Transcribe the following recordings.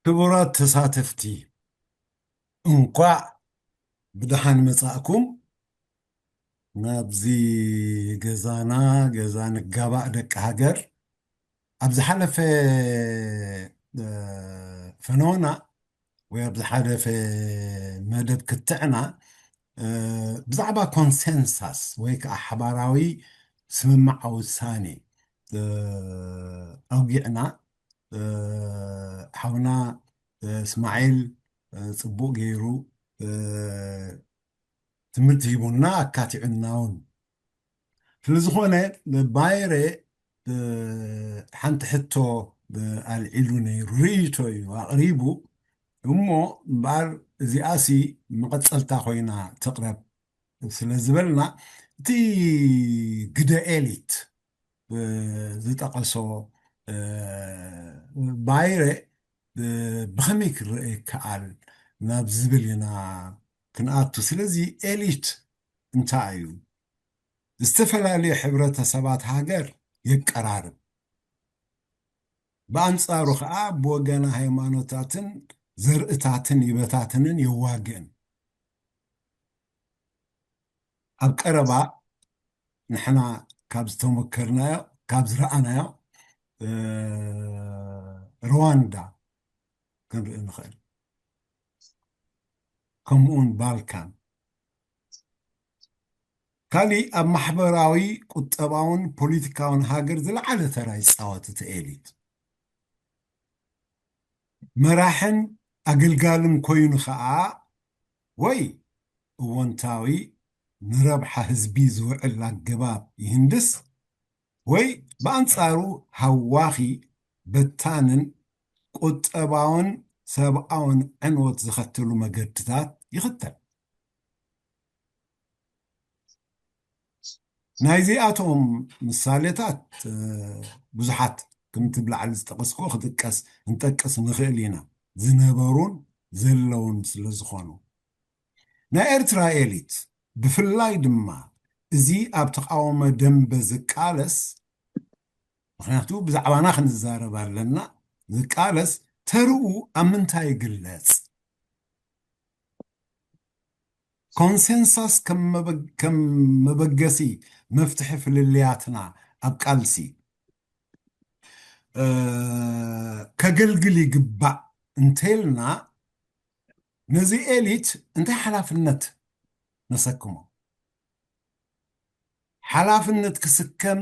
ክቡራት ተሳተፍቲ፣ እንኳዕ ብደሓን መጻእኩም ናብዚ ገዛና፣ ገዛ ንጋባእ ደቂ ሃገር። ኣብ ዝሓለፈ፣ እ፣ ፈነወና ወይ ኣብ ዝሓለፈ መደብ ክትዕና፣ እ፣ ብዛዕባ ኮንሰንሳስ ወይ ከዓ ሓባራዊ ስምምዓ ውሳኔ፣ እ፣ ኣውጊዕና። እ፣ ሓውና፣ እ፣ እስማዒል፣ እ፣ ጽቡቕ ገይሩ፣ እ፣ ትምህርቲ ሂቡና ኣካቲዑና እውን። ስለ ዝኾነ ባይረ፣ እ፣ ሓንቲ ሕቶ፣ እ፣ ኣልዒሉ ነይሩ፣ ርእይቶ እዩ ኣቕሪቡ። እሞ እምበኣር እዚኣሲ መቐጸልታ ኮይና ትቕረብ ስለ ዝበልና፣ እቲ ግደ ኤሊት፣ እ፣ ዝጠቐሶ፣ እ፣ ባይረ፣ እ፣ ብኸመይ ክረአ ይከኣል ናብ ዝብል ኢና ክንኣቱ። ስለዚ ኤሊት እንታይ እዩ? ዝተፈላለዩ ሕብረተሰባት ሃገር የቀራርብ። ብኣንጻሩ ኸኣ ብወገን ሃይማኖታትን ዘርእታትን ይበታትንን የዋግእን። ኣብ ቀረባ ንሕና ካብ ዝተመከርናዮ፣ ካብ ዝረኣናዮ፣ እ፣ ሩዋንዳ ክንርኢ ንኽእል። ከምኡውን ባልካን። ካሊእ ኣብ ማሕበራዊ፣ ቁጠባውን ፖለቲካውን ሃገር ዝለዓለ ተራ ይጻወት እቲ ኤሊት። መራሕን ኣገልጋልን ኮይኑ ኸኣ ወይ እወንታዊ ንረብሓ ህዝቢ ዝውዕል ኣገባብ ይህንድስ ወይ ብኣንጻሩ ሃዋኺ፣ በታንን ቁጠባውን ሰብኣውን ዕንወት ዘኸትሉ መገድታት ይኽተል። ናይዚኣቶም ምሳሌታት፣ እ፣ ብዙሓት ከምቲ ብላዕሊ ዝጠቐስኩ ክጥቀስ፣ ክንጠቅስ ንኽእል ኢና፣ ዝነበሩን ዘለውን ስለ ዝኾኑ። ናይ ኤርትራ ኤሊት ብፍላይ ድማ እዚ ኣብ ተቃውሞ ደንበ ዝቃለስ፣ ምኽንያቱ ብዛዕባና ክንዛረብ ኣለና፣ ዝቃለስ ተርኡ ኣብ ምንታይ ይግለጽ? ኮንሰንሳስ ከም መበ-፣ ከም መበገሲ መፍትሒ ፍልልያትና ኣብ ቃልሲ፣ እ፣ ከገልግል ይግባእ እንተልና፣ ነዚ ኤሊት እንታይ ሓላፍነት ነሰክሞ? ሓላፍነት ክስከም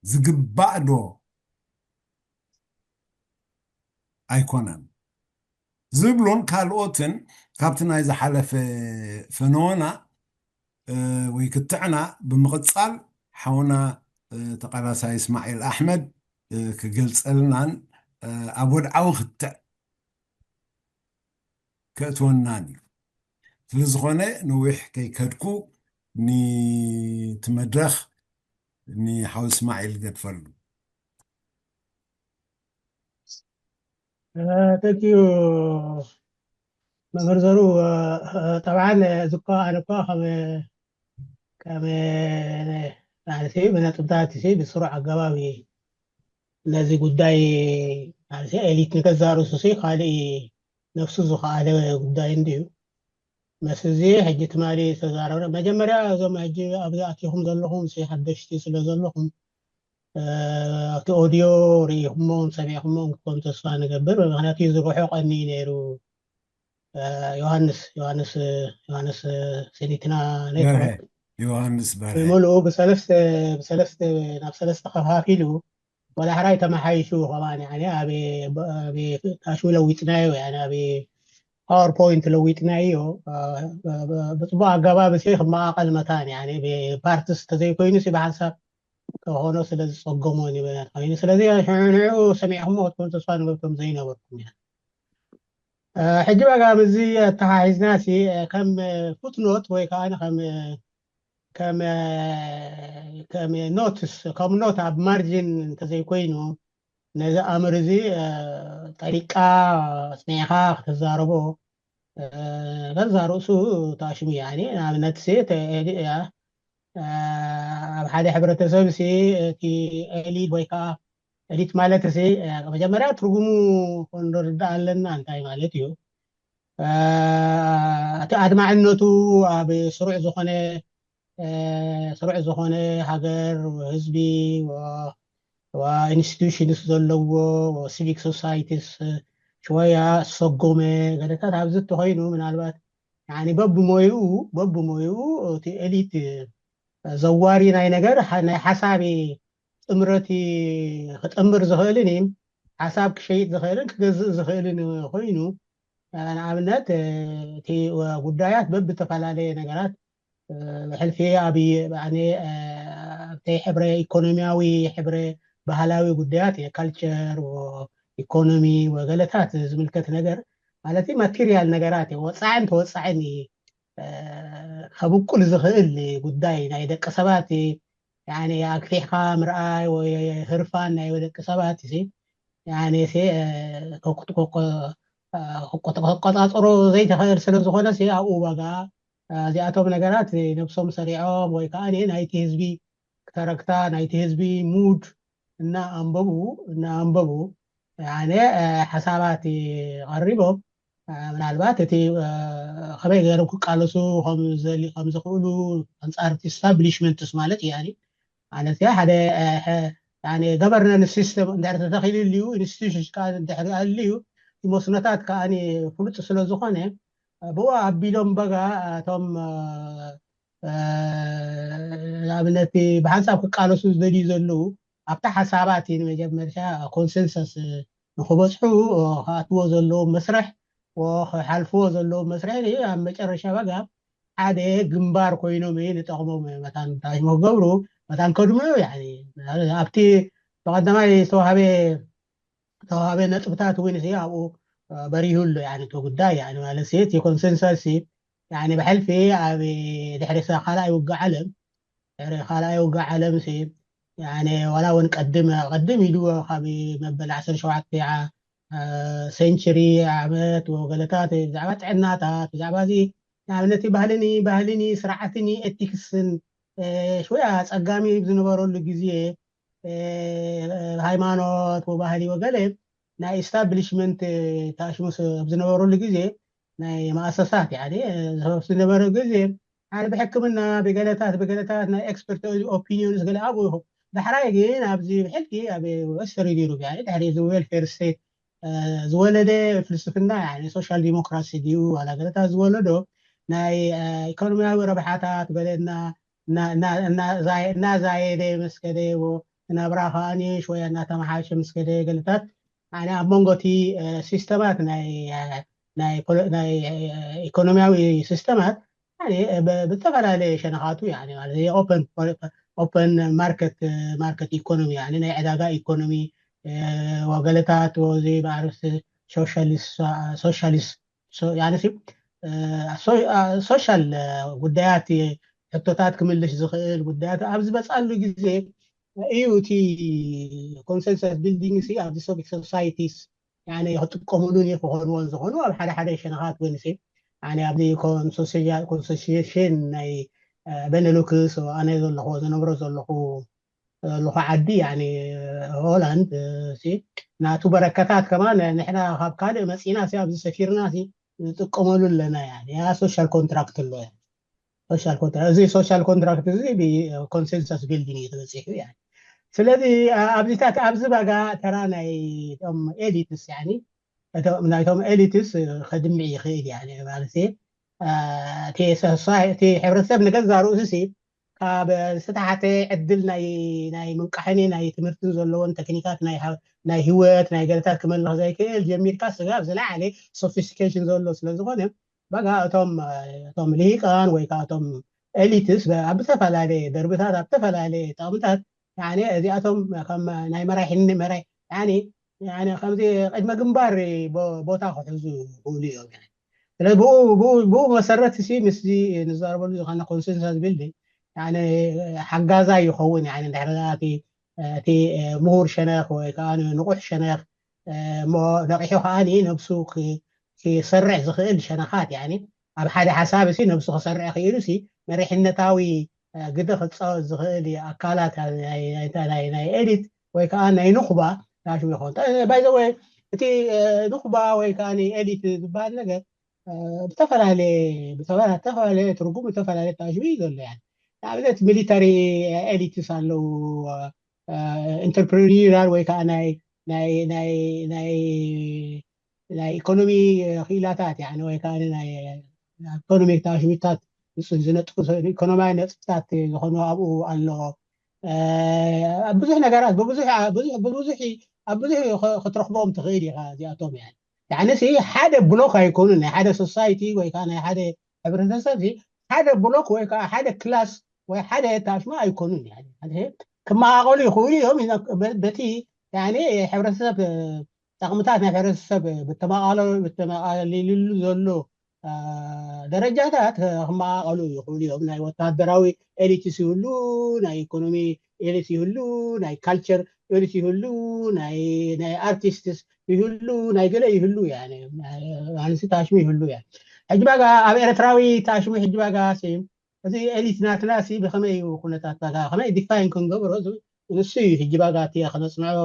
ዝግባእ ዶ ኣይኮነን? ዝብሉን ካልኦትን ካብቲ ናይ ዝሓለፈ ፈነወና፣ እ፣ ወይ ክትዕና ብምቕጻል ሓውና፣ እ፣ ተቓላሳይ እስማዒል ኣሕመድ፣ እ፣ ክገልጸልናን፣ እ፣ ኣብ ወድዓዊ ክትዕ ከእትወናን እዩ። ስለ ዝኾነ ነዊሕ ከይከድኩ ንቲ መድረኽ ንሓው እስማዒል ገድፈሉ። ተንኪዩ መምህር ዘሩ። ጠብዓን እዚ እኳ ኣነ እኳ ከም ከም ናዕሲ ብነጥብታት ሲ ብስሩዕ ኣገባብ እዩ ነዚ ጉዳይ ናዕሲ ኤሊት ንገዛእ ርእሱ ሲ ካልእ ነፍሱ ዝኸኣለ ጉዳይ እንድዩ። መስ እዚ ሕጂ ትማሊ ዝተዛረብና መጀመርያ እዞም ሕጂ ኣብዚ ኣቲኹም ዘለኹም ሲ ሓደሽቲ ስለ ዘለኹም፣ እ፣ ኣብቲ ኦድዮ ርኢኹሞን ሰሚዕኹሞን ክትኮኑ ተስፋ ንገብር። ምኽንያቱ ዝርሕቀኒ እዩ ነይሩ። እ፣ ዮሃንስ ዮሃንስ ዮሃንስ፣ እ፣ ስኒትና ናይ በርሀ። ዮሃንስ በርሀ። ብምልኡ ብሰለስተ ብሰለስተ ናብ ሰለስተ ከፋፊሉ ወደ ሕራይ ተመሓይሹ ከማን ያኔ ኣብ ኣብ ታሹ ለዊጥናዮ ያኔ ኣብ ፓወርፖይንት ለዊጥናዮ፣ እ፣ ብ- ብ- ብፅቡቅ ኣገባብ ሲ ክመቃቀል መታን ያኔ ብፓርትስ ተዘይኮይኑ ሲ ብሓንሳብ ከኾኖ ስለ ዝፀገሞ ንበናት ኮይኑ ስለዚ ንዑ ሰሚዕኹሞ ክትኮኑ ተስፋ ንገብር ከም ዘይነበርኩም እያ። እ፣ ሕጂ በጋ ምስዚ ኣተሓሒዝና ሲ ከም ፉትኖት ወይ ከዓ ከም ከም ከም ኖትስ ከም ኖት ኣብ ማርጂን እንተዘይኮይኑ ነዚ ኣምር እዚ፣ እ፣ ጠሪቃ ኣፅኒዕኻ ክትዛረቦ፣ እ፣ ገዛ ርእሱ ተኣሽሙ እዩ። ያኒ ንኣብነት ሲ ተ- እ፣ ኣብ ሓደ ሕብረተሰብ ሲ እቲ ኤሊት ወይ ከዓ ኤሊት ማለት እዚ መጀመርያ ትርጉሙ ክንርዳእ ኣለና እንታይ ማለት እዩ። እቲ ኣድማዕነቱ ኣብ ስሩዕ ዝኾነ ስሩዕ ዝኾነ ሃገር፣ ህዝቢ፣ ኢንስቲቱሽንስ ዘለዎ፣ ሲቪክ ሶሳይቲስ ሽወያ ሰጎመ ገለታት ኣብዚ እተኮይኑ ምናልባት በብሞይኡ በብሞይኡ እቲ ኤሊት ዘዋሪ ናይ ነገር ናይ ሓሳብ ጥምረት ክጥምር ዝኽእልን ሓሳብ ክሸይጥ ዝኽእልን ክገዝእ ዝኽእልን ኮይኑ፣ ንኣብነት እቲ ጉዳያት በብተፈላለየ ነገራት ብሕልፊ ኣብ ኣብቲ ሕብረ ኢኮኖሚያዊ፣ ሕብረ ባህላዊ ጉዳያት ካልቸር፣ ኢኮኖሚ ወገለታት ዝምልከት ነገር ማለት ማቴሪያል ነገራት ወፃዕን ተወፃዕን ከብቁል ዝኽእል ጉዳይ ናይ ደቂ ሰባት ኣግፊሕካ ምርኣይ ወይ ህርፋን ናይ ደቂ ሰባት ከቆፃፀሮ ዘይተኽእል ስለዝኾነ ኣብኡ ዋጋ እዚኣቶም ነገራት ነብሶም ሰሪዖም ወይ ከዓ ናይቲ ህዝቢ ክተረክታ ናይቲ ህዝቢ ሙድ እናኣንበቡ እናኣንበቡ ሓሳባት ቀሪቦም ምናልባት እቲ ከመይ ገይሮም ክቃለሱ ከም ዝኽእሉ ኣንፃር ስታብሊሽመንትስ ማለት እዩ። ማለት ሓደ ገቨርናንስ ሲስተም እንድሕር ተተኺሉ ልዩ ኢንስቲቱሽንስ ከዓ እንድሕር ኣልዩ መስኖታት ከዓ ፍሉጥ ስለዝኾነ ብኡ ኣቢሎም በጋ እቶም ንኣብነት ብሓንሳብ ክቃለሱ ዝደልዩ ዘለዉ ኣብታ ሓሳባት ንመጀመርያ ኮንሰንሰስ ንክበፅሑ ክኣትዎ ዘለዎም መስርሕ ክሓልፍዎ ዘለዎም መስርሕ ኣብ መጨረሻ በጋ ሓደ ግንባር ኮይኖም ንጠቕሞም መታን እንታይ ክገብሩ መታን ከድምዑ ኣብቲ ብቀዳማይ ዝተዋሃበ ዝተዋሃበ ነጥብታት እውን ኣብኡ በሪሁ ኣሎ። እቲ ጉዳይ ማለት እቲ ኮንሰንሰስ ብሕልፊ ኣብ ድሕሪ ካልኣይ ውግእ ዓለም ድሕሪ ካልኣይ ውግእ ዓለም ዋላ እውን ቀድም ቀድም ኢሉ ካብ መበል ዓሰርተ ሸውዓተ ሴንቸሪ ዓመት ወገለታት ብዛዕባ ጥዕናታት ብዛዕባ እዚ ንኣብነት ባህልን ባህልን ስርዓትን ኤቲክስን ሽወያ ፀጋሚ ዝነበረሉ ግዜ ሃይማኖት ወባህሊ ወገለ ናይ ኢስታብሊሽመንት ተኣሽሙ ኣብ ዝነበረሉ ግዜ ናይ ማእሰሳት ዝነበረ ግዜ ሓደ ብሕክምና ብገለታት ብገለታት ናይ ኤክስፐርት ኦፒኒዮንስ ገለ ኣብኡ ይኹ ዳሕራይ ግን ኣብዚ ብሕልፊ ኣብ ወስተርን ዩሮፕ ድሕሪ እዚ ዌልፌር ስቴት ዝወለደ ፍልስፍና ሶሻል ዲሞክራሲ ድዩ ዋላ ገለታት ዝወለዶ ናይ ኢኮኖሚያዊ ረብሓታት ገለና እናዛየደ መስከደ ናብራ ከዓኒ ሽወያ እናተመሓሸ መስከደ ገለታት ኣብ መንጎ እቲ ሲስተማት ናይ ኢኮኖሚያዊ ሲስተማት ብዝተፈላለየ ሸነኻቱ ኦፐን ማርኬት ማርኬት ኢኮኖሚ ናይ ዕዳጋ ኢኮኖሚ ወገለታት እዚ ብዓርስ ሶሻሊስት ሶሻሊስት ሶሻል ጉዳያት ሕቶታት ክምልሽ ዝኽእል ጉዳያት ኣብ ዝበፃሉ ግዜ እዩ እቲ ኮንሰንሰስ ቢልዲንግ ኣብዚ ሶቪክ ሶሳይቲስ ክጥቀምሉን ክኾንዎን ዝኾኑ ኣብ ሓደ ሓደ ሸነኻት ወይንሲ ኣብዚ ኮንሶሽን ናይ በነሉክስ ኣነ ዘለኹ ዝነብሮ ዘለኹ ዘለኹ ዓዲ ሆላንድ ናቱ በረከታት ከማ ንሕና ካብ ካልእ መፂና ኣብዚ ሰፊርና ንጥቀመሉ ኣለና ያ ሶሻል ኮንትራክት ኣሎ ሶሻል ኮንትራክት እዚ ሶሻል ኮንትራክት እዚ ብኮንሰንሰስ ቢልዲንግ እዩ ተበፂሑ ያ ስለዚ ኣብዚታት ኣብዚ ባጋ ተራ ናይ ቶም ኤሊትስ ናይቶም ኤሊትስ ከድምዕ ይኽእል ያ ማለት እቲ ሕብረተሰብ ንገዛ ርእሱ ካብ ዝተሓተ ዕድል ናይ ናይ ምንቃሕን ናይ ትምህርትን ዘለዎን ቴክኒካት ናይ ናይ ህይወት ናይ ገለታት ክመልኽ ዘይክእል ጀሚርካ ስጋብ ዝለዓለ ሶፊስቲኬሽን ዘሎ ስለዝኾነ በቃ እቶም እቶም ልሂቃን ወይ ከዓ እቶም ኤሊትስ ኣብ ዝተፈላለየ ደርብታት ኣብ ዝተፈላለየ ጠቕምታት እዚኣቶም ከም ናይ መራሕኒ መራይ ከምዚ ቅድመ ግንባር ቦታ ክሕዙ ክእሉ እዮም ስለዚ ብኡ መሰረት ሲ ምስዚ ንዛረበሉ ዝኾነ ኮንሰንሳስ ቢልዲንግ ሓጋዛይ ይኸውን ድሕሪ እቲ ምሁር ሸነኽ ወይ ከዓ ንቑሕ ሸነኽ እሞ ነቂሑ ከዓ ነብሱ ክሰርሕ ዝኽእል ሸነኻት ኣብ ሓደ ሓሳብ ሲ ነብሱ ክሰርሕ ክኢሉ ሲ መሪሕነታዊ ግደ ክፃወት ዝኽእል ኣካላት ናይ ኤሊት ወይ ከዓ ናይ ንኹባ ታሽሙ ይኸውን። ባይዘወይ እቲ ንኹባ ወይ ከዓ ኤሊት ዝበሃል ነገር ብተፈላለየ ብተፈላለየ ትርጉም ብተፈላለየ ታሽሙ እዩ ዘሎ። ንኣብነት ሚሊታሪ ኤሊትስ ኣለዉ፣ ኢንተርፕሪኒራል ወይ ከዓ ናይ ናይ ናይ ናይ ኢኮኖሚ ክኢላታት ወይ ከዓ ናይ ኢኮኖሚ ታሽሚታት ዝነጥፉ ኢኮኖሚያዊ ነጥፍታት ዝኾኑ ኣብኡ ኣሎ። ብዙሕ ነገራት ብብዙሕ ኣብ ብዙሕ ክትረኽቦም ትኽእል ኢኻ እዚኣቶም። ያኒ ሓደ ብሎክ ኣይኮኑን፣ ናይ ሓደ ሶሳይቲ ወይ ከዓ ናይ ሓደ ሕብረተሰብ ሓደ ብሎክ ወይ ከዓ ሓደ ክላስ ወይ ሓደ ታሽማ ኣይኮኑን። ክመቓቐሉ ይኽእሉ እዮም። በቲ ሕብረተሰብ ጠቕምታት ናይ ሕብረተሰብ ብተመቓለሉ ዘሎ ደረጃታት ክመቓቐሉ ይኽእሉ እዮም። ናይ ወታደራዊ ኤሊትስ ይህሉ፣ ናይ ኢኮኖሚ ኤሊት ይህሉ፣ ናይ ካልቸር ኤሊት ይህሉ፣ ናይ ኣርቲስትስ ይህሉ፣ ናይ ገለ ይህሉ። ታሽሙ ይህሉ። ሕጂ ባጋ ኣብ ኤርትራዊ ታሽሙ ሕጂ ባጋ እዚ ኤሊት ናትና ሲ ብኸመይ እዩ ኩነታት ባጋ ከመይ ዲፋይን ክንገብሮ ንሱ እዩ። ሕጂ ባጋ እቲ ክነፅንዖ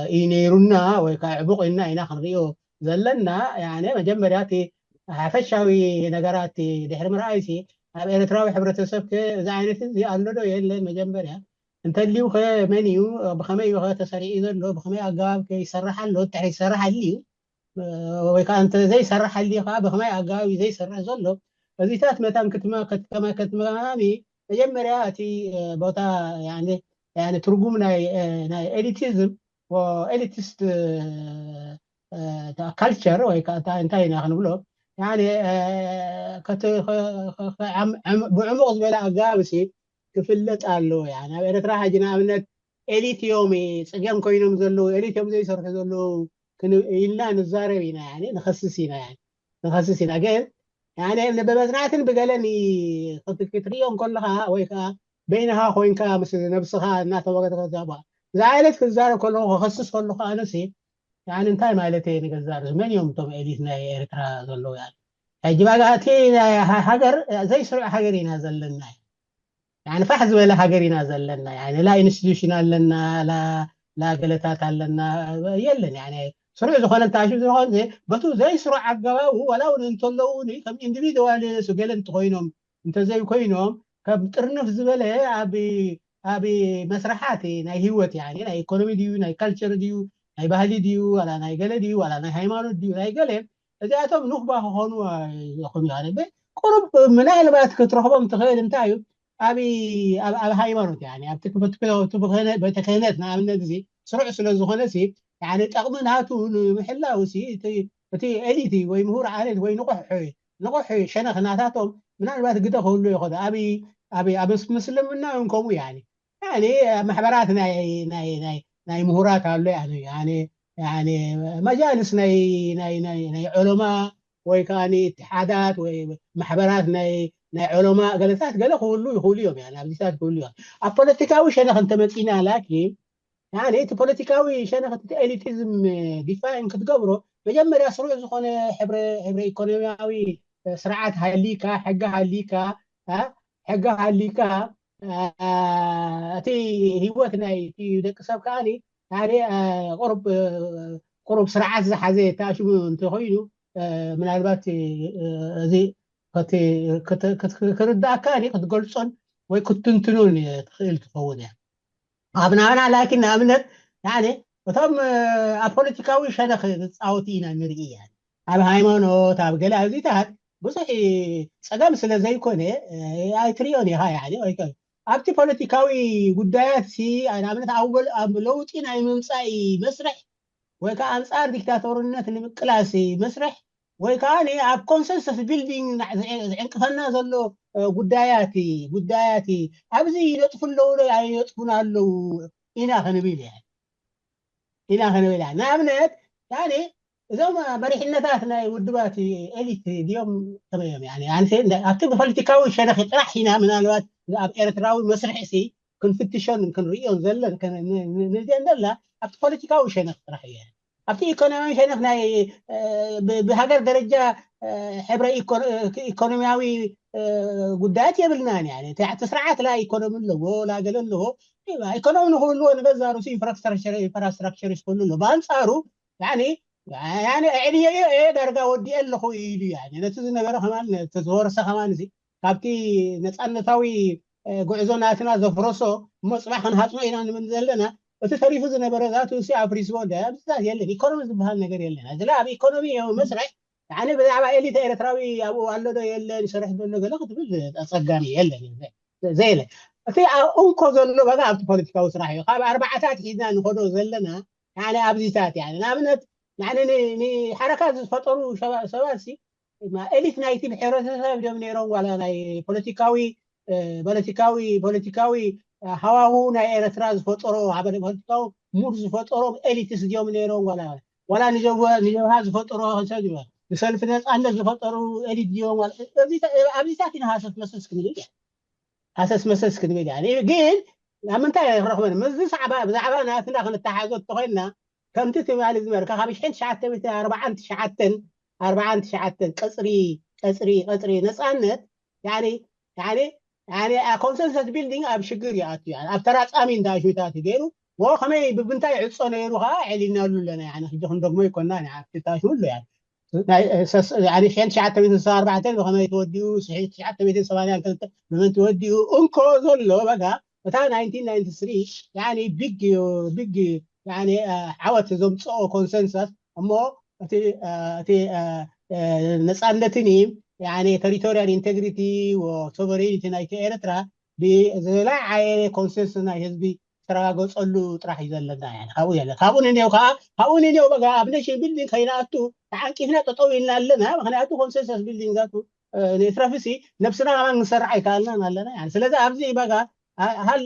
እዩ ነይሩና ወይ ከዓ ዕቡቕ ኢልና ኢና ክንሪኦ ዘለና። መጀመርያ እቲ ሓፈሻዊ ነገራት ድሕሪ ምርኣይሲ ኣብ ኤርትራዊ ሕብረተሰብ እዚ ዓይነት እዚ ኣሎ ዶ የለን? መጀመርያ እንተልዩ ከ መን እዩ፣ ብኸመይ እዩ ተሰሪዑ ዘሎ፣ ብኸመይ ኣገባብ ከ ይሰርሕ ኣሎ፣ ድሕሪ ይሰርሕ ኣልዩ ወይ ከዓ እንተ ዘይሰርሕ ኣልዩ ከዓ ብኸመይ ኣገባብ እዩ ዘይሰርሕ ዘሎ? እዚታት መታን ክትመማሚ መጀመርያ እቲ ቦታ ትርጉም ናይ ኤሊቲዝም ኤሊቲስት ካልቸር ወይ ከዓ እንታይ ኢና ክንብሎ ብዕሙቕ ዝበለ ኣገባብ ሲ ክፍለጥ ኣለዎ። ኣብ ኤርትራ ሕጂ ንኣብነት ኤሊት እዮም ፅገም ኮይኖም ዘለዉ፣ ኤሊት እዮም ዘይሰርሑ ዘለዉ ኢልና ንዛረብ ኢና፣ ንኸስስ ኢና ንኸስስ ኢና። ግን ብመፅናዕትን ብገለን ክትሪኦ ከለኻ ወይ ከዓ በይንኻ ኮይንካ ምስ ነብስኻ እናተወገተ ከዛባ እዚ ዓይነት ክዛረብ ከለኹ ክኸስስ ከለኹ ኣነሲ እንታይ ማለት እየ ንገዛር መን እዮም እቶም ኤሊት ናይ ኤርትራ ዘለዉ? ሕጂ ባጋ እቲ ሃገር ዘይስሩዕ ሃገር ኢና ዘለና። ፋሕ ዝበለ ሃገር ኢና ዘለና። ላ ኢንስቲቱሽን ኣለና፣ ላ ገለታት ኣለና የለን። ስሩዕ ዝኾነ ታሽም ዝኾን በቱ ዘይስሩዕ ኣገባቡ ዋላ እውን እንተለዉ ከም ኢንዲቪድዋል ገለ እንተኮይኖም እንተዘይኮይኖም ከም ጥርንፍ ዝበለ ኣብ መስርሓት ናይ ህይወት ናይ ኢኮኖሚ ድዩ ናይ ካልቸር ድዩ ናይ ባህሊ ድዩ ዋላ ናይ ገለ ድዩ ዋላ ናይ ሃይማኖት ድዩ ናይ ገለ እዚኣቶም ንኽባ ክኾኑ ይኹኑ። ቁሩብ ምናልባት ክትረኽቦም ትኽእል እንታይ እዩ ኣብ ሃይማኖት ኣብቲ ቤተ ክህነት ንኣብነት እዚ ስሩዕ ስለ ዝኾነ ጠቕሚ ናቱ ንምሕላው እቲ ኤሊት ወይ ምሁር ዓሌት ወይ ንቑሕ ንቑሕ ሸነኽ ናታቶም ምናልባት ግደ ክህሉ ይኽእል። ኣብ ምስልምና እውን ከምኡ ማሕበራት ናይ ምሁራት ኣሎ መጃልስ ናይ ዑለማ ወይ ከዓ እትሓዳት ወይ ማሕበራት ናይ ዑለማ ገለታት ገለ ክህሉ ይኽእሉ እዮም። ኣብዚታት ክህሉ እዮም። ኣብ ፖለቲካዊ ሸነኽ እንተመፂና ላኪን እቲ ፖለቲካዊ ሸነኽ እቲ ኤሊቲዝም ዲፋይን ክትገብሮ መጀመርያ ስሩዕ ዝኾነ ሕብረ ኢኮኖሚያዊ ስርዓት ሃሊካ ሕጊ ሃሊካ ሕጊ ሃሊካ እቲ ህይወት ናይ ደቂ ሰብ ከዓ ቁሩብ ስርዓት ዝሓዘ ታሽሙ እንተኮይኑ ምናልባት እዚ ክርዳእካ ክትገልፆን ወይ ክትትንትኖን ትኽእል ትኸውን እያ። ኣብ ናና ላኪን ንኣብነት እቶም ኣብ ፖለቲካዊ ሸነኽ ዝፃወቱ ኢና ንርኢ እያ። ኣብ ሃይማኖት ኣብ ገለ ኣብዚታት ብዙሕ ፀገም ስለ ዘይኮነ ኣይትሪኦን ኢኻ። ኣብቲ ፖለቲካዊ ጉዳያት ንኣብነት ኣብ ለውጢ ናይ ምምፃእ መስርሕ ወይ ከዓ ኣንፃር ዲክታቶርነት ንምቅላስ መስርሕ ወይ ከዓ ኣብ ኮንሰንሰስ ቢልዲንግ ዝዕንቅፈና ዘሎ ጉዳያት ጉዳያት ኣብዚ ይነጥፉ ኣለዉ ዶ ኣይነጥፉን ኣለዉ ኢና ክንብል ኢና ክንብል ኢና። ንኣብነት እዞም መሪሕነታት ናይ ውድባት ኤሊት ድዮም ከመዮም ኣብቲ ብፖለቲካዊ ሸነኽ ጥራሕ ኢና ምናልባት ኣብ ኤርትራዊ መስርሒ ክንፍትሾን ክንርእዮን ዘለን ንዘን ዘላ ኣብቲ ፖለቲካዊ ሸነኽ ጥራሕ እየ። ኣብቲ ኢኮኖሚያዊ ሸነኽ ናይ ብሃገር ደረጃ ሕብረ ኢኮኖሚያዊ ጉዳያት የብልናን። እቲ ስርዓት ላ ኢኮኖሚ ኣለዎ ላ ገለ ኣለዎ ኢኮኖሚ ንክህልዎ ንገዛ ርእሱ ኢንፍራስትራክቸር ኢንፍራስትራክቸር ክህሉ ኣሎ። ብኣንፃሩ ያኒ ያኒ ዕድየዮ እየ ዳርጋ ወዲኤ ኣለኹ ኢሉ ያኒ ነቲ ዝነበረ ከማን ነቲ ዝወረሰ ከማን እዚ ካብቲ ነፃነታዊ ጉዕዞ ናትና ዘፍረሶ እሞ ፅባሕ ክንሃፅሞ ኢና ንብል ዘለና። እቲ ተሪፉ ዝነበረ ዛቱ ሲ ኣፍሪስዎ እንዳ ኣብዚታት የለን። ኢኮኖሚ ዝበሃል ነገር የለን። እዚ ኣብ ኢኮኖሚ መስርሕ ያኒ ብዛዕባ ኤሊት ኤርትራዊ ኣብኡ ኣሎ ዶ የለን ይሰርሕ ዘሎ ገለ ክትብል ኣፀጋሚ የለን። ዘየለ እቲ እንኮ ዘሎ በጋ ኣብቲ ፖለቲካዊ ስራሕ እዩ። ካብ ኣርባዓታት ሒዝና ንኸዶ ዘለና ያኒ ኣብዚታት ያኒ ንኣብነት ያኒ ንሓረካት ዝፈጠሩ ሰባት ሲ ኤሊት ናይቲ ሕብረተሰብ ድዮም ነይሮም ዋላ ናይ ፖለቲካዊ ፖለቲካዊ ፖለቲካዊ ሃዋሁ ናይ ኤርትራ ዝፈጠሮ ፖለቲካዊ ሙድ ዝፈጠሮም ኤሊትስ ድዮም ነይሮም ዋላ ዋላ ንጀብሃ ዝፈጠሮ ንሰልፊ ነፃነት ዝፈጠሩ ኤሊት ድዮም ኣብዚታት ኢና ሃሰስ መሰስ ክንብል ሃሰስ መሰስ ክንብል ግን ኣብ ምንታይ ክረኽበን ምስዚ ብዛዕባ ናትና ክንተሓዞ እንተኮይንና ከምቲ ትማሊ ዝበልካ ካብ ሽሕን ትሽዓተ ሚእትን ኣርባዓን ትሽዓተን ኣርባዓን ትሽዓተን ቀፅሪ ቀፅሪ ቀፅሪ ነፃነት ያኒ ያኒ ያኒ ኮንሰንሰስ ቢልዲንግ ኣብ ሽግር ይኣቱ ያኒ ኣብ ተራፃሚ እንዳ ሽታት ገይሩ ወ ከመይ ብብንታይ ዕፆ ነይሩ ከዓ ዕሊናሉ ኣለና ያኒ ሕጂ ክንደግሞ ይኮና ኣብቲ ታሽሙ ኣሎ ያኒ ናይ ሰስ- ያኒ ሽሕን ትሽዓተ ሚእትን ስሳ ኣርባዕተን ብኸመይ ተወዲኡ ሽሕን ትሽዓተ ሚእትን ሰማንያን ክልተ ብመን ተወዲኡ እንኮ ዘሎ በጋ እታ ናይንቲን ናይንቲ ስሪ ያኒ ቢግ ቢግ ያኒ ዓወት ዘምፅኦ ኮንሰንሰስ እሞ እቲ እቲ ነፃነትን ቴሪቶሪያል ኢንቴግሪቲ ሶቨሬኒቲ ናይቲ ኤርትራ ብዝለዓለ ኮንሰንሰስ ናይ ህዝቢ ዝተረጋገፀሉ ጥራሕ እዩ ዘለና ካብኡ የለ ካብኡ ንኔው ከዓ ካብኡ ንኔው በጋ ኣብ ነሽን ቢልዲንግ ከይንኣቱ ተዓንቂፍና ጠጠው ኢልና ኣለና ምክንያቱ ኮንሰንሰስ ቢልዲንግ ዛቱ ንትረፍሲ ነብስና ከማን ክንሰርሕ ኣይከኣልናን ኣለና ስለዚ ኣብዚ በጋ ሃል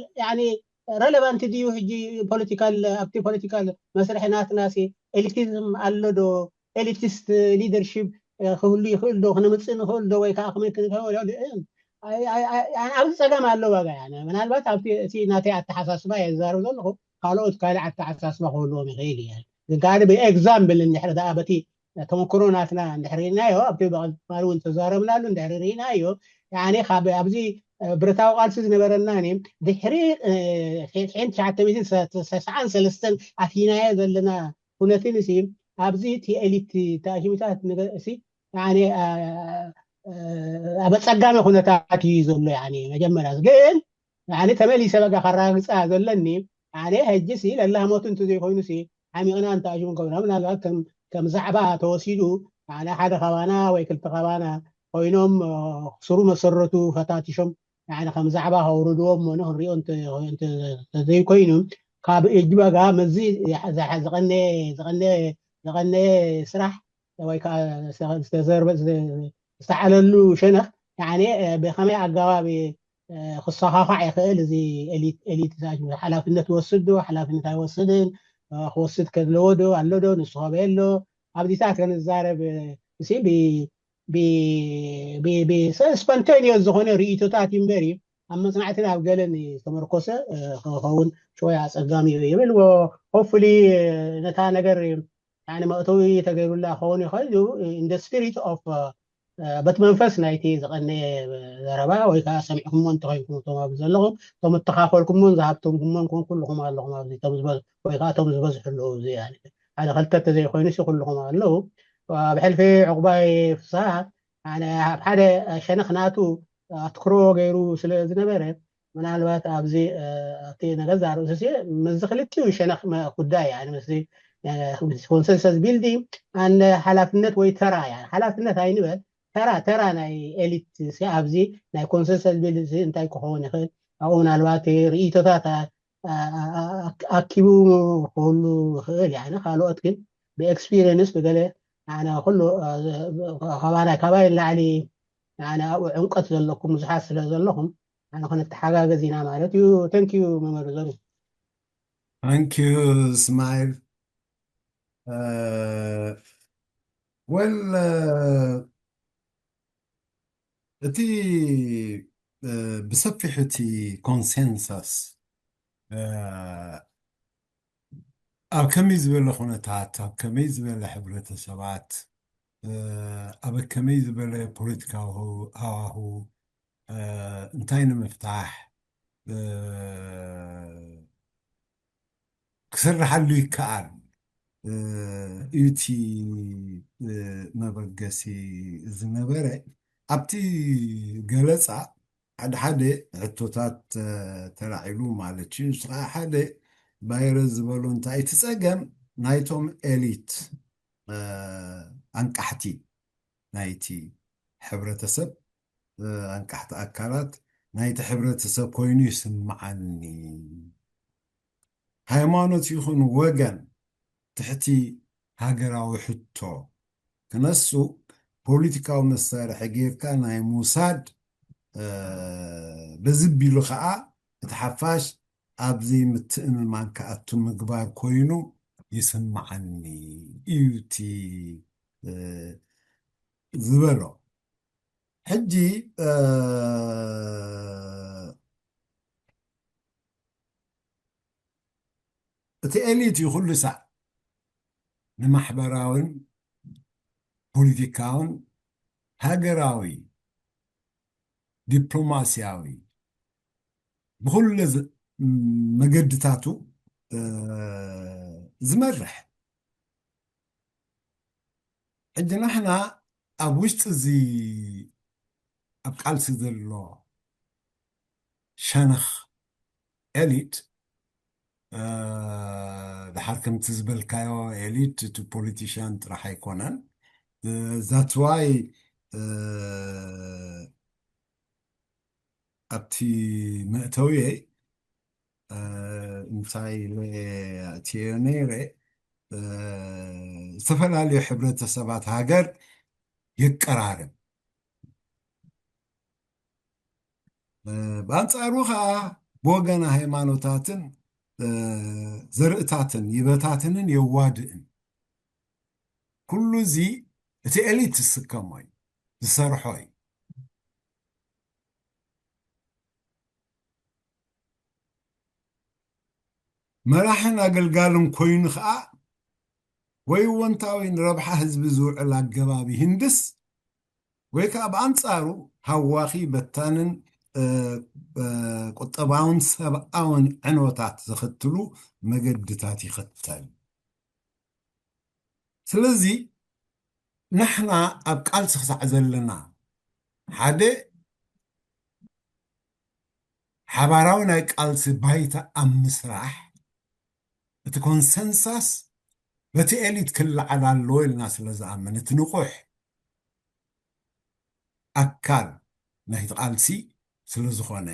ረለቫንት ድዩ ሕጂ ፖለቲካል ኣብቲ ፖለቲካል መስርሒ ናትና ሲ ኤሊቲዝም ኣሎ ዶ ኤሊቲስት ሊደርሺፕ ክህሉ ይኽእል ዶ ክነምፅእ ንኽእል ዶ ወይ ከዓ ከመይ ክንከውን ኣብዚ ፀገም ኣሎ ዋጋ ምናልባት ኣብቲ እቲ ናተይ ኣተሓሳስባ እየ ዝዛረብ ዘለኹ ካልኦት ካልእ ኣተሓሳስባ ክህልዎም ይኽእል እየ ግን ከዓ ብኤግዛምፕል እንድሕር ደኣ በቲ ተመክሮ ናትና እንድሕር ርኢናዮ ኣብቲ ብቐዳማይ እውን ተዛረብናሉ እንድሕር ርኢናዮ ያኒ ካብ ኣብዚ ብረታዊ ቃልሲ ዝነበረና ድሕሪ ሽሕን ትሽዓተ ሚእትን ሰስዓን ሰለስተን ኣቲናዮ ዘለና ኩነትን ሲ ኣብዚ እቲ ኤሊት ተኣሽሙታት ንገእሲ ኣብ ኣፀጋሚ ኩነታት እዩ ዘሎ መጀመርያ ግን ተመሊሰ በጋ ከረጋግፃ ዘለኒ ሕጂ ሲ ለላህሞቱ እንተዘይኮይኑ ሲ ዓሚቕና እንተኣሽሙ ከብና ምናልባት ከም ዛዕባ ተወሲዱ ሓደ ካባና ወይ ክልተ ካባና ኮይኖም ስሩ መሰረቱ ፈታቲሾም ከም ዛዕባ ከውርድዎ እሞ ንክንሪኦ እንተዘይኮይኑ ካብ እጅ በጋ መዚ ዝቀነየ ስራሕ ወይ ከዓ ዝተዓለሉ ሸነኽ ብከመይ ኣገባብ ክሰኻኳዕ ይኽእል እዚ ኤሊት ሓላፍነት ወስድ ዶ ሓላፍነት ኣይወስድን ክወስድ ከለዎ ዶ ኣሎ ዶ ንሱ ከበየ ኣሎ ኣብዚታት ክንዛረብ ስፖንቴኒዮስ ዝኾነ ርእቶታት እዩ እምበር እዩ ኣብ መፅናዕትን ኣብ ገለን ዝተመርኮሰ ክኸውን ሽወይ ኣፀጋሚ እዩ ይብል ሆፕፉሊ ነታ ነገር መእተዊ ተገይሩላ ክኸውን ይኽእል ኢን ስፒሪት ኦፍ በቲ መንፈስ ናይቲ ዝቐነየ ዘረባ ወይ ከዓ ሰሚዕኩሞ እንተኮይንኩም እቶም ኣብዚ ዘለኹም እቶም እተኻፈልኩሞን ዝሃብተምኩሞን ኮን ኩልኹም ኣለኹም ኣብዚ ወይ ከዓ እቶም ዝበዝሑ ኣለዉ እዚ ሓደ ክልተ ተዘይኮይኑ ሲ ኩልኹም ኣለዉ ኣብ ሕልፊ ዕቁባይ ፍስሃ ኣብ ሓደ ሸነኽ ናቱ ኣትክሮ ገይሩ ስለ ዝነበረ ምናልባት ኣብዚ ኣብቲ ነገዛ ርእሱ ምስ ክልቲኡ ሸነኽ ጉዳይ ምስ ኮንሰንሰስ ቢልዲንግ ኣነ ሓላፍነት ወይ ተራ ሓላፍነት ኣይንበል ተራ ተራ ናይ ኤሊት ኣብዚ ናይ ኮንሰንሰስ ቢልዲንግ እንታይ ክኸውን ይኽእል ኣብኡ ምናልባት ርእቶታት ኣኪቡ ክህሉ ይኽእል ካልኦት ግን ብኤክስፒሪየንስ ብገለ ኩሉ ካባና ካባይ ላዕሊ ኣብኡ ዕምቀት ዘለኩም ብዙሓት ስለ ዘለኹም ኣነ ክንተሓጋገዝ ኢና ማለት እዩ ተንኪዩ መምህር ዘሩ Thank you, Smile. Well, እቲ ብሰፊሕ እቲ ኮንሰንሰስ ኣብ ከመይ ዝበለ ኩነታት ኣብ ከመይ ዝበለ ሕብረተሰባት ኣብ ከመይ ዝበለ ፖለቲካዊ ሃዋሁ እንታይ ንምፍታሕ ክስርሓሉ ይከኣል እዩ እቲ መበገሲ ዝነበረ። ኣብቲ ገለፃ ሓደ ሓደ ሕቶታት ተላዒሉ ማለት እዩ። ንሱ ከዓ ሓደ ባይረ ዝበሎ እንታይ እቲ ፀገም ናይቶም ኤሊት ኣንቃሕቲ ናይቲ ሕብረተሰብ ኣንቃሕቲ ኣካላት ናይቲ ሕብረተሰብ ኮይኑ ይስምዓኒ። ሃይማኖት ይኹን ወገን ትሕቲ ሃገራዊ ሕቶ ክነሱ ፖለቲካዊ መሳርሒ ጌርካ ናይ ሙሳድ በዚ ቢሉ ከዓ እቲ ሓፋሽ ኣብ ዘይምትእምማን ክኣቱ ምግባር ኮይኑ ይስምዓኒ እዩ እቲ ዝበሎ። ሕጂ እቲ ኤሊት እዩ ኩሉ ሳዕ ንማሕበራውን ፖለቲካውን ሃገራዊ ዲፕሎማሲያዊ ብኩሉ መገድታቱ ዝመርሕ። ሕጂ ንሕና ኣብ ውሽጢ እዚ ኣብ ቃልሲ ዘሎ ሸነኽ ኤሊት ድሓር ከምቲ ዝበልካዮ ኤሊት እቲ ፖለቲሽያን ጥራሕ ኣይኮነን። ዛትዋይ ኣብቲ መእተውየ እንታይ ኢለ ኣእትየዮ ነይረ፣ ዝተፈላለዩ ሕብረተሰባት ሃገር የቀራርብ። ብኣንጻሩ ከዓ ብወገን ሃይማኖታትን ዘርእታትን ይበታትንን የዋድእን። ኩሉ እዚ እቲ ኤሊት ዝስከሞ እዩ፣ ዝሰርሖ እዩ። መራሕን ኣገልጋልን ኮይኑ ከዓ ወይ እወንታዊ ንረብሓ ህዝቢ ዝውዕል ኣገባብ ይህንድስ ወይ ከዓ ብኣንጻሩ ሃዋኺ በታንን ቁጠባውን ሰብኣውን ዕንወታት ዘኸትሉ መገድታት ይኸተል። ስለዚ ንሕና ኣብ ቃልሲ ክሳዕ ዘለና ሓደ ሓባራዊ ናይ ቃልሲ ባይታ ኣብ ምስራሕ እቲ ኮንሰንሳስ በቲ ኤሊት ክለዓል ኣለዎ ኢልና ስለ ዝኣምን እቲ ንቑሕ ኣካል ናይቲ ቃልሲ ስለ ዝኾነ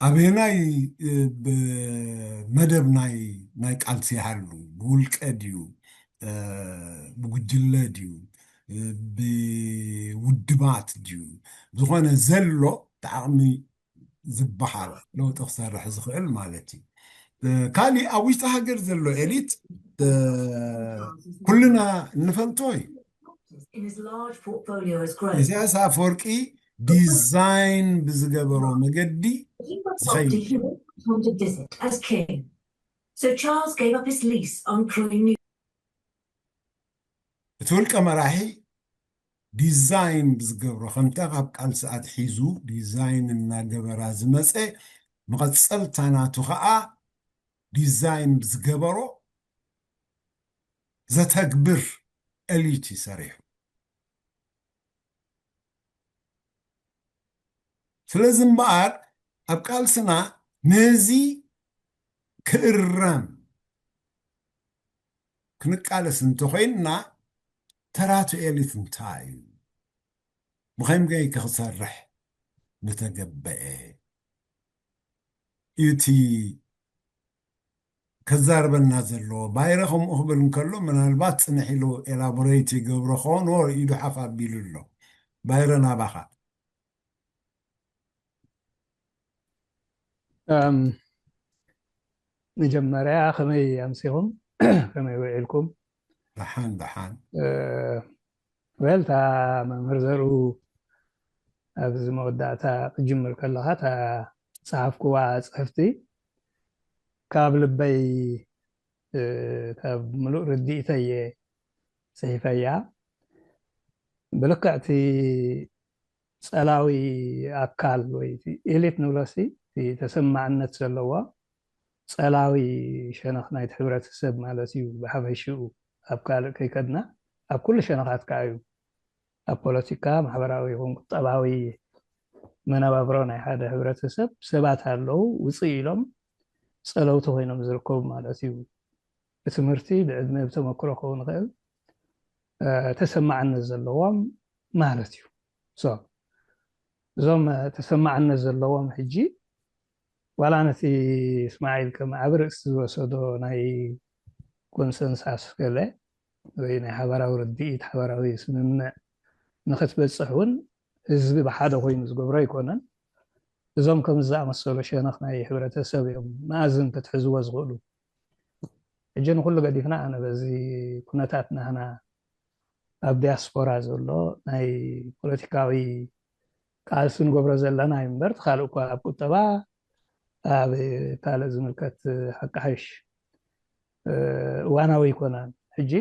ኣበየናይ መደብ ናይ ናይ ቃልሲ ይሃሉ ብውልቀ ድዩ ብጉጅለ ድዩ ብውድባት ድዩ ዝኾነ ዘሎ ዓቕሚ ዝበሃል ለውጢ ክሰርሕ ዝኽእል ማለት እዩ። ካሊእ ኣብ ውሽጢ ሃገር ዘሎ ኤሊት ኩልና እንፈልጦ እዩ። ኢሳያስ ኣፈወርቂ ዲዛይን ብዝገበሮ መገዲ ዝኸይድ So Charles gave up his lease on Croy New. እቲ ውልቀ መራሒ ዲዛይን ብዝገብሮ ከምታ ካብ ቃልሲ ኣትሒዙ ዲዛይን እናገበራ ዝመፀ መቐፀልታ ናቱ ከዓ ዲዛይን ብዝገበሮ ዘተግብር ኤሊት እዩ ሰሪሑ። ስለዚ እምበኣር ኣብ ቃልስና ነዚ ክእረም ክንቃለስ እንተኾይንና ተራቱ ኤሊት እንታይ እዩ? ብኸምገይ ክሰርሕ ምተገበአ እዩ እቲ ከዛርበና ዘለዎ። ባይረ ከምኡ ክብል እንከሎ ምናልባት ፅንሕ ኢሉ ኤላቦሬት ይገብሮ ኸውን ወር ኢዱ ሓፍ ኣቢሉ ኣሎ። ባይረ ናባኻ። መጀመርያ ከመይ ኣምሲኹም? ከመይ ውዒልኩም? ደሓን ደሓን። ወልታ መምህር ዘርኡ ኣብዚ መወዳእታ ክጅምር ከለኻ እታ ጸሓፍኩዋ ጽሕፍቲ ካብ ልበይ ካብ ምሉእ ርድኢተይ እየ ጽሒፈያ። ብልክዕቲ ጸላዊ ኣካል ወይ ኤሊት ንብሎሲ ተሰማዕነት ዘለዎ ጸላዊ ሸነኽ ናይቲ ሕብረተሰብ ማለት እዩ። ብሓፈሽኡ ኣብ ካልእ ከይከድና ኣብ ኩሉ ሸነኻት ከዓ እዩ። ኣብ ፖለቲካ፣ ማሕበራዊ ይኹን ቁጠባዊ መነባብሮ ናይ ሓደ ሕብረተሰብ ሰባት ኣለዉ ውፅእ ኢሎም ጸለውቲ ኮይኖም ዝርከቡ ማለት እዩ። ብትምህርቲ፣ ብዕድመ፣ ብተመክሮ ክኸውን ይኽእል፣ ተሰማዕነት ዘለዎም ማለት እዩ። እዞም ተሰማዕነት ዘለዎም ሕጂ ዋላ ነቲ እስማዒል ከም ዓብ ርእሲ ዝወሰዶ ናይ ኮንሰንሳስ ገለ ወይ ናይ ሓባራዊ ርድኢት ሓባራዊ ስምምዕ ንክትበፅሕ እውን ህዝቢ ብሓደ ኮይኑ ዝገብሮ ኣይኮነን። እዞም ከም ዝኣመሰሉ ሸነኽ ናይ ሕብረተሰብ እዮም መኣዝን ክትሕዝዎ ዝኽእሉ። ሕጂ ንኩሉ ገዲፍና ኣነ በዚ ኩነታት ናህና ኣብ ዲያስፖራ ዘሎ ናይ ፖለቲካዊ ቃልሲ ንገብሮ ዘለና እዩ እምበር ካልእ እኳ ኣብ ቁጠባ ኣብ ካልእ ዝምልከት ሓቂ ሓይሽ እዋናዊ ኣይኮነን። ሕጂ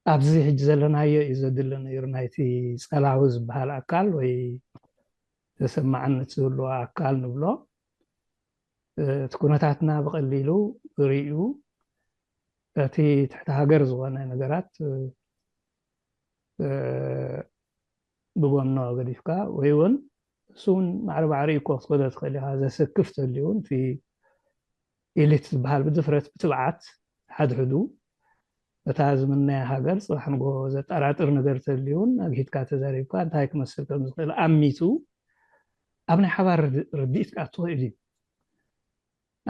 ኣብዚ ሕጂ ዘለናዮ እዩ ዘድሊ ነይሩ። ናይቲ ጸላዊ ዝበሃል ኣካል ወይ ተሰማዕነት ዝህልዎ ኣካል ንብሎ እቲ ኩነታትና ብቐሊሉ ርእዩ እቲ ትሕቲ ሃገር ዝኾነ ነገራት ብጎኖ ገዲፍካ ወይ እውን እሱ እውን ማዕረ ባዕሪ እኮ ክትከዶ ትኽእል ኢኻ። ዘሰክፍ ተልዩ እውን እቲ ኤሊት ዝበሃል ብድፍረት ብትብዓት ሓድሕዱ እታ ዝምነያ ሃገር ጽባሕ ንጎ ዘጠራጥር ነገር ተልዩ እውን ኣግሂድካ ተዛሪብካ እንታይ ክመስል ከም ዝኽእል ኣሚቱ ኣብ ናይ ሓባር ርድኢት ክኣቱ ይኽእል እዩ።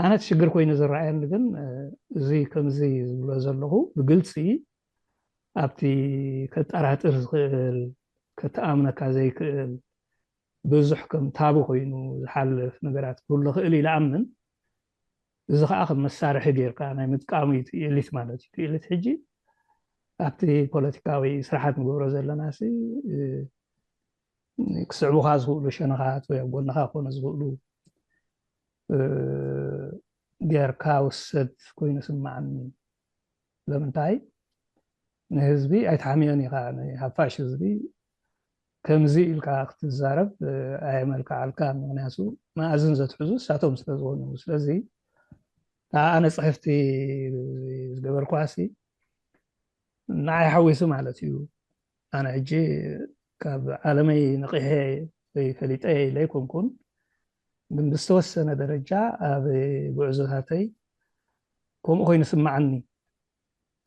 ኣነ እቲ ሽግር ኮይኑ ዝረኣየኒ ግን እዚ ከምዚ ዝብሎ ዘለኹ ብግልፂ ኣብቲ ከጠራጥር ዝኽእል ከተኣምነካ ዘይክእል ብዙሕ ከም ታቡ ኮይኑ ዝሓልፍ ነገራት ክህሉ ክእል ኢለ ኣምን። እዚ ከዓ ከም መሳርሒ ጌርካ ናይ ምጥቃሙ እዩ እቲ ኤሊት ማለት እዩ። እቲ ኤሊት ሕጂ ኣብቲ ፖለቲካዊ ስራሓት ንገብሮ ዘለና ሲ ክስዕቡካ ዝኽእሉ ሸነኻት ወይ ኣብ ጎንኻ ክኾኑ ዝኽእሉ ጌርካ ውሰድ ኮይኑ ስማዓኒ። ለምንታይ ንህዝቢ ኣይትሓምዮን ኢኻ። ንሃፋሽ ህዝቢ ከምዚ ኢልካ ክትዛረብ ኣየመልክዓልካን። ምክንያቱ መኣዝን ዘትሕዙ እሳቶም ስለ ዝኾኑ። ስለዚ ኣነ ፅሕፍቲ ዝገበርኳሲ ንዓይ ሓዊሱ ማለት እዩ። ኣነ ሕጂ ካብ ዓለመይ ነቒሐ ወይ ፈሊጠ ኢለ ኣይኮንኩን፣ ግን ብዝተወሰነ ደረጃ ኣብ ጉዕዞታተይ ከምኡ ኮይኑ ስማዓኒ።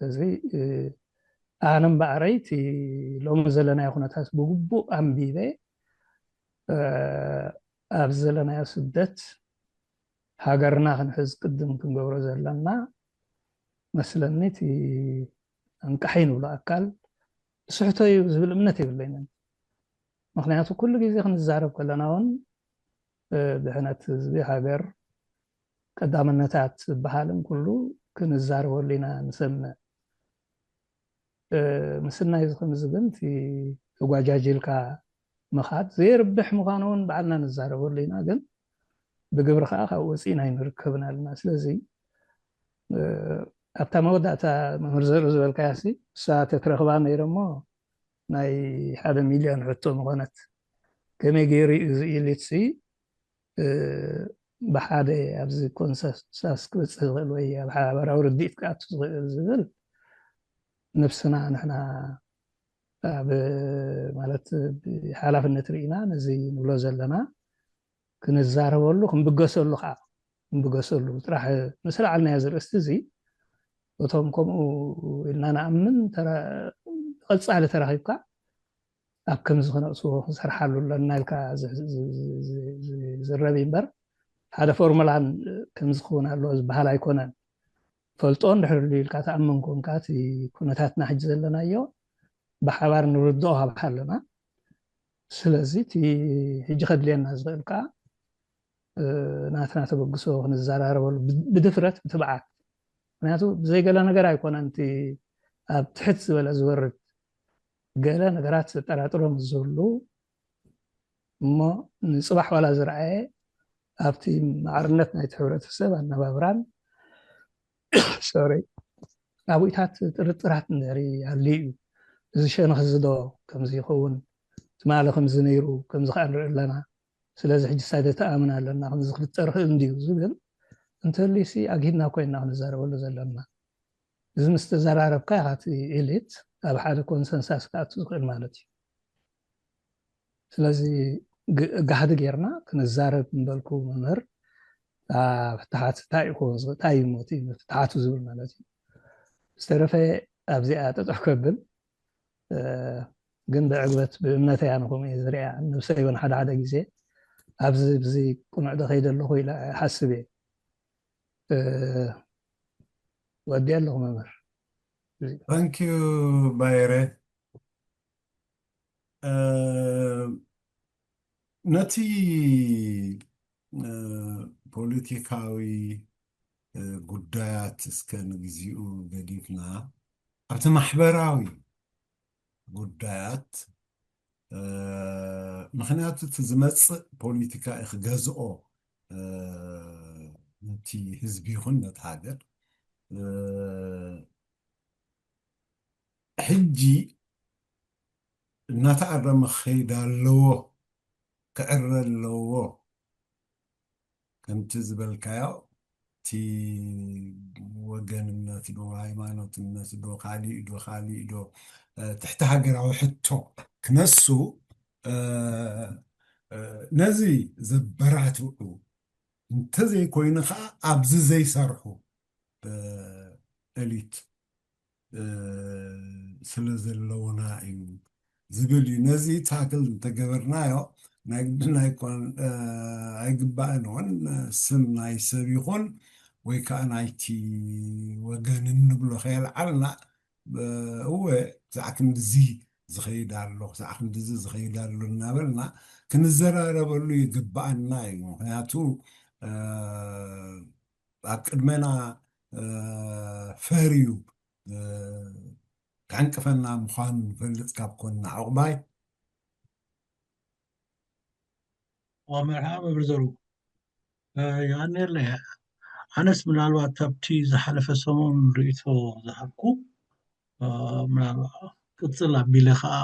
ስለዚ ኣነ እምበኣረይ እቲ ሎሚ ዘለናዮ ኩነታት ብግቡእ ኣንቢበ ኣብዚ ዘለናዮ ስደት ሃገርና ክንሕዝ ቅድም ክንገብሮ ዘለና መስለኒ እቲ ኣንቃሒ ንብሎ ኣካል ስሕቶ እዩ ዝብል እምነት የብለይንን። ምክንያቱ ኩሉ ግዜ ክንዛረብ ከለና እውን ድሕነት ህዝቢ ሃገር ቀዳምነታት ዝበሃልን ኩሉ ክንዛረበሉ ኢና ንሰምዕ። ምስናይ እዚ ከምዚ ግን እቲ ተጓጃጅልካ ምኻድ ዘየርብሕ ምዃኑ እውን ባዕልና ንዛረበሉ ኢና። ግን ብግብሪ ከዓ ካብ ወፂእና ኣይንርከብን ኣለና። ስለዚ ኣብታ መወዳእታ መምህር ዘርኡ ዝበልካያ ሲ እሳ ተትረኽባ ነይረ እሞ ናይ ሓደ ሚልዮን ሕቶ ምኾነት። ከመይ ገይሩ እዩ እዚ ኢሊት ሲ ብሓደ ኣብዚ ኮንሰንሳስ ክበፅሕ ዝኽእል ወይ ኣብ ሓበራዊ ርድኢት ክኣቱ ዝኽእል ዝብል ንብስና ንሕና ኣብ ማለት ሓላፍነት ርኢና ነዚ ንብሎ ዘለና ክንዛረበሉ ክንብገሰሉ ከዓ ክንብገሰሉ ጥራሕ ምስ ለዓልናዮ ዝርእስቲ እዚ እቶም ከምኡ ኢልና ንኣምን ቀፃሊ ተራኺብካ ኣብ ከምዚ ክነእስዎ ክንሰርሓሉ ኣለና ኢልካ ዝረብ እምበር ሓደ ፎርሙላን ከምዚ ክኸውን ኣለዎ ዝበሃል ኣይኮነን። ፈልጦ እንድሕር ኢልካ ተኣምን ኮንካ እቲ ኩነታትና ሕጂ ዘለናዮ ብሓባር ንርድኦ ካብ ሓለና ስለዚ እቲ ሕጂ ከድልየና ዝኽእል ከዓ ናትና ተበግሶ ክንዘራረበሉ ብድፍረት ብትብዓት። ምክንያቱ ብዘይገለ ነገር ኣይኮነን እቲ ኣብ ትሕት ዝበለ ዝወርድ ገለ ነገራት ዘጠራጥሮም ዝህሉ እሞ ንፅባሕ ዋላ ዝረኣየ ኣብቲ ማዕርነት ናይቲ ሕብረተሰብ ኣነባብራን ሶሪ ኣብኢታት ጥርጥራት እንድሕሪ ኣልዩ እዩ እዚ ሸነኽ እዚ ዶ ከምዚ ይኸውን እቲ ትማሊ ከምዚ ነይሩ፣ ከምዚ ከዓ ንርኢ ኣለና። ስለዚ ሕጂ ሳይ ተኣምን ኣለና፣ ከምዚ ክፍጠር ይኽእል እንድዩ ዝብል እንተልዩሲ ኣግሂድና ኮይንና ክንዛረበሉ ዘለና። እዚ ምስ ተዘራረብካ ኢኻ እቲ ኤሊት ኣብ ሓደ ኮንሰንሳስ ክኣቱ ዝኽእል ማለት እዩ። ስለዚ ግ- ጋህዲ ጌርና ክንዛረብ ምበልኩ መምህር፣ ፍትሓት እንታይ ይኸውን ዝ- እንታይ እዩ ሞት እዩ ፍትሓቱ ዝብል ማለት እዩ። ዝተረፈ ኣብዚኣ ጠጠው ከብል፣ ግን ብዕግበት ብእምነተይ ኣነ ከምኡ እየ ዝሪኣ። ነብሰይ እውን ሓደ ሓደ ግዜ ኣብዚ ብዚ ቅኑዕ ዶ ከይደ ኣለኹ ኢለ ሓስብ እየ። ወዲ ኣለኹ መምህር። Thank you ባይረ። ነቲ ፖለቲካዊ ጉዳያት እስከ ንግዚኡ ገዲፍና፣ ኣብቲ ማሕበራዊ ጉዳያት፣ ምክንያቱ እቲ ዝመፅእ ፖለቲካ እዩ ክገዝኦ ነቲ ህዝቢ ይኹን ነቲ ሃገር። ሕጂ እናተኣረመ ክኸይድ ኣለዎ፣ ክዕረ ኣለዎ። ከምቲ ዝበልካዮ፣ እቲ ወገንነት ዶ ሃይማኖትነት ዶ ካሊእ ዶ ካሊእ ዶ ትሕቲ ሃገራዊ ሕቶ ክነሱ፣ ነዚ ዘበራትዑ እንተዘይኮይኑ ከዓ ኣብዚ ዘይሰርሑ ኤሊት ስለ ዘለውና እዩ ዝብል እዩ። ነዚ ታክል እንተገበርናዮ ናይ ግድን ኣይኮን ኣይግባእን እውን ስም ናይ ሰብ ይኹን ወይ ከዓ ናይቲ ወገን እንብሎ ከየልዓልና፣ እወ ክሳዕ ክንድዚ ዝኸይድ ኣሎ፣ ክሳዕ ክንድዚ ዝኸይድ ኣሎ እናበልና ክንዘራረበሉ ይግባኣና እዩ። ምክንያቱ ኣብ ቅድመና ፈርዩ ክዕንቅፈና ምዃኑ ንፈልጥ ካብ ኮንና ዕቑባይ። መርሓ መብርዘሩ የቐንየለይ። ኣነስ ምናልባት ካብቲ ዝሓለፈ ሰሙን ርእይቶ ዝሃብኩ ምናልባት ቅፅል ኣቢለ ከዓ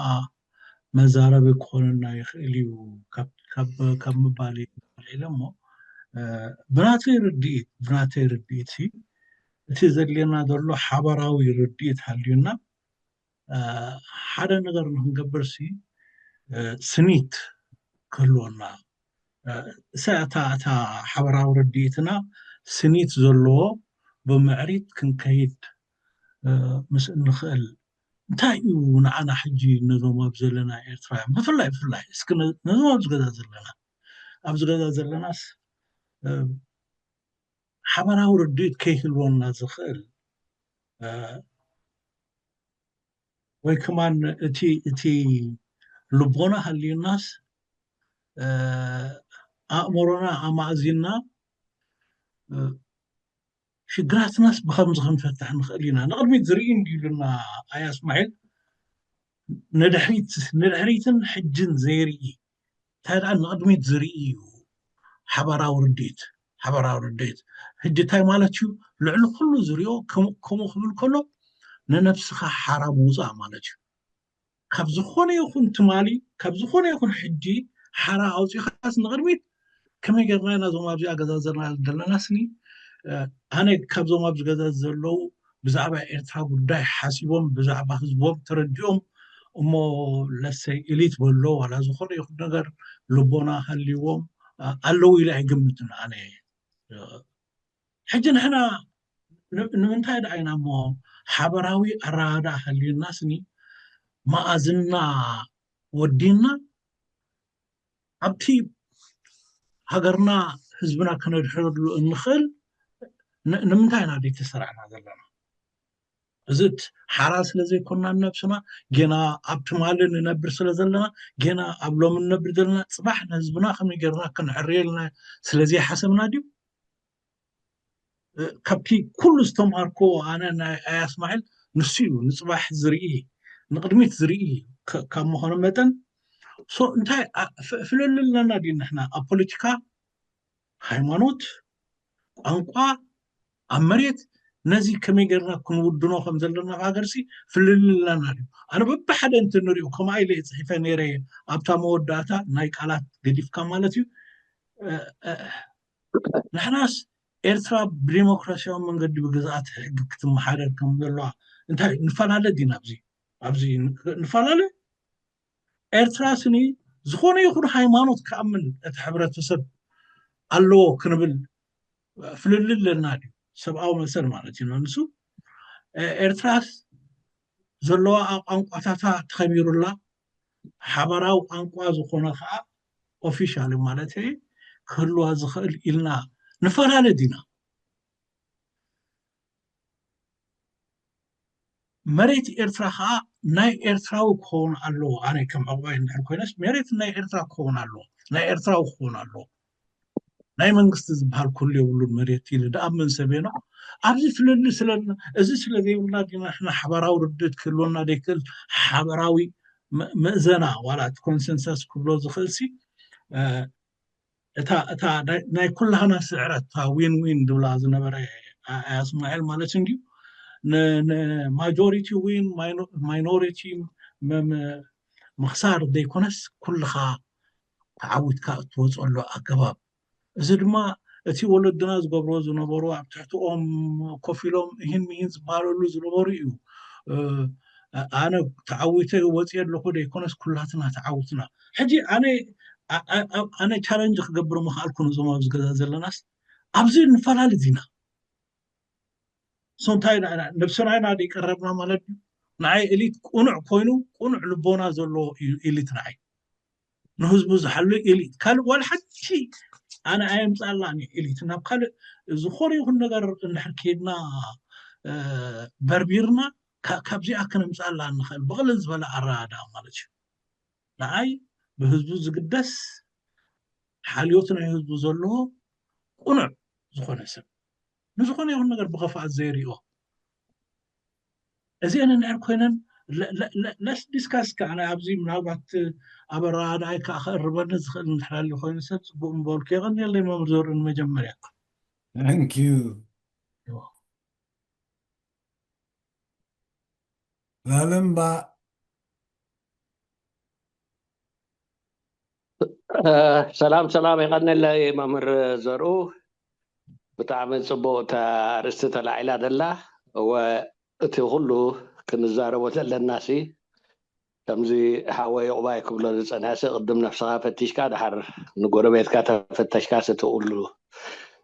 መዛረቢ ክኾነና ይኽእል እዩ ካብ ምባል ይልዒለ እሞ ብናተይ ርድኢት ብናተይ ርድኢት እቲ ዘድልየና ዘሎ ሓበራዊ ርድኢት ሃልዩና ሓደ ነገር ንክንገብር ሲ ስኒት ክህልወና እሳ እታ እታ ሓበራዊ ርድኢትና ስኒት ዘለዎ ብምዕሪት ክንከይድ ምስ እንኽእል እንታይ እዩ ንዓና ሕጂ ነዞም ኣብ ዘለና ኤርትራውያን ብፍላይ ብፍላይ እስኪ ነዞም ኣብዚ ገዛ ዘለና ኣብዚ ገዛ ዘለናስ ሓበራዊ ርድኢት ከይህልወና ዝኽእል ወይ ከማን እቲ እቲ ልቦና ሃልዩናስ ኣእምሮና ኣማእዚና ሽግራትናስ ብከምዚ ክንፈትሕ ንኽእል ኢና ንቕድሚት ዝርኢ እንዲሉና ኣያ እስማዒል ንድሕሪት ንድሕሪትን ሕጅን ዘይርኢ እንታይ ደኣ ንቕድሚት ዝርኢ እዩ ሓባራዊ ርድኢት ሓባራዊ ርድኢት ሕጂ እንታይ ማለት እዩ ልዕሊ ኩሉ ዝሪኦ ከምኡ ክብል ከሎ ንነብስኻ ሓራ ምውፃእ ማለት እዩ ካብ ዝኾነ ይኹን ትማሊ ካብ ዝኾነ ይኹን ሕጂ ሓራ ኣውፂኻስ ንቕድሚት ከመይ ጌርና ኢና እዞም ኣብዚኣ ገዛ ዘለና ዘለና ስኒ ኣነ ካብዞም ኣብዚ ገዛ ዘለዉ ብዛዕባ ኤርትራ ጉዳይ ሓሲቦም ብዛዕባ ህዝቦም ተረዲኦም እሞ ለሰይ ኢሊት በሎ ዋላ ዝኾነ ይኹን ነገር ልቦና ሃልዎም ኣለዉ ኢለ ኣይግምትን ኣነ ሕጂ ንሕና ንምንታይ ደኣ ኢና እሞ ሓበራዊ ኣረዳድኣ ሃልዩና ስኒ መኣዝና ወዲና ኣብቲ ሃገርና ህዝብና ክነድሕረሉ እንኽእል ንምንታይ ኢና ደይ ተሰራዕና ዘለና እዚ ሓራ ስለ ዘይኮና ንነብስና ጌና ኣብ ትማሊ ንነብር ስለ ዘለና ጌና ኣብ ሎሚ ንነብር ዘለና ፅባሕ ንህዝብና ከመይ ጌርና ክንዕርየልና ስለ ዘይሓሰብና ድዩ ካብቲ ኩሉ ዝተምሃርኮ ኣነ ናይ ኣያ እስማዒል ንሱ እዩ ንፅባሕ ዝርኢ ንቅድሚት ዝርኢ ካብ ምዃኑ መጠን ሶ እንታይ ፍለልለና ድዩ ንሕና ኣብ ፖለቲካ ሃይማኖት ቋንቋ ኣብ መሬት ነዚ ከመይ ጌርና ክንውድኖ ከም ዘለና ሃገርሲ ፍልልላና ድዩ? ኣነ በብሓደ እንትንሪኦ ከምኣ ኢለ እየ ፅሒፈ ነይረ እየ። ኣብታ መወዳእታ ናይ ቃላት ገዲፍካ ማለት እዩ። ንሕናስ ኤርትራ ብዲሞክራሲያዊ መንገዲ ብግዝኣት ሕጊ ክትመሓደር ከም ዘለዋ እንታይ ንፈላለ ዲና? ኣብዚ ኣብዚ ንፈላለ? ኤርትራ ስኒ ዝኾነ ይኹን ሃይማኖት ክኣምን እቲ ሕብረተሰብ ኣለዎ ክንብል ፍልልል ኣለና ድዩ? ሰብኣዊ መሰል ማለት እዩ ንሱ። ኤርትራስ ዘለዋ ቋንቋታታ ተኸቢሩላ ሓበራዊ ቋንቋ ዝኾነ ከዓ ኦፊሻል ማለት ክህልዋ ዝኽእል ኢልና ንፈላለ ዲና? መሬት ኤርትራ ከዓ ናይ ኤርትራዊ ክኸውን ኣለዎ። ኣነ ከም ዕቑባይ እንድሕር ኮይነስ መሬት ናይ ኤርትራ ክኸውን ኣለዎ፣ ናይ ኤርትራዊ ክኸውን ኣለዎ። ናይ መንግስቲ ዝበሃል ኩሉ የብሉን መሬት ኢሉ ደኣ መን ሰብየኖ? ኣብዚ ፍልልይ ስለ እዚ ስለ ዘይብልና ዲና ንሕና ሓበራዊ ርድእት ክህልወና ዘይክእል ሓበራዊ መእዘና ዋላ እቲ ኮንሰንሰስ ክብሎ ዝኽእል ሲ እታ እታ ናይ ኩላህና ስዕረት እታ ዊን ዊን ዝብላ ዝነበረ ኣያ እስማኤል ማለት እንድዩ። ንማጆሪቲ ዊን ማይኖሪቲ ምኽሳር ዘይኮነስ ኩልኻ ተዓዊትካ እትወፀሉ ኣገባብ። እዚ ድማ እቲ ወለድና ዝገብሮ ዝነበሩ ኣብ ትሕትኦም ኮፍ ኢሎም ይህን ምሂን ዝበሃለሉ ዝነበሩ እዩ። ኣነ ተዓዊተ ወፂአ ኣለኹ ዘይኮነስ ኩላትና ተዓዊትና። ሕጂ ኣነ ኣነ ቻለንጅ ክገብር ምኽኣልኩ ነዞም ኣብዚ ገዛ ዘለናስ ኣብዚ ንፈላለ ዲና። ሶንታይ ነብስና ኢና ዘይቀረብና ማለት እዩ። ንዓይ ኤሊት ቁኑዕ ኮይኑ ቁኑዕ ልቦና ዘለዎ እዩ ኤሊት ንዓይ። ንህዝቡ ዝሓሉ ኤሊት ካልእ ዋላ ሓንቲ ኣነ ኣየምፃላን እዩ ኤሊት ናብ ካልእ ዝኾነ ይኹን ነገር እንድሕር ከይድና በርቢርና ካብዚኣ ክነምፃላ እንኽእል ብቕልል ዝበለ ኣረዳድኣ ማለት እዩ። ንዓይ ብህዝቡ ዝግደስ ሓልዮት ናይ ህዝቡ ዘለዎ ቁኑዕ ዝኾነ ሰብ ንዝኾነ ይኹን ነገር ብኸፍኣት ዘይሪኦ እዚአን እንድሕር ኮይነን ለስ ዲስካስ ከዓ ናይ ኣብዚ ምናልባት ኣብ ኣረዳድኣይ ከዓ ከእርበኒ ዝኽእል እንድሕር ኣሎ ኮይኑ ሰብ ፅቡቅ ምበልኩ። የቐንየለይ መምህር ዘርኡ ንመጀመርያ። Thank you። ላለምባ ሰላም ሰላም፣ የቐንየለይ መምህር ዘርኡ። ብጣዕሚ ፅቡቅ እታ ኣርእስቲ ተላዒላ ዘላ። እወ እቲ ኩሉ ክንዛረቦ ዘለና ሲ ከምዚ ሓወይ ዕቑባይ ክብሎ ዝፀንሐ ሲ ቅድም ነብስኻ ፈቲሽካ ድሓር ንጎረቤትካ ተፈተሽካ ሲ እቲ ኩሉ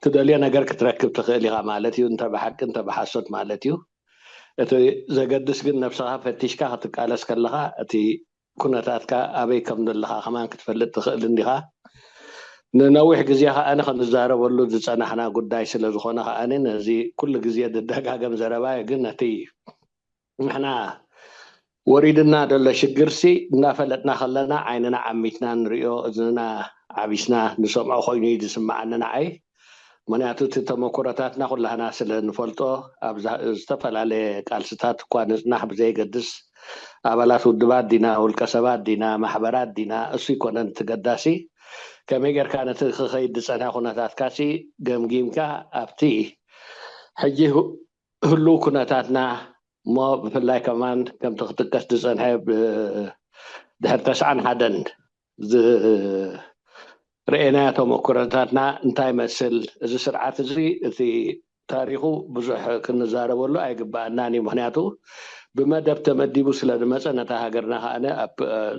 ትደልዮ ነገር ክትረክብ ትኽእል ኢኻ ማለት እዩ። እንተ ብሓቂ እንተ ብሓሶት ማለት እዩ። እቲ ዘገድስ ግን ነብስኻ ፈቲሽካ ክትቃለስ ከለኻ እቲ ኩነታትካ ኣበይ ከም ዘለኻ ከማን ክትፈልጥ ትኽእል እንዲኻ። ንነዊሕ ግዜ ከኣ ክንዛረበሉ ዝጸናሕና ጉዳይ ስለ ዝኾነ ከኣ ነዚ ኩሉ ግዜ ዝደጋገም ዘረባ እዩ። ግን ነቲ ንሕና ወሪድና ዘሎ ሽግርሲ እናፈለጥና ከለና ዓይንና ዓሚትና ንሪኦ፣ እዝንና ዓቢስና ንሰምዖ ኮይኑ እዩ ዝስምዓኒ ንዓይ። ምኽንያቱ እቲ ተመኩሮታትና ኩላህና ስለ ንፈልጦ ኣብ ዝተፈላለየ ቃልስታት እኳ ንፅናሕ ብዘየገድስ ኣባላት ውድባት ዲና ውልቀ ሰባት ዲና ማሕበራት ዲና እሱ ይኮነን እቲ ገዳሲ ከመይ ጌርካ ነቲ ክኸይድ ዝፀንሐ ኩነታትካሲ ገምጊምካ ኣብቲ ሕጂ ህሉው ኩነታትና እሞ ብፍላይ ከማን ከምቲ ክጥቀስ ዝፀንሐ ድሕሪ ተስዓን ሓደን ዝረኤናዮ ተመኩሮታትና እንታይ ይመስል? እዚ ስርዓት እዚ እቲ ታሪኹ ብዙሕ ክንዛረበሉ ኣይግበኣናን እዩ። ምኽንያቱ ብመደብ ተመዲቡ ስለ ዝመፀ ነታ ሃገርና ከኣ ኣብ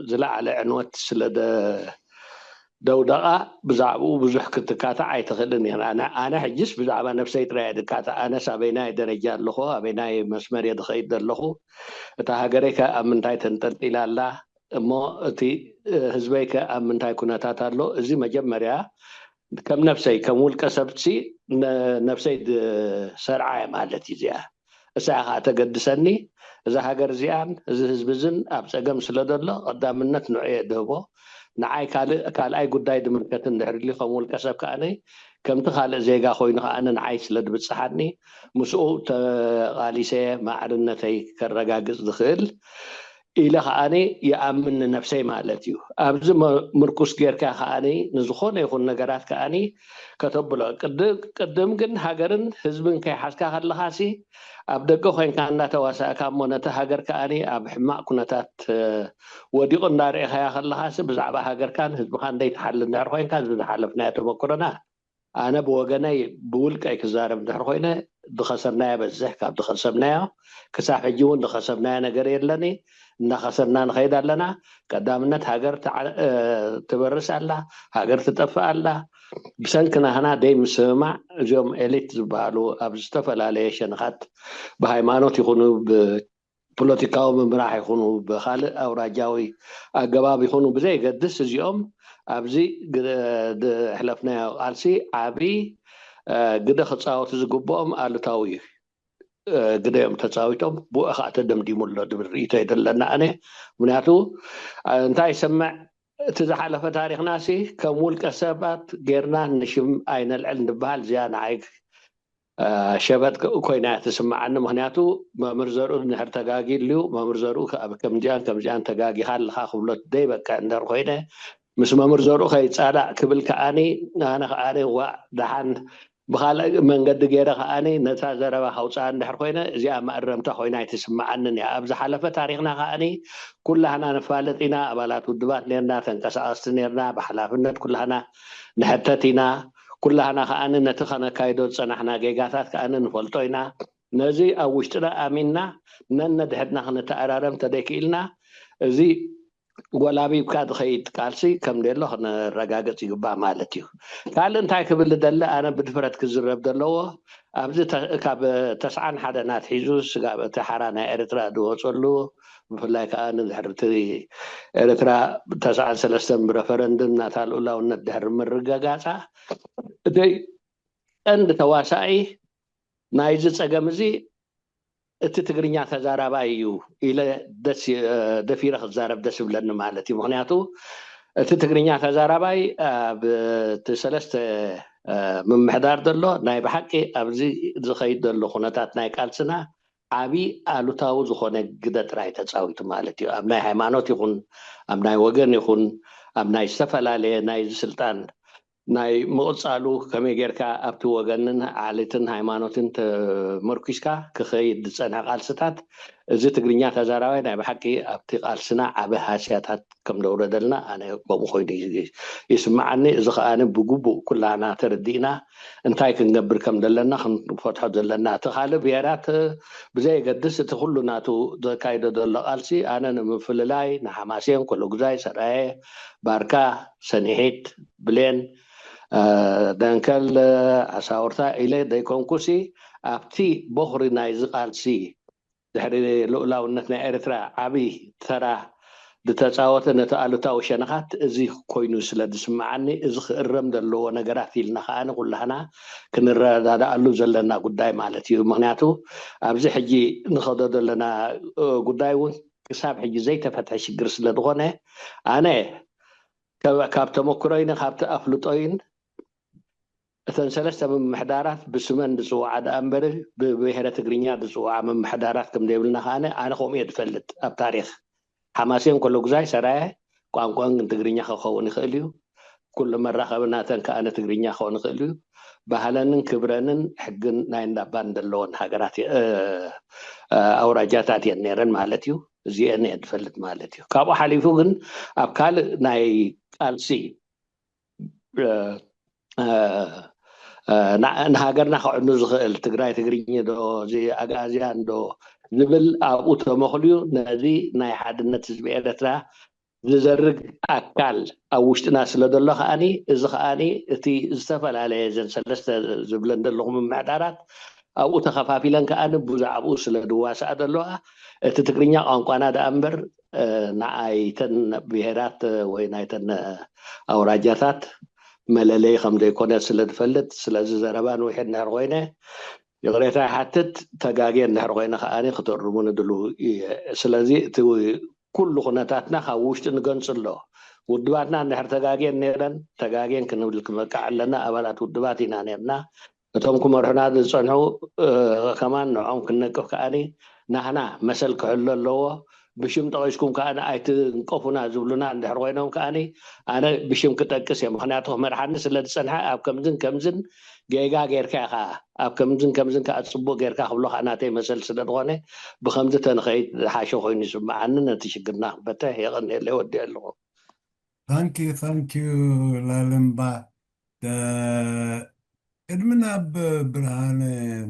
ዝለዓለ ዕንወት ስለ ደውደቓ ብዛዕባኡ ብዙሕ ክትካታዕ ኣይትኽእልን ኢኻ። ኣነ ሕጅስ ብዛዕባ ነብሰይ ጥራይ እየ ዝካታዕ። ኣነስ ኣበይናይ ደረጃ ኣለኹ? ኣበይናይ መስመር እየ ዝኸይድ ዘለኹ? እታ ሃገረይ ከ ኣብ ምንታይ ተንጠልጢላ ኣላ? እሞ እቲ ህዝበይ ከ ኣብ ምንታይ ኩነታት ኣሎ? እዚ መጀመርያ ከም ነብሰይ ከም ውልቀ ሰብሲ ነብሰይ ዝሰርዓ እየ ማለት እዩ እዚኣ። እሳ እያ ከዓ ተገድሰኒ። እዛ ሃገር እዚኣን እዚ ህዝቢ እዝን ኣብ ፀገም ስለ ዘሎ ቀዳምነት ንዑ እየ ድህቦ። ንዓይ ካልእ ካልኣይ ጉዳይ ዝምልከት እንድሕር ድልዩ ከም ውልቀ ሰብ ከዓነይ ከምቲ ካልእ ዜጋ ኮይኑ ከዓነ ንዓይ ስለ ዝብፅሓኒ ምስኡ ተቓሊሰ ማዕርነተይ ከረጋግፅ ዝኽእል ኢለ ከዓኒ ይኣምን ንነብሰይ ማለት እዩ። ኣብዚ ምርኩስ ጌርካ ከዓኒ ንዝኾነ ይኹን ነገራት ከዓኒ ከተብሎ ቅድም ግን ሃገርን ህዝብን ከይሓዝካ ከለኻሲ ኣብ ደገ ኮይንካ እንዳተዋሳእካ እሞ ነቲ ሃገር ከዓኒ ኣብ ሕማቕ ኩነታት ወዲቑ እንዳርኢኻያ ከለኻሲ ብዛዕባ ሃገርካን ህዝብኻን ዘይትሓሊ እንድሕር ኮይንካ እዚ ዝሓለፍናዮ ተመክሮና ኣነ ብወገነይ ብውልቀይ ክዛረብ እንድሕር ኮይነ ድኸሰብናዮ በዝሕ ካብ ድኸሰብናዮ ክሳብ ሕጂ እውን ድኸሰብናዮ ነገር የለኒ። እናኸሰብና ንኸይድ ኣለና። ቀዳምነት ሃገር ትበርስ ኣላ፣ ሃገር ትጠፍእ ኣላ። ብሰንኪ ናህና ደይ ምስምማዕ እዚኦም ኤሊት ዝበሃሉ ኣብ ዝተፈላለየ ሸነኻት ብሃይማኖት ይኹኑ ብ ፖለቲካዊ ምምራሕ ይኹኑ ብካልእ ኣውራጃዊ ኣገባብ ይኹኑ ብዘየገድስ እዚኦም ኣብዚ ሕለፍናዮ ቃልሲ ዓብዪ ግደ ክፃወቱ ዝግብኦም ኣሉታዊ ግደ እዮም ተፃዊቶም። ብኡ ከዓ ተደምዲሙ ኣሎ ዝብል ርእይቶ የደለና ኣነ። ምክንያቱ እንታይ ይሰምዕ እቲ ዝሓለፈ ታሪክና ሲ ከም ውልቀ ሰባት ጌርና ንሽም ኣይነልዕል ንበሃል እዚኣ ንዓይ ሸበጥ ኮይና ትስምዓኒ። ምክንያቱ መምህር ዘርኡ ንድሕር ተጋጊሉ መምህር ዘርኡ ከምዚኣን ከምዚኣን ተጋጊኻ ኣለካ ክብሎ ደይበቅዕ እንደር ኮይነ ምስ መምህር ዘርኡ ከይፃላእ ክብል ከዓኒ ኣነ ከዓኒ ዋእ ደሓን ብካልእ መንገዲ ገይረ ከዓኒ ነታ ዘረባ ከውፅኣ እንድሕር ኮይነ እዚኣ መእረምታ ኮይና ኣይትስምዓንን እያ። ኣብ ዝሓለፈ ታሪክና ከዓኒ ኩላህና ንፋለጥ ኢና። ኣባላት ውድባት ነርና፣ ተንቀሳቀስቲ ነርና፣ ብሓላፍነት ኩላህና ንሕተት ኢና። ኩላህና ከዓኒ ነቲ ከነካይዶ ዝፀናሕና ጌጋታት ከዓኒ ንፈልጦ ኢና። ነዚ ኣብ ውሽጥና ኣሚንና ነነድሕድና ክንተኣራረም ተደይክኢልና እዚ ጎላቢብካ ዝኸይድ ቃልሲ ከም ደሎ ክነረጋገፅ ይግባእ ማለት እዩ። ካልእ እንታይ ክብል ደለ ኣነ ብድፍረት ክዝረብ ዘለዎ ኣብዚ ካብ ተስዓን ሓደን ኣትሒዙ ስጋብ እቲ ሓራ ናይ ኤርትራ ዝወፀሉ ብፍላይ ከዓ ንድሕርቲ ኤርትራ ተስዓን ሰለስተን ብረፈረንድም ናታ ልኡላውነት ድሕሪ ምርገጋፃ እተይ ቀንዲ ተዋሳኢ ናይዚ ፀገም እዚ እቲ ትግርኛ ተዛራባይ እዩ ኢለ ደፊረ ክዛረብ ደስ ይብለኒ ማለት እዩ። ምክንያቱ እቲ ትግርኛ ተዛራባይ ኣብ እቲ ሰለስተ ምምሕዳር ዘሎ ናይ ብሓቂ ኣብዚ ዝኸይድ ዘሎ ኩነታት ናይ ቃልስና ዓብዪ ኣሉታዊ ዝኾነ ግደ ጥራይ ተፃዊቱ ማለት እዩ። ኣብ ናይ ሃይማኖት ይኹን ኣብ ናይ ወገን ይኹን ኣብ ናይ ዝተፈላለየ ናይ ስልጣን ናይ ምቕፃሉ ከመይ ጌርካ ኣብቲ ወገንን ዓሌትን ሃይማኖትን ተመርኪስካ ክኸይድ ዝፀንሐ ቃልስታት እዚ ትግርኛ ተዛራባይ ናይ ብሓቂ ኣብቲ ቃልስና ዓበ ሃስያታት ከም ደውረደልና ኣነ ከምኡ ኮይኑ ይስምዓኒ። እዚ ከዓ ብግቡእ ኩላና ተረዲእና እንታይ ክንገብር ከም ዘለና ክንፈትሖ ዘለና እቲ ካልእ ብሄራት ብዘየገድስ እቲ ኩሉ ናቱ ዘካይዶ ዘሎ ቃልሲ ኣነ ንምፍልላይ ንሓማሴን ኮሎጉዛይ ሰራየ ባርካ ሰኒሒት ብሌን ደንከል ኣሳወርታ ኢለ ደይኮንኩሲ ኣብቲ ቦኽሪ ናይዚ ቃልሲ ድሕሪ ልኡላውነት ናይ ኤርትራ ዓብዪ ተራ ዝተፃወተ ነቲ ኣሉታዊ ሸነኻት እዚ ኮይኑ ስለ ዝስምዓኒ እዚ ክእረም ዘለዎ ነገራት ኢልና ከዓኒ ኩላህና ክንረዳድኣሉ ዘለና ጉዳይ ማለት እዩ። ምክንያቱ ኣብዚ ሕጂ ንኸዶ ዘለና ጉዳይ እውን ክሳብ ሕጂ ዘይተፈትሐ ሽግር ስለ ዝኾነ ኣነ ካብ ተመክሮይን ካብቲ ኣፍልጦይን እተን ሰለስተ ምምሕዳራት ብስመን ዝፅውዓ ደኣ እምበሪ ብብሄረ ትግርኛ ዝፅውዓ ምምሕዳራት ከም ዘይብልና ከዓነ ኣነ ከምኡ እየ ዝፈልጥ። ኣብ ታሪክ ሓማሴን ኮሎጉዛይ ሰራየ ቋንቋን ትግርኛ ክኸውን ይኽእል እዩ። ኩሉ መራኸቢ ናተን ከዓነ ትግርኛ ክኸውን ይኽእል እዩ። ባህለንን ክብረንን ሕግን ናይ እንዳባን ዘለዎን ሃገራት ኣውራጃታት እየን ነይረን ማለት እዩ። እዚአን እየ ዝፈልጥ ማለት እዩ። ካብኡ ሓሊፉ ግን ኣብ ካልእ ናይ ቃልሲ ንሃገርና ክዕኑ ዝኽእል ትግራይ ትግርኝ ዶ ኣግኣዝያን ዶ ዝብል ኣብኡ ተመኽልዩ ነዚ ናይ ሓድነት ህዝቢ ኤርትራ ዝዘርግ ኣካል ኣብ ውሽጥና ስለ ዘሎ ከዓኒ እዚ ከዓኒ እቲ ዝተፈላለየ ዘን ሰለስተ ዝብለን ዘለኹ ምምሕዳራት ኣብኡ ተኸፋፊለን ከዓኒ ብዛዕባኡ ስለ ዝዋሳኣ ዘለዋ እቲ ትግርኛ ቋንቋና ደኣ እምበር ንዓይተን ብሄራት ወይ ናይተን ኣውራጃታት መለለይ ከም ዘይኮነ ስለ ዝፈልጥ ስለዚ ዘረባ ንውሕድ እንድሕር ኮይነ ይቕሬታ ይሓትት። ተጋግየ እንድሕር ኮይነ ከዓኒ ክትእርሙኒ ድልው እየ። ስለዚ እቲ ኩሉ ኩነታትና ካብ ውሽጢ ንገንፅሎ። ውድባትና እንድሕር ተጋግየን ነይረን ተጋግየን ክንብል ክበቅዕ ኣለና። ኣባላት ውድባት ኢና ነይርና። እቶም ክመርሑና ዝፀንሑ ከማን ንዕኦም ክንነቅፍ ከዓኒ ናህና መሰል ክሕሎ ኣለዎ። ብሽም ጠቒስኩም ከኣ ኣይትንቀፉና ዝብሉና እንድሕር ኮይኖም ከኣ ኣነ ብሽም ክጠቅስ እየ። ምክንያቱ ክመርሓኒ ስለ ዝጸንሐ ኣብ ከምዝን ከምዝን ጌጋ ጌርካ ኢኻ፣ ኣብ ከምዝን ከምዝን ከኣ ጽቡቕ ጌርካ ክብሎ ከኣ ናተይ መሰል ስለ ዝኾነ ብከምዚ ተንኸይድ ዝሓሸ ኮይኑ ይስምዓኒ። ነቲ ሽግርና ክበተህ የቐንየለይ። ወዲአ ኣለኹ። ታንኪዩ ታንኪዩ ላልምባ። ቅድሚ ናብ ብርሃነ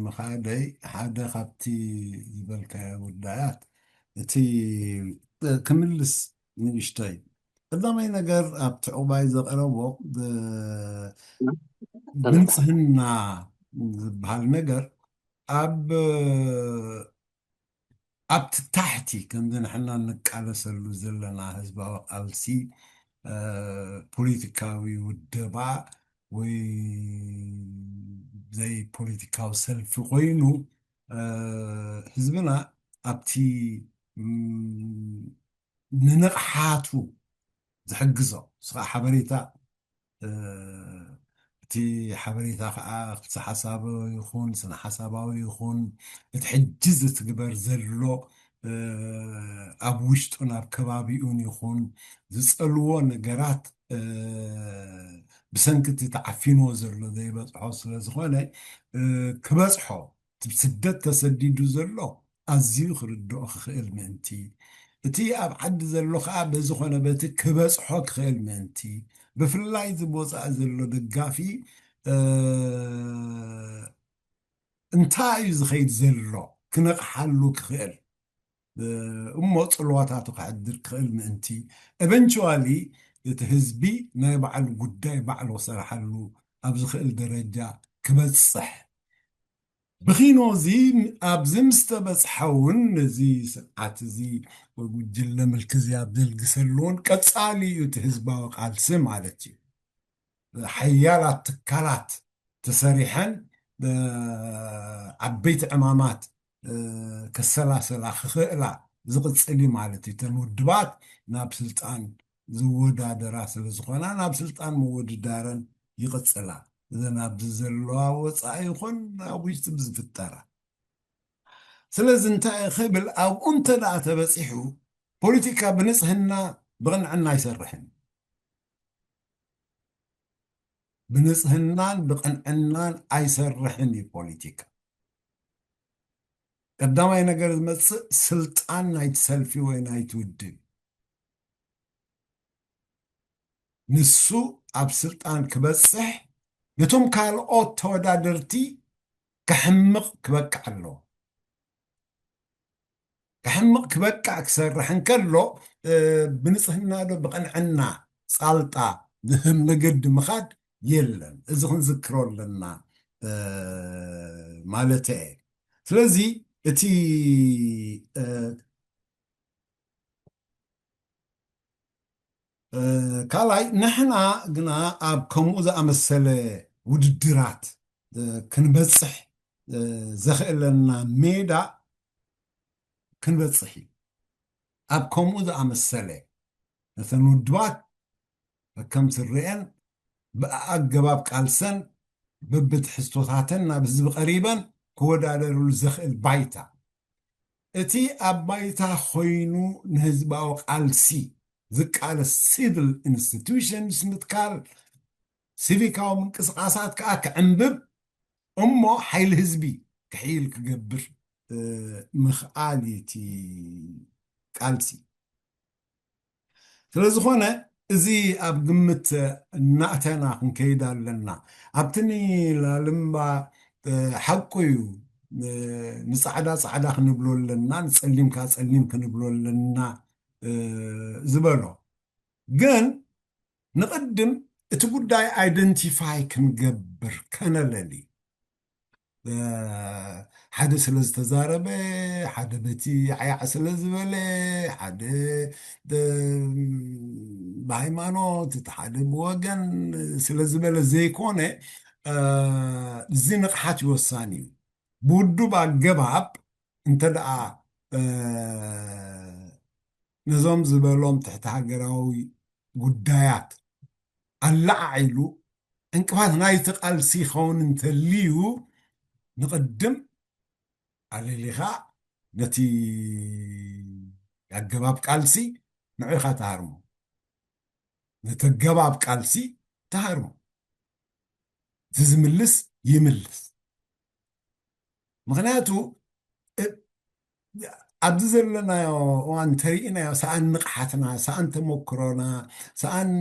ምኻደይ ሓደ ካብቲ ዝበልካዮ ጉዳያት እቲ ክምልስ ንእሽተይ። ቀዳማይ ነገር ኣብቲ ዕቑባይ ዘቕረቦ ብንጽህና ዝበሃል ነገር ኣብ ኣብቲ ታሕቲ ከምዚ ንሕና እንቃለሰሉ ዘለና ህዝባዊ ቃልሲ ፖለቲካዊ ውደባ ወይ ዘይፖለቲካዊ ሰልፊ ኮይኑ ህዝብና ኣብቲ ንንቕሓቱ ዝሕግዞ ስኻ ሓበሬታ እቲ ሓበሬታ ከዓ ክፍቲ ሓሳባዊ ይኹን ስነ ሓሳባዊ ይኹን እቲ ሕጂ ዝትግበር ዘሎ ኣብ ውሽጡን ኣብ ከባቢኡን ይኹን ዝፀልዎ ነገራት ብሰንኪ እቲ ተዓፊንዎ ዘሎ ዘይበፅሖ ስለዝኾነ ክበፅሖ እቲ ስደት ተሰዲዱ ዘሎ ኣዝዩ ክርድኦ ክኽእል ምእንቲ እቲ ኣብ ዓዲ ዘሎ ከዓ በዝኾነ በቲ ክበፅሖ ክኽእል ምእንቲ ብፍላይ እዚ ወፃኢ ዘሎ ደጋፊ እንታይ እዩ ዝኸይድ ዘሎ ክነቕሓሉ ክኽእል እሞ ፅልዋታቱ ክሕድር ክኽእል ምእንቲ eventually እቲ ህዝቢ ናይ ባዕሉ ጉዳይ ባዕሉ ክሰርሓሉ ኣብ ዝኽእል ደረጃ ክበፅሕ ብኺኖ እዚ ኣብዚ ምስ ተበፅሐ እውን ነዚ ስርዓት እዚ ወይ ጉጅለ ምልኪ እዚ ኣብ ዘልግሰሉ እውን ቀፃሊ እዩ እቲ ህዝባዊ ቃልሲ ማለት እዩ። ሓያላት ትካላት ተሰሪሐን ዓበይቲ ዕማማት ከሰላሰላ ክኽእላ ዝቕፅል እዩ ማለት እዩ። እተን ውድባት ናብ ስልጣን ዝወዳደራ ስለዝኾና ናብ ስልጣን ምውድዳረን ይቕፅላ። እዘን ኣብዚ ዘለዋ ወፃኢ ይኹን ኣብ ውሽጢ ብዝፍጠራ ስለዚ እንታይ ክብል ኣብኡ እንተ ደኣ ተበፂሑ ፖለቲካ ብንፅህና ብቕንዕና ኣይሰርሕን። ብንፅህናን ብቕንዕናን ኣይሰርሕን እዩ ፖለቲካ። ቀዳማይ ነገር ዝመፅእ ስልጣን ናይቲ ሰልፊ ወይ ናይቲ ውድብ ንሱ ኣብ ስልጣን ክበፅሕ ነቶም ካልኦት ተወዳደርቲ ከሕምቕ ክበቅዕ ኣለዎ። ከሕምቕ ክበቅዕ ክሰርሕ እንከሎ ብንፅህና ዶ ብቕንዕና ፃልጣ ዝህብ መገዲ ምኻድ የለን። እዚ ክንዝክሮ ኣለና ማለት እየ። ስለዚ እቲ ካልኣይ ንሕና ግና ኣብ ከምኡ ዝኣመሰለ ውድድራት ክንበፅሕ ዘኽእለና ሜዳ ክንበፅሕ እዩ። ኣብ ከምኡ ዝኣመሰለ ነተን ውድባት ከም ስርኤን ብኣገባብ ቃልሰን በብትሕዝቶታተን ናብ ህዝቢ ቀሪበን ክወዳደርሉ ዘኽእል ባይታ እቲ ኣብ ባይታ ኮይኑ ንህዝባዊ ቃልሲ ዝቃለስ civil institutions ምትካል ሲቪካዊ ምንቅስቃሳት ከዓ ክዕንብብ እሞ ሓይሊ ህዝቢ ክሕይል ክገብር ምኽኣል እቲ ቃልሲ ስለዝኾነ እዚ ኣብ ግምት እናእተና ክንከይድ ኣለና ኣብቲ ንላልምባ ሓቁ እዩ ንፃዕዳ ፃዕዳ ክንብሎ ኣለና ንፀሊም ከዓ ፀሊም ክንብሎ ኣለና ዝበሎ ግን ንቕድም እቲ ጉዳይ identify ክንገብር ከነለሊ ሓደ ስለ ዝተዛረበ ሓደ በቲ ዓያዕ ስለ ዝበለ ሓደ ብሃይማኖት እቲ ሓደ ብወገን ስለ ዝበለ ዘይኮነ እዚ ንቕሓት ይወሳኒ እዩ ብውዱብ ኣገባብ እንተ ደኣ ነዞም ዝበሎም ትሕቲ ሃገራዊ ጉዳያት ኣለዓዒሉ ዕንቅፋት ናይቲ ቃልሲ ይኸውን እንተልዩ ንቕድም ኣለሊኻ ነቲ ኣገባብ ቃልሲ ንዕኻ ትሃርሞ። ነቲ ኣገባብ ቃልሲ ትሃርሞ። እቲ ዝምልስ ይምልስ። ምኽንያቱ ኣብዚ ዘለናዮ እዋን እንተሪእናዮ ሰኣን ንቕሓትና፣ ሰኣን ተመክሮና፣ ሰኣን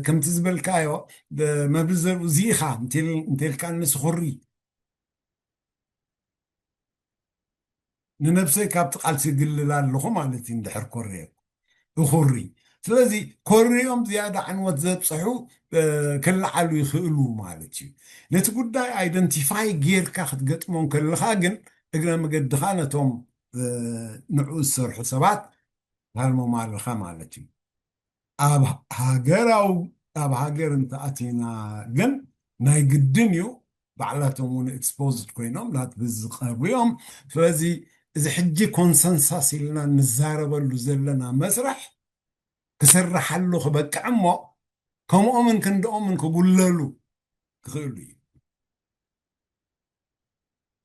ከምቲ ዝበልካዮ መብሊ ዘርኡ እዚኢኻ እንተልካ ንስኹሪ ንነብሰይ ካብቲ ቃልሲ ይግልል ኣለኹ ማለት እዩ። እንድሕር ኮርየ እኹሪ ስለዚ ኮርዮም ዝያዳ ዕንወት ዘብፅሑ ክለዓሉ ይኽእሉ ማለት እዩ። ነቲ ጉዳይ ኣይደንቲፋይ ጌርካ ክትገጥሞም ከለኻ ግን እግረ መገድኻ ነቶም ንዕኡ ዝሰርሑ ሰባት ሃርሞም ኣለኻ ማለት እዩ። ኣብ ሃገራዊ ኣብ ሃገር እንተኣቲና ግን ናይ ግድን እዩ ባዕላቶም እውን exposed ኮይኖም ናብ ህዝቢ ዝቐርቡ እዮም። ስለዚ እዚ ሕጂ ኮንሰንሳስ ኢልና ንዛረበሉ ዘለና መስርሕ ክስርሓሉ ክበቅዕ እሞ ከምኦምን ክንድኦምን ክጉለሉ ክኽእሉ እዩ።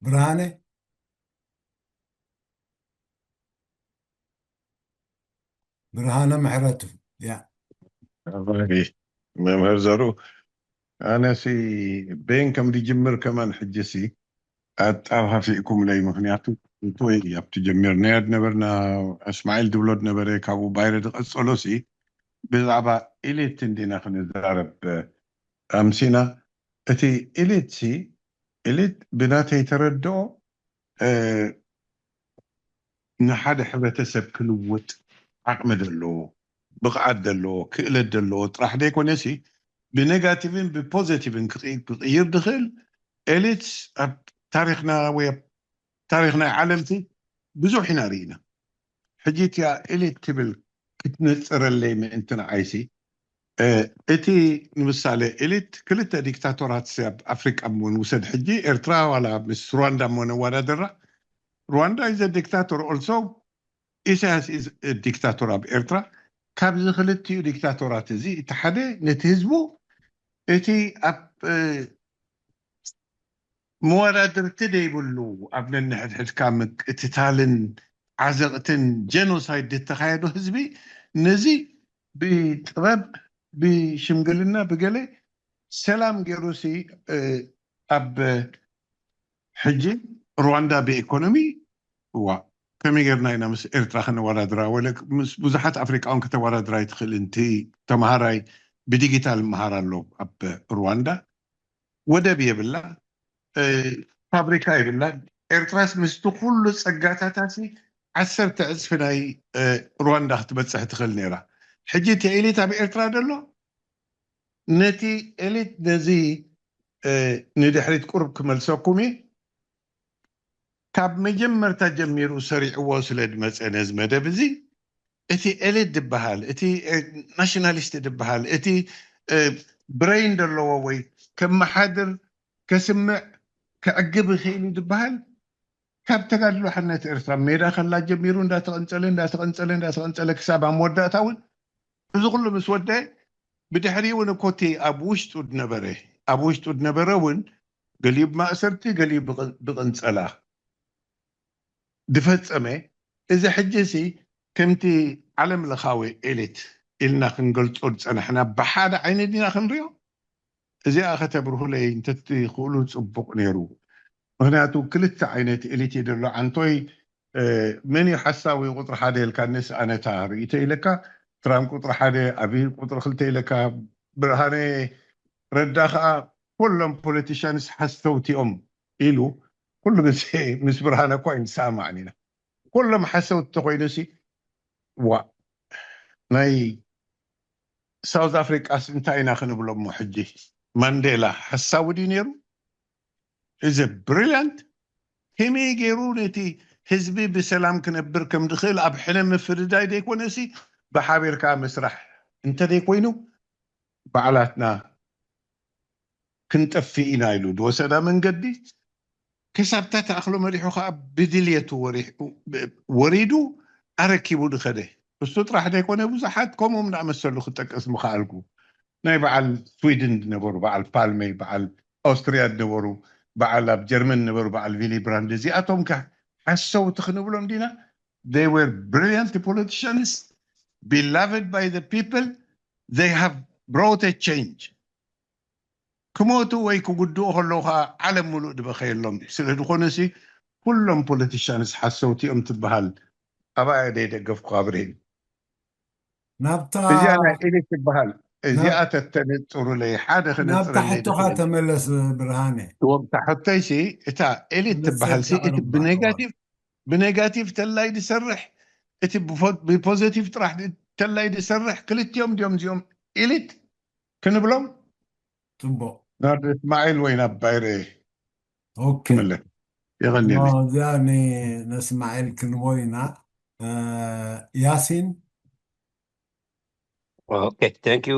ብርሃነ ብርሃነ ምሕረቱ ያ መምህር ዘሩ ኣነሲ ቤን ከም ድጅምር ከማን ሕጅሲ ኣጣፋፊእኩምለይ። ምክንያቱ እንቶይ ኣብቲ ጀሚርናዮ ዝነበርና እስማዒል ድብሎ ዝነበረ ካብኡ ባይረ ዝቐፀሎ ሲ ብዛዕባ ኢሊት እንዲና ክንዛረብ ኣምሲና። እቲ ኢሊት ሲ ኢሊት ብናተይ ተረድኦ ንሓደ ሕብረተሰብ ክልውጥ ዓቕሚ ዘለዎ ብቕዓት ዘለዎ ክእለት ዘለዎ ጥራሕ ዘይኮነ ሲ ብኔጋቲቭን ብፖዘቲቭን ክቕይር ዝኽእል ኤሊትስ ኣብ ታሪክና ወይ ኣብ ታሪክ ናይ ዓለም ሲ ብዙሕ ኢና ርኢና። ሕጂ እቲያ ኤሊት ትብል ክትነፅረለይ ምእንቲ ንዓይ ሲ እቲ ንምሳሌ ኤሊት ክልተ ዲክታቶራት ሲ ኣብ ኣፍሪቃ እውን ውሰድ ሕጂ ኤርትራ ዋላ ምስ ሩዋንዳ እሞ ነዋዳደራ ሩዋንዳ is a dictator also ኢሳያስ is a dictator ኣብ ኤርትራ። ካብዚ ክልቲኡ ዲክታቶራት እዚ እቲ ሓደ ነቲ ህዝቡ እቲ ኣብ መወዳድርቲ ደይብሉ ኣብ ነንሕድሕድካ ምቅትታልን ዓዘቕትን ጀኖሳይድ ዝተኻየዶ ህዝቢ ነዚ ብጥበብ ብሽምግልና ብገለ ሰላም ገይሩ ሲ ኣብ ሕጂ ሩዋንዳ ብኢኮኖሚ እዋ ከመይ ጌርና ኢና ምስ ኤርትራ ከነወዳድራ ወለ ምስ ብዙሓት ኣፍሪቃውን ከተወዳድራ ይትኽእል እንቲ ተምሃራይ ብዲጂታል መሃር ኣሎ ኣብ ሩዋንዳ ወደብ የብላ ፋብሪካ የብላ ኤርትራስ ምስቲ ኩሉ ጸጋታታሲ ዓሰርተ ዕጽፊ ናይ ሩዋንዳ ክትበጽሕ ትኽእል ነይራ ሕጂ እቲ ኤሊት ኣብ ኤርትራ ደሎ ነቲ ኤሊት ነዚ ንድሕሪት ቁሩብ ክመልሰኩም እዩ ካብ መጀመርታ ጀሚሩ ሰሪዕዎ ስለ ዝመፀ ነዚ መደብ እዚ እቲ ኤሊት ዝበሃል እቲ ናሽናሊስት ዝበሃል እቲ ብረይን ዘለዎ ወይ ከመሓድር ከስምዕ ክዕግብ ይኽእል እዩ ዝበሃል ካብ ተጋድሎ ሓርነት ኤርትራ ሜዳ ከላ ጀሚሩ እንዳተቐንጸለ እንዳተቐንጸለ እንዳተቐንጸለ ክሳብ ኣብ መወዳእታ እውን እዚ ኩሉ ምስ ወደ ብድሕሪኡ እውን እኮ እቲ ኣብ ውሽጡ ዝነበረ ኣብ ውሽጡ ዝነበረ እውን ገሊኡ ብማእሰርቲ ገሊኡ ብቕንጸላ ዝፈጸመ እዚ ሕጂ ሲ ከምቲ ዓለም ለኻዊ ኤሊት ኢልና ክንገልጾ ዝጸናሕና ብሓደ ዓይኒ ዲና ክንሪኦ እዚኣ ከተብርሁለይ እንተትኽእሉ ፅቡቅ ነይሩ። ምክንያቱ ክልተ ዓይነት ኤሊት እዩ ዘሎ። ዓንቶይ መን እዩ ሓሳዊ ቁፅሪ ሓደ ኢልካ ነስ ኣነታ ርእይቶ ኢለካ ትራምፕ ቁፅሪ ሓደ ኣብይ ቁፅሪ ክልተ ኢለካ ብርሃነ ረዳ ከዓ ኩሎም ፖለቲሽያንስ ሓሰውቲ እዮም ኢሉ ኩሉ ግዜ ምስ ብርሃነ እኳ ኣይንሰማማዕን ኢና። ኩሎም ሓሰውቲ ተኮይኑ ሲ ዋ ናይ ሳውዝ ኣፍሪቃስ እንታይ ኢና ክንብሎ እሞ ሕጂ ማንዴላ ሓሳዊ ድዩ ነይሩ እዚ ብሪልያንት ከመይ ገይሩ ነቲ ህዝቢ ብሰላም ክነብር ከም ዝኽእል ኣብ ሕነ ምፍርዳይ ዘይኮነ ሲ ብሓቢርካ ምስራሕ እንተዘይኮይኑ ባዕላትና ክንጠፍእ ኢና ኢሉ ዝወሰዳ መንገዲ ክሳብታ ተኣኽሎ መሪሑ ከዓ ብድልየቱ ወሪዱ ኣረኪቡ ዝኸደ እሱ ጥራሕ ዘይኮነ ብዙሓት ከምኦም ዝኣመሰሉ ክጠቅስ ምኽኣልኩ ናይ በዓል ስዊድን ዝነበሩ በዓል ፓልሜ በዓል ኣውስትሪያ ዝነበሩ በዓል ኣብ ጀርመን ዝነበሩ በዓል ቪሊ ብራንድ እዚኣቶም ከ ሓሰውቲ ክንብሎም ዲና They were brilliant politicians, beloved by the people. They have brought a change. ክሞቱ ወይ ክጉድኡ ከለዉ ከዓ ዓለም ሙሉእ ዝበኸየሎም እዩ። ስለ ዝኾነ ሲ ኩሎም ፖለቲሻንስ ሓሰውቲ እዮም ትበሃል። ኣብኣ እየ ደይደገፍኩ ኣብርሂን። ናብታ እዚኣ ናይ ኤሊት ትበሃል እዚኣ ተተነፅሩለይ ሓደ ናብታ ክነፅረለይ ሕቶኻ ተመለስ ብርሃነ። ወብታ ሕቶይ ሲ እታ ኤሊት ትበሃል ሲ እቲ ብኔጋቲቭ ብኔጋቲቭ ተላይ ዝሰርሕ እቲ ብፖ- ብፖዘቲቭ ጥራሕ ተላይ ዝሰርሕ ክልቲኦም ድዮም እዚኦም ኤሊት ክንብሎም ፅቡቅ ናብ እስማዒል ወይ ናብ ባይረ ኦኬ ክምለስ የቐንየለይ። እዚኣ ነስማዒል ክንቦ ኢና። ያሲን ኦኬ ቴንክ ዩ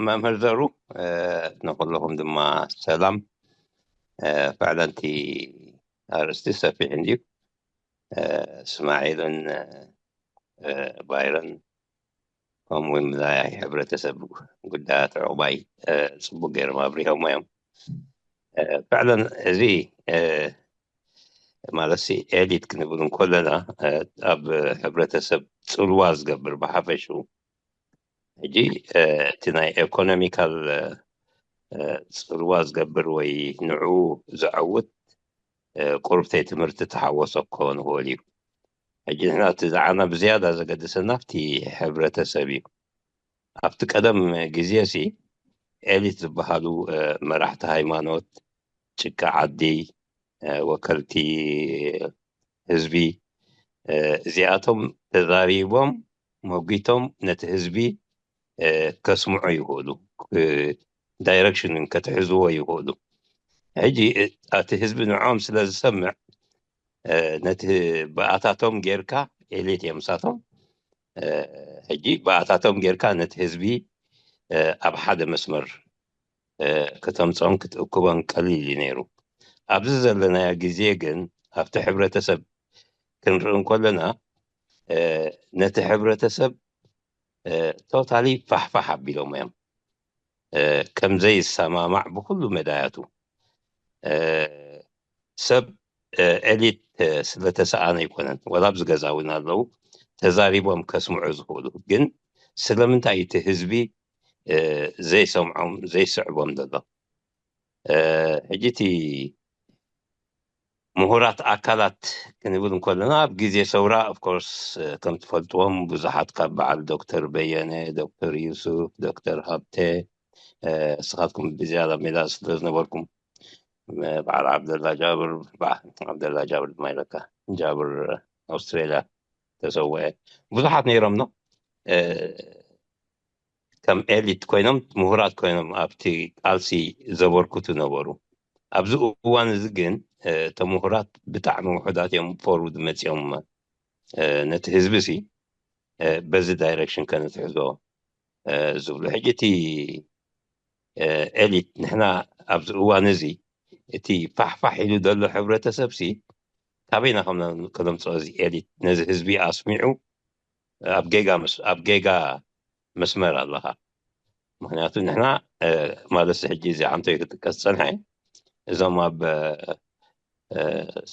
መምህር ዘሩ። ንኩለኹም ድማ ሰላም። ፈዕለንቲ ኣርእስቲ ሰፊሕ እንድዩ። እስማዒልን ባይረን ከምኡ ናይ ሕብረተሰብ ጉዳያት ዕቑባይ ፅቡቅ ገይሮም ኣብሪሆሞ እዮም። ፈዕለን እዚ ማለት ሲ ኤሊት ክንብል እንኮለና ኣብ ሕብረተሰብ ፅልዋ ዝገብር ብሓፈሽኡ ሕጂ እቲ ናይ ኤኮኖሚካል ፅልዋ ዝገብር ወይ ንዑ ዘዐውት ቁርብተይ ትምህርቲ ተሓወሶ ክኸውን ይኽእል እዩ። ሕጂ ንሕና እቲ ዝዓና ብዝያዳ ዘገድሰና ኣብቲ ሕብረተሰብ እዩ። ኣብቲ ቀደም ግዜ ሲ ኤሊት ዝበሃሉ መራሕቲ ሃይማኖት፣ ጭቃ ዓዲ፣ ወከልቲ ህዝቢ እዚኣቶም ተዛሪቦም መጒቶም ነቲ ህዝቢ ከስምዑ ይኽእሉ፣ ዳይረክሽን ከትሕዝዎ ይኽእሉ። ሕጂ እቲ ህዝቢ ንዖም ስለ ዝሰምዕ ነቲ ብኣታቶም ጌርካ ኤሊት እዮም ሳቶም ሕጂ ብኣታቶም ጌርካ ነቲ ህዝቢ ኣብ ሓደ መስመር ከተምፅኦም ክትእክቦን ቀሊል እዩ ነይሩ። ኣብዚ ዘለናዮ ግዜ ግን ኣብቲ ሕብረተሰብ ክንርኢ እንከለና ነቲ ሕብረተሰብ ቶታሊ ፋሕፋሕ ኣቢሎም እዮም። ከም ዘይሰማማዕ ብኩሉ መዳያቱ ሰብ ኤሊት ስለተሰኣነ ኣይኮነን፣ ወላ ኣብዚ ገዛ እውን ኣለዉ ተዛሪቦም ከስምዑ ዝኽእሉ። ግን ስለምንታይ እቲ ህዝቢ ዘይሰምዖም ዘይስዕቦም ዘሎ? ሕጂ እቲ ምሁራት ኣካላት ክንብል እንከለና ኣብ ግዜ ሰውራ ኦፍኮርስ ከም ትፈልጥዎም ብዙሓት ካብ በዓል ዶክተር በየነ፣ ዶክተር ዩሱፍ፣ ዶክተር ሃብተ ንስኻትኩም ብዝያዳ ሜዳ ስለ ዝነበርኩም በዓል ዓብደላ ጃብር ዓብደላ ጃብር ድማ ኢለካ ጃብር ኣውስትራልያ ተሰወአ ብዙሓት ነይሮም ኖ ከም ኤሊት ኮይኖም ምሁራት ኮይኖም ኣብቲ ቃልሲ ዘበርክቱ ነበሩ። ኣብዚ እዋን እዚ ግን እቶም ምሁራት ብጣዕሚ ውሑዳት እዮም ፎርውድ መፂኦም ነቲ ህዝቢ ሲ በዚ ዳይረክሽን ከነትሕዞ ዝብሉ። ሕጂ እቲ ኤሊት ንሕና ኣብዚ እዋን እዚ እቲ ፋሕፋሕ ኢሉ ዘሎ ሕብረተሰብ ሲ ካበይና ከነምፅኦ እዚ ኤሊት ነዚ ህዝቢ ኣስሚዑ ኣብ ጌጋ ኣብ ጌጋ መስመር ኣለኻ። ምክንያቱ ንሕና ማለት ሕጂ እዚ ዓንቶይ ክጥቀስ ፀንሐ እዞም ኣብ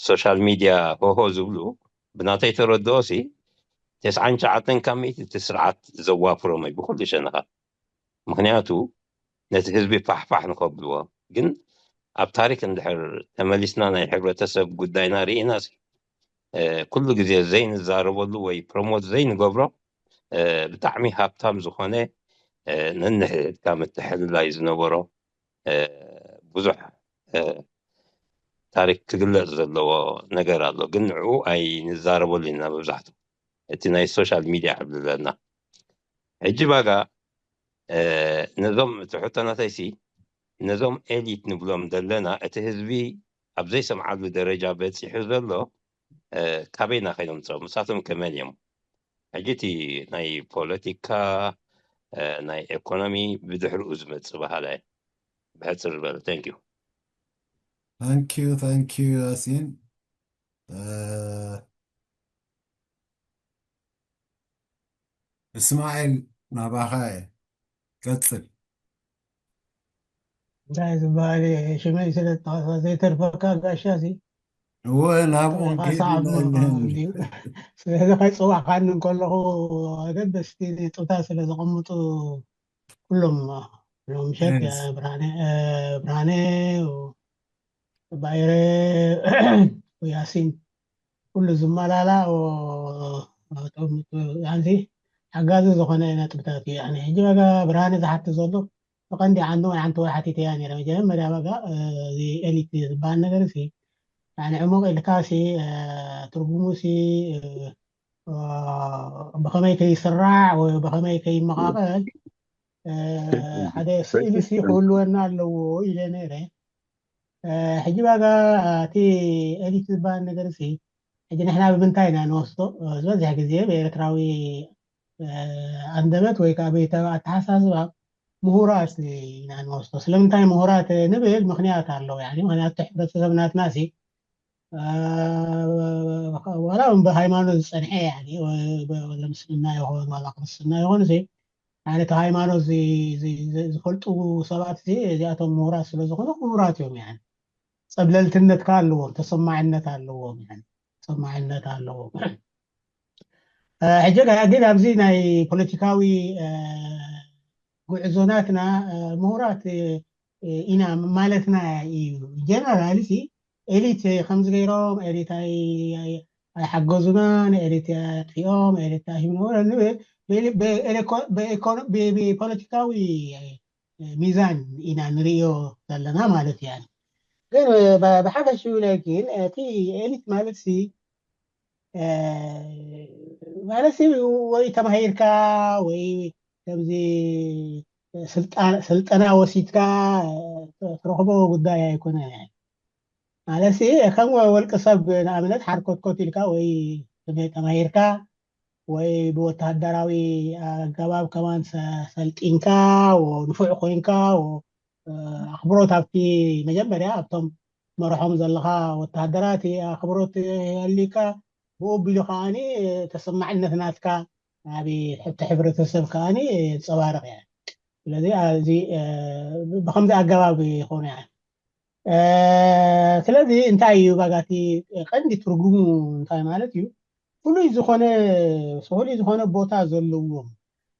ሶሻል ሚድያ ሆሆ ዝብሉ ብናተይ ተረድኦ ሲ ተስዓን ትሽዓተን ካብ ሚእቲ እቲ ስርዓት ዘዋፍሮም እዩ ብኩሉ ሸነኻ። ምክንያቱ ነቲ ህዝቢ ፋሕፋሕ ንኸብልዎ። ግን ኣብ ታሪክ እንድሕር ተመሊስና ናይ ሕብረተሰብ ጉዳይና ርኢና ሲ ኩሉ ግዜ ዘይንዛረበሉ ወይ ፕሮሞት ዘይንገብሮ ብጣዕሚ ሃብታም ዝኾነ ነንሕድሕድካ ምትሕልላይ ዝነበሮ ብዙሕ ታሪክ ክግለፅ ዘለዎ ነገር ኣሎ። ግን ንዕኡ ኣይንዛረበሉ ኢና መብዛሕቱ እቲ ናይ ሶሻል ሚድያ ዕብልለና። ሕጂ ባጋ ነዞም እቲ ሕቶ ናተይሲ ነዞም ኤሊት ንብሎም ዘለና እቲ ህዝቢ ኣብ ዘይሰምዓሉ ደረጃ በፂሑ ዘሎ ካበይና ከይኖምፅኦም እሳቶም ከመን እዮም? ሕጂ እቲ ናይ ፖለቲካ ናይ ኤኮኖሚ ብድሕርኡ ዝመፅእ ባህላ ብሕፅር ዝበለ። Thank you። Thank you, thank you ያሲን። እስማኤል ናባኻ እየ። ቀፅል። እንታይ ዝበሃል ሽመይ ስለ ዘይተርፈካ ጋሻ ሲ እወ፣ ናብኡ ከይዱ ሰዓት ናይ ምህር። እንዲዩ። ስለዚ ከይፀዋዕካኒ እንከለኹ ኣገደስቲ ነጥብታት ስለ ዘቐምጡ ኩሎም ሎምሸት፣ የስ። ብርሃነ፣ ብርሃነ፣ ባይረ፣ ያሲን፣ ኩሉ ዝመላላ፣ ሓጋዚ ዝኾነ ነጥብታት እዩ። ሕጂ በጋ ብርሃነ ዝሓት ዘሎ ብቐንዲ ዓንዲ ወይ ዓንተ ወይ ሓቲተ እያ ነይረ። መጀመርያ በጋ፣ እዚ ኤሊት ዝበሃል ነገር ሲ ዕሙቕ ኢልካ ሲ ትርጉሙ ሲ ብኸመይ ከይስራዕ ወይ ብኸመይ ከይመቓቐል ሓደ ስእሊ ሲ ክህልወና ኣለዎ ኢለ ነይረ። ሕጂ በጋ እቲ ኤሊት ዝበሃል ነገር ሲ ሕጂ ንሕና ብምንታይ ኢና ንወስዶ? ዝበዝሕ ግዜ ብኤርትራዊ ኣንደበት ወይ ከዓ ቤታዊ ኣተሓሳስባ ምሁራት ኢና ንወስዶ። ስለምንታይ ምሁራት ንብል ምክንያት ኣለዎ። ምክንያቱ ሕብረተሰብ ናትና ሲ ዋላ እውን ብሃይማኖት ዝፀንሐ፣ ምስልምና ይኹን ዋላ ክርስትና ይኹን፣ እቲ ሃይማኖት ዝፈልጡ ሰባት እዚኣቶም ምሁራት ስለዝኾኑ ክቡራት እዮም። ፀብለልትነትካ ኣለዎም፣ ተሰማዕነት ኣለዎም፣ ተሰማዕነት ኣለዎም። ሕጂ ግን ኣብዚ ናይ ፖለቲካዊ ጉዕዞ ናትና ምሁራት ኢና ማለትና እዩ። ጀነራል ሲ ኤሊት ከምዚ ገይሮም ኤሊት ኣይሓገዙናን፣ ኤሊት ኣጥፊኦም፣ ኤሊት ኣሂብና ንብል ብፖለቲካዊ ሚዛን ኢና ንርእዮ ዘለና ማለት እያ። ግን ብሓፈሽኡ ላይ ግን እቲ ኤሊት ማለት ሲ ማለት ወይ ተማሂርካ ወይ ከምዚ ስልጠና ወሲድካ ትረኽቦ ጉዳይ ኣይኮነን። ማለት ከም ወልቂ ሰብ ንኣብነት ሓርኮትኮት ኢልካ ወይ ተማሂርካ ወይ ብወተሃደራዊ ኣገባብ ከማን ሰልጢንካ ንፉዕ ኮይንካ ኣኽብሮት ኣብቲ መጀመርያ ኣብቶም መርሖም ዘለኻ ወተሃደራት ኣኽብሮት የልካ ብኡ ቢሉ ከዓኒ ተሰማዕነት ናትካ ኣብ ሕብረተሰብ ከዓኒ የንፀባርቕ እያ። ስለዚ እዚ ብከምዚ ኣገባብ ይኾኑ እያ። ስለዚ እንታይ እዩ ባጋቲ ቀንዲ ትርጉሙ እንታይ ማለት እዩ? ፍሉይ ዝኾነ ፍሉይ ዝኾነ ቦታ ዘለዎም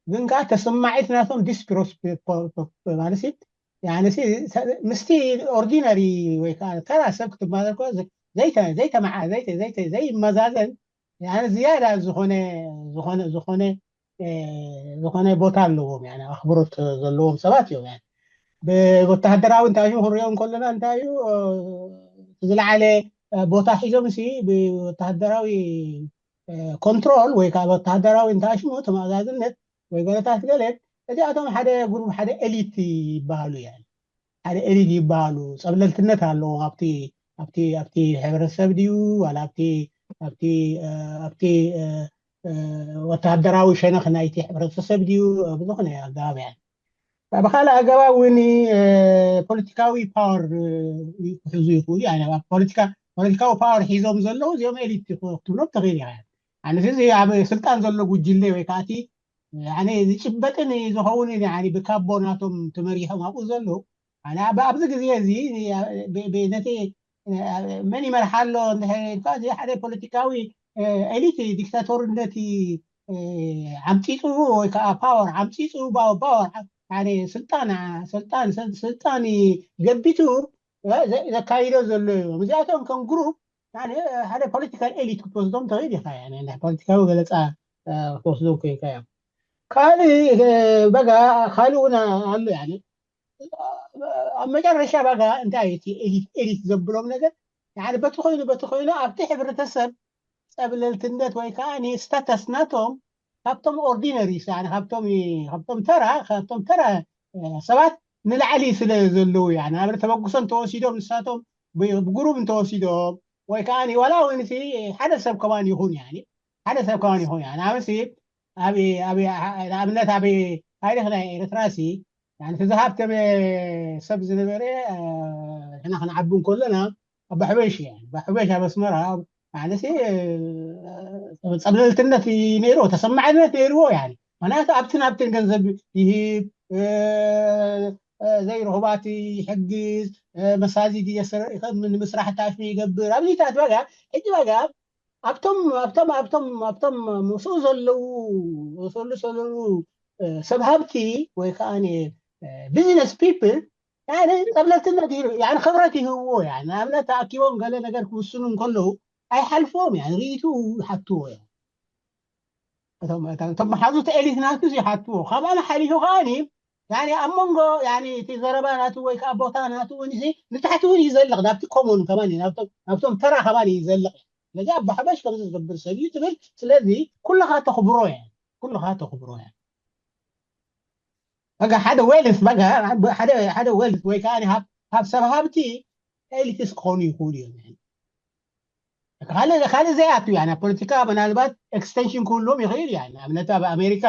ግን ከዓ ተሰማዒት ናቶም ዲስፕሮስ ማለት ምስቲ ኦርዲነሪ ወይ ከዓ ተራ ሰብ ክትመዛዘን ዘይመዛዘን ዝያዳ ዝኾነ ዝኾነ ዝኾነ ዝኾነ ቦታ ኣለዎም፣ ኣኽብሮት ዘለዎም ሰባት እዮም። ብወተሃደራዊ እንታይ እዩ ክንሪኦ እንከለና እንታይ እዩ ዝለዓለ ቦታ ሒዞም ሲ ብወተሃደራዊ ኮንትሮል ወይ ከዓ ወተሃደራዊ እንታይ ሽሙ ተመዛዝነት ወይ ገለታት ገለ እዚኣቶም ሓደ ግሩፕ ሓደ ኤሊት ይበሃሉ እዮም። ሓደ ኤሊት ይበሃሉ። ፀብለልትነት ኣለዎም ኣብቲ ኣብቲ ኣብቲ ሕብረተሰብ ድዩ ዋላ ኣብቲ ኣብቲ ኣብቲ ወተሃደራዊ ሸነኽ ናይቲ ሕብረተሰብ ድዩ ብዝኾነ ኣገባብ እያ። ብካልእ ኣገባብ እውን ፖለቲካዊ ፓወር ክሕዙ ይኽእሉ። ፖለቲካ ፖለቲካዊ ፓወር ሒዞም ዘለዉ እዚኦም ኤሊት ክትብሎም ትኽእል ኢኻ። ኣነስ እዚ ኣብ ስልጣን ዘሎ ጉጅለ ወይ ከዓ እቲ ዝጭበጥን ዝኸውን ብካቦ ናቶም ተመሪሖም ኣብኡ ዘለዉ ኣብዚ ግዜ እዚ ነቲ መን ይመርሓ ኣሎ እንድሕር ኢልካ እዚ ሓደ ፖለቲካዊ ኤሊት ዲክታቶርነት ዓምፂፁ ወይ ከዓ ፓወር ዓምፂፁ ፓወር ስልጣን ስልጣን ስልጣን ገቢቱ ዘካይዶ ዘሎ እዮም። እዚኣቶም ከም ግሩፕ ሓደ ፖለቲካል ኤሊት ክትወስዶም ትኽእል ኢኻ። ፖለቲካዊ ገለፃ ክትወስዶም ኮይንካ እዮም። ካልእ በጋ ካልእ እውን ኣሎ። ኣብ መጨረሻ በጋ እንታይ እዩ ኤሊት ኤሊት ዘብሎም ነገር በቲ ኮይኑ በቲ ኮይኑ ኣብቲ ሕብረተሰብ ፀብለልትነት ወይ ከዓ ንስታተስ ናቶም ካብቶም ኦርዲነሪ ካብቶም ተራ ካብቶም ተራ ሰባት ንላዕሊ ስለ ዘለዉ እያ። ንኣብነት ተበግሶ እንተወሲዶም ንሳቶም ብጉሩብ እንተወሲዶም ወይ ከዓ ዋላ እውን ሓደ ሰብ ከማን ይኹን ሓደ ሰብ ከማን ይኹን ንኣብነት ንኣብነት ኣብ ታሪክ ናይ ኤርትራ ሲ እቲ ዝሃብተመ ሰብ ዝነበረ ንሕና ክንዓቢ እንከለና ኣባ ሕበሽ እያ። ኣባ ሕበሽ ኣብ ኣስመራ ማለት ፀብለልትነት ነይርዎ ተሰማዕነት ነይርዎ። ምክንያቱ ኣብትን ኣብትን ገንዘብ ይህብ ዘይርኹባት ይሕግዝ፣ መሳጅድ ንምስራሕ ታሽሙ ይገብር። ኣብዚታት በጋ ሕጂ በጋ ኣብቶም ኣብቶም ኣብቶም ኣብቶም ምስኡ ዘለዉ ዝሰሉ ሰለሉ ሰብ ሃብቲ ወይ ከዓ ቢዝነስ ፒፕል ጸብለልትነት ክብረት ይህብዎ። ንኣብነት ተኣኪቦም ገለ ነገር ክውስኑ እንከለዉ ኣይሓልፍዎም ያ ርእቱ ይሓትዎ እዮም። እቶም መሓዙት ኤሊት ናቱ ይሓትዎ። ካብኣም ሓሊፉ ከዓኒ ኣብ መንጎ እቲ ዘረባ ናቱ ወይ ከዓ ቦታ ናቱ እውን ንታሕቲ እውን ይዘልቕ፣ ናብቲ ኮሞን ከማን ናብቶም ተራ ከማን ይዘልቕ። ስለዚ ኣቦ ሓበሽ ከምዚ ዝገብር ሰብ እዩ ትብል። ስለዚ ኩልኻ ተኽብሮ እያ፣ ኩልኻ ተኽብሮ እያ። በቃ ሓደ ዌልት በቃ ሓደ ዌልት ወይ ከዓ ካብ ሰብ ሃብቲ ኤሊትስ ክኾኑ ይኽእሉ እዮም። ካልእ ዘይኣቱ ያ ፖለቲካ ምናልባት ኤክስቴንሽን ክህልዎም ይኽእል ያ። ንኣብነት ኣብ ኣሜሪካ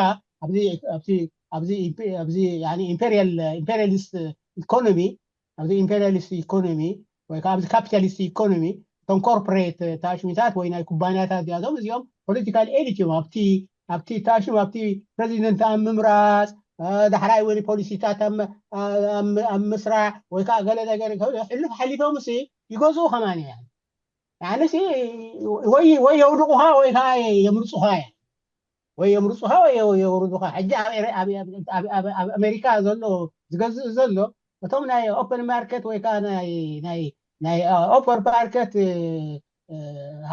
ኣብዚ ኢምፔሪያሊስት ኢኮኖሚ ኣብዚ ኢምፔሪያሊስት ኢኮኖሚ ወይ ከዓ ኣብዚ ካፒታሊስት ኢኮኖሚ እቶም ኮርፖሬት ታሽሚታት ወይ ናይ ኩባንያታት እዚኣቶም እዚኦም ፖለቲካል ኤሊት እዮም። ኣብቲ ኣብቲ ታሽም ኣብቲ ፕሬዚደንት ኣብ ምምራፅ ዳሕራይ ወይ ፖሊሲታት ኣብ ምስራዕ ወይ ከዓ ገለ ነገር ሕሉፍ ሓሊፎም ሲ ይገዝኡ ከማን እያ። ያንሲ ወይ ወይ የውድቑኻ ወይ ከዓ የምርፁኻ እያ። ወይ የምርፁኻ ወይ የውርዱኻ። ሕጂ ኣብ ኣሜሪካ ዘሎ ዝገዝእ ዘሎ እቶም ናይ ኦፐን ማርኬት ወይ ከዓ ናይ ኦፐን ማርኬት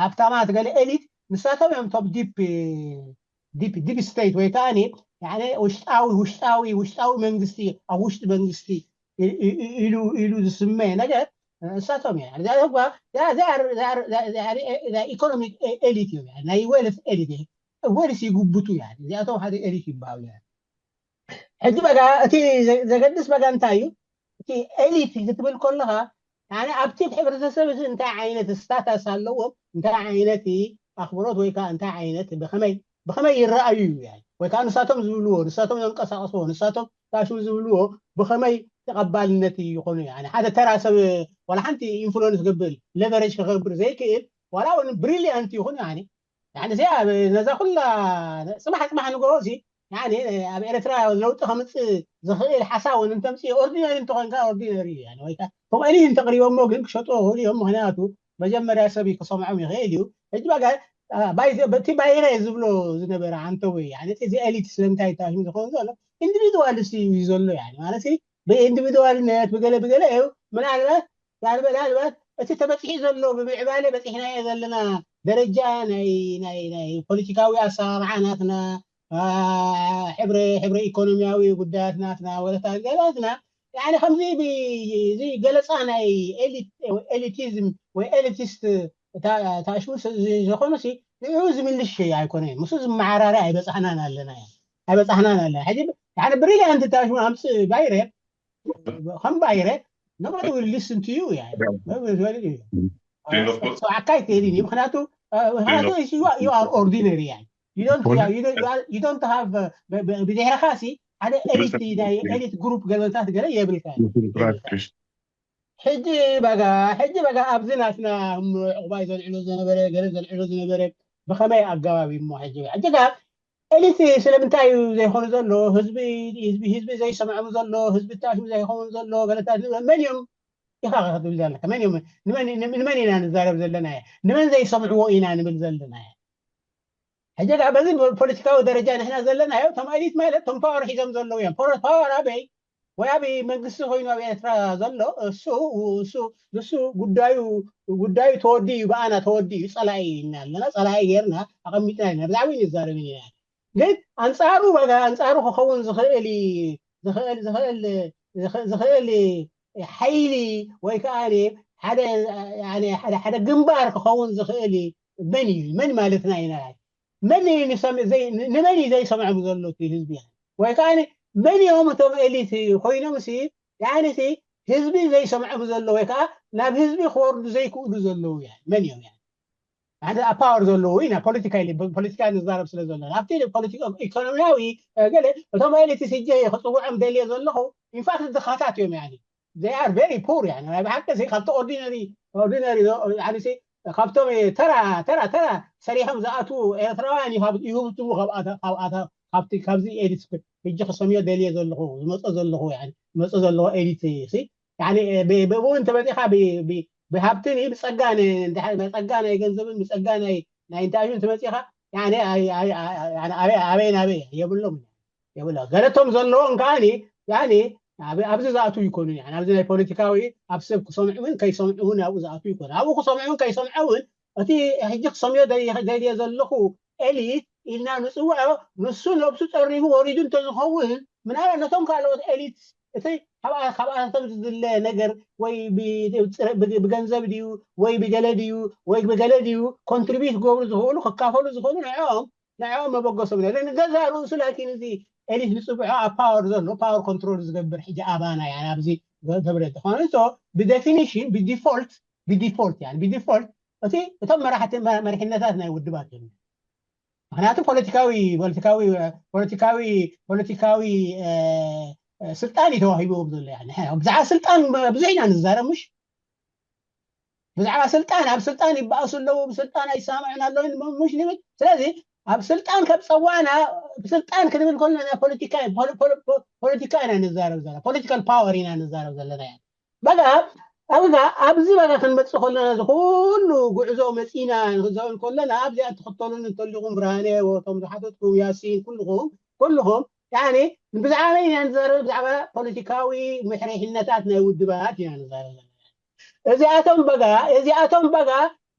ሃብታማት ገለ ኤሊት ንሳቶም እዮም ቶም ዲፕ ዲፕ ስቴት ወይ ከዓ ውሽጣዊ ውሽጣዊ ውሽጣዊ መንግስቲ ኣብ ውሽጢ መንግስቲ ኢሉ ኢሉ ዝስመ ነገር ንሳቶም እዮም። ኢኮኖሚክ ኤሊት እዮም፣ ናይ ዌልት ኤሊት እዮም። ዌልት ይጉብቱ እዮም። እዚኣቶም ሓደ ኤሊት ይበሃሉ እዮም። ሕጂ በጋ እቲ ዘገድስ በጋ እንታይ እዩ? እቲ ኤሊት ክትብል ከለኻ ኣብቲ ሕብረተሰብ እዚ እንታይ ዓይነት ስታታስ ኣለዎም፣ እንታይ ዓይነት ኣኽብሮት ወይ ከዓ እንታይ ዓይነት ብኸመይ ብኸመይ ይረኣዩ እዩ ወይ ከዓ ንሳቶም ዝብልዎ ንሳቶም ዘንቀሳቀስዎ ንሳቶም ታሽሙ ዝብልዎ ብኸመይ ተቐባልነት ይኾኑ ሓደ ተራ ሰብ ዋላ ሓንቲ ኢንፍሉንስ ክገብር ሌቨሬጅ ክገብር ዘይክእል ዋላ እውን ብሪሊያንት ይኹን ያኒ ያኒ እዚኣ ነዛ ኩላ ፅባሕ ፅባሕ ንግሆ እዚ ያኒ ኣብ ኤርትራ ለውጢ ከምፅእ ዝኽእል ሓሳብ እውን እንተምፅእ ኦርዲነሪ እንተኾንካ ኦርዲነሪ እዩ ወይ ከዓ ከምኣኒ እንተቅሪቦሞ ግን ክሸጡ ይኽእሉ እዮም ምክንያቱ መጀመርያ ሰብ ክሰምዖም ይኽእል እዩ ሕጂ በጋ እቲ ባይረ ዝብሎ ዝነበረ ዓንተወይ እዚ ኤሊት ስለምንታይ ታሽሙ ዝኸውን ዘሎ ኢንዲቪድዋልስ እዩ ዘሎ ማለት ብኢንዲቪድዋልነት ብገለ ብገለ እዩ ምናልባት ምናልባት እቲ ተበፂሒ ዘሎ ብምዕባለ በፂሕናዮ ዘለና ደረጃ ናይ ፖለቲካዊ ኣሰማምዓ ናትና ሕብረ ኢኮኖሚያዊ ጉዳያት ናትና ወለታ ገላትና ከምዚ ገለፃ ናይ ኤሊቲዝም ወይ ኤሊቲስት ታሽሙ ዝኾነ ንኡ ዝምልሽ ኣይኮነ ምስ ዝመዓራረ ኣይበፃሕናን ኣለና ኣይበፃሕናን ኣለና ሕጂ ሓደ ብሪሊያንት ታሽሙ ኣምፅእ ባይረ ከም ባይረ nobody will listen to you ሰዓካ ይትሄድን እዩ ምክንያቱ you are ordinary you don't have ብድሕርኻ ሲ ሓደ ኤሊት ናይ ኤሊት ግሩፕ ገለታት ገለ የብልካ ሕጂ በጋ ሕጂ በጋ ኣብዚ ናትና ዕቁባይ ዘልዕሎ ዝነበረ ገለ ዘልዕሎ ዝነበረ ብኸመይ ኣገባብ እሞ ሕጂ ሕጂ ኤሊት ስለምንታይ እዩ ዘይኮኑ ዘሎ ህዝቢ ህዝቢ ዘይሰምዖም ዘሎ ህዝቢ ታሽሙ ዘይኸውን ዘሎ ገለታት መን እዮም ኢኻ ክትብል ዘለካ መን እዮም ንመን ኢና ንዛረብ ዘለና ንመን ዘይሰምዕዎ ኢና ንብል ዘለና ሕጂ በዚ ፖለቲካዊ ደረጃ ንሕና ዘለናዮ እቶም ኤሊት ማለት እቶም ፓወር ሒዞም ዘለዉ እዮም ፓወር ኣበይ ወይ ኣብ መንግስቲ ኮይኑ ኣብ ኤርትራ ዘሎ እሱ እሱ ንሱ ጉዳዩ ጉዳዩ ተወዲ እዩ ብኣና ተወዲ እዩ ፀላኢ ኢና ኣለና ፀላኢ ጌርና ኣቐሚጥና ኢና ብዛዕባ ንዛረብ ኢና ግን ኣንፃሩ በጋ ኣንፃሩ ክኸውን ዝኽእል ዝኽእል ዝኽእል ዝኽእል ሓይሊ ወይ ከዓ ሓደ ሓደ ግንባር ክኸውን ዝኽእል መን እዩ መን ማለትና ኢና መን እዩ ንመን እዩ ዘይሰምዖም ዘሎ ህዝቢ ወይ ከዓ መን እዮም እቶም ኤሊት ኮይኖም ሲ ያኒ ህዝቢ ዘይሰምዖም ዘሎ ወይ ከዓ ናብ ህዝቢ ክወርዱ ዘይክእሉ ዘለዉ መን እዮም ሓደ ኣብ ፓወር ዘለዉ ኢና ፖለቲካ ፖለቲካ ንዛረብ ስለ ዘለና ኣብቲ ፖለቲካ ኢኮኖሚያዊ ገለ እቶም ኤሊት ስጀ ክፅውዖም ደልየ ዘለኹ ኢንፋክት ድኻታት እዮም ያኒ they are very poor يعني ናይ ብሓቂ ሲ ካብቲ ordinary ordinary يعني ሲ ካብቶም ተራ ተራ ተራ ሰሪሖም ዝኣትዉ ኤርትራውያን ይሃብትሙ ካብኣታ ካብቲ ካብዚ ኤሊት ሕጂ ክሰምዮ ደልየ ዘለኹ ዝመፀ ዘለኹ ዝመፀ ዘለኹ ኤሊት ሲ ብኡ እንተመፂኻ ብሃብትን ብፀጋን ፀጋ ናይ ገንዘብን ብፀጋ ናይ ኢንታሽን ተመፂኻ ኣበይ ናበይ የብሎም የብሎ ገለቶም ዘለዎም ከዓኒ ኣብዚ ዝኣትው ይኮኑ ኣብዚ ናይ ፖለቲካዊ ኣብ ሰብ ክሰምዑ እውን ከይሰምዑ እውን ኣብኡ ዝኣትው ይኮኑ ኣብኡ ክሰምዑ እውን ከይሰምዑ እውን እቲ ሕጂ ክሰምዮ ደልየ ዘለኹ ኤሊት ኢልና ንፅውዖ ንሱ ነብሱ ፀሪቡ ወሪዱ እንተዝኸውን ምናልባት ነቶም ካልኦት ኤሊት እቲ ካብኣቶም ዝድለ ነገር ወይ ብገንዘብ ድዩ ወይ ብገለ ድዩ ወይ ብገለ ድዩ ኮንትሪቢዩት ክገብሩ ዝኽእሉ ክካፈሉ ዝኽእሉ ንዕኦም ንዕኦም መበገሶም ነ ንገዛ ርእሱ ላኪን እዚ ኤሊት ንፅውዖ ኣብ ፓወር ዘሎ ፓወር ኮንትሮል ዝገብር ሕጂ ኣባና ያ ኣብዚ ተብለ ዝኾነ ብዴፊኒሽን ብዲፎልት ብዲፎልት ያ ብዲፎልት እቲ እቶም መራሕቲ መሪሕነታት ናይ ውድባት እዮም ምክንያቱ ፖለቲካዊ ፖለቲካዊ ፖለቲካዊ ፖለቲካዊ ስልጣን እዩ ተዋሂብዎም ዘሎ ብዛዕባ ስልጣን ብዙሕ ኢና ንዛረብ ምሽ ብዛዕባ ስልጣን ኣብ ስልጣን ይበኣሱ ኣለዉ ብስልጣን ኣይሰማምዕን ኣለዉ ምሽ ንብል ስለዚ ኣብ ስልጣን ከብፀዋና ብስልጣን ክንብል ከለና ፖለቲካ ፖለቲካ ኢና ንዛረብ ዘለና ፖለቲካል ፓወር ኢና ንዛረብ ዘለና በጋ ኣብዛ ኣብዚ በጋ ክንመፅእ ከለና እዚ ኩሉ ጉዕዞ መፂና ንክዛውን ከለና ኣብዚኣ ትኽተሉን እንተሊኹም ብርሃነ ወቶም ዝሓተትኩም ያሲን ኩልኹም ኩልኹም ያኒ ብዛዕባ ኢና ንዛረብ ብዛዕባ ፖለቲካዊ ምሕርሕነታት ናይ ውድባት ኢና ንዛረብ ዘለና እዚኣቶም በጋ እዚኣቶም በጋ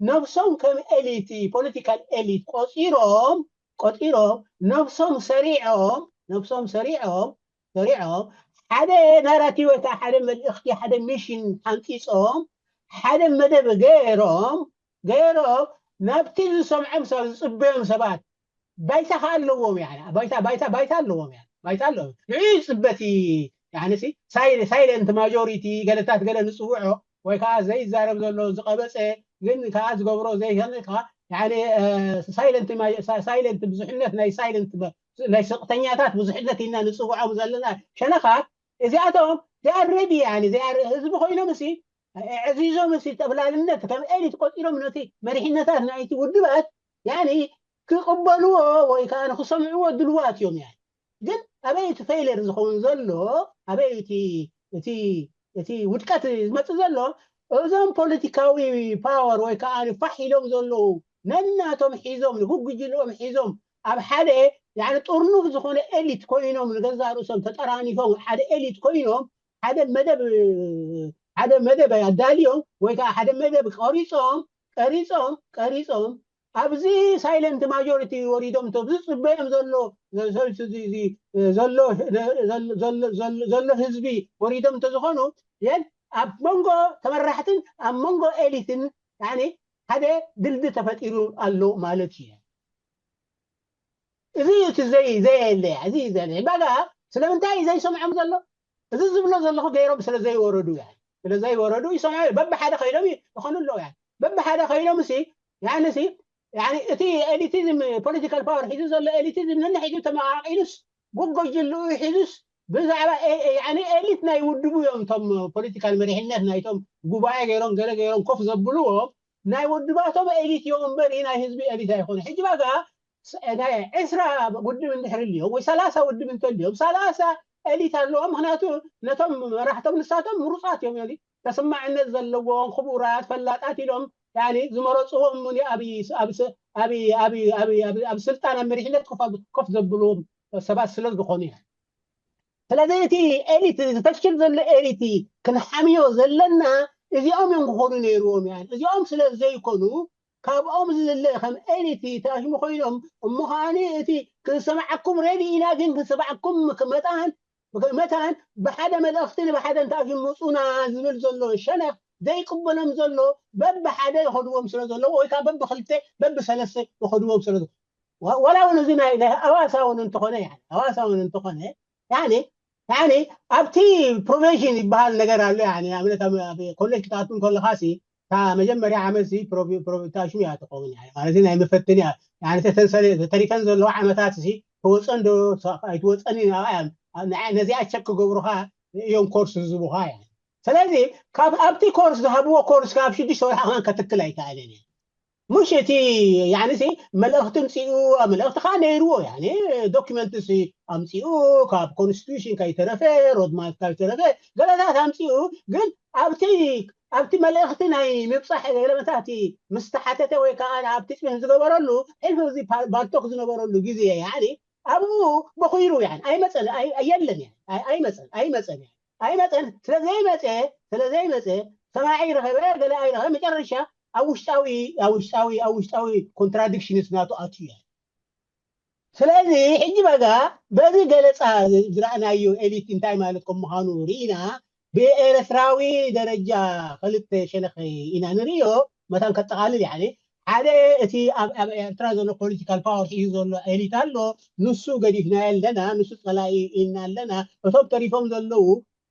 ነብሶም ከም ኤሊት ፖለቲካል ኤሊት ቆፂሮም ቆፂሮም ነብሶም ሰሪዖም ነብሶም ሰሪዖም ሰሪዖም ሓደ ናራቲቭ ወይ ከዓ ሓደ መልእኽቲ ሓደ ሚሽን ሓንፂፆም ሓደ መደብ ገይሮም ገይሮም ናብቲ ዝሰምዖም ሰብ ዝፅበዮም ሰባት ባይታ ከዓ ኣለዎም ባይታ ባይታ ባይታ ኣለዎም ባይታ ኣለዎም ንዑ ዝፅበቲ ሳይለንት ማጆሪቲ ገለታት ገለ ንፅውዖ ወይ ከዓ ዘይዛረብ ዘሎ ዝቀበፀ ግን ከዓ ዝገብሮ ዘይከ ሳይለንት ብዙሕነት ናይ ሳይለንት ናይ ስቅተኛታት ብዙሕነት ኢና ንፅውዖም ዘለና ሸነኻ እዚኣቶም ዳረዲ ህዝቢ ኮይኖም ሲ ዕዚዞም ሲ ጠብላልነት ከም ኤሊት ቆፂሮም ነቲ መሪሕነታት ናይቲ ውድባት ያኒ ክቅበልዎ ወይ ከዓ ንክሰምዕዎ ድልዋት እዮም ያ ግን ኣበይ እቲ ፌይለር ዝኸውን ዘሎ ኣበይ እቲ እቲ ውድቀት ዝመፅእ ዘሎ እዞም ፖለቲካዊ ፓወር ወይ ከዓ ፋሕ ኢሎም ዘለዉ ነናቶም ሒዞም ንጉጉጅልኦም ሒዞም ኣብ ሓደ ጥርኑፍ ዝኾነ ኤሊት ኮይኖም ንገዛ ርእሶም ተጠራኒፎም ሓደ ኤሊት ኮይኖም ሓደ መደብ ሓደ መደብ ኣዳልዮም ወይ ከዓ ሓደ መደብ ቀሪፆም ቀሪፆም ቀሪፆም ኣብዚ ሳይለንት ማጆሪቲ ወሪዶም ቶ ዝፅበዮም ዘሎ ዘሎ ህዝቢ ወሪዶም እንተዝኾኑ የን ኣብ መንጎ ተመራሕትን ኣብ መንጎ ኤሊትን ሓደ ድልድል ተፈጢሩ ኣሎ ማለት እዩ። እዚ እቲ ዘይ ዘየለ እዚ ዘለ ባጋ ስለምንታይ እዩ ዘይሰምዖም ዘሎ? እዚ ዝብሎ ዘለኹ ገይሮም ስለ ዘይወረዱ ያ ስለ ዘይወረዱ ይሰምዖ በብሓደ ከይዶም ይኾኑ ኣለዉ ያ በብሓደ ከይዶም ሲ ያኒ ሲ ያኒ እቲ ኤሊቲዝም ፖለቲካል ፓወር ሒዙ ዘሎ ኤሊቲዝም ነንሒዙ ተመቃቂሉስ ጉጎጅልኡ ሒዙስ ብዛዕባ ኤሊት ናይ ውድቡ እዮም እቶም ፖለቲካል መሪሕነት ናይቶም ጉባኤ ገይሮም ገለ ገይሮም ኮፍ ዘብልዎም ናይ ውድባቶም ኤሊት እዮም እምበር ናይ ህዝቢ ኤሊት ኣይኮነ ሕጂ ባጋ ናይ ዕስራ ውድብ እንድሕር ልዮም ወይ ሰላሳ ውድብ እንተልዮም ሰላሳ ኤሊት ኣለዎም ምክንያቱ ነቶም መራሕቶም ንሳቶም ምሩፃት እዮም ተስማዕነት ዘለዎም ክቡራት ፈላጣት ኢሎም ዝመረፅዎም ኣብ ስልጣን ኣብ መሪሕነት ኮፍ ዘብልዎም ሰባት ስለ ዝኾኑ እያ ስለዚ እቲ ኤሊት ዝተሽክል ዘሎ ኤሊት ክንሓምዮ ዘለና እዚኦም እዮም ክኾኑ ነይርዎም እያ እዚኦም ስለ ዘይኮኑ ካብኦም ዝዝለ ከም ኤሊት ተሽሙ ኮይኖም እሞ ከዓኒ እቲ ክንሰማዓኩም ሬዲ ኢና ግን ክንሰማዓኩም መጣን መታን ብሓደ መልእኽቲ ንብሓደ እንታይ እዩ ምፁና ዝብል ዘሎ ሸነኽ ዘይቅበሎም ዘሎ በብሓደ ይኸድዎም ስለ ዘለዎ ወይ ከዓ በብክልተ በብሰለስተ ይኸድዎም ስለ ወላ እውን እዚ ናይ ኣዋሳ እውን እንተኾነ ኣዋሳ እውን እንተኾነ ያኒ ኣብቲ ፕሮቬሽን ይበሃል ነገር ኣሎ ንኣብነት ኮሌጅ ክትኣቱ ከለኻ ሲ እታ መጀመርያ ዓመት ፕሮቪታሽን እያ ትኸውን ማለት ናይ መፈተኒ ተሪፈን ዘለዋ ዓመታት ሲ ተወፀን ዶ ኣይትወፀን ነዚኣ ቸክ ክገብሩኻ እዮም ኮርስ ዝህቡኻ እያ ስለዚ ካብ ኣብቲ ኮርስ ዝሃብዎ ኮርስ ካብ ሽዱሽተ ወርሒ ከማን ከትክል ኣይከኣለን እየ مش እቲ يعني سي ملأخت مصيو ملأخت خانيرو يعني دوكيمنت سي أمصيو كاب كونستيتيوشن كاي ترفه رود ماب كاي ترفه ገለታት ኣምፅኡ ግን ኣብቲ ኣብቲ መልእኽቲ ናይ ምብፃሕ ገለመታቲ ምስ ተሓተተ ወይ ከዓ ኣብቲ ፅን ዝገበረሉ ሕልፊ እዚ ባልቶክ ዝነበረሉ ግዜ يعني ኣብኡ በኺሩ يعني ኣይመፀን የለን يعني ኣይመፀን ኣይመፀን يعني ኣይመፀን ስለዘይመፀ ስለዘይመፀ ሰማዒ ረኸበ ገለ ኣይረኸበ መጨረሻ ኣብ ውሽጣዊ ኣብ ውሽጣዊ ኣብ ውሽጣዊ ኮንትራዲክሽንስ ናቱ ኣትዩ يعني ስለዚ ሕጂ በጋ በዚ ገለፃ ዝረኣናዮ ኤሊት እንታይ ማለት ከም ምዃኑ ርኢና ብኤርትራዊ ደረጃ ክልተ ሸነኸ ኢና ንርእዮ መታን ከጠቓልል ያኒ ሓደ እቲ ኣብ ኣብ ኤርትራ ዘሎ ፖለቲካል ፓወር ሒዙ ዘሎ ኤሊት ኣሎ ንሱ ገዲፍና ኣለና ንሱ ፀላኢ ኢና ኣለና እቶም ተሪፎም ዘለዉ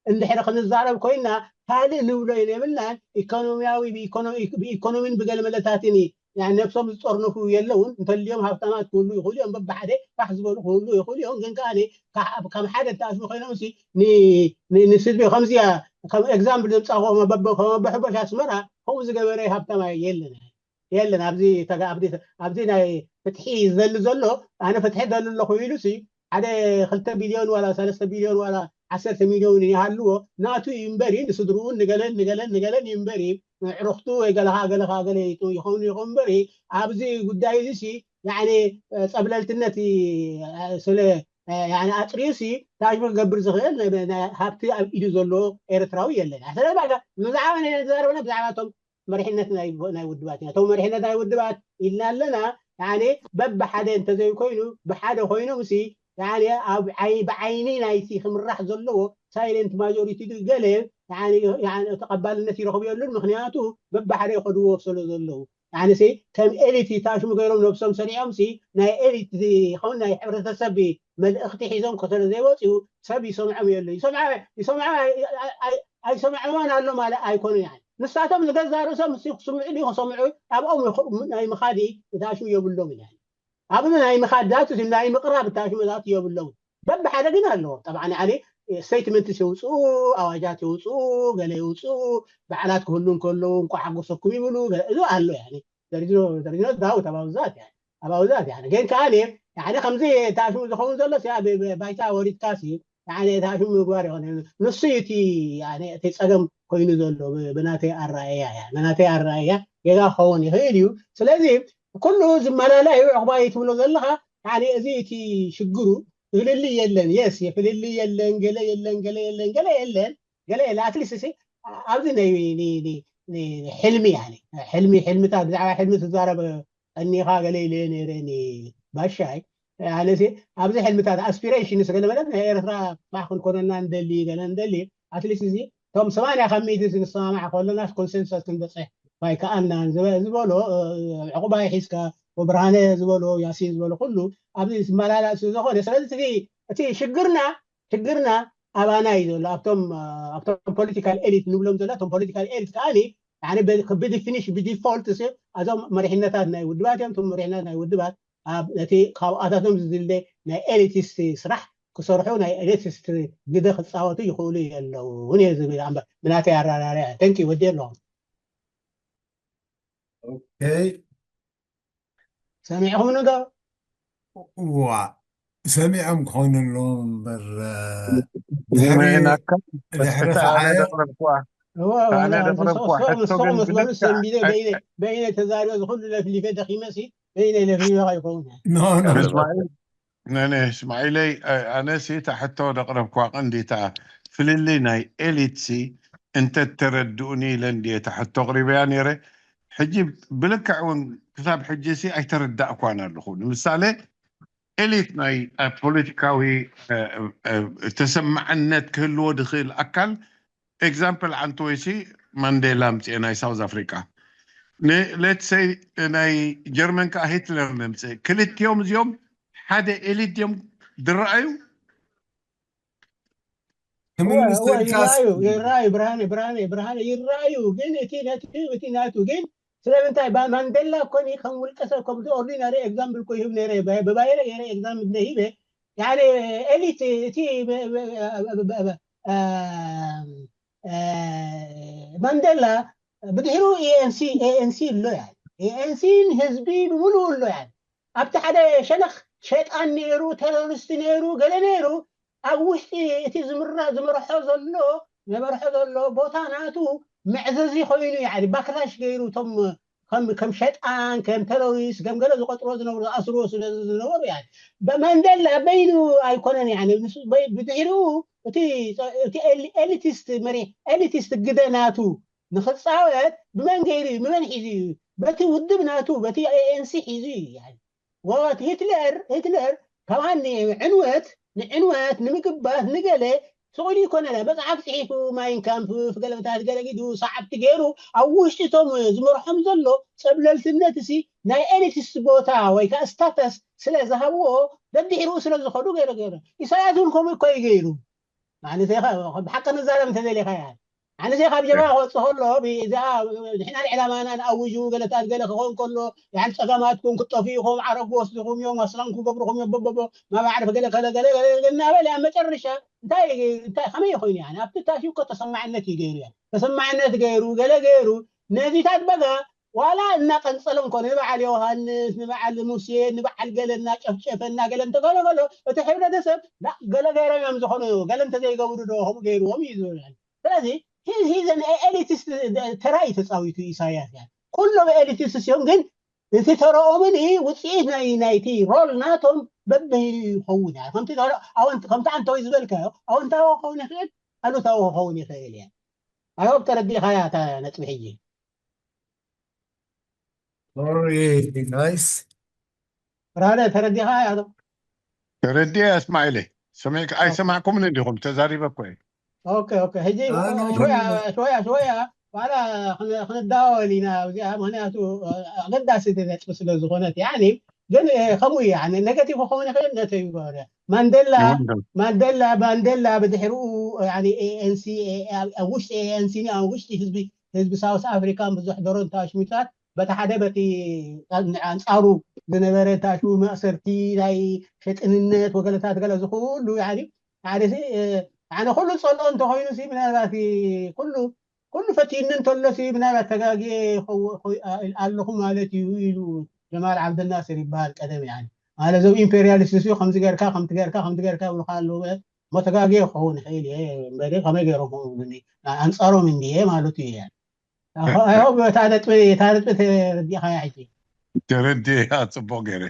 እንድሕሪ ክንዛረብ ኮይና ካልእ ንብሎ የብልናን ኢኮኖሚያዊ ብኢኮኖሚን ብገለ መለታትን ነብሶም ዝጠርንፉ የለውን እንተልዮም ሃብታማት ክህሉ ይኽእሉ እዮም በብሓደ ፋሕ ዝበሉ ክህሉ ይኽእሉ እዮም ግን ከዓ ካብ ሓደ ተኣስቢ ኮይኖም ንስድሪ ከምዚያ ከም ኤግዛምፕል ዘምፃእዎ ከመበሐበሽ ኣስመራ ከምኡ ዝገበረ ሃብታማ የለን የለን ኣብዚ ኣብዚ ናይ ፍትሒ ዝደሊ ዘሎ ኣነ ፍትሒ ደሊ ኣለኹ ኢሉ ሓደ ክልተ ቢልዮን ዋላ ሰለስተ ቢልዮን ዋላ ዓሰርተ ሚልዮን ይሃልዎ ናቱ እዩ እምበሪ ንስድርኡን ንገለን ንገለን ንገለን እዩ እምበሪ ዕሩኽቱ ወይ ገለኻ ገለኻ ገለ ይኸውን ይኸውን እምበሪ ኣብዚ ጉዳይ እዚ ሲ ያኒ ፀብለልትነት ስለ ያኒ ኣፅሪዩ ሲ ታሽሙ ክገብር ዝኽእል ሃብቲ ኣብ ኢዱ ዘሎ ኤርትራዊ የለን ስለዚ ብዛዕባ ናይ ተዛረብና ብዛዕባ እቶም መሪሕነት ናይ ውድባት ኢና። እቶም መሪሕነት ናይ ውድባት ኢልና ኣለና። ያኒ በብሓደ እንተዘይኮይኑ ብሓደ ኮይኖም ሲ ያኒ ኣብ ብዓይኒ ናይቲ ክምራሕ ዘለዎ ሳይለንት ማጆሪቲ ገለ ተቐባልነት ይረኽቡ የሉን። ምክንያቱ በብሓደ ይኸድዎ ስለ ዘለዉ ያኒ ሲ ከም ኤሊት ታሽሙ ገይሮም ነብሶም ሰሪዖም ሲ ናይ ኤሊት ይኸውን ናይ ሕብረተሰብ መልእኽቲ ሒዞም ከተለ ዘይወፅኡ ሰብ ይሰምዖም የሉ ይሰምዖ ኣይሰምዕዎን ኣሎ ማለት ኣይኮኑን ያ ንሳቶም ዝገዛ ርእሶም ክስምዑ ድዩ ክሰምዑ ኣብኦም ናይ ምኻድ እታሽሙ የብሎም ኢና ኣብዚ ናይ ምኻድ ዳቱ ናይ ምቕራብ እታሽሙ ዛቱ የብሎም በብሓደ ግን ኣለዎ ጠብዓ ንዓሊ ስቴትመንትስ የውፅኡ ኣዋጃት የውፅኡ ገለ የውፅኡ በዓላት ክህሉ እንከለዉ እንኳ ሓጎሰኩም ይብሉ እዚ ኣሎ ያ ደሪኖ ዳውት ኣባብዛት ያ ኣባብዛት ያ ግን ከዓ ከምዚ እታሽሙ ዝኸውን ዘሎ ባይታ ወሪድካሲ ታሽሙ ምግባር ይኾነ ንሱ እዩ እቲ ፀገም ኮይኑ ዘሎ ብናተይ ኣረኣያ እያ ብናተይ ኣረኣያ ጌጋ ክኸውን ይኽእል እዩ ስለዚ ኩሉ ዝመላለዩ ዕቑባይ ትብሎ ዘለኻ እዚ እቲ ሽግሩ ፍልልይ የለን የስ ፍልልይ የለን ገለ የለን ገለ የለን ገለ የለን ገለ የለ ኣትሊስት ኣብዚ ናይ ሕልሚ ሕልሚ ሕልምታት ብዛዕባ ሕልሚ ትዛረብ እኒኻ ገለ ኢለ ነይረ ባሻይ ኣነሲ ኣብዚ ሕልምታት ኣስፒሬሽን ስለ ማለት ናይ ኤርትራ ባህ ክንኮነና ንደሊ ገለ ንደሊ ኣትሊስት እዚ እቶም ሰማንያ ካብ ሚእቲ ንሰማማዕ ከለና ኮንሰንሰስ ክንበፅሕ ኣይከኣልናን ዝበሎ ዕቁባይ ሒዝካ ወብርሃነ ዝበሎ ያሲን ዝበሎ ኩሉ ኣብዚ ዝመላላእ ስለ ዝኾነ ስለዚ እቲ ሽግርና ሽግርና ኣባና እዩ ዘሎ ኣብቶም ኣብቶም ፖለቲካል ኤሊት ንብሎም ዘሎ እቶም ፖለቲካል ኤሊት ከዓኒ ብዲፊኒሽን ብዲፎልት እዞም መሪሕነታት ናይ ውድባት እዮም እቶም መሪሕነት ናይ ውድባት ኣብ ነቲ ካብኣታቶም ዝድለ ናይ ኤሊቲስት ስራሕ ክሰርሑ ናይ ኤሊቲስት ግደ ክፃወቱ ይኽእሉ የለውን እየ ዝብል እምበር ብናተይ ኣራዳርያ ተንኪ ወዲ ኣለኹም Okay. ሰሚዕኹም ንዶ ዋ ሰሚዖም ክኾኑ ኣለዎም እምበር ዘመየናካ ድሕሪ እቲ ኣነ ሰዓረ ዘቕረብኩዋ ኣነ ዘቕረብኩዋ ሕቶ ግን ብልክዕ በይነ ተዛሪበ ዝኩሉ ለፍሊፈ ደኺመሲ በይነ ለፍሊፈ ይኸውን ኖ ኖ እስማዒል ነነ እስማዒለይ ኣነሲ እታ ሕቶ ዘቕረብኩዋ ቀንዲታ ፍልልይ ናይ ኤሊትሲ እንተተረድኡኒ ኢለ እንድየ እታ ሕቶ ኣቕሪበያ ነይረ ሕጂ ብልክዕ እውን ክሳብ ሕጂ ሲ ኣይተረዳእኳን ኣለኹ ንምሳሌ ኤሊት ናይ ኣብ ፖለቲካዊ ተሰማዕነት ክህልዎ ዝኽእል ኣካል ኤግዛምፕል ዓንተወይሲ ማንዴላ ኣምፅኤ ናይ ሳውዝ ኣፍሪቃ ሌትሰይ ናይ ጀርመን ከዓ ሂትለር ነምፅእ ክልቲኦም እዚኦም ሓደ ኤሊት ድዮም ዝረኣዩ ክምልስ ይራዩ ይራዩ ብርሃነ ብርሃነ ብርሃነ ይራዩ ግን እቲ ነቲ እቲ ናቱ ግን ስለምንታይ ማንዴላ ኮኒ ከም ውልቀሰብ ከም ኦርዲናሪ ኤግዛምፕል ኮ ይህብ ነረ ብባይረ ገይረ ኤግዛምፕል ሂበ يعني ኤሊት እቲ ማንዴላ ብድሕሩ ኤኤንሲ ኤኤንሲ ኣሎ ያ ኤኤንሲን ህዝቢ ብምሉኡ ኣሎ። ያ ኣብቲ ሓደ ሸነኽ ሸጣን ነይሩ፣ ቴሮሪስት ነይሩ፣ ገለ ነይሩ። ኣብ ውሽጢ እቲ ዝምራ ዝመርሖ ዘሎ ዘመርሖ ዘሎ ቦታ ናቱ መዕዘዚ ኮይኑ፣ ያኒ ባክላሽ ገይሩ እቶም ከም ከም ሸጣን፣ ከም ቴሮሪስት፣ ከም ገለ ዝቆጥሮ ዝነበሩ፣ ዝኣስርዎ ስለ ዝነበሩ፣ ያኒ በመንደላ በይኑ ኣይኮነን። ያኒ ንሱ በይ- ብድሕሪኡ እቲ እቲ ኤሊ- ኤሊቲስት መሪ ኤሊቲስት ግደ ናቱ ንኽፃወት ብመን ገይሩ እዩ? ብመን ሒዙ እዩ? በቲ ውድብ ናቱ፣ በቲ ኤኤንሲ ሒዙ እዩ። ያኒ ወት ሂትለር ሂትለር ካብ ሃኒ ዕንወት ንዕንወት ንምግባት ንገለ ስቑል ይኮነላ። መፅሓፍ ፅሒፉ፣ ማይን ካምፕ፣ ገለታት ገለጊዱ፣ ሰዓብቲ ገይሩ፣ ኣብ ውሽጢ እቶም ዝመርሖም ዘሎ ፀብለልትነት እሲ ናይ ኤሊቲስት ቦታ ወይ ከዓ ስታተስ ስለ ዝሃብዎ፣ ደድሕሩ ስለ ዝኸዱ ገይረ ገይረ። ኢሳያስ እውን ከምኡ እኮ እዩ ገይሩ። ማለት ኢኻ ብሓቂ ንዛረብ እንተደሊኻ፣ ያ ኣነዘ ካብ ጀባ ክወፅእ ከሎ ብዚኣ ንሕና ንዕላማና ንኣውጁ፣ ገለታት ገለ ክኸውን ከሎ፣ ያን ፀገማትኩም ክጠፍኡ ኢኹም፣ ዓረብ ክወስድኹም እዮም፣ ኣስላም ክገብርኹም እዮም፣ ቦቦቦ ማባዕርፍ ገለ ከለ ገለ ገለ ገለ እናበለ ኣብ መጨረሻ እንታይ እንታይ ከመይ ኮይኑ? ያ ኣብቲ ታሽው እኮ ተሰማዕነት እዩ ገይሩ። ያ ተሰማዕነት ገይሩ፣ ገለ ገይሩ፣ ነዚታት በጋ ዋላ እናቀንፀለ እንኮ ንበዓል ዮሃንስ፣ ንበዓል ሙሴ፣ ንበዓል ገለ እናጨፍጨፈ እናገለ እንተገሎ ከሎ፣ እቲ ሕብረተሰብ ዳ- ገለ ገይሮም እዮም ዝኾኑ፣ ገለ እንተዘይገብሩ ዶ ከምኡ ገይርዎም እዩ ዝብል። ስለዚ ሂዘን ኤሊቲስት ተራ እዩ ተፃዊቱ ኢሳያስ። ያ ኩሎም ኤሊቲስት እዮም፣ ግን እቲ ተረኦምን ውፅኢት ናይ ናይቲ ሮል ናቶም በበይኑ ይኸውን። ያ ከምቲ ተረ- ኣወንት- ከምቲ ኣንተወይ ዝበልካዮ ኣወንታዊ ክኸውን ይኽእል፣ ኣሉታዊ ክኸውን ይኽእል። ያ ኣይሆብ ተረዲኻያ እታ ነጥቢ ሕጂ። ሶሪ ጋይስ። ራለ ተረዲኻ ያቶ ተረዲኤ እስማዒለ። ሰሚዕካ ኣይሰማዕኩምን እንዲኹም? ተዛሪበ እኮ እየ። ኦኬ ኦኬ። ሕጂ ሽወያ ሽወያ ሽወያ ዋላ ክን- ክንዳወል ኢና እዚኣ፣ ምክንያቱ ኣገዳሲ ነጥቢ ስለ ዝኾነት። ያኒ ግን ከምኡ እዩ። ያኒ ኔጋቲቭ ክኸውን ይኽእል፣ ነተ ይበረ ማንደላ ይወንዶ ማንደላ ማንደላ ብድሕሪኡ ያኒ ኤኤንሲ ኣብ ውሽጢ ኤኤንሲ ኣብ ውሽጢ ህዝቢ ህዝቢ ሳውስ ኣፍሪካን ብዙሕ ደሮን ታሽሚታት በቲ ሓደ በቲ ኣንፃሩ ዝነበረ ታሽሙ ማእሰርቲ ናይ ሸጥንነት ወገለታት ገለ ዝኩሉ ያኒ ሓደ ሲ ኣነ ኩሉ ፀልኦ እንተኮይኑ ሲ ምናልባት ኩሉ ኩሉ ፈቲኒ እንተሎ ሲ ምናልባት ተጋጊ ኣለኹ ማለት እዩ ኢሉ ጀማል ዓብደናስር ይበሃል ቀደም። ያኒ ማለት እዞም ኢምፔሪያሊስት ሲ ከምዚ ገርካ ከምቲ ገርካ ከምቲ ገርካ ይብሉካ ኣለዉ። ሞ ተጋጊ ክኸውን ይኽእል እየ እምበሪ ከመይ ገይሮም ክብሉኒ ኣንፃሮም እንድየ ማለቱ እዩ። ያኒ ኣይሆብ እታ ነጥቢ እታ ነጥቢ ተረዲእኻያ ሕጂ። ተረዲያ ጽቡቅ ገይረ።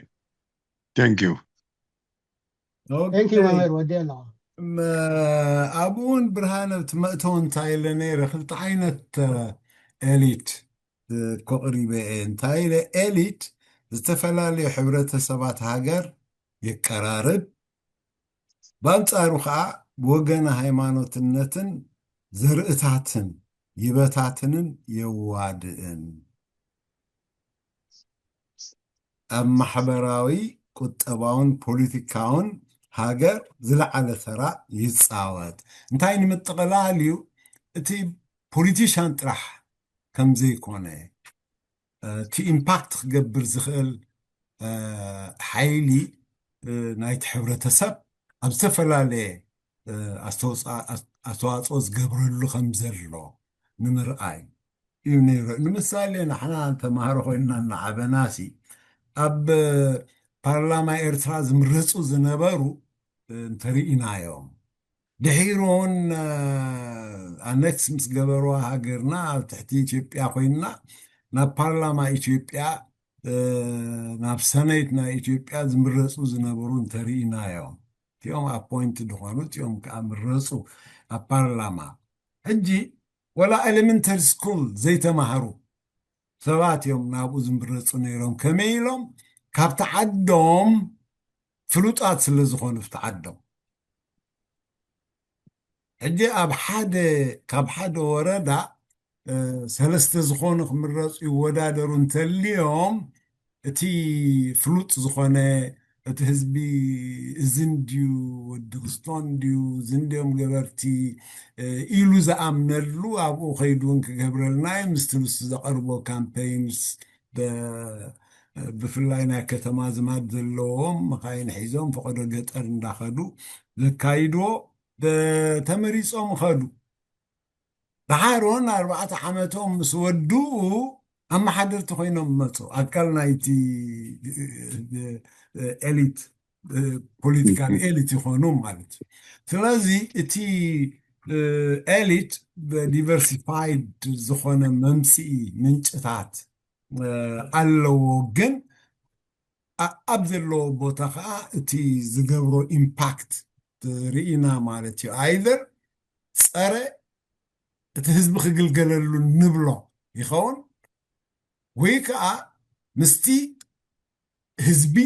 Thank you። Thank you መምህር፣ ወዲ ኣለኹ። ኣብኡ እውን ብርሃነ እቲ መእተው እንታይ ኢለ ነይረ፣ ክልተ ዓይነት ኤሊት ኮቅሪበ እየ። እንታይ ኢለ፣ ኤሊት ዝተፈላለዩ ሕብረተሰባት ሃገር የቀራርብ፣ ብኣንጻሩ ከዓ ብወገነ ሃይማኖትነትን ዘርእታትን ይበታትንን የዋድእን፣ ኣብ ማሕበራዊ ቁጠባውን ፖለቲካውን ሃገር ዝለዓለ ተራ ይፃወት። እንታይ ንምጥቕላል እዩ፣ እቲ ፖሊቲሻን ጥራሕ ከምዘይኮነ፣ እቲ ኢምፓክት ክገብር ዝኽእል ሓይሊ ናይቲ ሕብረተሰብ ኣብ ዝተፈላለየ ኣስተዋፅኦ ዝገብረሉ ከም ዘሎ ንምርኣይ እዩ ነይሩ። ንምሳሌ ንሕና ተማሃሮ ኮይንና እናዓበናሲ ኣብ ፓርላማ ኤርትራ ዝምረፁ ዝነበሩ እንተርኢናዮም ድሒሩ እውን ኣነክስ ምስ ገበርዋ ሃገርና ኣብ ትሕቲ ኢትዮጵያ ኮይንና ናብ ፓርላማ ኢትዮጵያ ናብ ሰነይት ናይ ኢትዮጵያ ዝምረፁ ዝነበሩ እንተርኢናዮም እቲኦም ኣፖይንት ዝኾኑ እቲኦም ከዓ ምረፁ ኣብ ፓርላማ። ሕጂ ወላ ኤሌመንተሪ ስኩል ዘይተማሃሩ ሰባት እዮም ናብኡ ዝምረፁ ነይሮም። ከመይ ኢሎም? ካብቲ ዓዶም ፍሉጣት ስለ ዝኾኑ ኣብቲ ዓዶም። ሕጂ ኣብ ሓደ ካብ ሓደ ወረዳ ሰለስተ ዝኾኑ ክምረፁ ይወዳደሩ እንተልዮም እቲ ፍሉጥ ዝኾነ እቲ ህዝቢ እዝን ድዩ ወዲ ክስቶን ድዩ እዝን ድዮም ገበርቲ ኢሉ ዝኣምነሉ ኣብኡ ከይዱ እውን ክገብረልና እዩ ምስቲ ንሱ ዘቐርቦ ካምፔይንስ ብፍላይ ናይ ከተማ ዝማድ ዘለዎም መኻይን ሒዞም ፈቐዶ ገጠር እንዳኸዱ ዘካይድዎ ተመሪፆም ኸዱ። ደሓሮን ኣርባዕተ ዓመቶም ምስ ወድኡ ኣመሓደርቲ ኮይኖም መፁ። ኣካል ናይቲ ኤሊት፣ ፖለቲካል ኤሊት ይኾኑ ማለት እዩ። ስለዚ እቲ ኤሊት ዲቨርሲፋይድ ዝኾነ መምፅኢ ምንጭታት ኣለዎ፣ ግን ኣብ ዘለዎ ቦታ ከዓ እቲ ዝገብሮ ኢምፓክት ርኢና ማለት እዩ። ኣይዘር ፀረ እቲ ህዝቢ ክግልገለሉ ንብሎ ይኸውን፣ ወይ ከዓ ምስቲ ህዝቢ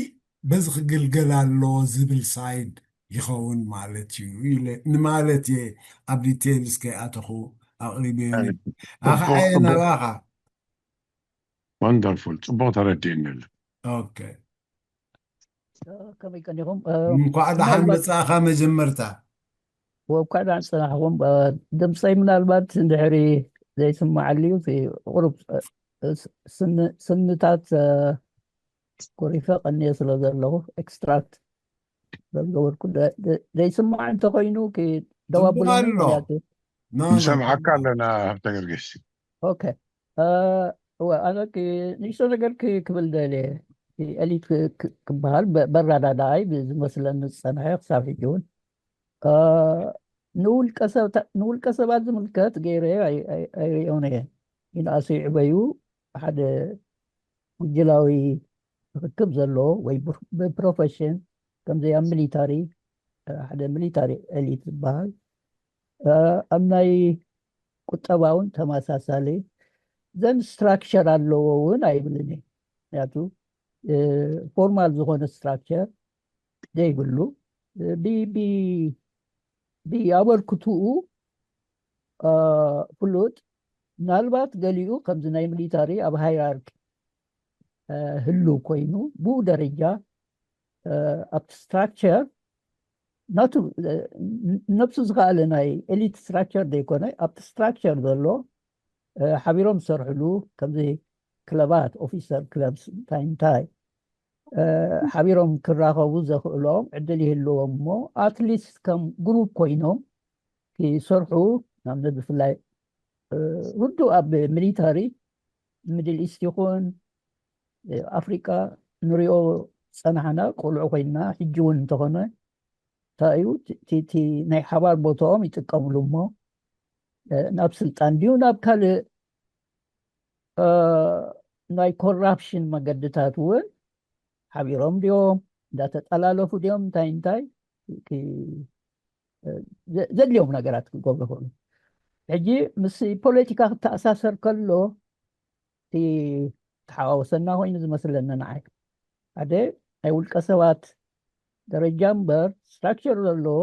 በዚ ክግልገል ኣለዎ ዝብል ሳይድ ይኸውን ማለት እዩ ኢለ ንማለት እየ። ኣብ ዲቴይልስ ከይኣተኹ ኣቕሪበ። ኣኸዓ ናባኻ። ወንደርፉል፣ ፅቡቕ ተረዲእኒ ኣሎ። ኦኬ። ከመይ ቀኒኹም? እንኳዕ ደሓን መፃእኻ። መጀመርታ ወኳ ዳን ፅናሕኹም። ድምፀይ ምናልባት እንድሕሪ ዘይስማዓሉ እዩ። ቁሩብ ስንታት ኮሪፈ ቀኒየ ስለ ዘለኹ ኤክስትራክት ዘዝገበርኩ ዘይስማዕ እንተኮይኑ ደዋብሎ። ኣሎ። ንሰምዓካ ኣለና ሃብተ ገርጌስ። ኦኬ። ኣነ ንእሽቶ ነገር ክብል ደልየ። ኤሊት ክበሃል በራዳዳኣይ ዝመስለኒ ዝፀንሐ ክሳብ ሕጂ እውን ንውልቀ ሰባት ዝምልከት ገይረ ኣይርእዮን እየ። ይንኣሱ ይዕበዩ ሓደ ጉጅላዊ ርክብ ዘለዎ ወይ ብፕሮፌሽን ከምዚ ኣብ ሚሊታሪ ሓደ ሚሊታሪ ኤሊት ዝበሃል ኣብ ናይ ቁጠባ እውን ተመሳሳሊ ዘን ስትራክቸር ኣለዎ እውን ኣይብልን እየ። ምክንያቱ ፎርማል ዝኾነ ስትራክቸር ዘይብሉ ብኣበርክትኡ ፍሉጥ፣ ምናልባት ገሊኡ ከምዚ ናይ ሚሊታሪ ኣብ ሃይራርኪ ህሉ ኮይኑ ብኡ ደረጃ ኣብቲ ስትራክቸር ናቱ ነብሱ ዝኸኣለ ናይ ኤሊት ስትራክቸር ዘይኮነ ኣብቲ ስትራክቸር ዘሎ ሓቢሮም ዝሰርሕሉ ከምዚ ክለባት ኦፊሰር ክለብስ እንታይ እንታይ ሓቢሮም ክራኸቡ ዘኽእሎም ዕድል ይህልዎም እሞ ኣትሊስት ከም ግሩፕ ኮይኖም ክሰርሑ ናብ ብፍላይ ርዱ ኣብ ሚሊታሪ ሚድል ኢስት ይኹን ኣፍሪቃ ንሪኦ ዝፀናሕና ቆልዑ ኮይንና ሕጂ እውን እንተኾነ እንታይ እዩ እቲ ናይ ሓባር ቦታኦም ይጥቀምሉ እሞ ናብ ስልጣን ድዩ ናብ ካልእ ናይ ኮራፕሽን መገድታት እውን ሓቢሮም ድዮም እንዳተጠላለፉ ድዮም እንታይ እንታይ ዘድልዮም ነገራት ክገብሩ ይኽእሉ። ሕጂ ምስ ፖለቲካ ክተኣሳሰር ከሎ እቲ ተሓዋወሰና ኮይኑ ዝመስለኒ ንዓይ ሓደ ናይ ውልቀ ሰባት ደረጃ እምበር ስትራክቸር ዘለዎ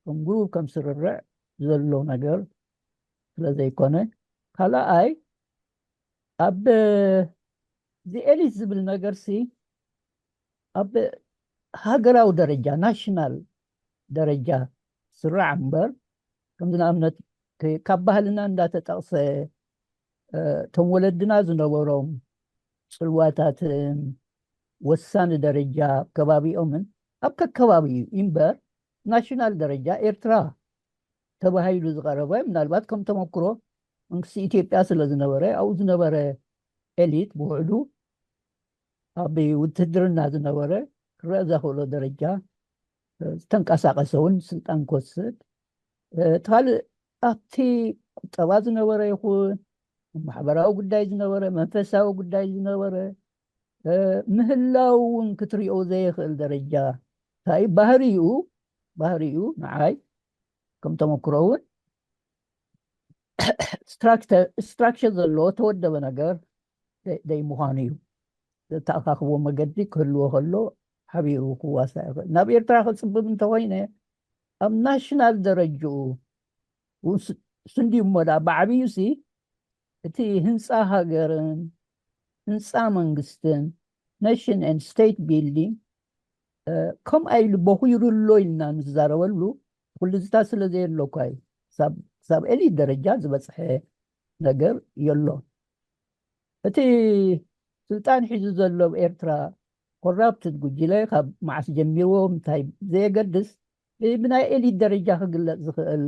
ከም ግሩፕ ከም ስርርዕ ዘሎ ነገር ስለ ዘይኮነ ካልኣይ ኣብ ዚ ኤሊት ዝብል ነገር ሲ ኣብ ሃገራዊ ደረጃ ናሽናል ደረጃ ስራዕ እምበር ከምዚ ንኣብነት ካብ ባህልና እንዳተጠቕሰ እቶም ወለድና ዝነበሮም ፅልዋታትን ወሳኒ ደረጃ ከባቢኦምን ኣብ ከከባቢ እዩ እምበር ናሽናል ደረጃ ኤርትራ ተባሂሉ ዝቐረበ ምናልባት ከም ተመክሮ መንግስቲ ኢትዮጵያ ስለ ዝነበረ ኣብኡ ዝነበረ ኤሊት ብውዕሉ ኣብ ውትድርና ዝነበረ ክረእ ዘኽእሎ ደረጃ ዝተንቀሳቀሰ እውን ስልጣን ክወስድ እቲ ካልእ ኣብቲ ቁጠባ ዝነበረ ይኹን ማሕበራዊ ጉዳይ ዝነበረ መንፈሳዊ ጉዳይ ዝነበረ ምህላው እውን ክትሪኦ ዘይኽእል ደረጃ እንታይ ባህሪኡ ባህሪኡ ንዓይ ከም ተመክሮ እውን ስትራክቸር ዘለዎ ተወደበ ነገር ደይ ምዃኑ እዩ። ዘተኣኻኽቦ መገዲ ክህልዎ ከሎ ሓቢሩ ክዋሳእ ይኽእል። ናብ ኤርትራ ክፅብብ እንተኮይነ ኣብ ናሽናል ደረጅኡ ስንድዩ እሞ ደኣ ብዓብዩ ሲ እቲ ህንፃ ሃገርን ህንፃ መንግስትን nation and state building ከምኣ ኢሉ በኹይሩ ኣሎ ኢልና ንዛረበሉ ኩሉ ዝታ ስለ ዘየሎ እኳ እዩ። ክሳብ ኤሊት ደረጃ ዝበፅሐ ነገር የሎን። እቲ ስልጣን ሒዙ ዘሎ ኣብ ኤርትራ ኮራፕትድ ጉጅለ ካብ መዓስ ጀሚርዎ እንታይ ዘየገድስ ብናይ ኤሊት ደረጃ ክግለፅ ዝኽእል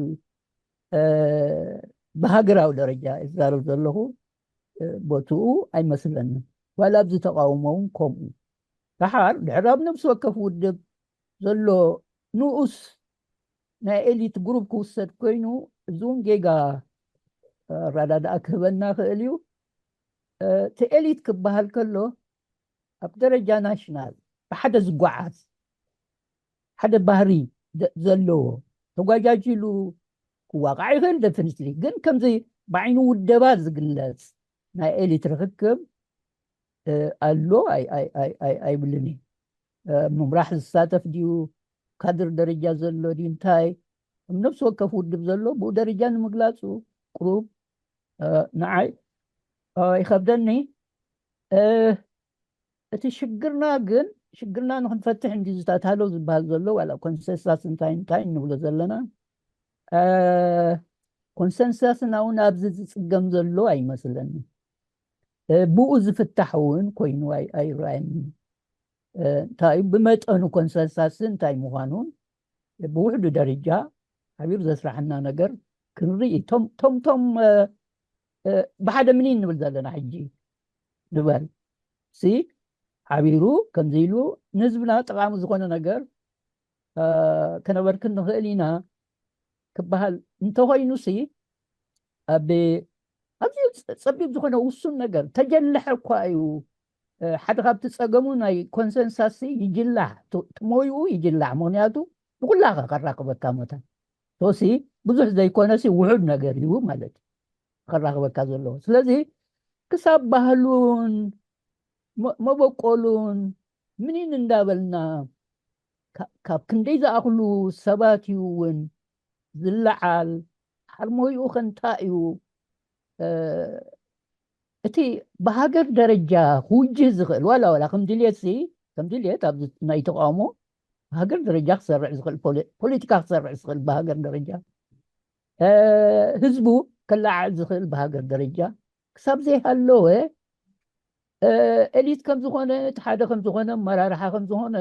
ብሃገራዊ ደረጃ ይዛረብ ዘለኹ ቦትኡ ኣይመስለንን። ዋላ ኣብዚ ተቃውሞ እውን ከምኡ። ደሓር ድሕር ኣብ ነፍሲ ወከፍ ውድብ ዘሎ ንኡስ ናይ ኤሊት ግሩፕ ክውሰድ ኮይኑ፣ እዚ እውን ጌጋ ኣረዳድኣ ክህበና ክእል እዩ። እቲ ኤሊት ክበሃል ከሎ ኣብ ደረጃ ናሽናል ብሓደ ዝጓዓዝ ሓደ ባህሪ ዘለዎ ተጓጃጅሉ ክዋቃዕ ይኽእል። ደፍንስሊ ግን ከምዚ ብዓይኑ ውደባ ዝግለጽ ናይ ኤሊት ርክክብ ኣሎ ኣይብልን። ምምራሕ ዝሳተፍ ድዩ፣ ካድር ደረጃ ዘሎ ድዩ፣ እንታይ ኣብ ነፍሲ ወከፍ ውድብ ዘሎ ብኡ ደረጃ ንምግላፁ ቅሩብ ንዓይ ይኸብደኒ። እቲ ሽግርና ግን ሽግርና ንክንፈትሕ እንዲ ዝታታሎ ዝበሃል ዘሎ ዋላ ኮንሰንሳስ እንታይ እንታይ እንብሎ ዘለና ኮንሰንሳስና እውን ኣብዚ ዝፅገም ዘሎ ኣይመስለኒ። ብኡ ዝፍታሕ እውን ኮይኑ ኣይረኣየኒ። እንታይ ብመጠኑ ኮንሰንሳስ እንታይ ምዃኑን ብውሕዱ ደረጃ ሓቢሩ ዘስራሕና ነገር ክንርኢ ቶም ቶም ብሓደ ምኒን ንብል ዘለና ሕጂ ንበል ሲ ሓቢሩ ከምዚ ኢሉ ንህዝብና ጠቃሚ ዝኾነ ነገር ከነበርክን ንኽእል ኢና ክበሃል እንተኾይኑ ሲ ኣብ ኣብዚ ጸቢብ ዝኾነ ውሱን ነገር ተጀለሐ እኳ እዩ ሓደ ካብቲ ጸገሙ ናይ ኮንሰንሳስ ይጅላሕ ትሞይኡ ይጅላሕ ምክንያቱ ንኩላኸ ከራክበካ መታን ቶሲ ብዙሕ ዘይኮነሲ ውሑድ ነገር እዩ ማለት እዩ ከራክበካ ዘለዎ ስለዚ ክሳብ ባህሉን መበቆሉን ምኒን እንዳበልና ካብ ክንደይ ዝኣኽሉ ሰባት እዩ እውን ዝለዓል ሓርሞይኡ ከንታ እዩ እቲ ብሃገር ደረጃ ክውጅህ ዝኽእል ዋላ ዋላ ከም ድልየት ሲ ከም ድልየት ኣብ ናይ ተቃውሞ ብሃገር ደረጃ ክሰርዕ ዝኽእል ፖለቲካ ክሰርዕ ዝኽእል ብሃገር ደረጃ ህዝቡ ከለዓዕል ዝኽእል ብሃገር ደረጃ ክሳብ ዘይሃለወ ኤሊት ከም ዝኾነ እቲ ሓደ ከም ዝኾነ ኣመራርሓ ከም ዝኾነ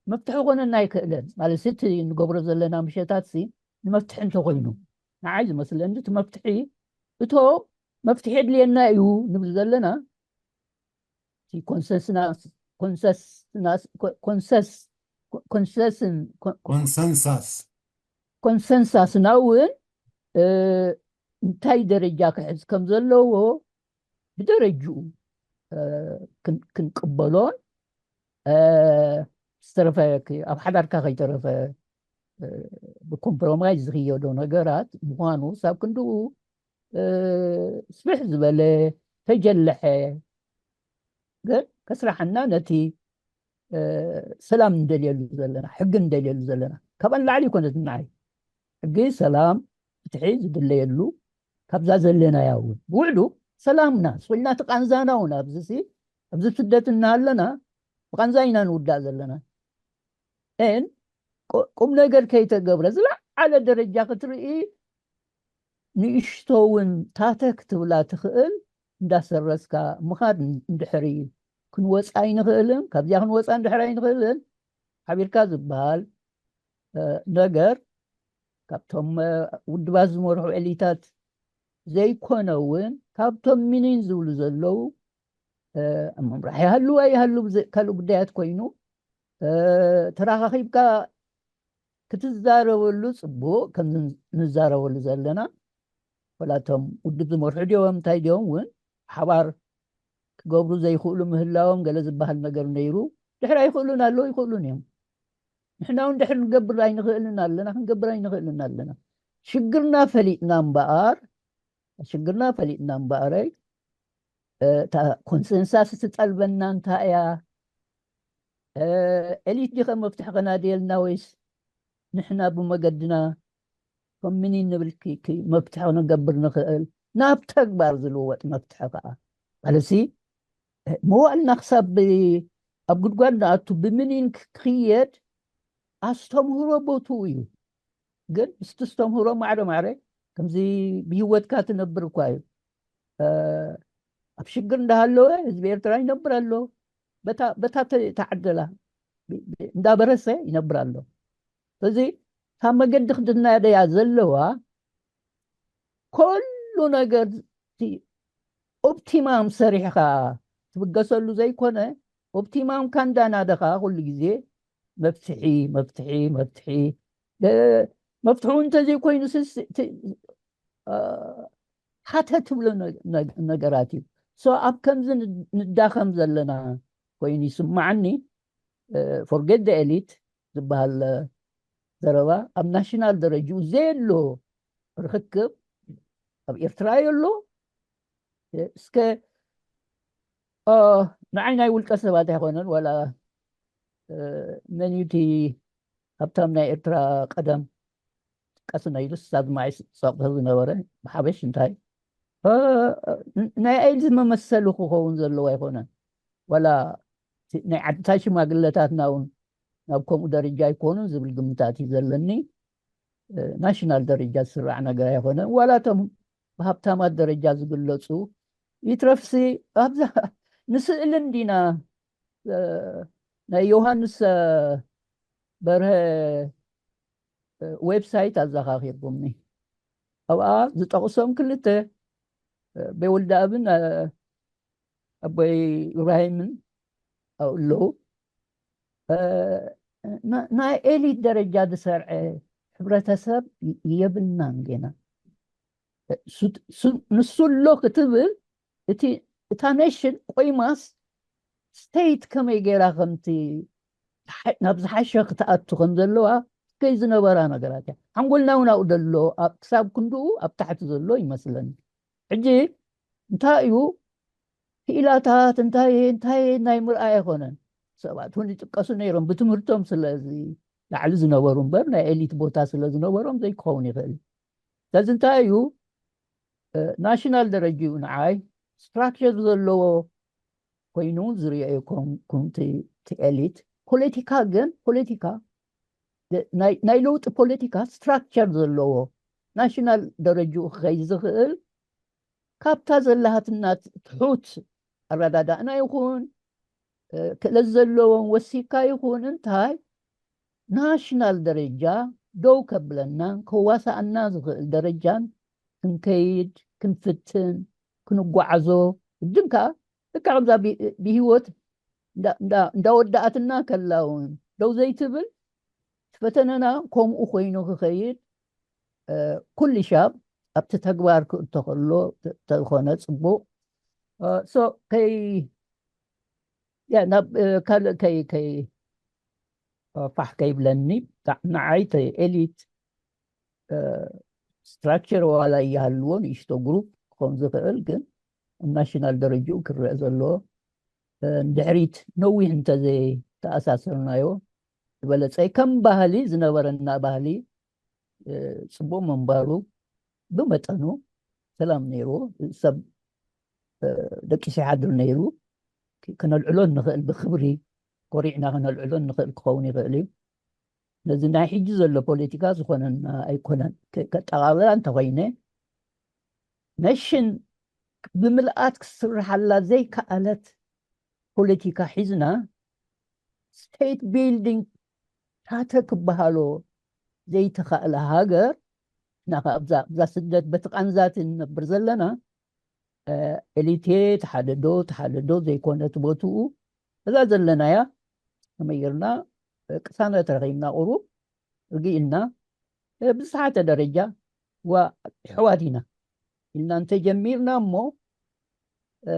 መፍትሒ ኮነና ኣይክእለን ማለት እቲ ንገብሮ ዘለና ምሸታት ሲ ንመፍትሒ እንተኮይኑ ንዓይ ዝመስለኒ እቲ መፍትሒ እቶ መፍትሒ የድልየና እዩ ንብል ዘለና ኮንሰንስናስ ኮንሰንስናስ ኮንሰንስን ኮንሰንሳስ ኮንሰንሳስና እውን እንታይ ደረጃ ክሕዝ ከም ዘለዎ ብደረጅኡ ክንቅበሎን ዝተረፈ ኣብ ሓዳርካ ከይተረፈ ብኮምፕሮማይዝ ዝክየዶ ነገራት ምኳኑ ሳብ ክንድኡ ስብሕ ዝበለ ተጀለሐ ግን ከስራሐና ነቲ ሰላም እንደልየሉ ዘለና ሕጊ እንደልየሉ ዘለና ካብኣን ላዕሊ ይኮነት ንዓይ ሕጊ ሰላም ፍትሒ ዝድለየሉ ካብዛ ዘለናያ እውን ብውዕሉ ሰላምና ስልና እቲ ቃንዛና እውን ኣብዚ ኣብዚ ስደት እናሃለና ብቃንዛ ኢና ንውዳእ ዘለና ን ቁም ነገር ከይተገብረ ዝለዓለ ደረጃ ክትርኢ ንእሽቶ እውን ታተ ክትብላ ትኽእል እንዳሰረዝካ ምኻድ እንድሕሪ ክንወፃ ኣይንኽእልን ካብዚኣ ክንወፃ እንድሕር ኣይንኽእልን ሓቢርካ ዝበሃል ነገር ካብቶም ውድባት ዝመርሑ ኤሊታት ዘይኮነ እውን ካብቶም ሚኒን ዝብሉ ዘለዉ ኣብ ምምራሕ ይሃሉ ኣይሃሉ ካልእ ጉዳያት ኮይኑ ተራኻኺብካ ክትዛረበሉ ፅቡቅ ከም ንዛረበሉ ዘለና ወላቶም ውድብ ዝመርሑ ድዮም እንታይ ድዮም እውን ሓባር ክገብሩ ዘይክእሉ ምህላዎም ገለ ዝበሃል ነገር ነይሩ ድሕር ኣይክእሉን ኣለዉ ይክእሉን እዮም ንሕና እውን ድሕር ንገብር ኣይንኽእልን ኣለና ክንገብር ኣይንኽእልን ኣለና ሽግርና ፈሊጥና እምበኣር ሽግርና ፈሊጥና እምበኣረይ እታ ኮንሰንሳስ ትጠልበና እንታይ እያ ኤሊት ዲኸ መፍትሒ ከናድየልና ወይስ ንሕና ብመገድና ከምኒ ንብል መፍትሒ ክንገብር ንኽእል ናብ ተግባር ዝልወጥ መፍትሒ ከዓ ማለትሲ መዋእልና ክሳብ ኣብ ጉድጓድ ንኣቱ ብምኒን ክክየድ ኣስተምህሮ ቦትኡ እዩ ግን ምስቲ ስተምህሮ ማዕረ ማዕረ ከምዚ ብህወትካ ትነብር እኳ እዩ ኣብ ሽግር እንዳሃለወ ህዝቢ ኤርትራ ይነብር ኣሎ በታ ተዓደላ እንዳበረሰ ይነብር ኣሎ ስለዚ ካብ መገዲ ክትናደያ ዘለዋ ኩሉ ነገር ኦፕቲማም ሰሪሕኻ ትብገሰሉ ዘይኮነ፣ ኦፕቲማም ካንዳናደኻ ኩሉ ግዜ መፍትሒ፣ መፍትሒ፣ መፍትሒ። ደ-፣ መፍትሑ እንተዘይኮይኑ ስስ-፣ ት-፣ አ፣ ሓተ ትብሎ ነ-፣ ነ-፣ ነገራት እዩ። So ኣብ ከምዚ ን-፣ ንዳኸም ዘለና ኮይኑ ይስማዓኒ። እ፣ forget the elite ዝበሃል ዘረባ ኣብ ናሽናል ደረጅኡ ዘየሎ ርኽክብ ኣብ ኤርትራ የሎ። እ፣ እስከ፣ እ፣ ንዓይ ናይ ውልቀ ሰባት ኣይኮነን፣ ዋላ፣ እ፣ መን እዩ እቲ ሃብታም ናይ ኤርትራ ቀደም ቀስ ነይሉስ ሳብ ማይ ጸቕጢ ዝነበረ ብሓበሽ እንታይ፣ እ፣ እ፣ ናይ ኣይሊ መመሰሉ ክኸውን ዘለዎ ኣይኮነን። ዋላ እቲ ናይ ዓድታት ሽማግለታትና እውን ናብ ከምኡ ደረጃ ኣይኮኑን ዝብል ግምታት እዩ ዘለኒ። እ፣ ናሽናል ደረጃ ዝስራዕ ነገር ኣይኮነን። ዋላ እቶም ብሃብታማት ደረጃ ዝግለጹ ይትረፍሲ ኣብዛ ንስእልን ዲና፣ እ፣ ናይ ዮሃንስ፣ እ፣ በርሀ፣ እ፣ ዌብሳይት ኣዘኻኺርኩምኒ። ኣብኣ ዝጠቕሶም ክልተ፣ እ፣ ኣቦይ ወልደኣብን፣ እ፣ ኣቦይ ኢብራሂምን ኣብኡ ኣለዉ። እ፣ ና-፣ ናይ ኤሊት ደረጃ ዝሰርዐ ሕብረተሰብ ይ-፣ የብልናን ጌና። ሱ-፣ ሱ-፣ ንሱ ኣሎ ክትብል፣ እቲ፣ እታ ኔሽን ቆይማስ ስቴት ከመይ ገይራ ከምቲ ዝሓ-፣ ናብ ዝሓሸ ክትኣቱ ከም ዘለዋ ከይ ዝነበራ ነገራት እያ። ሓንጎልና እውን ኣብኡ ዘሎ፣ ኣብ፣ ክሳብ ክንድኡ ኣብ ታሕቲ ዘሎ ይመስለኒ። ሕጂ እንታይ እዩ ክኢላታት፣ እንታይ፣ እንታይ ናይ ምርኣይ ኣይኮነን። ሰባት እውን ይጥቀሱ ነይሮም፣ ብትምህርቶም ስለ ላዕሊ ዝነበሩ እምበር፣ ናይ ኤሊት ቦታ ስለ ዝነበሮም ዘይክኸውን ይኽእል። ስለዚ እንታይ እዩ፣ እ፣ ናሽናል ደረጅኡ ንዓይ ስትራክቸር ዘለዎ ኮይኑ ዝርእዮ ኮንኩንቲ፣ እቲ ኤሊት። ፖለቲካ ግን፣ ፖለቲካ፣ እ፣ ናይ፣ ናይ ለውጢ ፖለቲካ ስትራክቸር ዘለዎ ናሽናል ደረጅኡ ክኸይድ ዝኽእል፣ ካብታ ዘለሃትና ትሑት ኣረዳዳእና ይኹን፣ እ፣ ክእለት ዘለዎም ወሲካ ይኹን እንታይ፣ ናሽናል ደረጃ ደው ከብለናን ከዋሳኣና ዝኽእል ደረጃን ክንከይድ፣ ክንፍትን፣ ክንጓዓዞ፣ ግድን ከኣ ልክዕ ከምዛ ብ-፣ ብህይወት እንዳ-፣ እንዳ-፣ እንዳወዳኣትና ከላ እውን ደው ዘይትብል፣ እቲ ፈተነና ከምኡ ኮይኑ ክኸይድ፣ እ፣ ኩሉ ሻብ ኣብቲ ተግባር ክእቶ ከሎ ተ-፣ ተዝኾነ ጽቡቕ። እ፣ ሶ፣ ከይ-፣ ያ፣ ናብ፣ እ፣ ካልእ ከይ-፣ ከይ-፣ እ፣ ፋሕ ከይብለኒ፣ ታ-፣ ንዓይ እቲ ኤሊት፣ እ፣ ስትራክቸር ዋላ ይሃልዎ፣ ንእሽቶ ግሩፕ ክኸውን ዝኽእል፣ ግን ኣብ ናሽናል ደረጅኡ ክረአ ዘለዎ፣ እ፣ ንድሕሪት ነዊሕ እንተዘይተኣሳሰርናዮ ዝበለጸ። ከም ባህሊ ዝነበረና ባህሊ፣ እ፣ ጽቡቕ ምንባሩ፣ ብመጠኑ ሰላም ነይርዎ። ሰብ፣ እ፣ ደቂሱ ይሓድር ነይሩ። ክ-፣ ከነልዕሎ እንኽእል፣ ብኽብሪ ኮሪዕና ከነልዕሎ እንኽእል ክኸውን ይኽእል እዩ። ነዚ ናይ ሕጂ ዘሎ ፖለቲካ ዝኾነና ኣይኮነን። ከ-፣ ከጠቓልላ እንተኾይነ፣ ነሽን ብምልኣት ክስርሓላ ዘይከኣለት ፖለቲካ ሒዝና፣ ስቴት ቢልዲንግ ታተ ክበሃሎ ዘይተኻእለ ሃገር፣ ንሕና ከኣ ኣብዛ፣ ኣብዛ ስደት በቲ ቃንዛቲ ንነብር ዘለና፣ እ፣ ኤሊቴ ተሓደዶ፣ ተሓደዶ ዘይኮነት ቦትኡ፣ እዛ ዘለናያ ተመይርና፣ እ፣ ቅሳነት ረኺብና ቁሩብ ርግእ ኢልና፣ እ፣ ብዝተሓተ ደረጃ፣ ዋ፣ ኣሕዋት ኢና ኢልና እንተጀሚርና እሞ፣ እ፣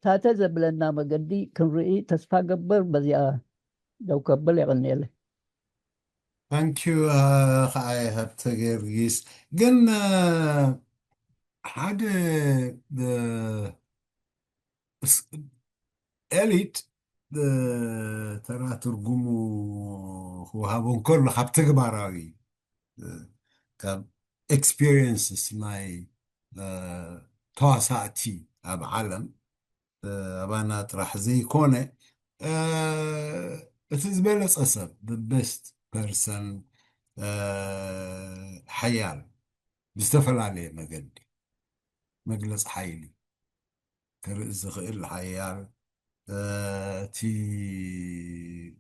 ታተ ዘብለና መገዲ ክንርኢ ተስፋ ገብር። በዚኣ ደው ከብል። የቐንየለይ። ታንኪዩ፣ እ፣ ከኣ ሃብተ ጊዮርጊስ። ግን፣ እ፣ ሓደ፣ እ፣ እስ-፣ ኤሊት፣ እ፣ ተራ ትርጉሙ ክወሃቦ እንከሎ፣ ካብ ተግባራዊ፣ እ፣ ካብ ኤክስፒሪየንስስ ናይ፣ እ፣ ተዋሳእቲ ኣብ ዓለም፣ እ፣ ኣባና ጥራሕ ዘይኮነ፣ እ፣ እቲ ዝበለጸ ሰብ፣ the best person፣ እ፣ ሓያል፣ ብዝተፈላለየ መገዲ መግለጺ ሓይሊ ክርኢ ዝኽእል ሓያል፣ እ፣ እቲ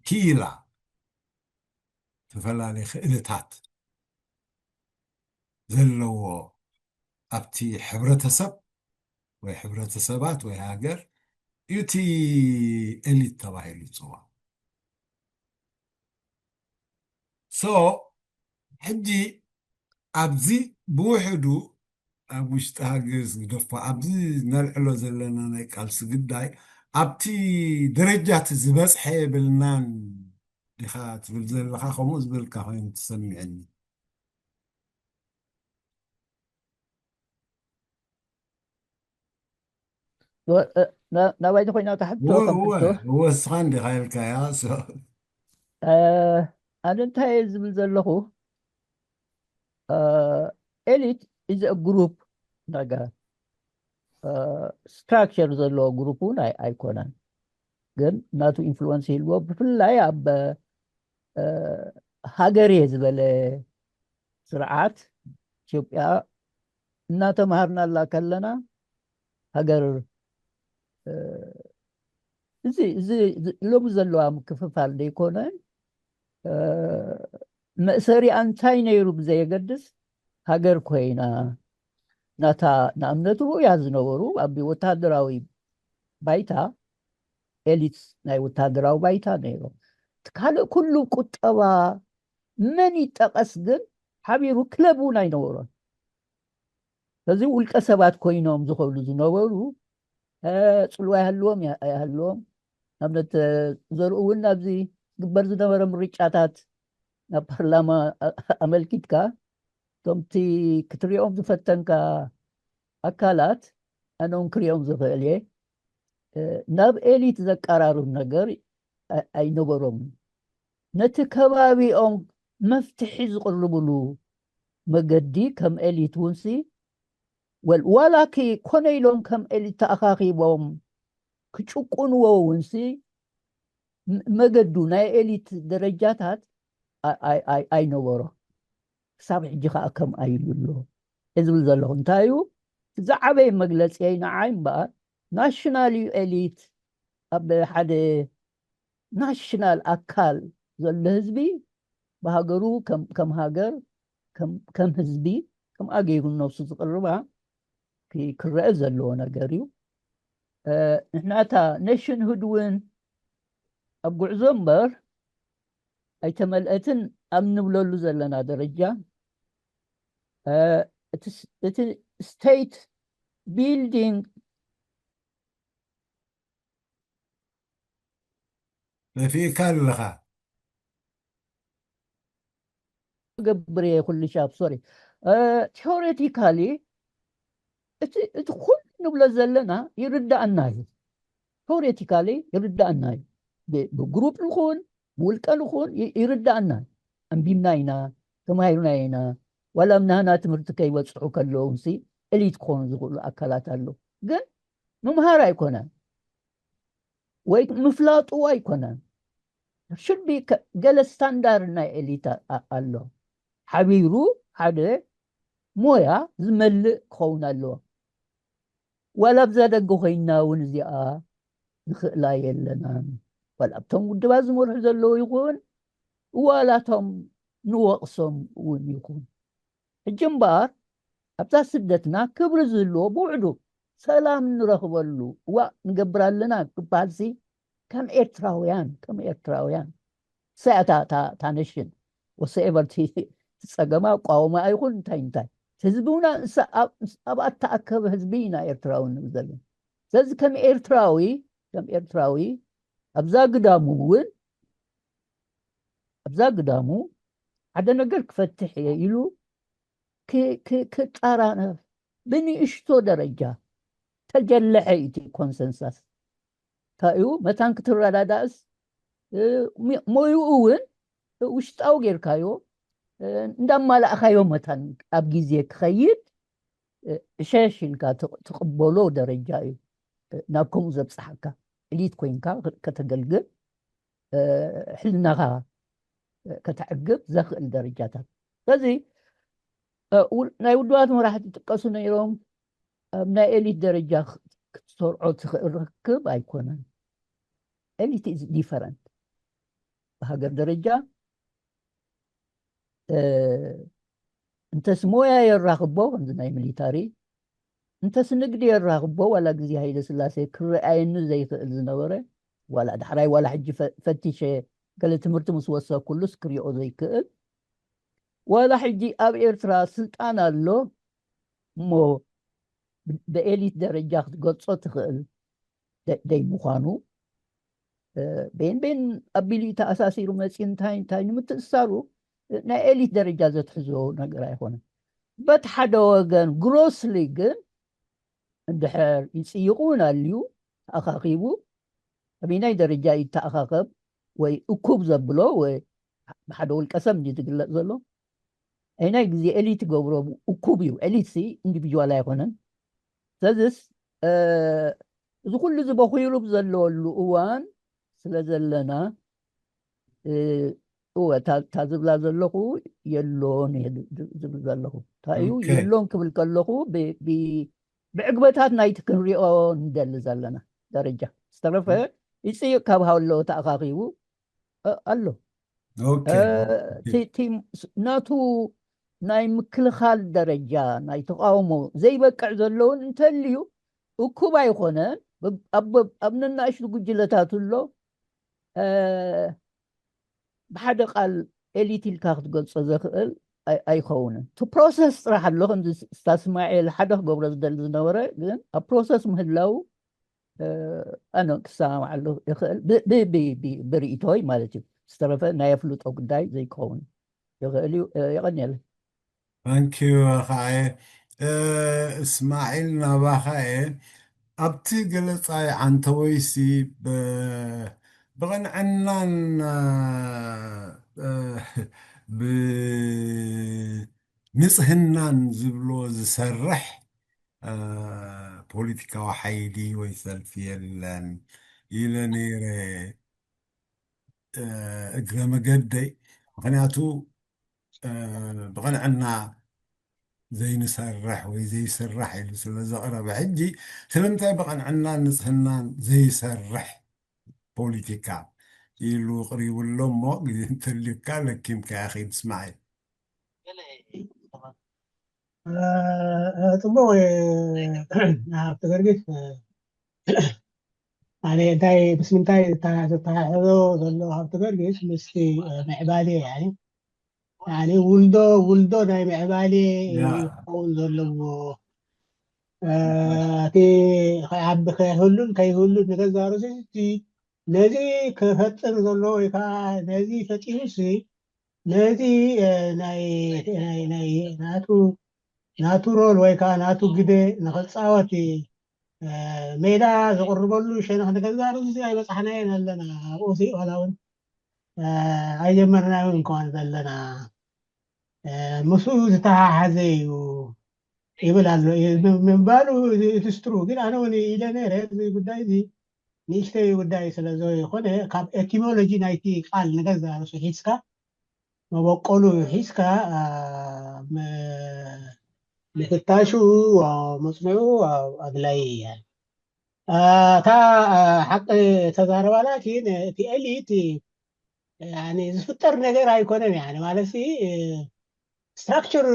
ክኢላ፣ ዝተፈላለየ ክእለታት ዘለዎ ኣብቲ ሕብረተሰብ ወይ ሕብረተሰባት ወይ ሃገር እዩ እቲ ኤሊት ተባሂሉ ይፅዋዕ። So ሕጂ ኣብዚ ብውሕዱ ኣብ ውሽጢ ሃገር ዝግደፎ ኣብዚ ነልዕሎ ዘለና ናይ ቃልሲ ግዳይ ኣብቲ ደረጃ እቲ ዝበፅሐ የብልናን ዲኻ ትብል ዘለኻ? ከምኡ ዝበልካ ኮይኑ ትሰሚዐኒ። ናባይ ተኮይና ተሓቶ ወስኻ እንዲኻ ኢልካያ። ኣነ እንታይ ዝብል ዘለኹ ኤሊት ኢዝ ግሩፕ ነገር ስትራክቸር ዘለዎ ግሩፕ እውን ኣይኮነን። ግን ናቱ ኢንፍሉወንስ ይህልዎ። ብፍላይ ኣብ ሃገር እየ ዝበለ ስርዓት ኢትዮጵያ እናተምሃርናላ ከለና ሃገር እዚ እዚ ሎሚ ዘለዋ ምክፍፋል ዘይኮነ መእሰሪኣ እንታይ ነይሩ ብዘየገድስ ሃገር ኮይና ናታ ንኣብነት ርኡያ ዝነበሩ ኣብ ወታደራዊ ባይታ ኤሊት ናይ ወታደራዊ ባይታ ነይሮም። ካልእ ኩሉ ቁጠባ መን ይጠቐስ ግን ሓቢሩ ክለብ እውን ኣይነበሮን። ስለዚ ውልቀ ሰባት ኮይኖም ዝኸብሉ ዝነበሩ ጽልዋ ይሃልዎም ኣይሃልዎም ንኣብነት ዘርኡ እውን ኣብዚ ግበር ዝነበረ ምርጫታት ናብ ፓርላማ ኣመልኪትካ እቶምቲ ክትሪኦም ዝፈተንካ ኣካላት ኣነውን ክሪኦም ዝኽእል እየ ናብ ኤሊት ዘቀራርብ ነገር ኣይነበሮም። ነቲ ከባቢኦም መፍትሒ ዝቕርብሉ መገዲ ከም ኤሊት ውንሲ ወል ዋላ ኮነ ኢሎም ከም ኤሊት ተኣኻኺቦም ክጭቁንዎ ውንሲ መገዱ ናይ ኤሊት ደረጃታት ኣይነበሮ። ክሳብ ሕጂ ከዓ ከም ኣይሉ ኣሎ ዝብል ዘለኹ እንታይ እዩ ዝዓበይ መግለፂ ንዓይ እምበኣር ናሽናል እዩ ኤሊት ኣብ ሓደ ናሽናል ኣካል ዘሎ ህዝቢ ብሃገሩ ከም ሃገር ከም ህዝቢ ከም ኣገይሩ ነብሱ ዝቅርባ ክረአ ዘለዎ ነገር እዩ። ንሕናታ ኔሽንሁድ እውን ኣብ ጉዕዞ እምበር ኣይተመልአትን ኣብ ንብለሉ ዘለና ደረጃ እቲ ስቴት ቢልዲንግ ጠፊእካ ኣለኻ። ገብር እየ ኩሉ ሻብ ሶሪ ቴዎሬቲካሊ እቲ ኩሉ ንብሎ ዘለና ይርዳእና እዩ። ቴዎሬቲካሊ ይርዳእና እዩ። ብግሩፕ ንኹን ብውልቀ ንኹን ይርዳእና። ኣንቢብና ኢና፣ ተማሂርና ኢና። ዋላ ኣብ ናህና ትምህርቲ ከይበፅሑ ከለዉ ሲ ኤሊት ክኾኑ ዝኽእሉ ኣካላት ኣለዉ። ግን ምምሃር ኣይኮነን ወይ ምፍላጡ ኣይኮነን። ሽቢ ገለ ስታንዳርድ ናይ ኤሊት ኣሎ። ሓቢሩ ሓደ ሞያ ዝመልእ ክኸውን ኣለዎ። ዋላ ኣብዛ ደገ ኮይንና እውን እዚኣ ንኽእላ የለናን። ዋላ ኣብቶም ውድባት ዝመርሑ ዘለዉ ይኹን ዋላ እቶም ንወቕሶም እውን ይኹን። ሕጂ እምበኣር ኣብዛ ስደትና ክብሪ ዝህልዎ ብውዕዱ ሰላም ንረኽበሉ እዋ ንገብር ኣለና ክበሃልሲ ከም ኤርትራውያን ከም ኤርትራውያን ሰያታ ታነሽን ወሰኤቨር ትጸገማ ቋወማ ኣይኹን እንታይ እንታይ ህዝብና ኣብኣ ተኣከበ ህዝቢ ኢና ኤርትራዊ ንብል ዘለና። ስለዚ ከም ኤርትራዊ ከም ኤርትራዊ ኣብዛ ግዳሙ እውን ኣብዛ ግዳሙ ሓደ ነገር ክፈትሕ እየ ኢሉ ክጣራነፍ ብንእሽቶ ደረጃ ተጀለሐ እቲ ኮንሰንሳስ እንታይ እዩ መታን ክትረዳዳእስ ሞይኡ እውን ውሽጣዊ ጌርካዮ እንዳማላእካዮ መታን ኣብ ግዜ ክኸይድ እሸሽ ኢልካ ትቕበሎ ደረጃ እዩ ናብ ከምኡ ዘብፅሓካ። ዕሊት ኮይንካ ከተገልግል ሕልናኻ ከተዕግብ ዘኽእል ደረጃታት። ስለዚ ናይ ውድባት መራሕቲ ይጥቀሱ ነይሮም። ኣብ ናይ ኤሊት ደረጃ ክትሰርዖ ትኽእል ርክብ ኣይኮነን። ኤሊት ኢዝ ዲፈረንት። ብሃገር ደረጃ እንተስ ሞያ የራኽቦ ከምዚ ናይ ሚሊታሪ እንተስ ንግዲ የራኽቦ ዋላ ግዜ ሃይለ ስላሴ ክረኣየኒ ዘይክእል ዝነበረ ዋላ ዳሕራይ ዋላ ሕጂ ፈ- ፈቲሸ ገለ ትምህርቲ ምስ ወሰኩሉስ ክሪኦ ዘይክእል ዋላ ሕጂ ኣብ ኤርትራ ስልጣን ኣሎ እሞ ብኤሊት ደረጃ ክትገልጾ ትኽእል ደይ ምዃኑ ቤን ቤን ኣቢሉ ተኣሳሲሩ መፂኡ እንታይ እንታይ ንምትእሳሩ ናይ ኤሊት ደረጃ ዘትሕዞ ነገር ኣይኮነን። በት ሓደ ወገን ግሮስሊ ግን እንድሕር ይፅይቑ ናልዩ ተኣኻኺቡ ኣበይናይ ደረጃ ይተኣኻኸብ ወይ እኩብ ዘብሎ ወይ ብሓደ ውልቀሰብ እንዲ ዝግለፅ ዘሎ ኣይናይ ግዜ ኤሊት ገብሮ እኩብ እዩ። ኤሊት ሲ ኢንዲቪጁዋል ኣይኮነን። ስለዚስ እዚ ኩሉ ዝበኹይሩብ ዘለወሉ እዋን ስለ ዘለና እወ እታ ዝብላ ዘለኹ የሎን ዝብል ዘለኹ እንታይ እዩ የሎን ክብል ከለኹ ብዕግበታት ናይቲ ክንሪኦ ንደሊ ዘለና ደረጃ ዝተረፈ ይፅይቕ ካብ ሃሎ ተኣኻኺቡ ኣሎ። ናቱ ናይ ምክልኻል ደረጃ ናይ ተቃውሞ ዘይበቅዕ ዘለውን እንተልዩ እኩብ ኣይኮነን። ኣብ ነናእሽቱ ጉጅለታት ኣሎ። ብሓደ ቃል ኤሊት ኢልካ ክትገልጾ ዘኽእል ኣይኸውንን። ቲ ፕሮሰስ ጥራሕ ኣሎ ከምዚ ስታስማኤል ሓደ ክገብሮ ዝደሊ ዝነበረ ግን ኣብ ፕሮሰስ ምህላው ኣነ ክሰማማዓሉ ይኽእል ብርእይቶይ ማለት እዩ። ዝተረፈ ናይ ኣፍልጦ ጉዳይ ዘይክኸውን ይኽእል እዩ። የቐንየለይ። ታንኪዩ ከዓ እስማዒል ናባኻ እየ። ኣብቲ ገለፃይ ዓንተወይሲ ብቐንዕናን ብንፅህናን ዝብሎ ዝሰርሕ ፖለቲካዊ ሓይሊ ወይ ሰልፊ የለን ኢለ ነይረ እግረ መገደይ። ምክንያቱ ብቐንዕና ዘይንሰርሕ ወይ ዘይስራሕ ኢሉ ስለ ዘቕረበ ሕጂ ስለምንታይ ብቐንዕናን ንፅህናን ዘይሰርሕ ፖለቲካ ኢሉ ቅሪቡ ኣሎ እሞ ግዜ እንተልዩካ ለኪምካ ያኺ ምስማዕ እዩ። ፅቡቅ ሃብቲ ገርጊስ ኣነ እንታይ ምስ ምንታይ ዝተሓሕዞ ዘሎ ሃብቲ ገርጊስ ምስቲ ምዕባሌ ውልዶ ውልዶ ናይ ምዕባሌ ክኸውን ዘለዎ እቲ ከይዓቢ ከይህሉን ከይህሉን ንገዛ ርእሱ ነዚ ክፈጥር ዘሎ ወይ ከዓ ነዚ ፈጢሩሲ ነዚ ናይ ናቱ ናቱ ሮል ወይ ከዓ ናቱ ግደ ንክፃወት ሜዳ ዝቕርበሉ ሸነኽ ንገዛ ርእሱ ኣይበፃሕናየን ኣለና። ኣብኡ ሲ ዋላ እውን ኣይጀመርናዮን እንኳን ዘለና ምስኡ ዝተሓሓዘ እዩ ይብል ኣሎ ምባሉ እቲ ስትሩ ግን ኣነ እውን ኢለ ነረ እዚ ጉዳይ እዚ ንእሽተይ ጉዳይ ስለ ዝኾነ ካብ ኤቲሞሎጂ ናይቲ ቃል ንገዛ ርእሱ ሒዝካ መበቆሉ ሒዝካ ምፍታሹ መፅንዑ ኣድላይ እያ። እታ ሓቂ ተዛረባ ላኪን እቲ ኤሊት ዝፍጠር ነገር ኣይኮነን ያ ማለት ስትራክቸር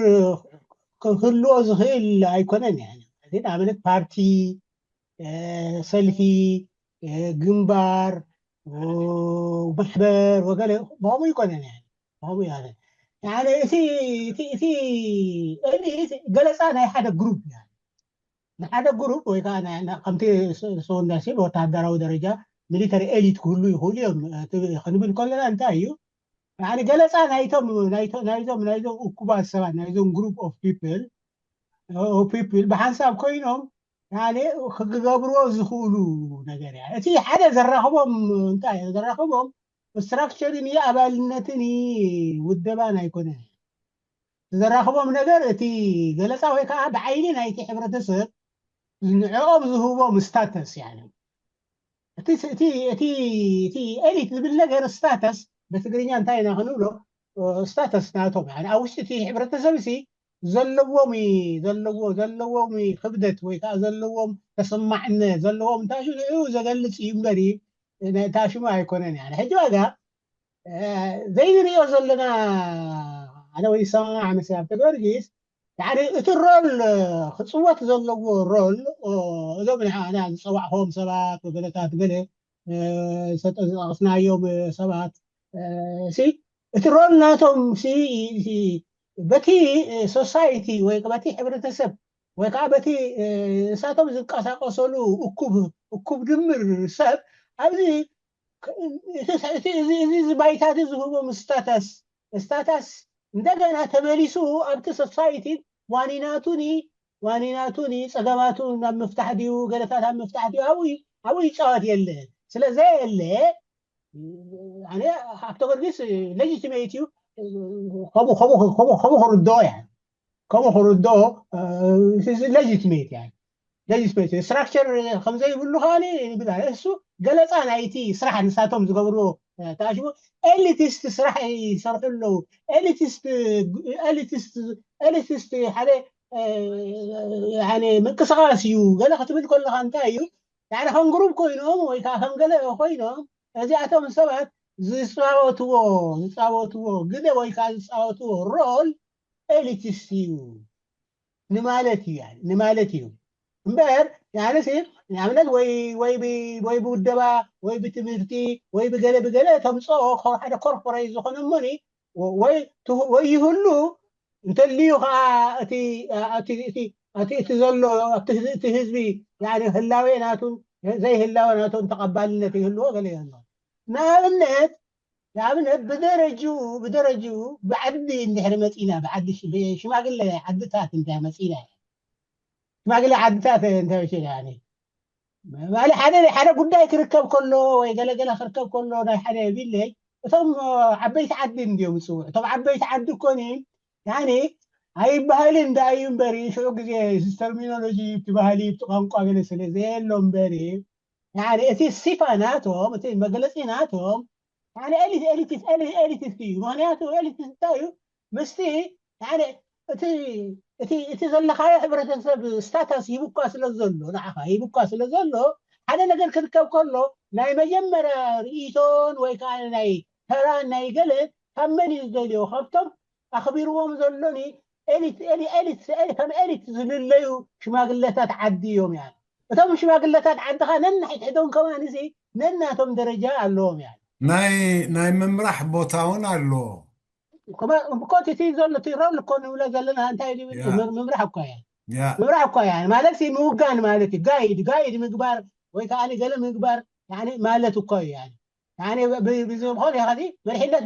ክህልዎ ዝኽእል ኣይኮነን ያ ንኣብነት ፓርቲ ሰልፊ ግንባር ማሕበር ወገለ ብኸምኡ ይኮነን ያ ብኸምኡ ይኮነን እቲ እቲ ገለፃ ናይ ሓደ ግሩፕ ያ ንሓደ ግሩፕ ወይ ከዓ ከምቲ ሰውንዳሴ ብወተሃደራዊ ደረጃ ሚሊተሪ ኤሊት ክህሉ ይኽእሉ እዮም ክንብል ከለና እንታይ እዩ ገለፃ ናይቶም ናይዞም ናይዞም እኩባት ሰባት ናይዞም ግሩፕ ኦፍ ፒፕል ፒፕል ብሓንሳብ ኮይኖም ክገብርዎ ዝኽእሉ ነገር እያ እቲ ሓደ ዘራኽቦም እንታይ ዘራኽቦም ስትራክቸርን ኣባልነትን ውደባን ኣይኮነን ዘራኽቦም ነገር እቲ ገለፃ ወይ ከዓ ብዓይኒ ናይቲ ሕብረተሰብ ንዕኦም ዝህቦም ስታተስ ያ እቲ ኤሊት ዝብል ነገር ስታተስ ብትግርኛ እንታይ ኢና ክንብሎ ስታተስ ናቶም ኣብ ውሽጢ እቲ ሕብረተሰብ ሲ ዘለዎም ዘለዎ ዘለዎም ክብደት ወይ ከዓ ዘለዎም ተሰማዕነት ዘለዎም እንታይ ንኡ ዘገልፅ እዩ እምበር ታሽሙ ኣይኮነን ያ ሕጂ ዋጋ ዘይንሪኦ ዘለና ኣነ ወይ ሰማማዕ መስ ኣብተ ጊዮርጊስ ያኒ እቲ ሮል ክፅወት ዘለዎ ሮል እዞም ንዓና ዝፀዋዕኹም ሰባት ገለታት ገለ ዝጠቐስናዮም ሰባት ሲ እቲ ሮል ናቶም ሲ በቲ ሶሳይቲ ወይ በቲ ሕብረተሰብ ወይ ከዓ በቲ ንሳቶም ዝንቀሳቀሰሉ እኩብ እኩብ ድምር ሰብ ኣብዚ እዚ ባይታ እዚ ዝህቦም ስታታስ ስታታስ እንደገና ተመሊሱ ኣብቲ ሶሳይቲ ዋኒናቱኒ ዋኒናቱኒ ፀገማቱ ናብ ምፍታሕ ድዩ ገለታት ኣብ ምፍታሕ ድዩ ኣብኡ ኣብኡ ይፃወት የለ ስለ ዘየለ ኣነ ኣብቶ ገርጊስ ሌጂቲሜት እዩ ከምኡ ከምኡ ከምኡ ከምኡ ክርድኦ እያ ከምኡ ክርድኦ ሌጂቲሜት እያ ሌጂቲሜት ስትራክቸር ከምዘይብሉ ከዓኒ ንብል እሱ ገለፃ ናይቲ ስራሕ ንሳቶም ዝገብርዎ ተኣሽሙ ኤሊቲስት ስራሕ ይሰርሑ ኣለዉ ኤሊቲስት ኤሊቲስት ኤሊቲስት ሓደ ምንቅስቃስ እዩ ገለ ክትብል ከለካ እንታይ እዩ ከም ግሩፕ ኮይኖም ወይ ከዓ ከም ገለ ኮይኖም እዚኣቶም ሰባት ዝፃወትዎ ዝፃወትዎ ግደ ወይ ከዓ ዝፃወትዎ ሮል ኤሊቲስት እዩ ንማለት እዩ ንማለት እዩ እምበር ያነሲ ንኣብነት ወይ ወይ ወይ ብውደባ ወይ ብትምህርቲ ወይ ብገለ ብገለ ተምፅኦ ሓደ ኮርፖሬት ዝኾነ ሞኒ ወይ ወይ ይህሉ እንተልዩ ከዓ እቲ እቲ እቲ እቲ ዘሎ እቲ ህዝቢ ህላዌ ናቱን ዘይህላወ ናቶም ተቐባልነት ይህልዎ ገለ ይህልዎ ንኣብነት ንኣብነት ብደረጅኡ ብደረጅኡ ብዓዲ እንድሕር መፂና ብዓዲ ሽማግለ ዓድታት እንታይ መፂና ሽማግለ ዓድታት እንታይ መፂና ማለት ሓደ ሓደ ጉዳይ ክርከብ ከሎ ወይ ገለገለ ክርከብ ከሎ ናይ ሓደ ቢለይ እቶም ዓበይቲ ዓዲ እንድዮም ዝፅውዑ እቶም ዓበይቲ ዓዲ እኮኒ ያኒ ኣይበሃልን ዳዩ እምበሪ ሽዑ ግዜ ተርሚኖሎጂ እቲ ባህሊ እቲ ቋንቋ ገለ ስለ ዘየሎ እምበሪ እቲ ሲፋ ናቶም እቲ መግለፂ ናቶም ኤሊቲስት እዩ ምክንያቱ ኤሊቲስት እንታይ እዩ ምስቲ እቲ ዘለካዮ ሕብረተሰብ ስታታስ ሂቡካ ስለ ዘሎ ንዓኻ ሂቡካ ስለ ዘሎ ሓደ ነገር ክርከብ ከሎ ናይ መጀመርያ ርእቶን ወይ ከዓ ናይ ተራን ናይ ገለ ካብ መን እዩ ዝደልዮ ካብቶም ኣኽቢርዎም ዘሎኒ ኤሊት ኤሊት ኤሊት ኤሊት ከም ኤሊት ዝልለዩ ሽማግለታት ዓዲ እዮም ያ እቶም ሽማግለታት ዓድኻ ነንሕድሕዶም ከማን እዚ ነናቶም ደረጃ ኣለዎም ያ ናይ ናይ ምምራሕ ቦታ እውን ኣለዎ ኮቲ እቲ ዘሎ እቲ ሮል እኮ ንብሎ ዘለና እንታይ ምምራሕ እኳ እያ ምምራሕ እኳ እያ ማለት ምውጋን ማለት እዩ ጋይድ ጋይድ ምግባር ወይ ከዓ ገለ ምግባር ማለት እኳ እዩ ብዝኾነ ከዚ መሪሕነት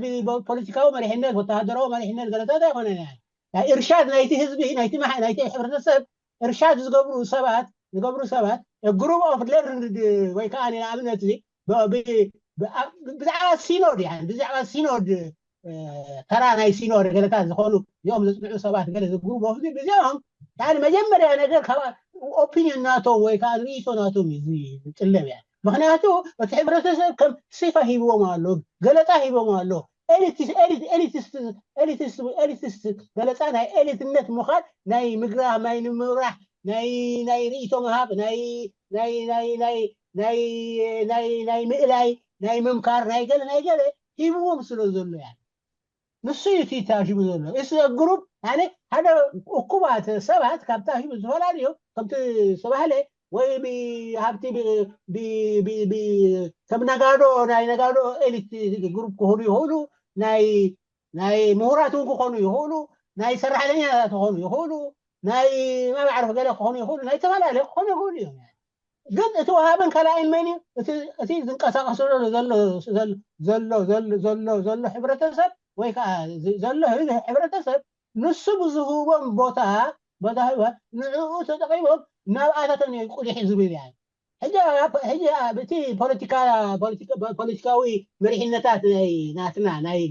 ፖለቲካዊ መሪሕነት ወተሃደራዊ መሪሕነት ገለታት ኣይኮነን እርሻድ ናይቲ ህዝቢ ናይቲ ሕብረተሰብ እርሻድ ዝገብሩ ሰባት ዝገብሩ ሰባት ግሩፕ ኦፍ ሌርንድ ወይ ከዓ ንኣብነት ብዛዕባ ሲኖድ ብዛዕባ ሲኖድ ተራ ናይ ሲኖድ ገለታት ዝኾኑ እዚኦም ዘፅንዑ ሰባት ገለ ግሩፕ ኦፍ ብዚኦም መጀመርያ ነገር ካብ ኦፒኒዮን ናቶም ወይ ከዓ ርእይቶ ናቶም እዩ ዝጥለብ እያ ምክንያቱ እቲ ሕብረተሰብ ከም ሲፋ ሂብዎም ኣሎ ገለፃ ሂቦም ኣሎ ኤሊቲስት ገለፃ ናይ ኤሊትነት ምዃን ናይ ምግራህ ናይ ንምምራሕ ናይ ናይ ርእይቶ ምሃብ ናይ ናይ ናይ ናይ ናይ ናይ ናይ ምእላይ ናይ ምምካር ናይ ገለ ናይ ገለ ሂብዎም ስለ ዘሎ እያ ንሱ እዩ እቲ ታሽሙ ዘሎ እሱ ግሩፕ ሓደ እኩባት ሰባት ካብ ታሽሙ ዝተፈላለዩ ከምቲ ዝተባህለ ወይ ብሃብቲ ከም ነጋዶ ናይ ነጋዶ ኤሊት ግሩፕ ክኾኑ ይኽእሉ ናይ ናይ ምሁራት እውን ክኾኑ ይኽእሉ ናይ ሰራሕተኛታት ክኾኑ ይኽእሉ ናይ መባዕርፍ ገለ ክኾኑ ይኽእሉ ናይ ዝተፈላለዩ ክኾኑ ይኽእሉ እዮም ግን እቲ ወሃብን ካልኣይን መን እዩ እቲ ዝንቀሳቀሰሉ ዘሎ ዘሎ ሕብረተሰብ ወይ ከዓ ዘሎ ህዝቢ ሕብረተሰብ ንሱ ብዝህቦም ቦታ ቦታ ንዕኡ ተጠቂሞም ናብኣታቶም እዮም ቁሊሕ ዝብል እያ ሕጂ እቲ ፖለቲካ ፖለቲካዊ መሪሕነታት ናይ ናትና ናይ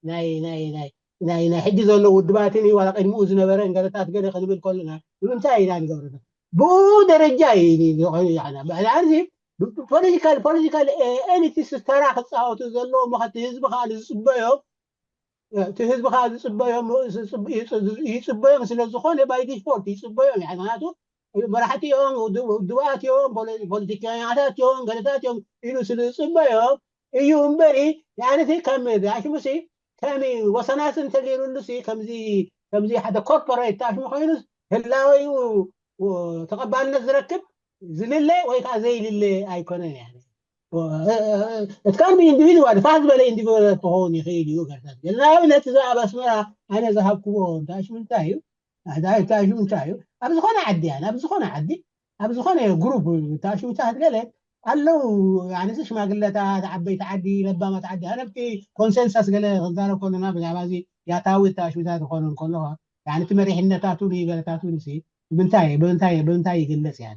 ናይ ናይ ናይ ናይ ናይ ሕጂ ዘሎ ውድባትን ዋላ ቅድሚኡ ዝነበረ ገለታት ገለ ክንብል ከለና ንምንታይ ኢና ንገብረና ብኡ ደረጃ እዩ ፖለቲካል ፖለቲካል ኤሊትስ ተራ ክፃወቱ ዘለዎ መኸቲ ህዝቢ ከዓ ዝፅበዮም እቲ ህዝቢ ከዓ ዝፅበዮም ይፅበዮም ስለ ዝኾነ ባይ ዲፎልት ይፅበዮም ምክንያቱ መራሕቲ እዮም ውድባት እዮም ፖለቲከኛታት እዮም ገለታት እዮም ኢሉ ስለ ዝፅበዮም እዩ እምበሪ ያነቲ ከም ኣሽሙሲ ከም ወሰናስ እንተገይሩሉ ከምዚ ከምዚ ሓደ ኮርፖሬት ታሽሙ ኮይኑስ ህላወዩ ተቐባልነት ዝረክብ ዝልለ ወይ ከዓ ዘይልለ ኣይኮነን። እቲ ካልእ ኢንዲቪድዋል ፋህ ዝበለ ኢንዲቪድዋል ክኸውን ይኽእል እዩ። ገርታት ገለ ንኣብነት እዚ ኣብ ኣስመራ ኣነ ዝሃብክዎ እንታይ ሽሙ እንታይ እዩ እንታይ ሽሙ እንታይ እዩ ኣብ ዝኾነ ዓዲ ያን ኣብ ዝኾነ ዓዲ ኣብ ዝኾነ ግሩፕ ታሽሙታት ገለ ኣለዉ። ኣነዚ ሽማግለታት ዓበይቲ ዓዲ ለባማት ዓዲ ኣነብቲ ኮንሰንሳስ ገለ ክንዛረብ ከለና ብዛዕባ እዚ ያታዊ ታሽሙታት ዝኾነ ከለኻ እቲ መሪሕነታቱ ገለታቱ ብምንታይ ብምንታይ ይግለፅ ያ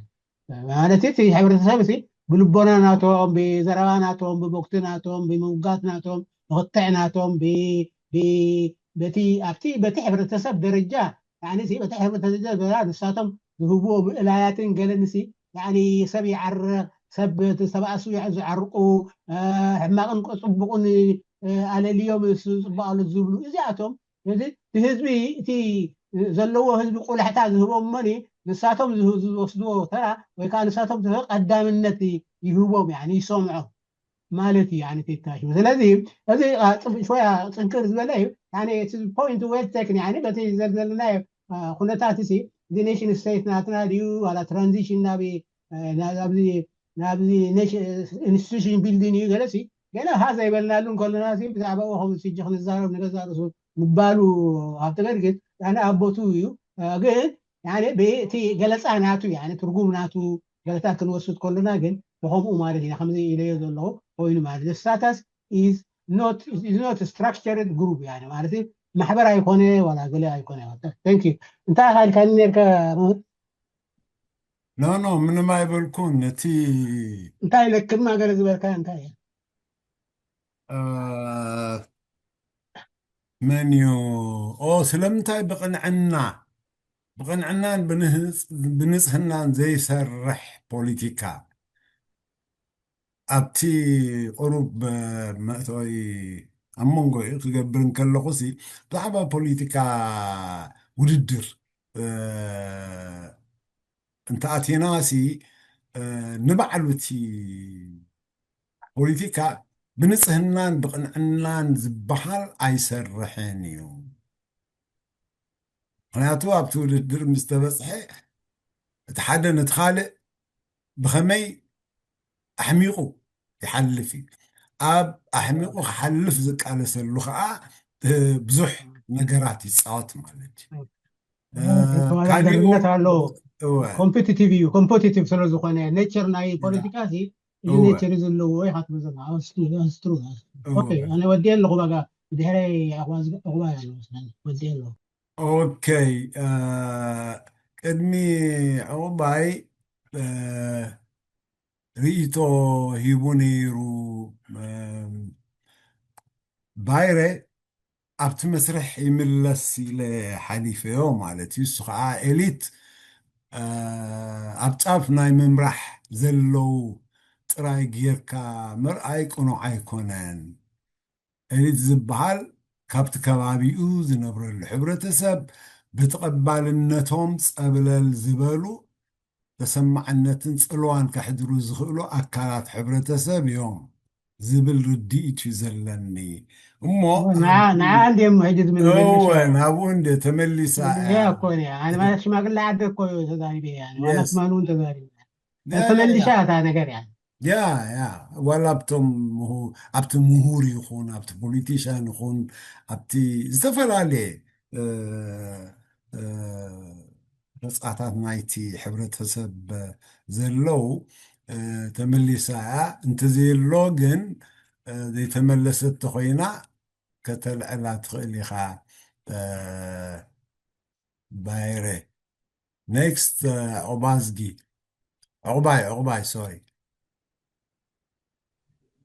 ማለት እቲ ሕብረተሰብ እቲ ብልቦና ናቶም ብዘረባ ናቶም ብቦክቲ ናቶም ብምውጋት ናቶም ብክትዕ ናቶም በቲ ኣብቲ በቲ ሕብረተሰብ ደረጃ ያኒ በቲ ሕብረተሰብ ደረጃ ንሳቶም ዝህብዎ ምእላያትን ገለን ሲ ያኒ ሰብ ይዓርቕ ሰብ ተባእሱ ዝዓርቁ ሕማቕን ፅቡቕን ኣለልዮም ዝፅባቐሉ ዝብሉ እዚኣቶም እዚ ህዝቢ እቲ ዘለዎ ህዝቢ ቁልሕታ ዝህቦም እሞኒ ንሳቶም ዝወስድዎ ተራ ወይ ከዓ ንሳቶም ዝህቦ ቀዳምነት ይህቦም ያ ይሰምዖም ማለት እዩ። ስለዚ እዚ ሾያ ፅንክር ዝበለ እዩ። ፖይንት ዌል ቴክን በቲ ዘልዘለናዮ ኩነታት ሲ እዚ ኔሽን ስቴት ናትና ድዩ ዋላ ትራንዚሽን ናብዚ ናብዚ ኢንስቲቱሽን ቢልዲን እዩ ገለሲ ገና ሃ ዘይበልናሉ እንከለና ብዛዕባኡ ከም ስጂ ክንዛረብ ንገዛ ርእሱ ምባሉ ኣብቲ ገርግት ኣነ ኣብ ቦቱ እዩ። ግን ብቲ ገለፃ ናቱ ትርጉም ናቱ ገለታት ክንወስድ ከለና ግን ብከምኡ ማለት ኢና ከምዚ ኢለዮ ዘለኹ ኮይኑ ማለት ስታተስ is not structured group ማለት ማሕበር ኣይኮነ ዋላ ገለ ኣይኮነ። Thank you። እንታይ ኢልካኒ ነርካ? ኖ ኖ ምንም ኣይበልኩን። እቲ እንታይ ኢለክን ማገረ ዝበልካ እንታይ መን እዩ? ኦ ስለምንታይ ብቕንዕና ብቕንዕናን ብንጽህናን ዘይሰርሕ ፖለቲካ ኣብቲ ቁሩብ መእተዊ ኣብ መንጎ ክገብር እንከለኹ ሲ ብዛዕባ ፖለቲካ ውድድር እንተኣቲና ሲ ንባዕሉ እቲ ፖለቲካ ብንጽህናን ብቕንዕናን ዝበሃል ኣይሰርሕን እዩ። ምክንያቱ ኣብቲ ውድድር ምስ ተበፅሐ እቲ ሓደ ነቲ ካልእ ብኸመይ ኣሕሚቑ ይሓልፍ እዩ። ኣብ ኣሕሚቑ ክሓልፍ ዝቃለሰሉ ከዓ ብዙሕ ነገራት ይፃወት ማለት እዩ። ተወዳዳሪነት ኣሎ። ኮምፒቲቲቭ እዩ። ኮምፒቲቲቭ ስለዝኾነ ኔቸር ናይ ፖለቲካ እዚ ኔቸር እዩ ዘለዎ ኢኻ ትብል ዘለኻ። ኣነ ወዲኤ ኣለኹ ባጋ ድሕረይ ዕቑባ ኣለዎ ወዲኤ ኣለኹ። ኦኬ ቅድሚ ዕቑባይ ርእይቶ ሂቡ ነይሩ ባይረ ኣብቲ መስርሕ ይምለስ ኢለ ሓሊፈዮ ማለት እዩ። እሱ ከዓ ኤሊት ኣብ ጫፍ ናይ ምምራሕ ዘለዉ ጥራይ ጌርካ ምርኣይ ቅኑዕ ኣይኮነን። ኤሊት ዝበሃል ካብቲ ከባቢኡ ዝነብረሉ ሕብረተሰብ ብተቐባልነቶም ፀብለል ዝበሉ ተሰማዕነትን ፅልዋን ከሕድሩ ዝኽእሉ ኣካላት ሕብረተሰብ እዮም ዝብል ርድኢት እዩ ዘለኒ። እሞ ንዓ እንዲም ሕጂ ዝምልመልሽ ናብኡ እንደ ተመሊሳ እያ እኮ እኔ ኣነ ማለት ሽማግለ ዓዲ እኮ እዩ ተዛሪበ እያ ማለት ማን እውን ተዛሪበ ተመሊሻ እታ ነገር እያ ያ ያ ዋላ ኣብቶም ኣብቲ ምሁር ይኹን ኣብቲ ፖሊቲሽያን ይኹን ኣብቲ ዝተፈላለየ ረፃታት ናይቲ ሕብረተሰብ ዘለዉ ተመሊሳ እያ። እንተዘየሎ ግን ዘይተመለሰት ተኮይና ከተልዕላ ትኽእል ኢኻ። ባይረ ኔክስት ኦባዝጊ ዕቑባይ ዕቑባይ ሶሪ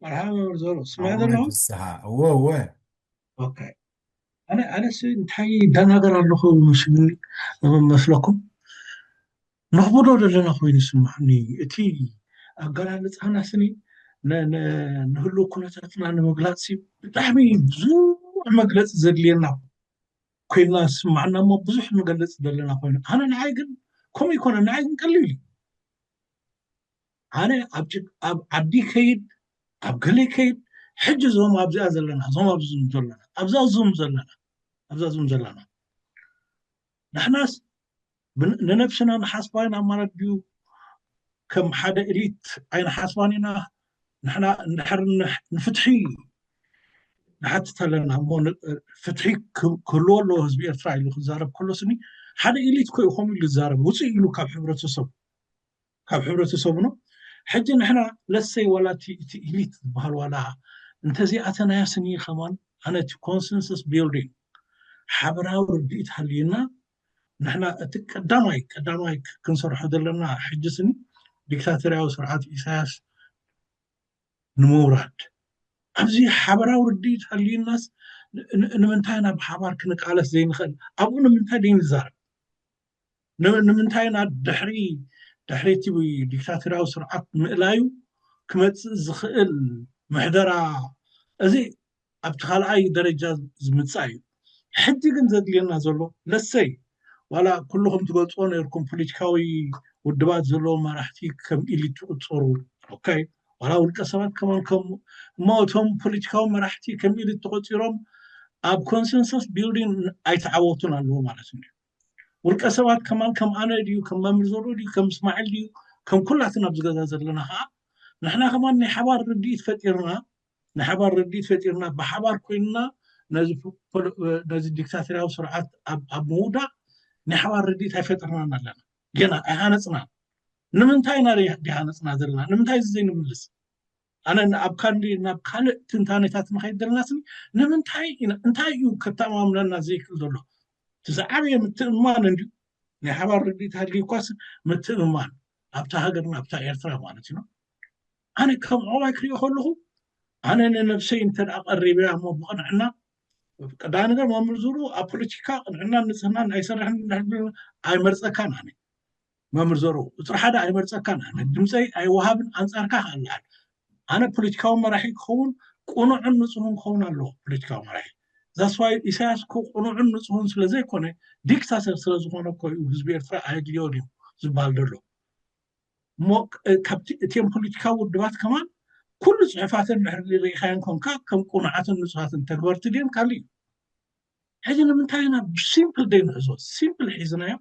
መርሃ መምህር ዘሩ ስማዕ ዘሎ ፍስሓ እወ እወ ኣነ ኣነስ እንታይ ይደናገር ኣለኹ መስለኩም? ነኽብዶ ዘለና ኮይኑ ይስማዕኒ። እቲ ኣገላልፃና ስኒ ንህልው ኩነታትና ንምግላፅ ብጣዕሚ ብዙሕ መግለፂ ዘድልየና ኮይና ዝስማዕና እሞ ብዙሕ ንገልፅ ዘለና ኮይኑ ኣነ ንዓይ ግን ከምኡ ይኮነ ንዓይ ግን ቀሊል እዩ። ኣነ ኣብ ዓዲ ከይድ ኣብ ገለ ከይድ ሕጂ እዞም ኣብዚኣ ዘለና እዞም ኣብዚ ዘለና ኣብዛ ዙም ዘለና ኣብዛ ዙም ዘለና ንሕናስ ንነብስና ንሓስባ ኢና ማለት ድዩ? ከም ሓደ ኤሊት ኣይንሓስባን ኢና። ንሕና እንድሕር ንፍትሒ ንሓትት ኣለና እሞ ፍትሒ ክህልዎ ኣለዎ ህዝቢ ኤርትራ ኢሉ ክዛረብ ከሎ ስኒ ሓደ ኤሊት ኮ ይኾም ኢሉ ዝዛረብ ውፅእ ኢሉ ካብ ሕብረተሰቡ ካብ ሕብረተሰቡ ነው። ሕጂ ንሕና ለሰይ ዋላ እቲ ኢሊት ዝበሃል ዋላ እንተዚኣተናያ ስኒ ከማን ኣነ እቲ ኮንሰንሰስ ቢልዲንግ ሓበራዊ ርድኢት ሃልዩና ንሕና እቲ ቀዳማይ ቀዳማይ ክንሰርሖ ዘለና ሕጂ ስኒ ዲክታተርያዊ ስርዓት ኢሳያስ ንምውራድ ኣብዚ ሓበራዊ ርድኢት ሃልዩናስ ንምንታይ ኢና ብሓባር ክንቃለስ ዘይንኽእል? ኣብኡ ንምንታይ ደይንዛረብ? ንምንታይ ኢና ድሕሪ ድሕሪ እቲ ዲክታተርያዊ ስርዓት ምእላዩ ክመፅእ ዝኽእል ምሕደራ እዚ ኣብቲ ካልኣይ ደረጃ ዝምፃእ እዩ። ሕጂ ግን ዘድልየና ዘሎ ለሰይ ዋላ ኩሉ ከም ትገልፅዎ ነርኩም ፖለቲካዊ ውድባት ዘለዎ መራሕቲ ከም ኢሊት ትቁፀሩ ኦካይ ዋላ ውልቀ ሰባት ከማን ከም እሞ እቶም ፖለቲካዊ መራሕቲ ከም ኢሊት ተቆፂሮም ኣብ ኮንሰንሰስ ቢልዲንግ ኣይተዓወቱን ኣለዎ ማለት እዩ። ውልቀ ሰባት ከማን ከም ኣነ ድዩ ከም መምህር ዘሩ ድዩ ከም እስማዒል ድዩ ከም ኩላትን ኣብዚ ገዛ ዘለና ከዓ ንሕና ከማን ናይ ሓባር ርድኢት ፈጢርና ናይ ሓባር ርድኢት ፈጢርና ብሓባር ኮይንና ነዚ ዲክታተርያዊ ስርዓት ኣብ ምውዳእ ናይ ሓባር ርድኢት ኣይፈጥርናን ኣለና። ገና ኣይሃነፅና ንምንታይ ኢና ዲሃነፅና ዘለና ንምንታይ እዚ ዘይንምልስ ኣነ ኣብ ካልእ ናብ ካልእ ትንታኔታት ንኸይድ ዘለና ስኒ ንምንታይ ኢና እንታይ እዩ ከተማምነና ዘይክእል ዘሎ እቲ ዝዓበየ ምትእምማን እንድዩ ናይ ሓባር ርድኢት ሃልዩኳስ ምትእምማን ኣብታ ሃገርና ኣብታ ኤርትራ ማለት እዩ ኣነ ከም ዕቑባይ ክሪኦ ከለኹ ኣነ ንነብሰይ እንተ ቀሪበያ እሞ ብቕንዕና ቀዳሚ ነገር መምህር ዙሩ ኣብ ፖለቲካ ቅንዕና ንፅህናን ኣይሰርሕን ኣይመርፀካን ኣነ መምህር ዘሩ ቁፅሪ ሓደ ኣይመርፀካን ኣነ ድምፀይ ኣይወሃብን ኣንፃርካ ከኣልዓል ኣነ ፖለቲካዊ መራሒ ክኸውን ቁኑዕን ንፁህን ክኸውን ኣለዎ ፖለቲካዊ መራሒ ዛስዋይ ኢሳያስ ቁኑዕን ንፁህን ስለዘይኮነ ዲክታተር ስለዝኾነ እኮ እዩ ህዝቢ ኤርትራ ኣየድልዮን እዩ ዝበሃል ዘሎ እሞ ካብቲ እቲም ፖለቲካዊ ውድባት ከማን ኩሉ ፅሑፋተን ድሕሪ ርኢኻየን ኮንካ ከም ቁኑዓትን ንፁሃትን ተግበርቲ ድዮም ካልእ እዩ ሕጂ ንምንታይ ኢና ብሲምፕል ደይ ንሕዞ ሲምፕል ሒዝናዮ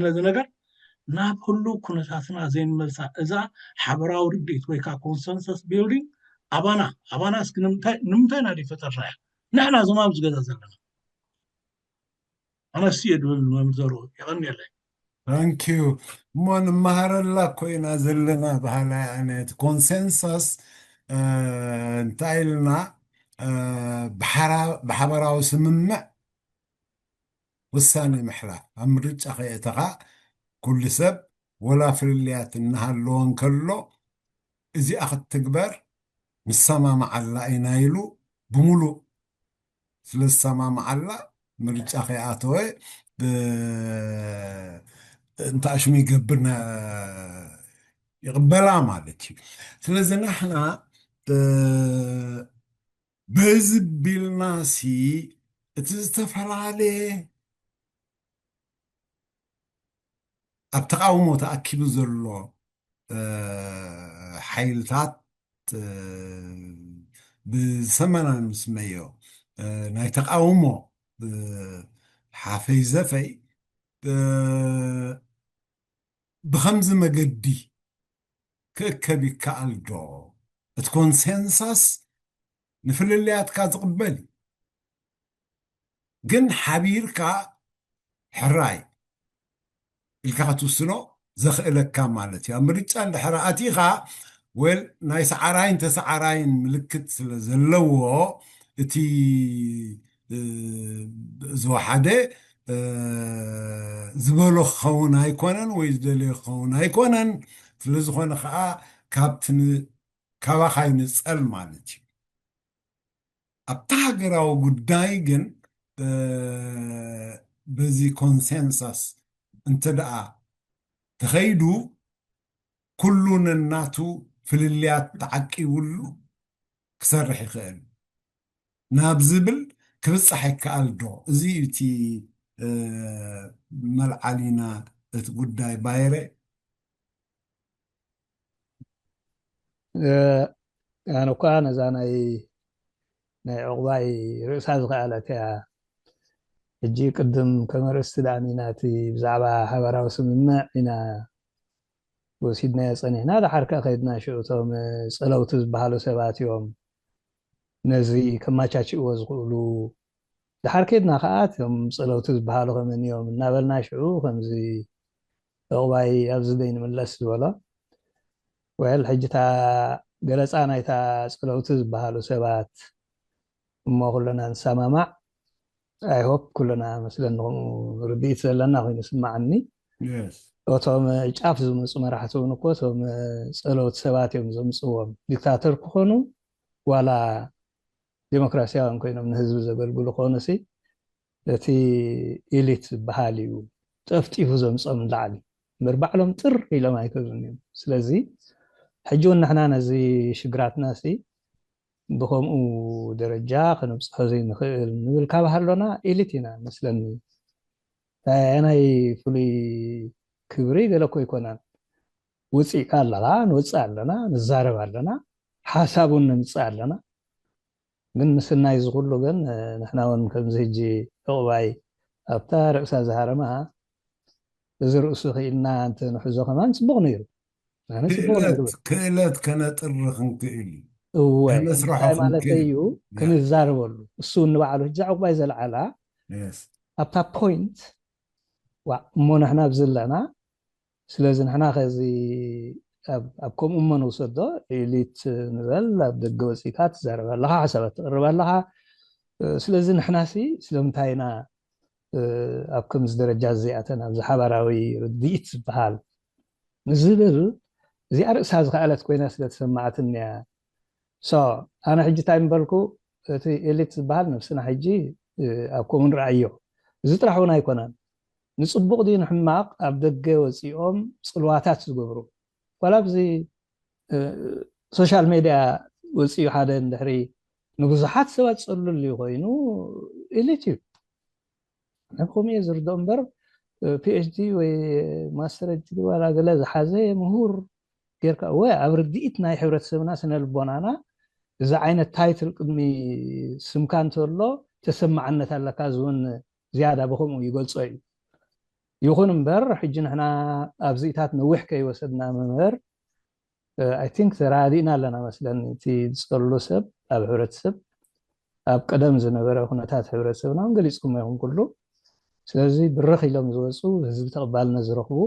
ነዚ ነገር ናብ ህሉው ኩነታትና ዘይንመልሳ እዛ ሓበራዊ ርድኢት ወይ ከዓ ኮንሰንሰስ ቢልዲንግ ኣባና ኣባና እስኪ ንምንታይ ኢና ደይፈጠርናያ ንሕና እዞም ኣብዚ ገዛ ዘለና ኣነስ እየ ድብል መምህር ዘርኡ የቐንየለይ ታንኪዩ እሞ ንመሃረላ ኮይና ዘለና ባህላ ኣነ እቲ ኮንሰንሰስ እንታይ ኢልና ብሓበራዊ ስምምዕ ውሳኔ ምሕላፍ ኣብ ምርጫ ከየእተኻ ኩሉ ሰብ ወላ ፍልልያት እናሃለዎ እንከሎ እዚኣ ክትትግበር ንሰማማዓላ ኢና ኢሉ ብምሉእ ስለ ዝሰማማዓላ ምርጫ ከይኣተወ እንተ ኣሽሙ ይገብር ይቕበላ ማለት እዩ። ስለዚ ንሕና በዚ ቢልናሲ እቲ ዝተፈላለየ ኣብ ተቃውሞ ተኣኪቡ ዘሎ ሓይልታት ብዝሰመና ምስመዮ ናይ ተቃውሞ ሓፈይ ዘፈይ ብኸምዚ መገዲ ክእከብ ይከኣል ዶ? እቲ ኮንሴንሳስ ንፍልልያትካ ዝቕበል እዩ። ግን ሓቢርካ ሕራይ ኢልካ ክትውስኖ ዘኽእለካ ማለት እዩ። ኣብ ምርጫ እንድሕር ኣቲኻ ወል ናይ ሰዓራይን ተሰዓራይን ምልክት ስለ ዘለዎ እቲ ዝወሓደ ዝበሎ ክኸውን ኣይኮነን ወይ ዝደለዮ ክኸውን ኣይኮነን። ስለዝኾነ ከዓ ካብቲ ካባኻ ይንፀል ማለት እዩ። ኣብቲ ሃገራዊ ጉዳይ ግን በዚ ኮንሴንሳስ እንተ ደኣ ተኸይዱ ኩሉ ነናቱ ፍልልያት ተዓቂቡሉ ክሰርሕ ይኽእል ናብ ዝብል ክብፃሕ ይከኣል ዶ? እዚ እዩ እቲ መልዓሊና እቲ ጉዳይ ባይረ ኣነ እኳ ነዛ ናይ ናይ ዕቑባይ ርእሳ ዝኸኣለት እያ ሕጂ ቅድም ከም ኣርእስቲ ደኣ ኢና እቲ ብዛዕባ ሃበራዊ ስምምዕ ኢና ወሲድናዮ ጸኒሕና። ደሓር ከኣ ከይድና ሽዑ እቶም ጸለውቲ ዝበሃሉ ሰባት እዮም ነዚ ከማቻችእዎ ዝኽእሉ። ደሓር ከይድና ከኣ እቶም ጸለውቲ ዝበሃሉ ከመን እዮም እናበልና ሽዑ ከምዚ ዕቑባይ ኣብዚ ደይ ንምለስ ዝበሎ። ወል ሕጂ እታ ገለጻ ናይታ ጸለውቲ ዝበሃሉ ሰባት እሞ ኩልና ንሰማማዕ። I hope ኩልና መስለኒ ከምኡ ርድኢት ዘለና ኮይኑ ስማዓኒ። Yes. እቶም ጫፍ ዝመፁ መራሕቲ እውን እኮ እቶም ፀለውቲ ሰባት እዮም ዘምፅዎም። ዲክታተር ክኾኑ ዋላ ዴሞክራሲያውያን ኮይኖም ንህዝቢ ዘገልግሉ ክኾኑ ሲ እቲ ኢሊት ዝበሃል እዩ ጠፍጢፉ ዘምፅኦም ንላዕሊ እምበር ባዕሎም ጥር ኢሎም ኣይክእሉን እዮም። ስለዚ ሕጂ እውን ንሕና ነዚ ሽግራትና ሲ ብኸምኡ ደረጃ ከነብፅሖ ዘይንኽእል ንብል ካብ ሃሎና ኢሊት ኢና መስለኒ። ናይ ፍሉይ ክብሪ ገለ እኮ ኣይኮናን። ውፅኢካ ኣለኻ፣ ንወፅእ ኣለና፣ ንዛረብ ኣለና፣ ሓሳብ እውን ነምፅእ ኣለና። ግን ምስናይ እዚ ኩሉ ግን ንሕና እውን ከምዚ ሕጂ ዕቑባይ ኣብታ ርእሳ ዝሃረማ እዚ ርእሱ ክኢልና እንተ ንሕዞ ከማን ፅቡቕ ነይሩ። ኣነ ፅቡቕ ነይሩ። ክእለት ክእለት ከነጥሪ ክንክእል እዩ። እወ ከነስርሖ እንታይ ማለት ክንክእል እዩ? እዩ። ክንዛረበሉ እሱ ንባዕሉ ሕጂ ዕቑባይ ዘልዓላ Yes. ኣብታ ፖይንት ዋ እሞ ንሕና ኣብዚ ኣለና። ስለዚ ንሕና ከዚ ኣብ ኣብ ከምኡ እሞ ንውሰዶ ኢሊት ንበል ኣብ ደገ ወፂእካ ትዛረብ ኣለኻ ሓሳባት ትቕርብ ኣለኻ። ስለዚ ንሕናሲ ስለምንታይ ኢና ኣብ ከምዚ ደረጃ እዚኣተን ኣብዚ ሓባራዊ ርድኢት ዝበሃል ዝብል እዚኣ ርእሳ ዝኸኣለት ኮይና ስለ ተሰማዓትኒ እያ። ሶ ኣነ ሕጂ እንታይ ምበልኩ እቲ ኤሊት ዝበሃል ነብስና ሕጂ ኣብ ከምኡ ንረኣዮ። እዚ ጥራሕ እውን ኣይኮነን። ንፅቡቕ ድዩ ንሕማቕ ኣብ ደገ ወፂኦም ፅልዋታት ዝገብሩ ዋላ ኣብዚ ሶሻል ሜድያ ወፂኡ ሓደ እንድሕሪ ንብዙሓት ሰባት ፀሉል እዩ ኮይኑ ኢሊት እዩ። ከምኡ እየ ዝርድኦ እምበር ፒኤችዲ ወይ ማስተር ዲግሪ ዋላ ገለ ዝሓዘ ምሁር ጌርካ እወ ኣብ ርድኢት ናይ ሕብረተሰብና ስነ ልቦናና እዚ ዓይነት ታይትል ቅድሚ ስምካ እንተሎ ተሰማዓነት ኣለካ ዝውን ዝያዳ ብከምኡ ይገልጾ እዩ። ይኹን እምበር ሕጂ ንሕና ኣብዚታት ነዊሕ ከይወሰድና መምህር I think ተራዲእና ኣለና መስለኒ። እቲ ዝፀሉ ሰብ ኣብ ሕብረተሰብ ኣብ ቀደም ዝነበረ ኩነታት ሕብረተሰብና እውን ገሊፅኩም ኢኹም ኩሉ። ስለዚ ብርኽ ኢሎም ዝወፁ ህዝቢ ተቐባልነት ዝረኽቡ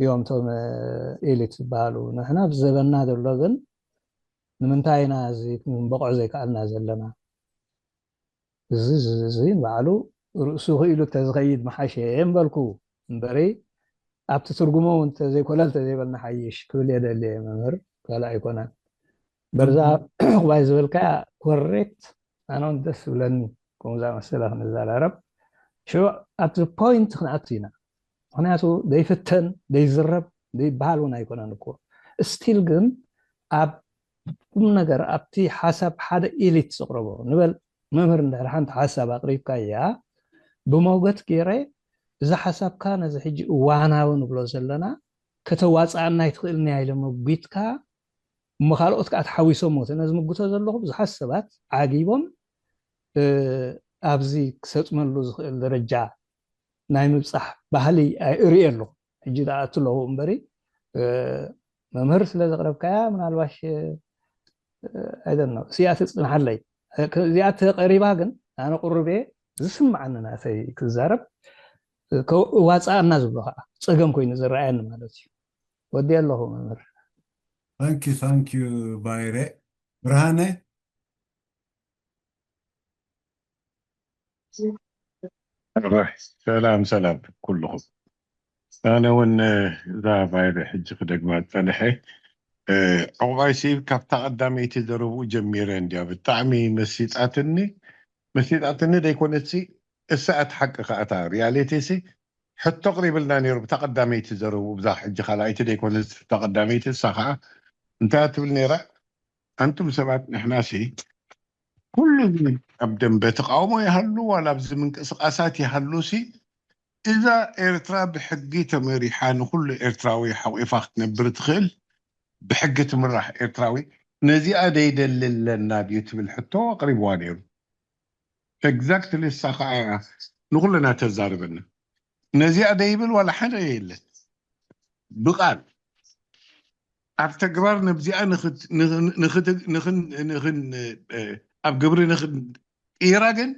እዮም እቶም ኤሊት ዝበሃሉ። ንሕና ብዘበና ዘሎ ግን ንምንታይ ኢና እዚ ክንበቕዖ ዘይከኣልና ዘለና? እዚ እዚ ንባዕሉ ርእሱ ክኢሉ ተዝኸይድ መሓሸ እየ ምበልኩ እምበሪ ኣብቲ ትርጉሙ እውን ተዘይኮለል ተዘይበልና ሓይሽ ክብል እየ ደሊ እየ መምህር ካልእ ኣይኮነን። በርዛ ዕቑባይ ዝበልካያ ኮሬክት ኣነ እውን ደስ ዝብለኒ ከምኡ ዝኣመሰለ ክንዘራረብ ሽዑ ኣብቲ ፖይንት ክንኣቱ ኢና። ምክንያቱ ዘይፍተን ዘይዝረብ ዘይበሃል እውን ኣይኮነን እኮ ስቲል ግን ኣብ ቁም ነገር ኣብቲ ሓሳብ ሓደ ኢሊት ዘቕረቦ ንበል መምህር እንድሕር ሓንቲ ሓሳብ ኣቕሪብካያ ብመውገት ገይረ እዚ ሓሳብካ ነዚ ሕጂ እዋናዊ ንብሎ ዘለና ከተዋፅኣና ኣይትኽእልን እያ ኢለ መጒትካ እሞ ካልኦት ከዓ ተሓዊሶም ሞት ነዚ ምጉቶ ዘለኹ ብዙሓት ሰባት ዓጊቦም ኣብዚ ክሰጥመሉ ዝኽእል ደረጃ ናይ ምብፃሕ ባህሊ እርኢ ኣለኹ። ሕጂ ደኣ ኣለኹ እምበሪ መምህር ስለ ዘቕረብካያ ምናልባሽ ኣይደኖ እዚኣ ትፅንሓለይ። እዚኣ ተቐሪባ ግን ኣነ ቁርብ እየ ዝስምዓኒ ናተይ ክዛረብ እዋፅኣና ዝብሎ ከዓ ፀገም ኮይኑ ዝረኣየኒ ማለት እዩ። ወዲ ኣለኹ መምህር። Thank you, thank you ባይረ። ብርሃነ ሰላም ሰላም ኩልኹም። ኣነ እውን እዛ ቫይረ ሕጂ ክደግማ ዝፀንሐ ዕቑባይሲ ካብታ ቀዳመይቲ ዘረብኡ ጀሚረ እንድያ ብጣዕሚ መሲጣትኒ። መሲጣትኒ ዘይኮነትሲ እሳ እቲ ሓቂ ከኣታ ሪያሊቲሲ ሕቶ ቅሪብልና ነይሩ ብታ ቀዳመይቲ ዘረብኡ ብዛ ሕጂ ካልኣይቲ ዘይኮነትሲ ብታ ቀዳመይቲ እሳ ከዓ እንታይ ትብል ነይራ? ኣንቱም ሰባት ንሕናሲ ኩሉ ኣብ ደንበ ተቃውሞ ይሃሉ ዋላ ኣብዚ ምንቅስቃሳት ይሃሉሲ እዛ ኤርትራ ብሕጊ ተመሪሓ ንኩሉ ኤርትራዊ ሓቂፋ ክትነብር ትኽእል ብሕጊ ትምራሕ ኤርትራዊ ነዚኣ ደይደሊ ኣለና ድዩ ትብል ሕቶ ኣቅሪብዋ ነይሩ። exactly ንሳ ከዓ ንኩልና ተዛርበና። ነዚኣ ደይብል ዋላ ሓደ የለን። ብቃል ኣብ ተግባር ነብዚኣ ንኽን ኣብ ግብሪ ንኽንቅይራ ግን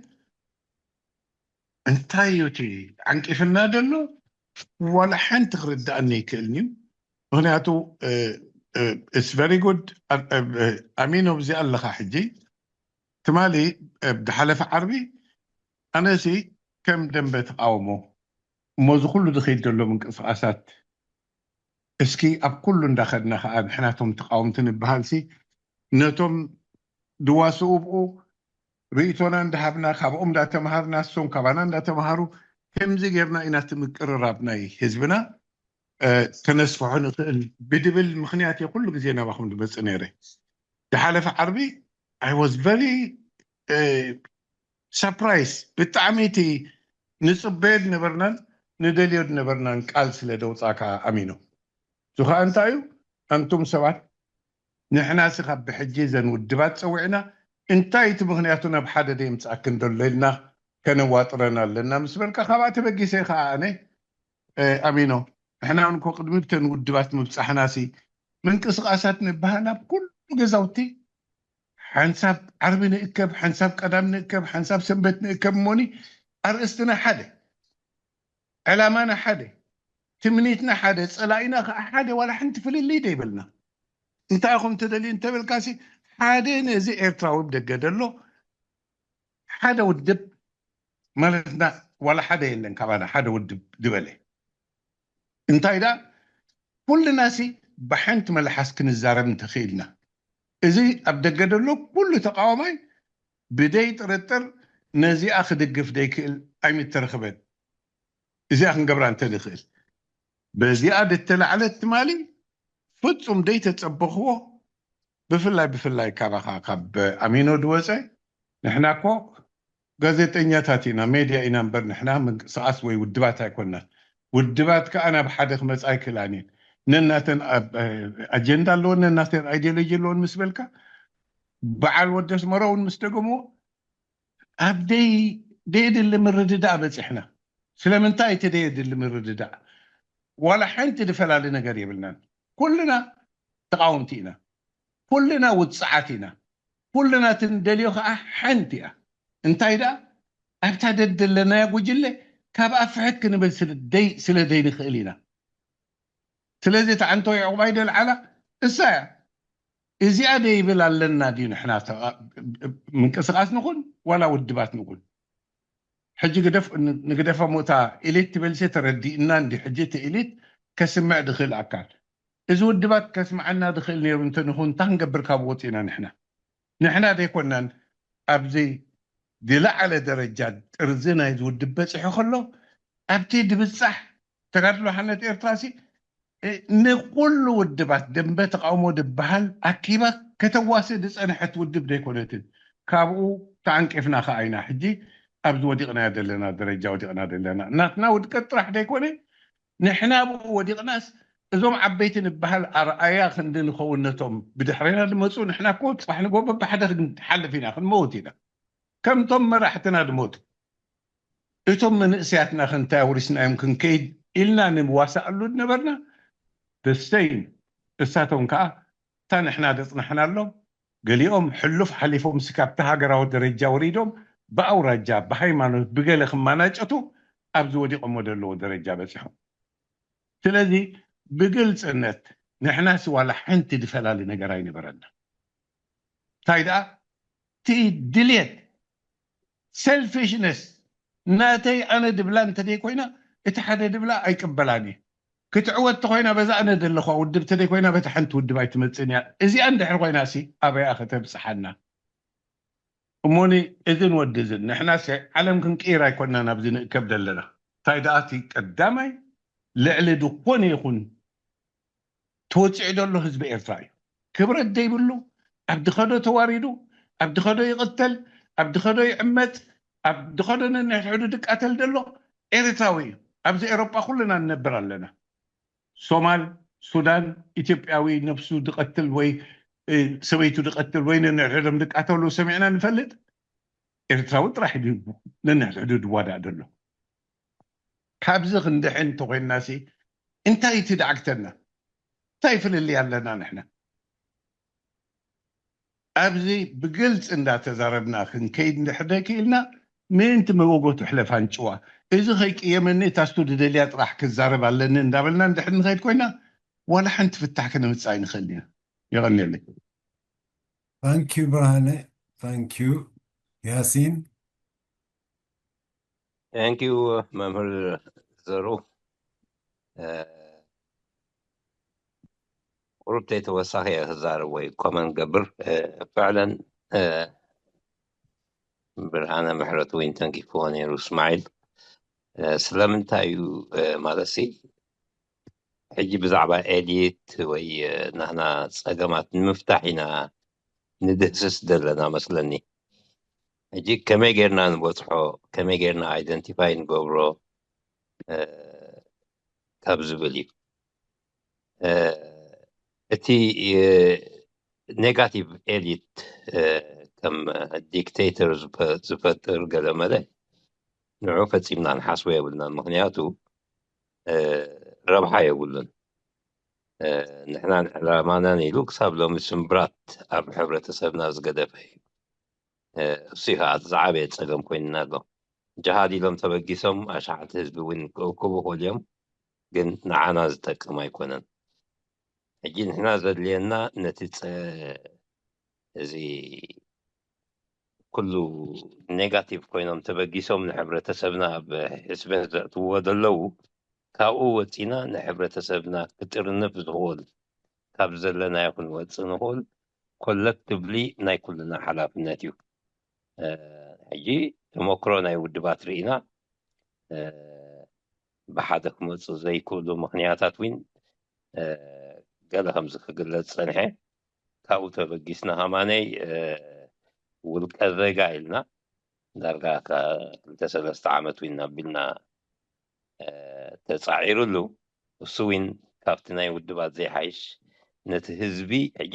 እንታይ እዩ እቲ ዓንቂፍና ዘሎ? ዋላ ሓንቲ ክርዳእኒ ይክእልን እዩ። ምክንያቱ it's very good። ኣሚኖ ብዚኣ ኣለካ ሕጂ ትማሊ ብዝሓለፈ ዓርቢ ኣነሲ ከም ደንበ ተቃውሞ እሞ እዚ ኩሉ ዝኸይድ ዘሎ ምንቅስቃሳት እስኪ ኣብ ኩሉ እንዳኸድና ከዓ ንሕናቶም ተቃወምቲ ንበሃል ሲ ነቶም ድዋስኡ ብኡ ርእይቶና እንዳሃብና ካብኦም እንዳተምሃርና እሶም ካባና እንዳተምሃሩ ከምዚ ጌርና ኢና እቲ ምቅርራብ ናይ ህዝብና ከነስፍሖ ንኽእል ብድብል ምክንያት እየ ኩሉ ግዜ ናባኹም ዝመፅእ ነይረ። ዝሓለፈ ዓርቢ I was very surprise ብጣዕሚ እቲ ንፅበዮ ዝነበርናን ንደልዮ ዝነበርናን ቃል ስለ ደውፃካ ኣሚኖ እዚ ከዓ እንታይ እዩ ኣንቱም ሰባት ንሕና ሲ ካብ ብሕጂ ዘን ውድባት ፀዊዕና እንታይ እቲ ምክንያቱ ናብ ሓደ ደየምፅኣክን ዘሎ ኢልና ከነዋጥረን ኣለና ምስ በልካ ካብኣ ተበጊሰ ከዓ ኣነ ኣሚኖ ንሕና እንኮ ቅድሚ ብተን ውድባት ምብፃሕና ሲ ምንቅስቃሳት ንበሃል ኣብ ኩሉ ገዛውቲ ሓንሳብ ዓርቢ ንእከብ ሓንሳብ ቀዳም ንእከብ ሓንሳብ ሰንበት ንእከብ እሞኒ ኣርእስትና ሓደ ዕላማና ሓደ ትምኒትና ሓደ ፀላኢና ከዓ ሓደ ዋላ ሓንቲ ፍልልይ ደይብልና እንታይ ኢኹም ትደልዩ እንተበልካሲ ሓደ ነዚ ኤርትራዊ ብደገ ደሎ ሓደ ውድብ ማለትና ዋላ ሓደ የለን ካባና ሓደ ውድብ ዝበለ እንታይ ዳ ኩልና ሲ ብሓንቲ መልሓስ ክንዛረብ እንተኽኢልና እዚ ኣብ ደገ ደሎ ኩሉ ተቃዋማይ ብደይ ጥርጥር ነዚኣ ክድግፍ ደይክእል ኣይምተረኽበን እዚኣ ክንገብራ እንተንኽእል በዚኣ ደተላዕለት ትማሊ ፍጹም ደይተጸበኽዎ ብፍላይ ብፍላይ ካባኻ ካብ ኣሚኖ ድወፀ ንሕና እኮ ጋዜጠኛታት ኢና ሜድያ ኢና እምበር ንሕና ምንቅስቃስ ወይ ውድባት ኣይኮናን ውድባት ከዓ ናብ ሓደ ክመፃ ኣይክእላን እየን ነናተን ኣጀንዳ ኣለዎን ነናተን ኣይዲዮሎጂ ኣለዎን ምስ በልካ በዓል ወዲ ኣስመራ እውን ምስ ደገምዎ ኣብ ደይ ደየድሊ ምርድዳእ በፂሕና ስለምንታይ እቲ ደየድሊ ምርድዳእ ዋላ ሓንቲ ዝፈላሊ ነገር የብልናን ኩልና ተቃወምቲ ኢና ኩልና ውፅዓት ኢና ኩልና ትንደልዮ ከዓ ሓንቲ እያ እንታይ ደኣ ኣብታ ደደለናያ ጉጅለ ካብ ኣፍሕት ክንብል ስለ ደይንኽእል ኢና ስለዚ እቲ ዓንቶ የዕቑባይ ደልዓላ እሳ እያ እዚኣ ደይብል ኣለና ድዩ ንሕና ምንቅስቃስ ንኹን ዋላ ውድባት ንኹን ሕጂ ግደፍ ንግደፈ ሞታ ኢሊት ትበልሲ ተረዲእና እንዲ ሕጂ እቲ ኢሊት ከስምዕ ድኽእል ኣካል እዚ ውድባት ከስምዓና ድኽእል ነይሩ እንተንኹን እንታይ ክንገብር ካብ ወፂና ንሕና ንሕና ዘይኮናን ኣብዚ ዝለዓለ ደረጃ ጥርዚ ናይዚ ውድብ በፂሑ ከሎ ኣብቲ ድብፃሕ ተጋድሎ ሓነት ኤርትራ ሲ ንኩሉ ውድባት ደንበ ተቃውሞ ድበሃል ኣኪባ ከተዋስእ ዝፀንሐት ውድብ ዘይኮነትን ካብኡ ተዓንቂፍና ከዓ ኢና ሕጂ ኣብዚ ወዲቕናዮ ዘለና ደረጃ ወዲቕና ዘለና ናትና ውድቀት ጥራሕ ዘይኮነ ንሕና ብኡ ወዲቕናስ እዞም ዓበይቲ ንበሃል ኣርኣያ ክንዲ ንኸውን ነቶም ብድሕሬና ዝመፁ ንሕና እኮ ፅባሕ ንጎ በብሓደ ክንሓልፍ ኢና ክንመውት ኢና ከምቶም መራሕትና ዝሞቱ እቶም መንእሰያትና ክንታይ ኣውሪስናዮም ክንከይድ ኢልና ንዋሳኣሉ ዝነበርና ደስተይን እሳቶም ከዓ እታ ንሕና ዘፅናሕናሎም ገሊኦም ሕሉፍ ሓሊፎም ስካብቲ ሃገራዊ ደረጃ ወሪዶም ብኣውራጃ ብሃይማኖት ብገለ ክማናጨቱ ኣብዚ ወዲቆሞ ዘለዎ ደረጃ በፂሖም ስለዚ ብግልፅነት ንሕናስ ዋላ ሓንቲ ዝፈላሊ ነገር ኣይነበረና እንታይ ደኣ እቲ ድልየት selfishness ናተይ ኣነ ድብላ እንተደይ ኮይና እቲ ሓደ ድብላ ኣይቅበላን እየ ክትዕወት ተኮይና በዛ ኣነ ዘለኳ ውድብ ተደይ ኮይና በታ ሓንቲ ውድብ ኣይትመፅን እያ እዚኣ እንድሕር ኮይና ሲ ኣበያ ከተብፅሓና እሞኒ እዝን ወዲ እዝን ንሕና ሲ ዓለም ክንቅይር ኣይኮንና ናብዚ ንእከብ ዘለና እንታይ ደኣ እቲ ቀዳማይ ልዕሊ ዝኾነ ይኹን ተወፂዑ ዘሎ ህዝቢ ኤርትራ እዩ ክብረት ዘይብሉ ኣብ ድኸዶ ተዋሪዱ ኣብ ድኸዶ ይቕተል ኣብ ድኸዶ ይዕመፅ ኣብ ድኸዶ ነንሕድሕዱ ድቃተል ዘሎ ኤርትራዊ እዩ ኣብዚ ኤሮጳ ኩልና ንነብር ኣለና ሶማል ሱዳን ኢትዮጵያዊ ነብሱ ድቐትል ወይ ሰበይቱ ድቐትል ወይ ነንሕድሕዶም ድቃተሉ ሰሚዕና ንፈልጥ ኤርትራዊ ጥራሕ እዩ ነንሕድ ሕዱድ ዋዳእ ዘሎ። ካብዚ ክንድሕን እንተኮይንና ሲ እንታይ እቲ ደዓግተና? እንታይ ፍልልይ ኣለና ንሕና? ኣብዚ ብግልፂ እንዳተዛረብና ክንከይድ እንድሕር ደይክኢልና ምእንቲ መወገቱ ሕለፍ ኣንጭዋ፣ እዚ ከይቅየመኒ እታ ስቱዲ ደልያ ጥራሕ ክዛረብ ኣለኒ እንዳበልና እንድሕር ንኸይድ ኮይና ዋላ ሓንቲ ፍታሕ ክነምፅእ ኣይንኽእል ኢና። የቐንየለይ። ታንኪዩ ብርሃነ። ታንኪዩ ያሲን። Thank you መምህር ዘሩ። ቁሩብ ተይተወሳኺ እየ ክዛረብ ወይ ኮመን ገብር። ፍዕለን ብርሃነ ምሕረቱ እውን ተንኪፍዎ ነይሩ እስማዒል። ስለምንታይ እዩ ማለት ሲ ሕጂ ብዛዕባ ኤሊት ወይ ናህና ፀገማት ንምፍታሕ ኢና ንድህስስ ዘለና መስለኒ። ሕጂ ከመይ ጌርና ንበፅሖ፣ ከመይ ጌርና ኣይደንቲፋይ ንገብሮ ካብ ዝብል እዩ። እቲ ኔጋቲቭ ኤሊት ከም ዲክቴተር ዝፈጥር ገለመለ ንዑ ፈፂምና ንሓስቦ የብልናን። ምክንያቱ ረብሓ የብሉን። ንሕናን ዕላማናን ኢሉ ክሳብ ሎሚ ስምብራት ኣብ ሕብረተሰብና ዝገደፈ እዩ። እሱ ከዓ ዝዓበየ ፀገም ኮይንና ኣሎ። ጅሃድ ኢሎም ተበጊሶም ኣሽሓት ህዝቢ እውን ክእክቡ ክእሉ እዮም፣ ግን ንዓና ዝጠቅም ኣይኮነን። ሕጂ ንሕና ዘድልየና ነቲ እዚ ኩሉ ኔጋቲቭ ኮይኖም ተበጊሶም ንሕብረተሰብና ኣብ ሕስበት ዘእትውዎ ዘለዉ ካብኡ ወፂና ንሕብረተሰብና ክጥርንፍ ዝኽእል ካብ ዘለናዮ ክንወፅእ ንኽእል ኮለክቲቭሊ ናይ ኩልና ሓላፍነት እዩ። ሕጂ ተመክሮ ናይ ውድባት ርኢና ብሓደ ክመፁ ዘይክእሉ ምክንያታት እውን ገለ ከምዚ ክግለፅ ፀንሐ። ካብኡ ተበጊስና ከማነይ ውልቀ ዜጋ ኢልና ዳርጋ ክልተ ሰለስተ ዓመት እውን ኣቢልና ተፃዒሩሉ። እሱ እውን ካብቲ ናይ ውድባት ዘይሓይሽ ነቲ ህዝቢ ሕጂ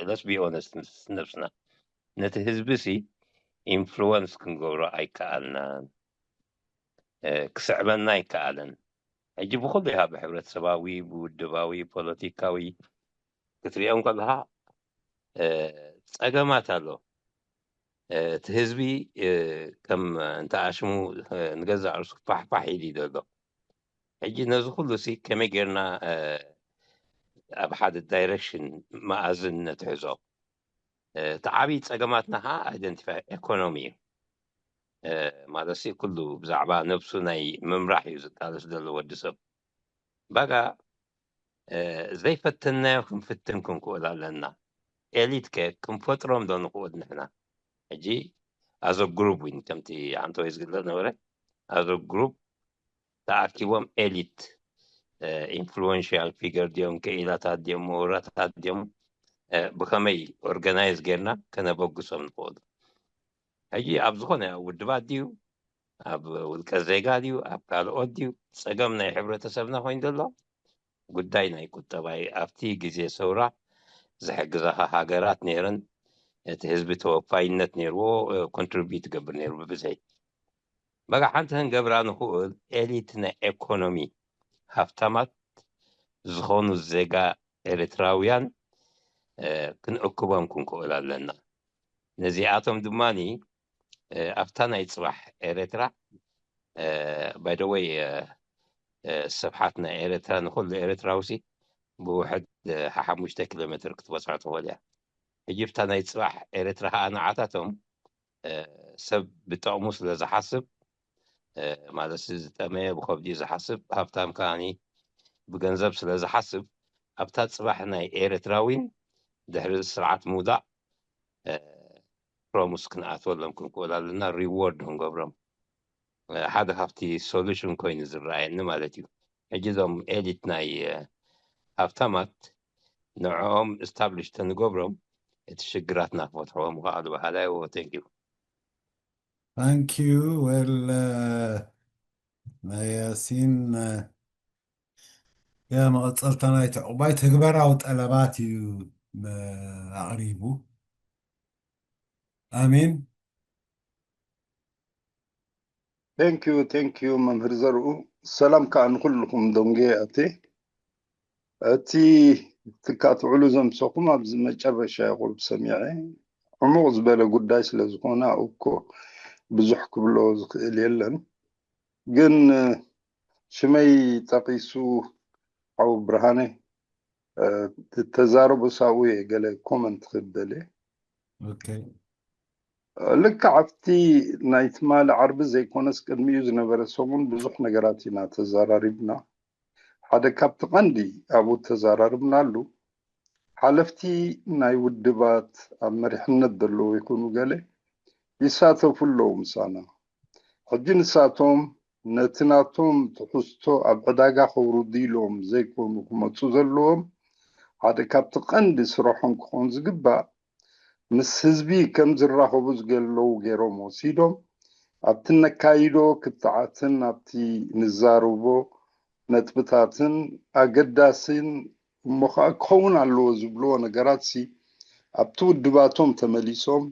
let's be honest ምስ ነብስና ነቲ ህዝቢ ሲ ኢንፍሉወንስ ክንገብሮ ኣይከኣልናን። ክስዕበና ኣይከኣልን። ሕጂ ብኩሉ ኢኻ ብሕብረተሰባዊ፣ ብውድባዊ፣ ፖለቲካዊ ክትሪኦ እንከለኻ ፀገማት ኣሎ። እቲ ህዝቢ ከም እንተ ኣሽሙ ንገዛእ ርእሱ ፋሕፋሕ ኢሉ እዩ ዘሎ። ሕጂ ነዚ ኩሉ ሲ ከመይ ጌርና ኣብ ሓደ ዳይሬክሽን መኣዝን ነትሕዞ? እቲ ዓብዪ ፀገማትና ከዓ ኣይደንቲፋይ ኤኮኖሚ እዩ። ማለት ኩሉ ብዛዕባ ነብሱ ናይ ምምራሕ እዩ ዝቃለስ ዘሎ ወዲ ሰብ። ባጋ ዘይፈተናዮ ክንፍትን ክንክእል ኣለና። ኤሊት ከ ክንፈጥሮም ዶ ንኽእል ንሕና? ሕጂ ኣዘ ግሩፕ ዊን ከምቲ ኣንቶይ ዝግለፅ ነበረ ኣዘ ግሩፕ ተኣኪቦም ኤሊት ኢንፍሉዌንሽያል ፊገር ድዮም፣ ክኢላታት ድዮም፣ ምሁራታት ድዮም፣ ብኸመይ ኦርጋናይዝ ጌርና ከነበግሶም ንኽእሉ? ሕጂ ኣብ ዝኾነ ውድባት ድዩ፣ ኣብ ውልቀ ዜጋ ድዩ፣ ኣብ ካልኦት ድዩ፣ ፀገም ናይ ሕብረተሰብና ኮይኑ ዘሎ ጉዳይ ናይ ቁጠባ እዩ። ኣብቲ ግዜ ሰውራ ዝሕግዛኻ ሃገራት ነይረን፣ እቲ ህዝቢ ተወፋይነት ነይርዎ፣ ኮንትሪቢዩት ይገብር ነይሩ ብብዝሒ። በቃ ሓንቲ ክንገብራ ንኽእል ኤሊት ናይ ኤኮኖሚ ሃፍታማት ዝኾኑ ዜጋ ኤርትራውያን ክንእክቦም ክንክእል ኣለና። ነዚኣቶም ድማ ኣብታ ናይ ፅባሕ ኤርትራ ባይደወይ ስብሓት ናይ ኤርትራ ንኩሉ ኤርትራውሲ ብውሕድ ሓሙሽተ ኪሎ ሜትር ክትበፅሖ ትኽእል እያ። ሕጂ ብታ ናይ ፅባሕ ኤርትራ ከዓ ንዓታቶም ሰብ ብጠቕሙ ስለ ዝሓስብ ማለት ዝጠመየ ብከብዲ ዝሓስብ ሃብታም ከዓኒ ብገንዘብ ስለ ዝሓስብ ኣብታ ፅባሕ ናይ ኤርትራዊን ድሕሪ ስርዓት ምውዳቕ ፕሮሙስ ክንኣትወሎም ክንክእል ኣለና፣ ሪዎርድ ክንገብሮም ሓደ ካብቲ ሶሉሽን ኮይኑ ዝረኣየኒ ማለት እዩ። ሕጂ እዞም ኤሊት ናይ ሃብታማት ንዕኦም እስታብሊሽ ተንገብሮም እቲ ሽግራትና ክፈትሕዎ ምኽኣሉ በሃላይ ዎ። ቴንክ ዩ። ታንክ ዩ። ወል ናይ ያሲን ያ መቐፀልታ ናይቲ ዕቑባይ ተግባራዊ ጠለባት እዩ ኣቕሪቡ። ኣሜን። Thank you, thank you መምህር ዘርኡ። ሰላም ከኣ ንኹልኹም ደንጎየ ኣቴ። እቲ ትካትዕሉ ዘምሰኹም ኣብዚ መጨረሻ ቁሩብ ሰሚዐ፣ ዕሙቕ ዝበለ ጉዳይ ስለ ዝኾነ ኣብኡ እኮ ብዙሕ ክብሎ ዝኽእል የለን። ግን ሽመይ ጠቒሱ ሓው ብርሃነ ተዛረቦ፣ ሳብኡ እየ ገለ ኮመንት ክብል ደልየ። ልክዕ ኣብቲ ናይ ትማሊ ዓርቢ ዘይኮነስ ቅድሚኡ ዝነበረ ሰሙን ብዙሕ ነገራት ኢና ተዘራሪብና። ሓደ ካብቲ ቀንዲ ኣብኡ ተዘራርብናሉ፣ ሓለፍቲ ናይ ውድባት ኣብ መሪሕነት ዘለዉ ይኹኑ ገለ ይሳተፉ ኣለዉ ምሳና። ሕጂ ንሳቶም ነቲ ናቶም ትሕዝቶ ኣብ ዕዳጋ ከውርዱ ኢሎም ዘይኮኑ ክመጹ ዘለዎም፣ ሓደ ካብቲ ቀንዲ ስርሖም ክኾን ዝግባእ ምስ ህዝቢ ከም ዝራኸቡ ዝገለዉ ገይሮም ወሲዶም፣ ኣብቲ ነካይዶ ክትዓትን ኣብቲ ንዛረቦ ነጥብታትን ኣገዳስን እሞ ኸዓ ክኸውን ኣለዎ ዝብልዎ ነገራት ሲ ኣብቲ ውድባቶም ተመሊሶም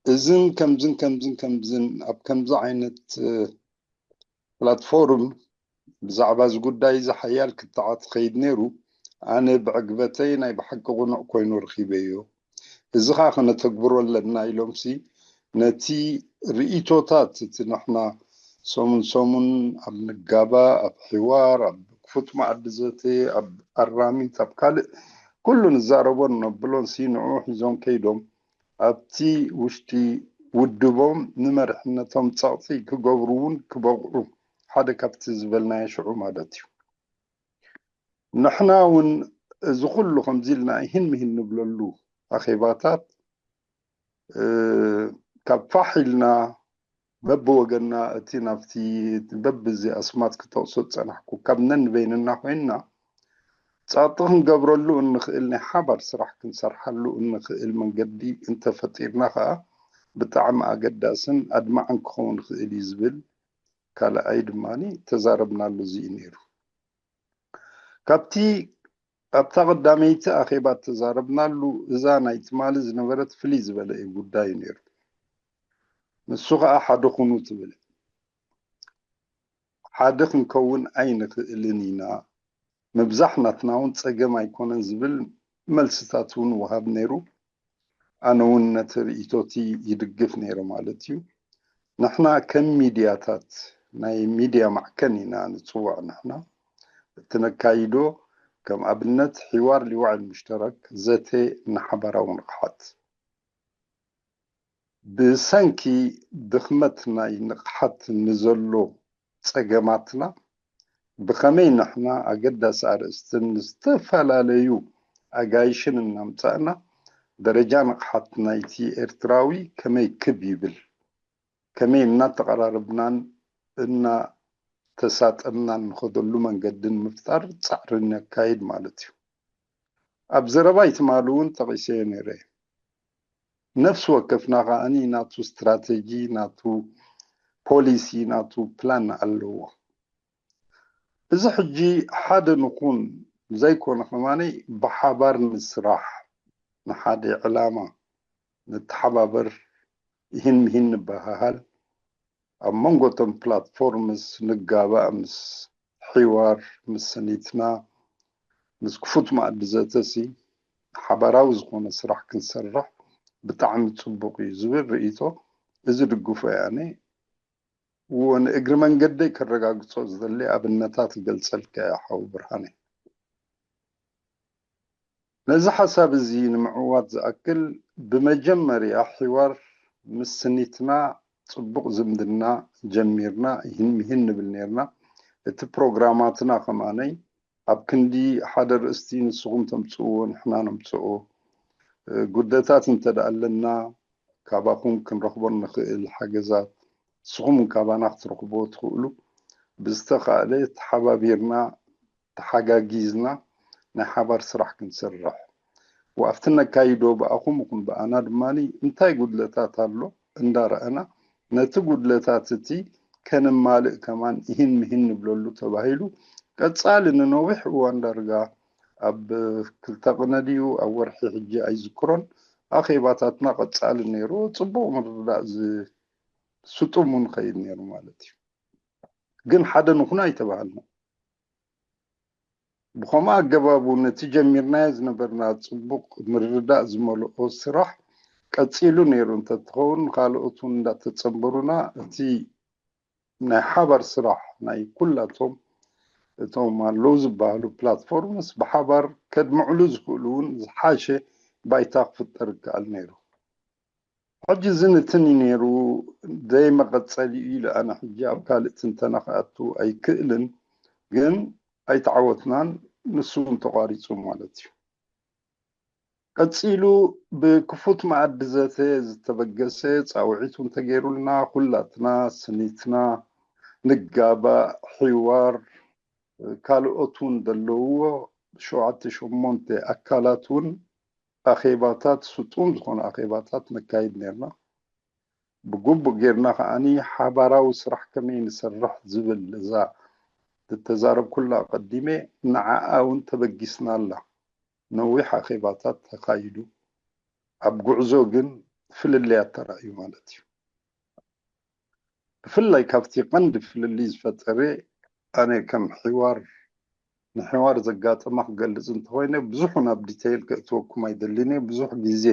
እዝን ከምዝን ከምዝን ከምዝን ኣብ ከምዚ ዓይነት ፕላትፎርም ብዛዕባ እዚ ጉዳይ እዚ ሓያል ክትዓት ኸይድ ነይሩ፣ ኣነ ብዕግበተይ ናይ ብሓቂ ቁኑዕ ኮይኑ ረኺበዮ። እዚ ኸዓ ከነተግብሮ ኣለና ኢሎምሲ ነቲ ርእይቶታት እቲ ንሕና ሰሙን ሰሙን ኣብ ንጋባ ኣብ ሕዋር ኣብ ክፉት መኣዲ ዘተ ኣብ ኣራሚት ኣብ ካልእ ኩሉ ንዛረቦን ነብሎን ሲ ንዑ ሒዞም ከይዶም ኣብቲ ውሽጢ ውድቦም ንመርሕነቶም ጸቕጢ ክገብሩ እውን ክበቕዑ ሓደ ካብቲ ዝበልናዮ ሽዑ ማለት እዩ። ንሕና እውን እዚ ኩሉ ከምዚ ኢልና ይህን ምሂን ንብለሉ ኣኼባታት ካብ ፋሕ ኢልና በብወገንና እቲ ናብቲ በብዚ ኣስማት ክጠቕሶ ዝጸናሕኩ ካብ ነንበይንና ኮይንና ጸቕጢ ክንገብረሉ እንኽእል ናይ ሓባር ስራሕ ክንሰርሓሉ እንኽእል መንገዲ እንተፈጢርና ከኣ ብጣዕሚ ኣገዳስን ኣድማዕን ክኸውን ይኽእል እዩ ዝብል ካልኣይ ድማ ተዛረብናሉ እዚ እዩ ነይሩ። ካብቲ ኣብታ ቀዳመይቲ ኣኼባ ተዛረብናሉ እዛ ናይ ትማሊ ዝነበረት ፍልይ ዝበለ እዩ ጉዳይ ነይሩ። ንሱ ከኣ ሓደ ኩኑ ትብል። ሓደ ክንከውን ኣይንኽእልን ኢና፣ ምብዛሕ ናትና እውን ጸገም ኣይኮነን ዝብል መልስታት እውን ወሃብ ነይሩ። ኣነ እውን ነቲ ርእይቶቲ ይድግፍ ነይረ ማለት እዩ። ንሕና ከም ሚድያታት ናይ ሚድያ ማዕከን ኢና ንጽውዕ። ንሕና እቲ ነካይዶ ከም ኣብነት ሒዋር ሊዋዕል ሙሽተረክ ዘተ ንሓባራዊ ንቕሓት ብሰንኪ ድኽመት ናይ ንቕሓት ንዘሎ ጸገማትና ብኸመይ ንሕና ኣገዳሲ ኣርእስትን ዝተፈላለዩ ኣጋይሽን እናምጻእና ደረጃ ንቕሓት ናይቲ ኤርትራዊ ከመይ ክብ ይብል ከመይ እናተቐራረብናን እናተሳጠምናን ንኸደሉ መንገድን ምፍጣር ጻዕሪ ነካይድ ማለት እዩ። ኣብ ዘረባይ ትማሊ እውን ጠቒሰዮ ነይረ። ነፍሲ ወከፍና ከኣኒ ናቱ ስትራተጂ፣ ናቱ ፖሊሲ፣ ናቱ ፕላን ኣለዎ። እዚ ሕጂ ሓደ ንኹን ዘይኮነ ከማነይ ብሓባር ንስራሕ፣ ንሓደ ዕላማ ንተሓባበር፣ ይህን ምሂን ንበሃሃል፣ ኣብ መንጎ እቶም ፕላትፎርምስ ንጋባእ፣ ምስ ሒዋር፣ ምስ ሰኒትና፣ ምስ ክፉት መኣዲ ዘተሲ ሓባራዊ ዝኾነ ስራሕ ክንሰርሕ ብጣዕሚ ጽቡቕ እዩ ዝብል ርእይቶ እዚ ድግፎ እየ ኣነ። እዎ ንእግሪ መንገደይ ከረጋግጾ ዝደሊ ኣብነታት ይገልጸልካ እየ ሓው ብርሃነ። ነዚ ሓሳብ እዚ ንምዕዋት ዝኣክል ብመጀመርያ ሒዋር ምስ ስኒትና ጽቡቕ ዝምድና ጀሚርና ይህን ምሂን ንብል ነይርና። እቲ ፕሮግራማትና ከማነይ ኣብ ክንዲ ሓደ ርእስቲ ንስኹም ተምጽእዎ ንሕና ነምጽኦ ጉድለታት እንተ ደኣ ኣለና ካባኹም ክንረኽቦ እንኽእል ሓገዛት ንስኹም እውን ካባና ክትረኽብዎ ትኽእሉ ብዝተኻእለ ተሓባቢርና ተሓጋጊዝና ናይ ሓባር ስራሕ ክንሰርሕ ወኣፍቲ ነካይዶ ብኣኹም ይኹን ብኣና ድማ እንታይ ጉድለታት ኣሎ እንዳረኣና ነቲ ጉድለታት እቲ ከነማልእ ከማን ይህን ምሂን ንብለሉ ተባሂሉ ቀጻሊ ንነዊሕ እዋን ዳርጋ ኣብ ክልተ ቅነ ድዩ ኣብ ወርሒ ሕጂ ኣይዝክሮን ኣኼባታትና ቀጻሊ ነይሩ ጽቡቕ ምርዳእ ዝ- ስጡም እውን ኸይድ ነይሩ ማለት እዩ። ግን ሓደ ንኹን ኣይተባሃልና። ብኸምኡ ኣገባቡ ነቲ ጀሚርናዮ ዝነበርና ጽቡቕ ምርዳእ ዝመልኦ ስራሕ ቀጺሉ ነይሩ እንተትኸውን፣ ካልኦት እውን እንዳተጸንበሩና እቲ ናይ ሓባር ስራሕ ናይ ኩላቶም እቶም ኣለዉ ዝበሃሉ ፕላትፎርምስ ብሓባር ከድምዕሉ ዝኽእሉ እውን ዝሓሸ ባይታ ክፍጠር ይከኣል ነይሩ። ሕጂ እዚ ንትን እዩ ነይሩ፣ ዘይመቐጸሊ እዩ ኢለ ኣነ ሕጂ ኣብ ካልእ ትንተና ክኣቱ ኣይክእልን፣ ግን ኣይተዓወትናን፣ ንሱ እውን ተቋሪጹ ማለት እዩ። ቀጺሉ ብክፉት መኣዲ ዘተ ዝተበገሰ ጻውዒት እውን ተገይሩልና፣ ኩላትና ስኒትና ንጋባእ፣ ሒዋር፣ ካልኦት እውን ዘለውዎ ሸውዓተ ሸሞንተ ኣካላት እውን ኣኼባታት፣ ስጡም ዝኾነ ኣኼባታት ነካይድ ነርና። ብግቡእ ጌርና ከዓኒ ሓባራዊ ስራሕ ከመይ ንሰርሕ ዝብል እዛ ዝተዛረብኩላ ኣቐዲመ ንዓኣ እውን ተበጊስናላ። ነዊሕ ኣኼባታት ተኻይዱ። ኣብ ጉዕዞ ግን ፍልልያት ተራእዩ ማለት እዩ። ብፍላይ ካብቲ ቀንዲ ፍልልይ ዝፈጠረ ኣነ ከም ሕዋር ንሕዋር ዘጋጠማ ክገልጽ እንተኾይነ ብዙሕ ናብ ዲቴይል ከእትወኩም ኣይደልን እየ። ብዙሕ ግዜ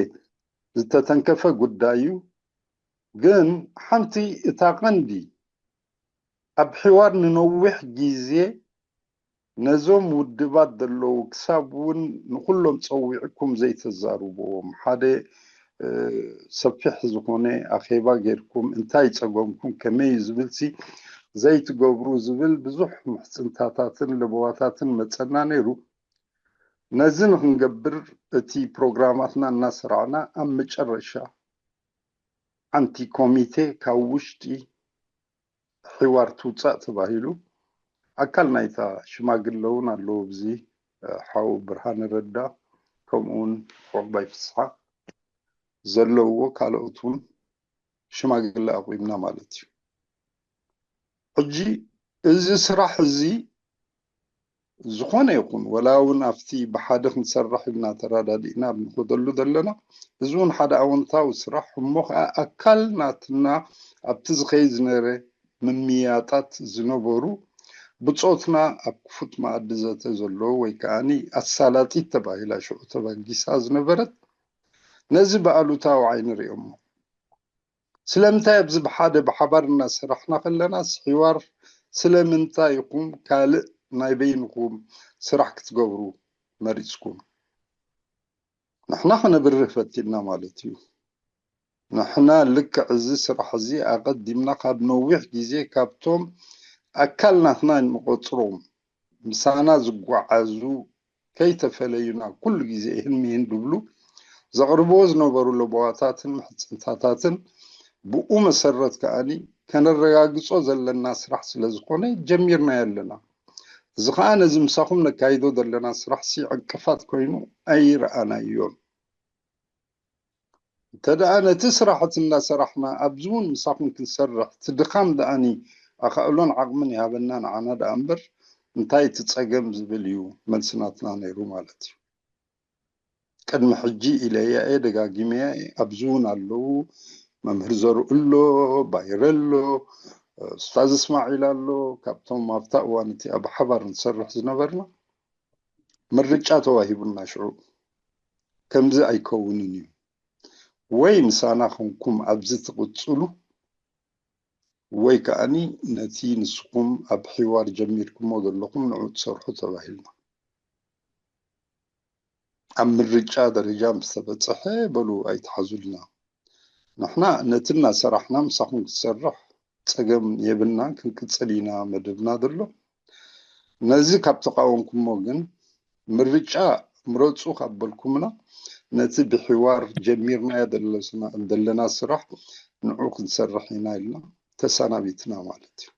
ዝተተንከፈ ጉዳይ እዩ። ግን ሓንቲ እታ ቀንዲ ኣብ ሕዋር ንነዊሕ ግዜ ነዞም ውድባት ዘለዉ ክሳብ እውን ንኩሎም ጸዊዕኩም ዘይተዛርብዎም ሓደ ሰፊሕ ዝኾነ ኣኼባ ጌርኩም እንታይ ጸገምኩም ከመይ እዩ ዝብልሲ ዘይትገብሩ ዝብል ብዙሕ ምሕጽንታታትን ለበዋታትን መጸና ነይሩ። ነዚ ንክንገብር እቲ ፕሮግራማትና እናሰራዕና ኣብ መጨረሻ ሓንቲ ኮሚቴ ካብ ውሽጢ ሕዋር ትውፃእ ተባሂሉ ኣካል ናይታ ሽማግለ እውን ኣለዉ ኣብዚ ሓው ብርሃነ ረዳ ከምኡውን ዕቑባይ ፍስሓ ዘለውዎ ካልኦት እውን ሽማግለ ኣቑምና ማለት እዩ። ሕጂ እዚ ስራሕ እዚ ዝኾነ ይኹን ወላ እውን ኣብቲ ብሓደ ክንሰርሕ ኢልና ተረዳዲእና ኣብ ንኸደሉ ዘለና እዚ እውን ሓደ ኣወንታዊ ስራሕ እሞ ከዓ ኣካል ናትና ኣብቲ ዝኸይ ዝነበረ ምምያጣት ዝነበሩ ብፆትና ኣብ ክፉት መኣዲ ዘተ ዘለዉ ወይ ከዓኒ ኣሳላጢት ተባሂላ ሽዑ ተበጊሳ ዝነበረት ነዚ ብኣሉታዊ ዓይኒ ሪኦሞ ስለምንታይ ኣብዚ ብሓደ ብሓባር እናሰራሕና ከለና ስሒዋር ስለምንታይ ኢኹም ካልእ ናይ በይንኹም ስራሕ ክትገብሩ መሪፅኩም ንሕና ክነብርህ ፈቲልና ማለት እዩ ንሕና ልክዕ እዚ ስራሕ እዚ ኣቐዲምና ካብ ነዊሕ ግዜ ካብቶም ኣካል ናትና እንቆፅሮም ምሳና ዝጓዓዙ ከይተፈለዩና ኩሉ ግዜ ይህን ምሂን ድብሉ ዘቕርብዎ ዝነበሩ ለበዋታትን ምሕፅንታታትን ብኡ መሰረት ከዓኒ ከነረጋግፆ ዘለና ስራሕ ስለ ዝኾነ ጀሚርናዮ ኣለና። እዚ ከዓ ነዚ ምሳኹም ነካይዶ ዘለና ስራሕ ሲ ዕንቅፋት ኮይኑ ኣይረኣናዮን። እንተ ደኣ ነቲ ስራሕ እቲ እናሰራሕና ኣብዚ እውን ምሳኹም ክንሰርሕ እቲ ድኻም ደኣኒ ኣኻእሎን ዓቕምን ይሃበና ንዓና ደኣ እምበር እንታይ እቲ ጸገም ዝብል እዩ መልሲ ናትና ነይሩ ማለት እዩ። ቅድሚ ሕጂ ኢለያ እየ ደጋጊመያ እየ ኣብዚ እውን ኣለዉ መምህር ዘርኡ ኣሎ ባይረ ኣሎ ኡስታዝ እስማዒል ኣሎ ካብቶም ኣብታ እዋን እቲ ኣብ ሓባር ንሰርሕ ዝነበርና ምርጫ ተዋሂቡና ሽዑ ከምዚ ኣይከውንን እዩ ወይ ምሳና ኮንኩም ኣብዚ ትቕጽሉ ወይ ከዓኒ ነቲ ንስኹም ኣብ ሕዋር ጀሚርኩሞ ዘለኹም ንዑ ትሰርሑ ተባሂልና ኣብ ምርጫ ደረጃ ምስ ተበፀሐ በሉ ኣይትሓዙልና ንሕና ነቲ እናሰራሕና ምሳኹም ክትሰርሕ ፀገም የብልናን ክንቅፅል ኢና መደብና ዘሎ ነዚ ካብ ተቃወምኩሞ ግን ምርጫ ምረፁ ካብ በልኩምና ነቲ ብሕዋር ጀሚርናዮ ዘለና ስራሕ ንዑ ክንሰርሕ ኢና ኢልና ተሰናቢትና ማለት እዩ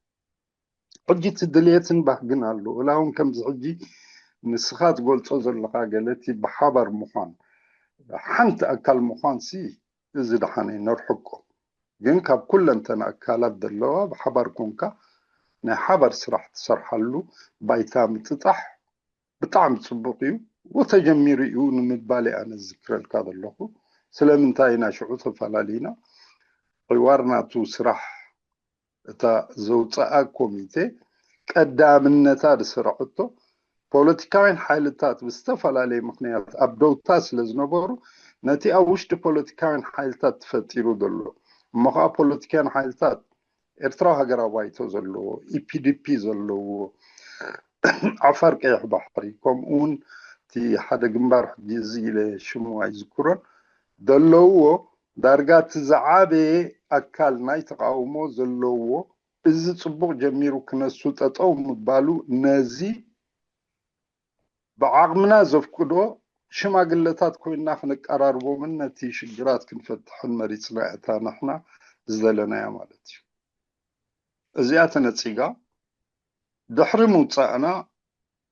ሕጂ እቲ ድልየትን ባህግን ኣሎ ወላ እውን ከምዚ ሕጂ ንስኻ ትገልፆ ዘለኻ ገለ እቲ ብሓባር ምዃን ሓንቲ ኣካል ምዃን ሲ እዚ ደሓነ ነርሕቆ ግን ካብ ኩለንተን ኣካላት ዘለዋ ብሓባር ኮንካ ናይ ሓባር ስራሕ ትሰርሓሉ ባይታ ምጥጣሕ ብጣዕሚ ፅቡቅ እዩ ወተጀሚሩ እዩ ንምባል ኣነ ዝዝክረልካ ዘለኹ ስለምንታይ ኢና ሽዑ ተፈላለዩና ሕዋር ናቱ ስራሕ እታ ዘውፅኣ ኮሚቴ ቀዳምነታ ዝሰረዐቶ ፖለቲካውያን ሓይልታት ብዝተፈላለየ ምክንያት ኣብ ደውታ ስለ ዝነበሩ ነቲ ኣብ ውሽጢ ፖለቲካውያን ሓይልታት ተፈጢሩ ዘሎ እሞ ከዓ ፖለቲካውያን ሓይልታት ኤርትራዊ ሃገራዊ ባይቶ ዘለዎ፣ ኢፒዲፒ ዘለዎ፣ ዓፋር ቀይሕ ባሕሪ፣ ከምኡ እውን እቲ ሓደ ግንባር ሕጂ እዚ ኢለ ሽሙ ኣይዝክሮን ዘለውዎ፣ ዳርጋ እቲ ዝዓበየ ኣካል ናይ ተቃውሞ ዘለውዎ፣ እዚ ጽቡቅ ጀሚሩ ክነሱ ጠጠው ምባሉ ነዚ ብዓቕምና ዘፍቅዶ ሽማግለታት ኮይንና ክንቀራርቦምን ነቲ ሽግራት ክንፈትሕን መሪጽና እታ ንሕና ዝደለናያ ማለት እዩ። እዚኣ ተነጺጋ ድሕሪ ምውጻእና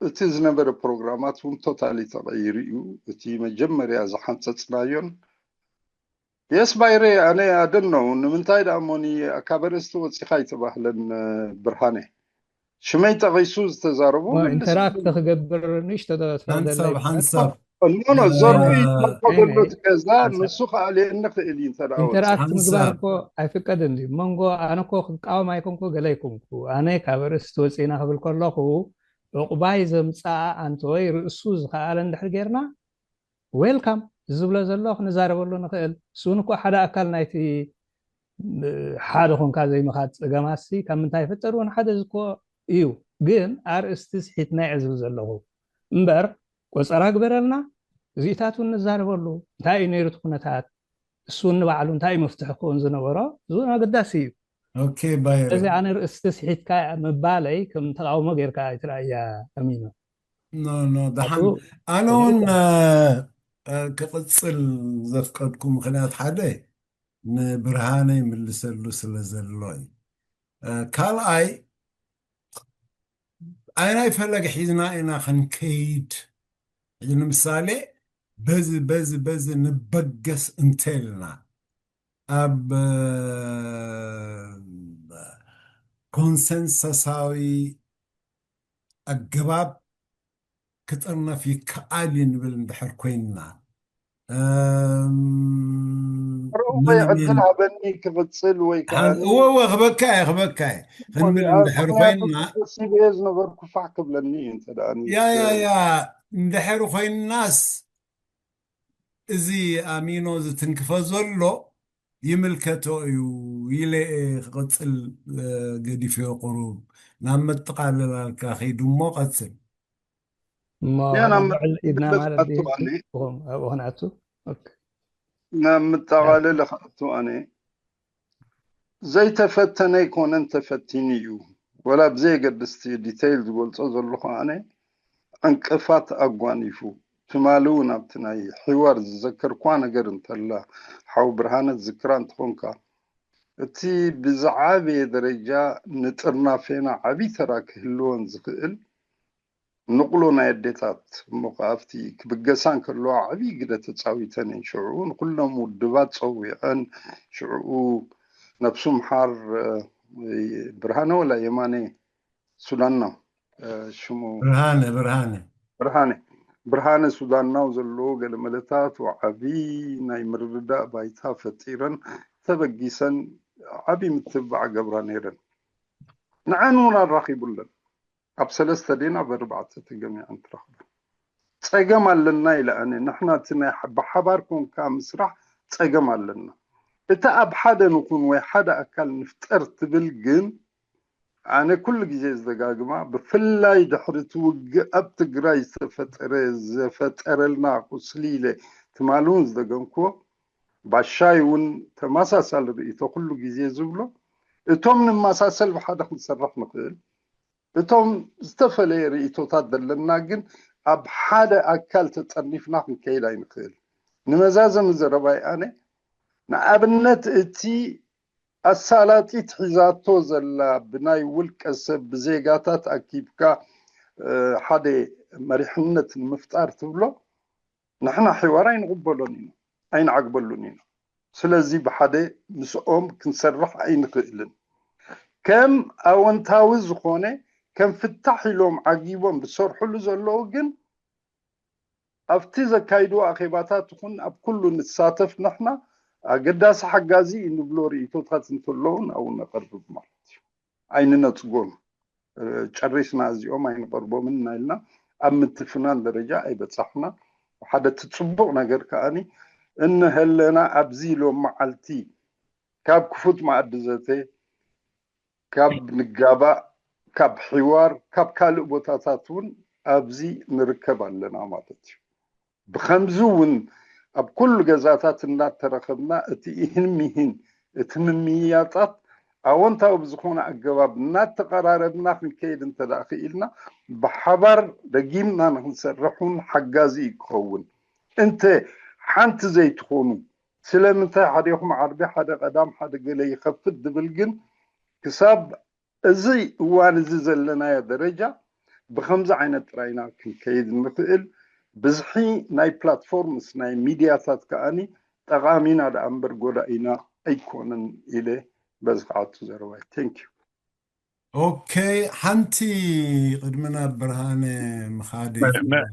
እቲ ዝነበረ ፕሮግራማት እውን ቶታሊ ተቐይሩ እዩ። እቲ መጀመርያ ዝሓንጸጽናዮን የስ ባይረ ኣነ ኣደነው ንምንታይ ደኣ ሞኒ ካብ ኣርእስቲ ወፂኻ ኣይተባህለን ብርሃነ ሽመይ ጠቒሱ ዝተዛረቡ ኢንተራክት ክገብር ንእሽቶ ሓንሳብ ሓንሳብ ኖኖ ዘርኡ ይጠቆ ዘሎ ገዛ ንሱ ከዓ ሊአኒ ክእል እዩ እንተ ደኣ ወፂ። ኢንተራክት ምግባር ሓንሳብ እኮ ኣይፍቀድን እዩ መንጎ ኣነ እኮ ክቃወም ኣይኮንኩ ገለ ኣይኮንኩ ኣነ ካብ ኣርእስቲ ወፂና ክብል ከለኹ ዕቑባይ ዘምፅኣ ኣንተ ወይ ርእሱ ዝኸኣለ እንድሕር ጌርና ዌልካም ዝብሎ ዘሎ ክንዛረበሉ ንኽእል እሱን እኮ ሓደ ኣካል ናይቲ ሓደ ኮንካ ዘይምኻድ ፀገማሲ ካብ ምንታይ ይፍጠር እውን ሓደ ዝኮ እዩ ግን ኣርእስቲ ስሒትና እየ ዝብል ዘለኹ እምበር ቆፀራ ግበረልና እዚኢታት እውን ንዛረበሉ እንታይ እዩ ነይሩ እቲ ኩነታት እሱ ንባዕሉ እንታይ እዩ መፍትሒ ክኸውን ዝነበሮ እዚ እውን ኣገዳሲ እዩ ኦኬ ባይረ ስለዚ ኣነ ርእስቲ ስሒትካ ምባለይ ከም ተቃውሞ ጌርካ ኣይትረኣያ ኣሚኖ ኖ ኖ ደሓን ኣቱ ኣነ እውን ተመልከት እ፣ እ፣ ክቕፅል ዘፍቀድኩ ምክንያት ሓደ ንብርሃነ ይምልሰሉ ስለ ዘሎ እዩ እ፣ ካልኣይ ኣይናይ ፈለግ ሒዝና ኢና ክንከይድ ሕጂ ንምሳሌ በዚ በዚ በዚ ንበገስ እንተልና ኣብ ኮንሰንሰሳዊ ኣገባብ ክጥርነፍ ይከኣል እዩ ንብል እንድሕር ኮይንና እም፣ ርኡ ምን ወይ ዕድል ምን ሃበኒ ክቕፅል ወይ ከዓ ሓን- እወ እወ ክበካ እየ ክበካ እየ ክንብል እንድሕር ምክንያቱ ኮይንና ተሲበየ ዝነበርኩ ፋሕ ክብለኒ እዩ እንተ ደኣ ያ ያ ያ እንድሕር ኮይንናስ እዚ ኣሚኖ ዝትንክፎ ዘሎ ይምልከቶ እዩ ኢለ እየ ክቕፅል እ፣ ገዲፈዮ ቁሩብ ናብ መጠቓለላልካ ከይዱ እሞ ቀፅል እሞ ያ ናብ ልዕል ኢድና መጠቓለሊ ማለት ድዩ ክኣቱ ኣነ ብኸም- ኣብኡ ክንኣቱ ኦኬ። ናብ መጠቓለሊ ክኣቱ ኣነ ዘይተፈተነ ኣይኮነን ተፈቲኑ እዩ ወላ ብዘየገድስቲ ዲተይል ዝገልፆ ዘለኹ ኣነ ዕንቅፋት ኣጓኒፉ ትማሊ እውን ኣብቲ ናይ ሒዋር ዝዘከርኳ ነገር እንተላ ሓው ብርሃነ ዝዝክራ እንትኾንካ እቲ ብዝዓበየ ደረጃ ንጥርናፌና ዓብዪ ተራ ክህልወን ዝኽእል ንቕሎ ናይ ኣዴታት እሞ ከዓ ኣብቲ ክብገሳ እንከለዋ ዓብዪ ግደ ተፃዊተን እየን ሽዕኡ ንኩሎም ውድባት ፀዊዐን ሽዕኡ ነብሱ ምሓር ብርሃነ ወላ የማነ ሱዳናው ሽሙ ብርሃነ ብርሃነ ብርሃነ ብርሃነ ሱዳናው ዘለዎ ገለመለታት ዓብዪ ናይ ምርድዳእ ባይታ ፈጢረን ተበጊሰን ዓብዪ ምትብባዕ ገብራ ነይረን ንዐን እውን ኣራኺቡለን ኣብ ሰለስተ ዲና ኣብ ኣርባዕተ ተገሚዐን ትረኽበን ፀገም ኣለና ኢለ ኣነ ንሕና እቲ ናይ ብሓባር ኮንካ ምስራሕ ፀገም ኣለና እቲ ኣብ ሓደ ንኹን ወይ ሓደ ኣካል ንፍጠር ትብል ግን ኣነ ኩሉ ግዜ ዝደጋግማ ብፍላይ ድሕሪ እቲ ውግእ ኣብ ትግራይ ዝተፈጠረ ዘፈጠረልና ቁስሊ ኢለ ትማሊ እውን ዝደገምክዎ ባሻይ እውን ተመሳሳሊ ርእይቶ ኩሉ ግዜ ዝብሎ እቶም ንመሳሰል ብሓደ ክንሰርሕ ንኽእል እቶም ዝተፈለየ ርእይቶታት ዘለና ግን ኣብ ሓደ ኣካል ተጠርኒፍና ክንከይድ ኣይንኽእል ንመዛዘሚ ዘረባይ ኣነ ንኣብነት እቲ ኣሳላጢት ሒዛቶ ዘላ ብናይ ውልቀ ሰብ ብዜጋታት ኣኪብካ ሓደ መሪሕነት ንምፍጣር ትብሎ ንሕና ሒዋር ኣይንቕበሎን ኢና ኣይንዓግበሉን ኢና ስለዚ ብሓደ ምስኦም ክንሰርሕ ኣይንኽእልን ከም ኣወንታዊ ዝኾነ ከም ፍታሕ ኢሎም ዓጊቦም ዝሰርሕሉ ዘለዉ ግን ኣብቲ ዘካይድዎ ኣኼባታት ይኹን ኣብ ኩሉ ንሳተፍ ንሕና ኣገዳሲ ሓጋዚ እንብሎ ርእይቶታት እንተለዉ ናብኡ ነቐርብ ማለት እዩ። ኣይንነጽጎን። ጨሪስና እዚኦም ኣይንቐርቦምን እና ኢልና ኣብ ምትፍናን ደረጃ ኣይበጻሕና። ሓደ እቲ ጽቡቕ ነገር ከኣኒ እንሀለና ኣብዚ ሎም መዓልቲ ካብ ክፉት መኣዲ ዘተ፣ ካብ ንጋባእ፣ ካብ ሕዋር፣ ካብ ካልእ ቦታታት እውን ኣብዚ ንርከብ ኣለና ማለት እዩ። ብኸምዚ እውን ኣብ ኩሉ ገዛታት እናተረኸብና እቲ ኢህን ሚህን እቲ ምምይያጣት ኣወንታዊ ብዝኾነ ኣገባብ እናተቐራረብና ክንከይድ እንተ ደኣ ክኢልና ብሓባር ደጊምና ንክንሰርሕ እውን ሓጋዚ እዩ ክኸውን። እንተ ሓንቲ ዘይትኾኑ ስለምንታይ ሓደኹም ዓርቢ ሓደ ቀዳም ሓደ ገለ ይኸፍት ዝብል ግን ክሳብ እዚ እዋን እዚ ዘለናዮ ደረጃ ብኸምዚ ዓይነት ጥራይና ክንከይድ ንኽእል። ብዝሒ ናይ ፕላትፎርምስ ናይ ሚድያታት ከኣኒ ጠቓሚና ደኣ እምበር ጎዳኢና ኣይኮነን ኢለ በዚ ክዓቱ ዘረባይ። Thank you። ኦኬ፣ ሓንቲ ቅድሚ ናብ ብርሃነ ምኻድ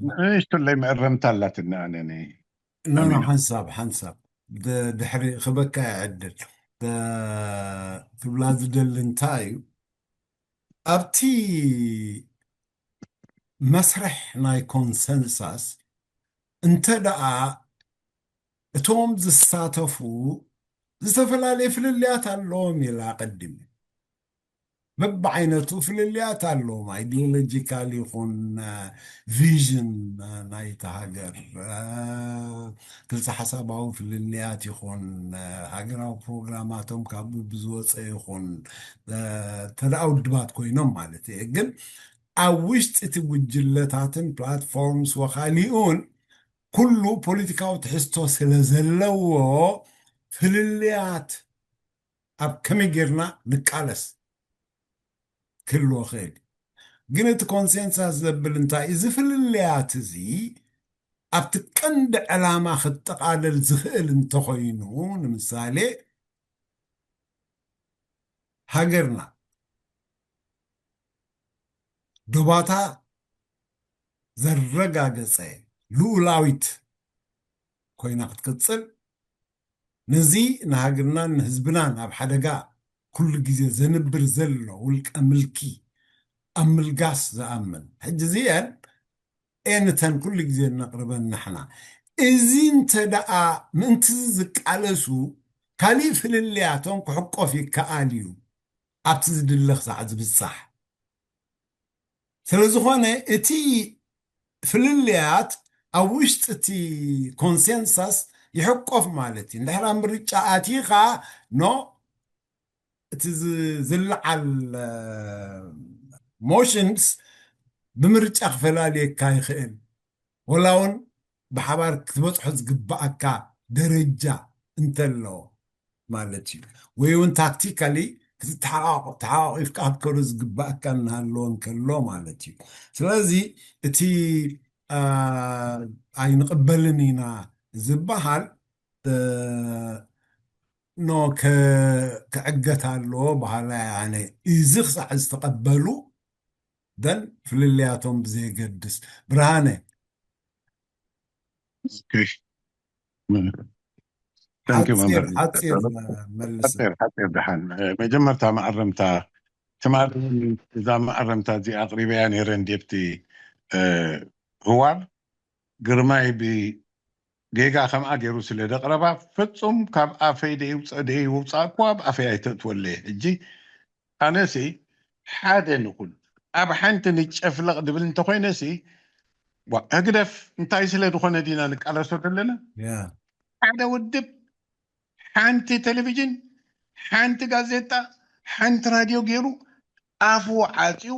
ንእሽቱለይ መእረምታ ኣላትና ኣነኒ ኖ ኖ ሓንሳብ ሓንሳብ ድሕሪ ክበካ ይዕድል ክብላ ዝደሊ እንታይ እዩ ኣብቲ መስርሕ ናይ ኮንሰንሳስ እንተ ደኣ እቶም ዝሳተፉ ዝተፈላለየ ፍልልያት ኣለዎም ኢላ ኣቐዲም በብዓይነቱ ፍልልያት ኣለዎም። ኣይዲዮሎጂካል ይኹን ቪዥን ናይቲ ሃገር ክልተ ሓሳባዊ ፍልልያት ይኹን ሃገራዊ ፕሮግራማቶም ካብኡ ብዝወፀ ይኹን ተደኣ ውድባት ኮይኖም ማለት እየ። ግን ኣብ ውሽጢ እቲ ጉጅለታትን ፕላትፎርምስ ወካሊኡን ኩሉ ፖለቲካዊ ትሕዝቶ ስለ ዘለዎ ፍልልያት ኣብ ከመይ ጌርና ንቃለስ ክህልዎ ክእል። ግን እቲ ኮንሴንሳስ ዘብል እንታይ እዚ ፍልልያት እዚ ኣብቲ ቀንዲ ዕላማ ክጠቓለል ዝኽእል እንተኾይኑ ንምሳሌ ሃገርና ዶባታ ዘረጋገጸ ልኡላዊት ኮይና ክትቅጽል ነዚ ንሃገርናን ንህዝብናን ኣብ ሓደጋ ኩሉ ግዜ ዘንብር ዘሎ ውልቀ ምልኪ ኣብ ምልጋስ ዝኣምን ሕጂ እዚአን ኤንተን ኩሉ ግዜ እነቕርበን ንሕና እዚ እንተ ደኣ ምእንቲ ዝቃለሱ ካሊእ ፍልልያቶም ክሕቆፍ ይከኣል እዩ ኣብቲ ዝድለ ክሳዕ ዝብጻሕ ስለ ዝኾነ እቲ ፍልልያት ኣብ ውሽጢ እቲ ኮንሴንሳስ ይሕቆፍ ማለት እዩ። እንድሕር ኣብ ምርጫ ኣቲኻ ኖ እቲ ዝለዓል ሞሽንስ ብምርጫ ክፈላልየካ ይኽእል ወላ እውን ብሓባር ክትበፅሖ ዝግባኣካ ደረጃ እንተሎ ማለት እዩ ወይ እውን ታክቲካሊ ተሓቋቂፍካ ክትከዶ ዝግባኣካ እናሃለዎ እንከሎ ማለት እዩ ስለዚ እቲ ኣይንቕበልን ኢና ዝበሃል ኖ ክዕገት ኣለዎ በሃላ ኣነ እዚ ክሳዕ ዝተቐበሉ ደን ፍልልያቶም ብዘየገድስ ብርሃነ ሓፂር ሓፂር መልስ ሓፂር ደሓን መጀመርታ መኣረምታ ትማል እዛ መኣረምታ እዚኣ ኣቕሪበያ ነይረ እንዴብቲ ህዋር ግርማይ ብጌጋ ከምኣ ገይሩ ስለ ደቕረባ ፍጹም ካብ ኣፈይ ደይውፀ ደይውፃእኩዋ ኣብ ኣፈይ ኣይተእትወለየ ሕጂ ኣነሲ ሓደ ንኹን ኣብ ሓንቲ ንጨፍለቕ ድብል እንተኮይነሲ ህግደፍ እንታይ ስለ ዝኾነ ዲና ንቃለሶ ዘለና ሓደ ውድብ ሓንቲ ቴሌቪዥን ሓንቲ ጋዜጣ ሓንቲ ራድዮ ገይሩ ኣፉ ዓፅዩ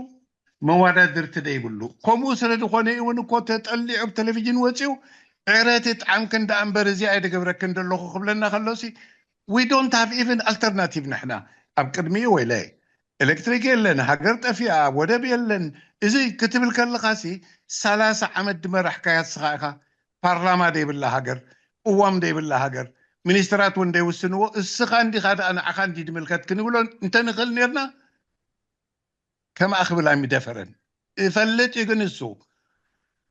መዋዳድርቲ ደይብሉ ከምኡ ስለ ዝኾነ እውን እኮ ተጠሊዑ ብ ቴሌቪዥን ወፅዩ ዕረ ትጥዓምክን ደኣ እምበር እዚ ኣይደገብረክን ዘለኹ ክብለና ከሎሲ we don't have even alternative ንሕና ኣብ ቅድሚኡ ወይለ ኤሌክትሪክ የለን ሃገር ጠፊኣ ወደብ የለን እዚ ክትብል ከለኻሲ ሰላሳ ዓመት ድመራሕካያ ንስኻ ኢኻ ፓርላማ ደይብላ ሃገር ቅዋም ደይብላ ሃገር ሚኒስትራት እውን ደይውስንዎ እስኻ እንዲኻ ደኣ ንዓኻ እንዲ ድምልከት ክንብሎ እንተንኽእል ነርና ከምኣ ክብል ኣይምደፈረን እፈልጥ እዩ ግን እሱ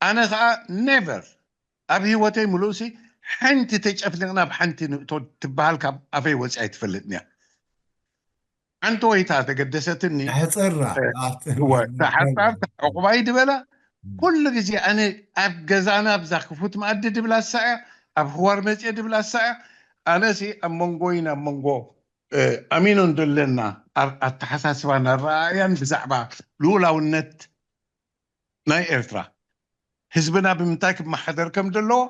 ኣነ ከዓ never ኣብ ህይወተይ ምሉእሲ ሓንቲ ተጨፍሊቕና ብሓንቲ ንእቶ ትበሃል ካብ ኣፈይ ወፂ ኣይትፈልጥን እያ ሓንቲ ወይታ ተገደሰትኒ። ሕፅራ እወ፣ እታ ሓንጣር ዕቑባይ ድበላ ኩሉ ግዜ ኣነ ኣብ ገዛና ኣብዛ ክፉት መኣዲ ድብላ እሳ እያ፣ ኣብ ህዋር መፅየ ድብላ እሳ እያ። ኣነሲ ኣብ መንጎይን ኣብ መንጎ ኣሚኖን ዘለና ኣተሓሳስባን ኣረኣእያን ብዛዕባ ልኡላውነት ናይ ኤርትራ ህዝብና ብምንታይ ክመሓደር ከም ዘለዎ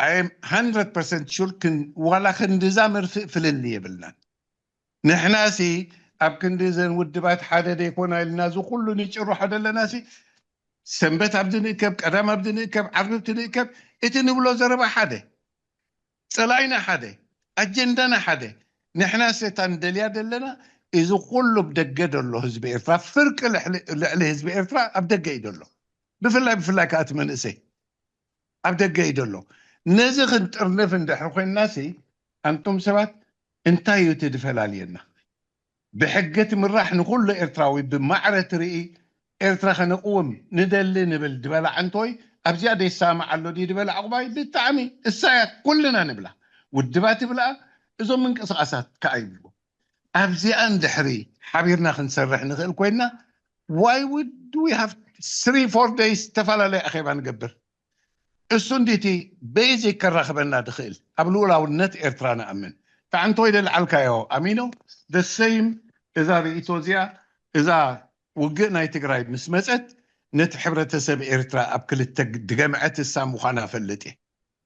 ኣይ ሃንድረድ ፐርሰንት ሹር ዋላ ክንድዛ መርፍእ ፍልል የብልናን። ንሕናሲ ኣብ ክንዲ ዘን ውድባት ሓደ ደይኮና ኢልና እዚ ኩሉ ንጭርሖ ደለናሲ ሰንበት ኣብዚ ንእከብ፣ ቀዳም ኣብዚ ንእከብ፣ ዓርቢ ኣብቲ ንእከብ፣ እቲ ንብሎ ዘረባ ሓደ፣ ጸላኢና ሓደ፣ ኣጀንዳና ሓደ። ንሕና ሰታ ንደልያ ደለና እዚ ኩሉ ብደገ ደሎ ህዝቢ ኤርትራ ፍርቂ ልዕሊ ህዝቢ ኤርትራ ኣብ ደገ እዩ ደሎ። ብፍላይ ብፍላይ ከኣ እቲ መንእሰይ ኣብ ደገ እዩ ደሎ። ነዚ ክንጥርንፍ እንድሕር ኮይንናሲ ኣንቱም ሰባት እንታይ እዩ እቲ ድፈላልየና? ብሕጊ ትምራሕ ንኹሉ ኤርትራዊ ብማዕረ ትርኢ ኤርትራ ከነቕውም ንደሊ ንብል ድበላ ዓንቶይ ኣብዚኣ ደይሰማማዕ ኣሎ ድዩ ድበላ ዕቑባይ ብጣዕሚ እሳያ ኩልና ንብላ ውድባት ይብላ እዞም ምንቅስቃሳት ከኣ ይብሉ ኣብዚኣ እንድሕሪ ሓቢርና ክንሰርሕ ንኽእል ኮይንና why would we have three four days ዝተፈላለየ ኣኼባ ንገብር እሱ እንዲቲ ቤዚክ ከራኽበና ድኽእል ኣብ ልኡላውነት ኤርትራ ንኣምን ተዓንቶ ወይ ደልዓልካዮ ኣሚኖ the same እዛ ርእቶ እዚኣ እዛ ውግእ ናይ ትግራይ ምስ መፀት ነቲ ሕብረተሰብ ኤርትራ ኣብ ክልተ ድገምዐት እሳ ምዃና ፈልጥ እየ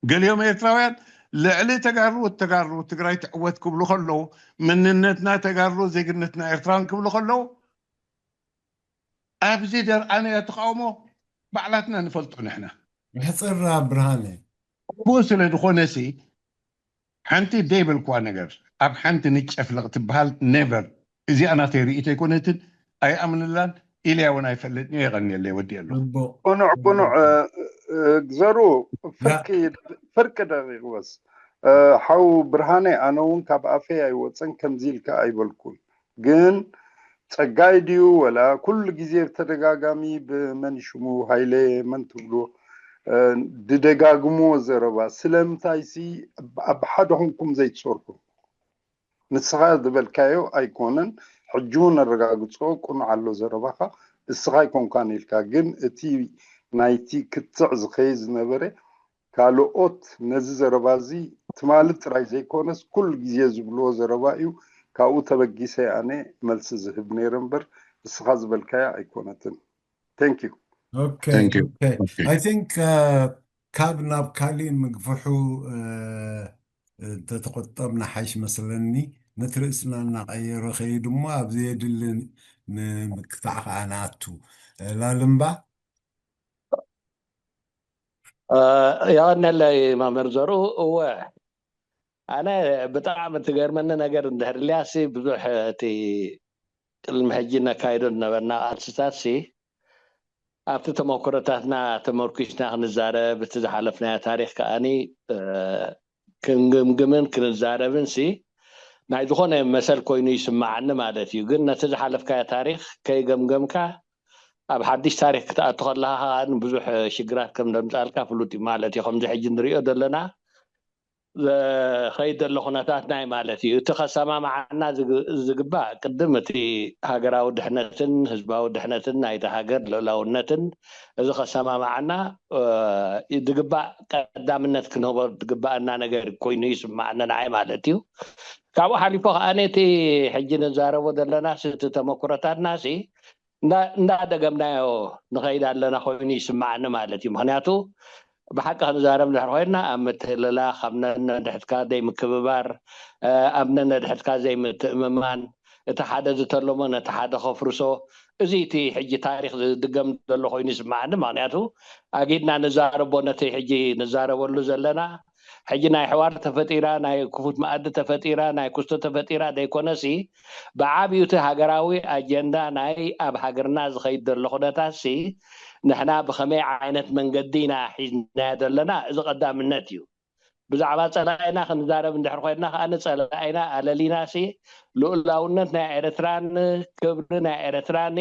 ገሊኦም ኤርትራውያን ልዕሊ ተጋሩ ተጋሩ ትግራይ ትዕወት ክብሉ ከለዉ መንነትና ተጋሩ ዜግነትና ኤርትራን ክብሉ ከለዉ ኣብዚ ደርኣናዮ ተቃውሞ ባዕላትና ንፈልጦ ንሕና ሕፅራ ብርሃነ ብኡ ስለ ዝኾነ ሲ ሓንቲ ደይበልክዋ ነገር ኣብ ሓንቲ ንጨፍለቕ ትበሃል never እዚኣ ናተይ ርእይቶ ኣይኮነትን ኣይኣምንላን ኢልያ እውን ኣይፈልጥን እየ የቐንየለይ ወዲኤ ኣለኹ ፅቡቅ ቅኑዕ ቅኑዕ ግዘሩ ፍርቂ ፍርቂ ደቂቅ በስ ሓው ብርሃነ ኣነ እውን ካብ ኣፈይ ኣይወፀን ከምዚ ኢልካ ኣይበልኩን ግን ፀጋይ ድዩ ወላ ኩሉ ግዜ ብተደጋጋሚ ብመን ሽሙ ሃይለ መን ትብሉ ድደጋግምዎ ዘረባ ስለምንታይ ሲ ኣብ ሓደ ኮንኩም ዘይትሰርሑ ንስኻ ዝበልካዮ ኣይኮነን ሕጂ እውን ኣረጋግፅኦ ቅኑዕ ኣሎ ዘረባኻ እስኻ ኣይኮንካን ኢልካ ግን እቲ ናይቲ ክትዕ ዝኸይ ዝነበረ ካልኦት ነዚ ዘረባ እዚ ትማሊ ጥራይ ዘይኮነስ ኩሉ ግዜ ዝብልዎ ዘረባ እዩ ካብኡ ተበጊሰ ኣነ መልሲ ዝህብ ነይረ እምበር እስኻ ዝበልካያ ኣይኮነትን thank you okay Thank you. okay Okay. I think ካብ ናብ ካሊእ ምግፍሑ እንተተቆጠብና ሓይሽ መስለኒ ነቲ ርእስና እናቀየረ ከይዱ እሞ ኣብዚ የድሊ ንምክታዕ ከዓ ንኣቱ ላልምባ የቐነለይ መምህር ዘርኡ እወ ኣነ ብጣዕሚ ትገርመኒ ነገር እንድሕር ልያሲ ብዙሕ እቲ ቅድሚ ሕጂ ነካይዶ ዝነበርና ቃልስታት ሲ ኣብቲ ተመክሮታትና ተመርኪስና ክንዛረብ እቲ ዝሓለፍናዮ ታሪክ ከዓኒ ክንግምግምን ክንዛረብን ሲ ናይ ዝኾነ መሰል ኮይኑ ይስማዓኒ ማለት እዩ ግን ነቲ ዝሓለፍካዮ ታሪክ ከይገምገምካ ኣብ ሓድሽ ታሪክ ክትኣቱ ከለካ ከዓ ብዙሕ ሽግራት ከም ዘምፃልካ ፍሉጥ እዩ ማለት እዩ ከምዚ ሕጂ ንሪኦ ዘለና ዝኸይድ ዘሎ ኩነታት ናይ ማለት እዩ እቲ ከሰማማዓና ዝግባእ ቅድም እቲ ሃገራዊ ድሕነትን ህዝባዊ ድሕነትን ናይቲ ሃገር ልእላውነትን እዚ ከሰማማዓና ዝግባእ ቀዳምነት ክንህቦ ዝግባኣና ነገር ኮይኑ ይስማዓኒ ንዓይ ማለት እዩ ካብኡ ሓሊፎ ከዓ ነቲ ሕጂ ንዛረቦ ዘለና ስቲ ተመክሮታትና ሲ እንዳደገምናዮ ንኸይድ ኣለና ኮይኑ ይስማዓኒ ማለት እዩ ምክንያቱ ብሓቂ ክንዛረብ ንድሕር ኮይና ኣብ ምትህልላኽ ኣብ ነንሕድሕድካ ዘይምክብባር ኣብ ነንሕድሕድካ ዘይምትእምማን እቲ ሓደ ዝተለሞ ነቲ ሓደ ከፍርሶ እዚ እቲ ሕጂ ታሪክ ዝድገም ዘሎ ኮይኑ ይስማዓኒ ምክንያቱ ኣጊድና ንዛረቦ ነቲ ሕጂ ንዛረበሉ ዘለና ሕጂ ናይ ሕዋር ተፈጢራ ናይ ክፉት መኣዲ ተፈጢራ ናይ ኩስቶ ተፈጢራ ዘይኮነሲ ብዓብዩ እቲ ሃገራዊ ኣጀንዳ ናይ ኣብ ሃገርና ዝኸይድ ዘሎ ኩነታት ሲ ንሕና ብኸመይ ዓይነት መንገዲ ኢና ሒዝናዮ ዘለና እዚ ቀዳምነት እዩ ብዛዕባ ፀላኢና ክንዛረብ እንድሕር ኮይንና ከዓ ንፀላኢና ኣለሊና ሲ ልኡላውነት ናይ ኤርትራን ክብሪ ናይ ኤርትራን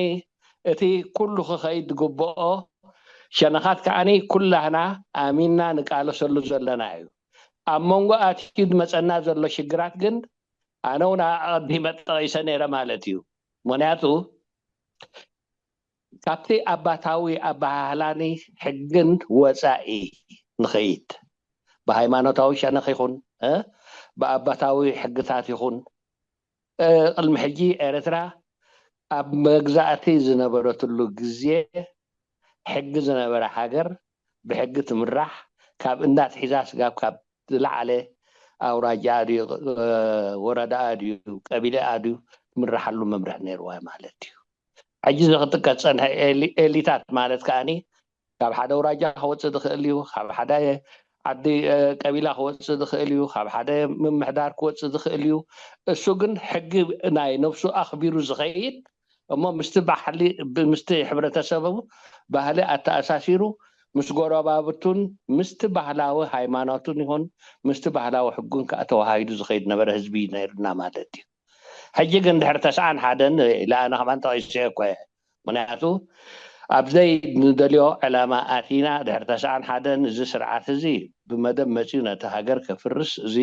እቲ ኩሉ ክኸይድ ዝግብኦ ሸነኻት ከዓኒ ኩላህና ኣሚንና ንቃለሰሉ ዘለና እዩ ኣብ መንጎ ኣትዩ ዝመፀና ዘሎ ሽግራት ግን ኣነ እውን ኣቐዲመ ጠቒሰ ነይረ ማለት እዩ። ምክንያቱ ካብቲ ኣባታዊ ኣበሃህላኒ ሕግን ወፃኢ ንኸይድ፣ ብሃይማኖታዊ ሸነኽ ይኹን ብኣባታዊ ሕግታት ይኹን፣ ቅድሚ ሕጂ ኤርትራ ኣብ መግዛእቲ ዝነበረትሉ ግዜ ሕጊ ዝነበረ ሃገር ብሕጊ ትምራሕ፣ ካብ እንዳት ሒዛ ስጋብ ካብ ዝለዓለ ኣውራጃ ድዩ ወረዳኣ ድዩ ቀቢለኣ ድዩ ትምርሓሉ መምርሒ ነይርዋ ማለት እዩ። ሕጂ እዚ ክጥቀስ ፀንሐ ኤሊታት ማለት ከዓኒ ካብ ሓደ ኣውራጃ ክወፅእ ዝኽእል እዩ፣ ካብ ሓደ ዓዲ ቀቢላ ክወፅእ ዝኽእል እዩ፣ ካብ ሓደ ምምሕዳር ክወፅእ ዝኽእል እዩ። እሱ ግን ሕጊ ናይ ነብሱ ኣኽቢሩ ዝኸይድ እሞ ምስቲ ባህሊ ምስቲ ሕብረተሰቡ ባህሊ ኣተኣሳሲሩ ምስ ጎረባብቱን ምስቲ ባህላዊ ሃይማኖቱን ይኹን ምስቲ ባህላዊ ሕጉን ከዓ ተዋሃሂዱ ዝኸይድ ነበረ ህዝቢ ነይሩና ማለት እዩ። ሕጂ ግን ድሕሪ ተስዓን ሓደን ኢለ ኣነ ከማን ጠቒሰ እኮ እየ። ምክንያቱ ኣብዘይ ንደልዮ ዕላማ ኣቲና ድሕሪ ተስዓን ሓደን እዚ ስርዓት እዚ ብመደብ መፅዩ ነቲ ሃገር ከፍርስ እዚ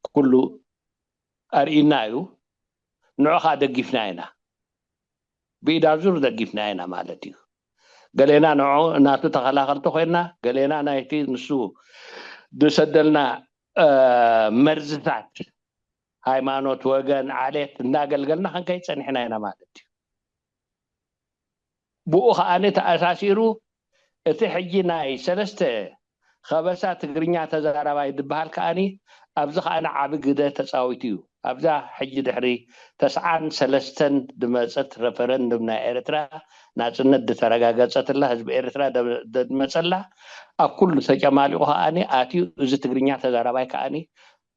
ኩሉ ኣርኢና እዩ። ንዑ ከዓ ደጊፍና ኢና፣ ብኢድ ኣዙር ደጊፍና ኢና ማለት እዩ። ገሌና ንዑ ናቱ ተኸላኸልቲ ኮይና፣ ገሌና ናይቲ ንሱ ዝሰደልና መርዝታት ሃይማኖት፣ ወገን፣ ዓሌት እናገልገልና ክንከይድ ፀኒሕና ኢና ማለት እዩ። ብኡ ከዓኒ ተኣሳሲሩ እቲ ሕጂ ናይ ሰለስተ ከበሳ ትግርኛ ተዛራባይ ዝበሃል ከዓኒ ኣብዚ ከዓኒ ዓቢ ግደ ተፃዊቱ እዩ። ኣብዛ ሕጂ ድሕሪ ተስዓን ሰለስተን ዝመፀት ረፈረንድም ናይ ኤርትራ ናፅነት ዝተረጋገፀትላ ህዝቢ ኤርትራ ዝመፀላ ኣብ ኩሉ ተጨማሊቑ ከዓኒ ኣትዩ እዚ ትግርኛ ተዛራባይ ከዓኒ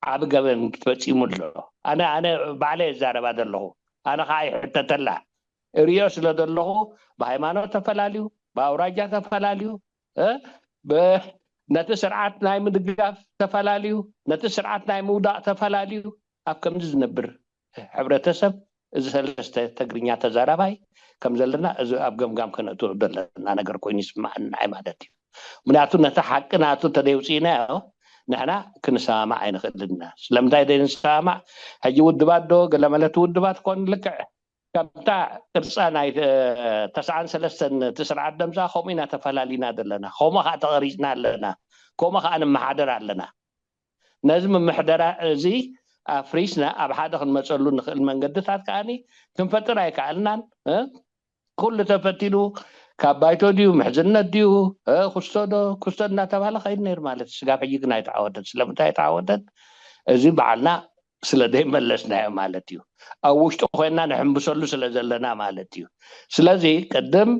ዓቢ ገበን ተፈፂሙ ኣሎ። ኣነ ኣነ ባዕለ የዛረባ ዘለኹ ኣነ ከዓ ይሕተተላ እሪኦ ስለ ዘለኹ ብሃይማኖት ተፈላልዩ ብኣውራጃ ተፈላልዩ ነቲ ስርዓት ናይ ምድጋፍ ተፈላልዩ ነቲ ስርዓት ናይ ምውዳቕ ተፈላልዩ ኣብ ከምዚ ዝነብር ሕብረተሰብ እዚ ሰለስተ ተግርኛ ተዛራባይ ከም ዘለና እዚ ኣብ ገምጋም ከነእትዎ ዘለና ነገር ኮይኑ ይስማዓኒ ንዓይ ማለት እዩ። ምክንያቱ ነቲ ሓቂ ናቱ እንተደይውፅኢናዮ ንሕና ክንሰማማዕ ኣይንኽእልን ኢና። ስለምንታይ ደይንሰማማዕ? ሕጂ ውድባት ዶ ገለመለት ውድባት ኮን ልክዕ ከምታ ቅርፃ ናይ ተስዓን ሰለስተን እቲ ስርዓት ደምፃ ከምኡ ኢና ተፈላሊና ዘለና፣ ከምኡ ከዓ ተቐሪፅና ኣለና፣ ከምኡ ከዓ ንመሓደር ኣለና። ነዚ ምምሕደራ እዚ ኣፍሪስና ኣብ ሓደ ክንመፀሉ ንኽእል መንገድታት ከዓኒ ክንፈጥር ኣይከኣልናን። ኩሉ ተፈቲኑ ካብ ባይቶ ድዩ ምሕዝነት ድዩ ክስቶ ዶ ክስቶ እናተባሃለ ከይድ ነይሩ ማለት እዩ። ስጋብ ሕጂ ግን ኣይተዓወተን። ስለምንታይ ኣይተዓወተን? እዚ በዓልና ስለ ዘይመለስናዮ ማለት እዩ። ኣብ ውሽጡ ኮይና ንሕንብሰሉ ስለ ዘለና ማለት እዩ። ስለዚ ቅድም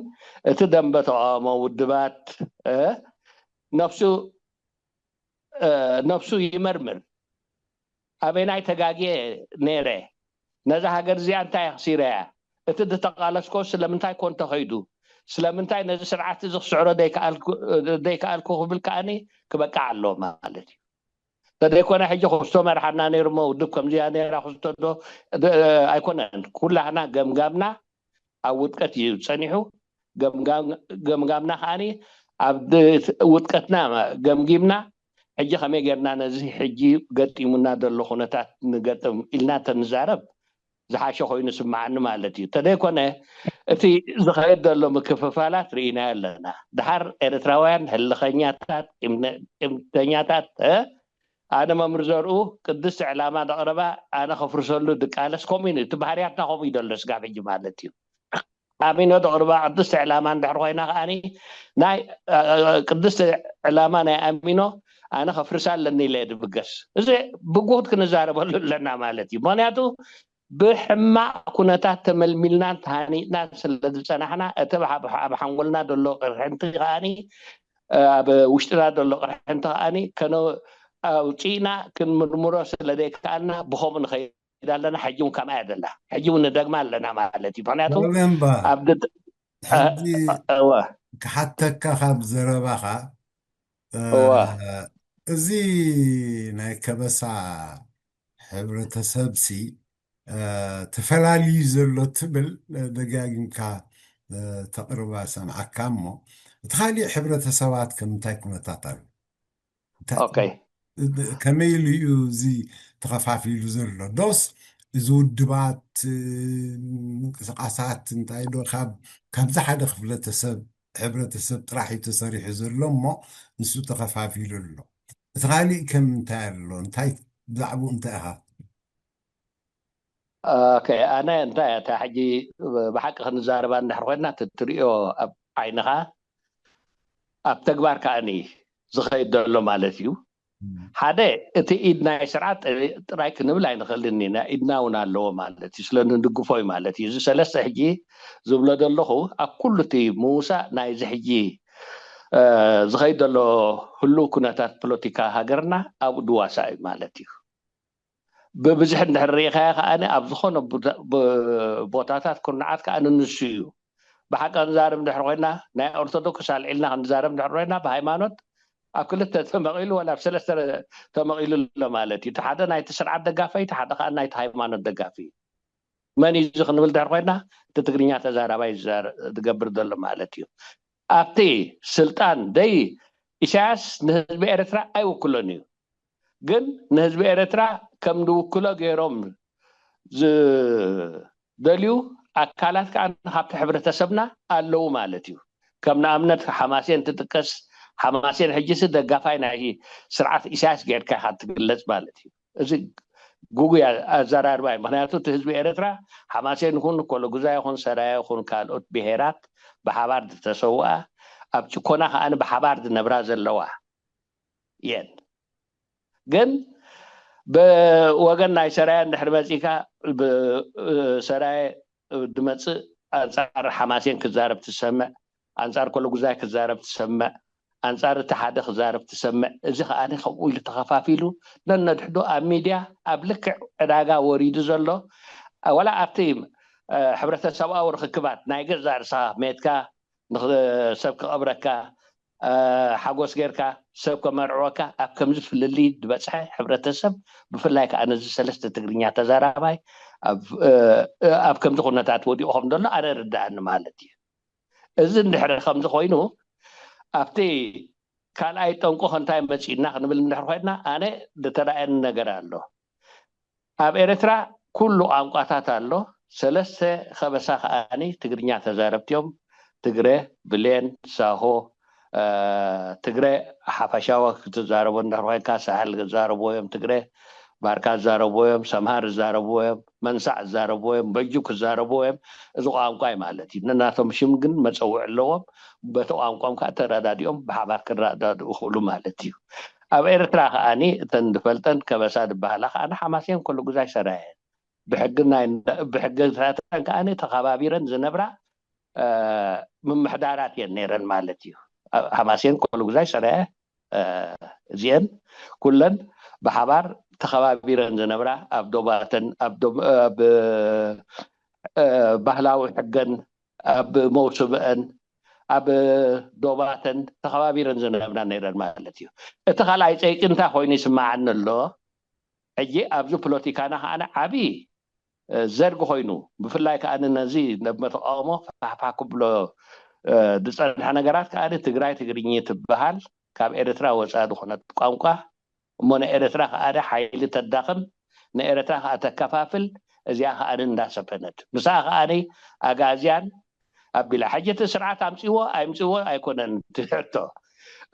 እቲ ደንበ ተቃውሞ ውድባት ነፍሱ ነፍሱ ይመርምር። ኣበናይ ተጋግየ ነይረ? ነዛ ሃገር እዚኣ እንታይ ኣኽሲረያ? እቲ ዝተቓለስኮ ስለምንታይ ኮን ተኸይዱ? ስለምንታይ ነዚ ስርዓት እዚ ክስዕሮ ዘይከኣልኩ ክብል ከዓኒ ክበቃዕ ኣለዎ ማለት እዩ። ተደይኮነ ሕጂ ክስቶ መርሓና ነይሩ እሞ ውድብ ከምዚያ ነይራ ክስቶ ዶ ኣይኮነን። ኩላህና ገምጋምና ኣብ ውድቀት እዩ ፀኒሑ። ገምጋምና ከዓኒ ኣብ ውድቀትና ገምጊምና ሕጂ ከመይ ጌርና ነዚ ሕጂ ገጢሙና ዘሎ ኩነታት ንገጥም ኢልና ተንዛረብ ዝሓሸ ኮይኑ ስምዓኒ ማለት እዩ። ተደይኮነ እቲ ዝኸየድ ዘሎ ምክፍፋላት ርኢናዮ ኣለና። ድሓር ኤርትራውያን ህልኸኛታት፣ ቂምተኛታት፣ ኣነ መምህር ዘርኡ ቅድስቲ ዕላማ ዘቕረባ ኣነ ከፍርሰሉ ድቃለስ ከምኡ እዩ። እቲ ባህርያትና ከምኡ እዩ ዘሎ ስጋብ ሕጂ ማለት እዩ። ኣሚኖ ዘቕርባ ቅድስቲ ዕላማ እንድሕር ኮይና ከዓኒ ናይ ቅድስቲ ዕላማ ናይ ኣሚኖ ኣነ ከፍርሳ ኣለኒ ኢለ ድብገስ። እዚ ብጉት ክንዛረበሉ ኣለና ማለት እዩ። ምክንያቱ ብሕማቕ ኩነታት ተመልሚልናን ተሃኒጥናን ስለ ዝፀናሕና እቲ ኣብ ሓንጎልና ዘሎ ቅርሕንቲ ከዓኒ ኣብ ውሽጥና ዘሎ ቅርሕንቲ ከዓኒ ከነ ኣውፂእና ክንምርምሮ ስለ ዘይከኣልና ብኸምኡ ንኸይድ ኣለና። ሕጂ እውን ከምኣ እያ ዘላ። ሕጂ እውን ንደግማ ኣለና ማለት እዩ። ምክንያቱ በለምባ ኣብ ድጥ- እ- ሕጂ እወ ክሓተካ ካብ ዘረባኻ እ፣ እወ እዚ ናይ ከበሳ ሕብረተሰብሲ እ፣ ተፈላልዩ ዘሎ ትብል እ፣ ደጋጊምካ እ፣ ተቕርባ ሰምዓካ እሞ እቲ ካሊእ ሕብረተሰባት ከምንታይ ኩነታት ኣሎ? እንታይ ኦኬ ከመይ ኢሉ እዩ እዚ ተኸፋፊሉ ዘሎ? ዶስ እዚ ውድባት ምንቅስቃሳት እንታይ ዶ ካብ ካብዚ ሓደ ክፍለተሰብ ሕብረተሰብ ጥራሕ እዩ ተሰሪሑ ዘሎ እሞ ንሱ ተኸፋፊሉ ኣሎ። እቲ ካሊእ ከም እንታይ ኣሎ እንታይ ብዛዕባኡ እንታይ ኢኻ ኦኬ ኣነ እንታይ እታ ሕጂ ብሓቂ ክንዛረባ እንድሕር ኮይና ትትሪኦ ኣብ ዓይንኻ ኣብ ተግባር ከኣኒ ዝኸይድ ዘሎ ማለት እዩ ሓደ እቲ ኢድ ናይ ስርዓት ጥራይ ክንብል ኣይንኽእልን ኢና ኢድና እውን ኣለዎ ማለት እዩ ስለ ንድግፎ እዩ ማለት እዩ እዚ ሰለስተ ሕጂ ዝብሎ ዘለኹ ኣብ ኩሉ እቲ ምውሳእ ናይዚ ሕጂ ዝኸይድ ዘሎ ህሉው ኩነታት ፖለቲካ ሃገርና ኣብኡ ድዋሳ እዩ ማለት እዩ ብብዝሒ እንድሕር ርኢኻዮ ከኣ ኣብ ዝኾነ ቦታታት ኩርናዓት ከኣ ንንሱ እዩ ብሓቂ ክንዛረብ እንድሕር ኮይና ናይ ኦርቶዶክስ ኣልዒልና ክንዛረብ እንድሕር ኮይና ብሃይማኖት ኣብ ክልተ ተመቒሉ ወላ ኣብ ሰለስተ ተመቒሉ ኣሎ ማለት እዩ ሓደ ናይቲ ስርዓት ደጋፋይ ሓደ ከዓ ናይቲ ሃይማኖት ደጋፊ እዩ መን እዩ ክንብል ድሕር ኮይና እቲ ትግርኛ ተዛራባይ ዝገብር ዘሎ ማለት እዩ ኣብቲ ስልጣን ደይ ኢሳያስ ንህዝቢ ኤርትራ ኣይውክሎን እዩ ግን ንህዝቢ ኤርትራ ከም ዝውክሎ ገይሮም ዝደልዩ ኣካላት ከዓ ካብቲ ሕብረተሰብና ኣለዉ ማለት እዩ ከም ንኣብነት ሓማሴን ትጥቀስ ሓማሴን ሕጂሲ ደጋፋይ ናይ ስርዓት ኢሳያስ ጌርካ ኢካ ትግለጽ ማለት እዩ እዚ ጉጉይ ኣዘራርባ እዩ ምክንያቱ እቲ ህዝቢ ኤርትራ ሓማሴን ይኹን ኮለጉዛ ይኹን ሰራያ ይኹን ካልኦት ብሄራት ብሓባር ዝተሰውኣ ኣብ ጭኮና ከዓ ብሓባር ዝነብራ ዘለዋ የን ግን ብወገን ናይ ሰራየ እንድሕር መፂካ ሰራየ ድመፅእ ኣንፃር ሓማሴን ክዛረብ ትሰምዕ ኣንፃር ኮለጉዛይ ክዛረብ ትሰምዕ ኣንፃር እቲ ሓደ ክዛረብ ትሰምዕ እዚ ከዓ ከምኡ ኢሉ ተኸፋፊሉ ነነድሕዶ ኣብ ሚድያ ኣብ ልክዕ ዕዳጋ ወሪዱ ዘሎ ዋላ ኣብቲ ሕብረተሰብኣዊ ርክክባት ናይ ገዛ ርሳ ሜትካ ሰብ ክቐብረካ ሓጎስ ጌርካ ሰብ ከመርዕወካ ኣብ ከምዚ ፍልልይ ዝበፅሐ ሕብረተሰብ ብፍላይ ከዓ ነዚ ሰለስተ ትግርኛ ተዛራባይ ኣብ ከምዚ ኩነታት ወዲቑ ከም ዘሎ ኣነ ርዳእኒ ማለት እዩ እዚ እንድሕሪ ከምዚ ኮይኑ ኣብቲ ካልኣይ ጠንቁ ከንታይ መፂእና ክንብል እንድሕር ኮይና ኣነ ዝተረኣየኒ ነገር ኣሎ ኣብ ኤርትራ ኩሉ ቋንቋታት ኣሎ ሰለስተ ከበሳ ከዓኒ ትግርኛ ተዛረብቲ እዮም ትግረ ብሌን ሳሆ ትግረ ሓፈሻዊ ክትዛረቦ እንድሕር ኮይንካ ሳሕል ክዛረብዎ እዮም ትግረ ባርካ ዝዛረብዎ እዮም ሰምሃር ዝዛረብዎ እዮም መንሳዕ ዝዛረብዎ እዮም በጁ ክዛረብዎ እዮም እዚ ቋንቋ እዩ ማለት እዩ ነናቶም ሽም ግን መፀውዒ ኣለዎም በቲ ቋንቋም ከዓ ተረዳዲኦም ብሓባር ክረዳድኡ ይኽእሉ ማለት እዩ ኣብ ኤርትራ ከዓኒ እተን ዝፈልጠን ከበሳ ዝበሃላ ከዓኒ ሓማሴን ኮለጉዛይ ሰራየን ብሕግታተን ከዓኒ ተኸባቢረን ዝነብራ ምምሕዳራት እየን ነይረን ማለት እዩ። ሓማሴን ኮለጉዛይ ሰራየ እዚአን ኩለን ብሓባር ተኸባቢረን ዝነብራ ኣብ ዶባተን ኣብ ባህላዊ ሕገን ኣብ መውስብአን ኣብ ዶባተን ተኸባቢረን ዝነብራ ነይረን ማለት እዩ። እቲ ካልኣይ ፀይቂ እንታይ ኮይኑ ይስማዓኒ ኣሎ? ሕጂ ኣብዚ ፖለቲካና ከዓነ ዓብዪ ዘርጊ ኮይኑ ብፍላይ ከዓ ነዚ ነብመተቃውሞ ፋሕፋሕ ክብሎ ዝፀንሐ ነገራት ከዓ ትግራይ ትግርኝ ትበሃል ካብ ኤርትራ ወፃኢ ዝኾነት ቋንቋ እሞ ንኤርትራ ከዓ ሓይሊ ተዳኽም ንኤርትራ ከዓ ተከፋፍል እዚኣ ከዓ እንዳሰፈነት ምሳኣ ከዓ ኣጋዝያን ኣቢላ ሕጂ እቲ ስርዓት ኣምፅዎ ኣይምፅዎ ኣይኮነን ትሕቶ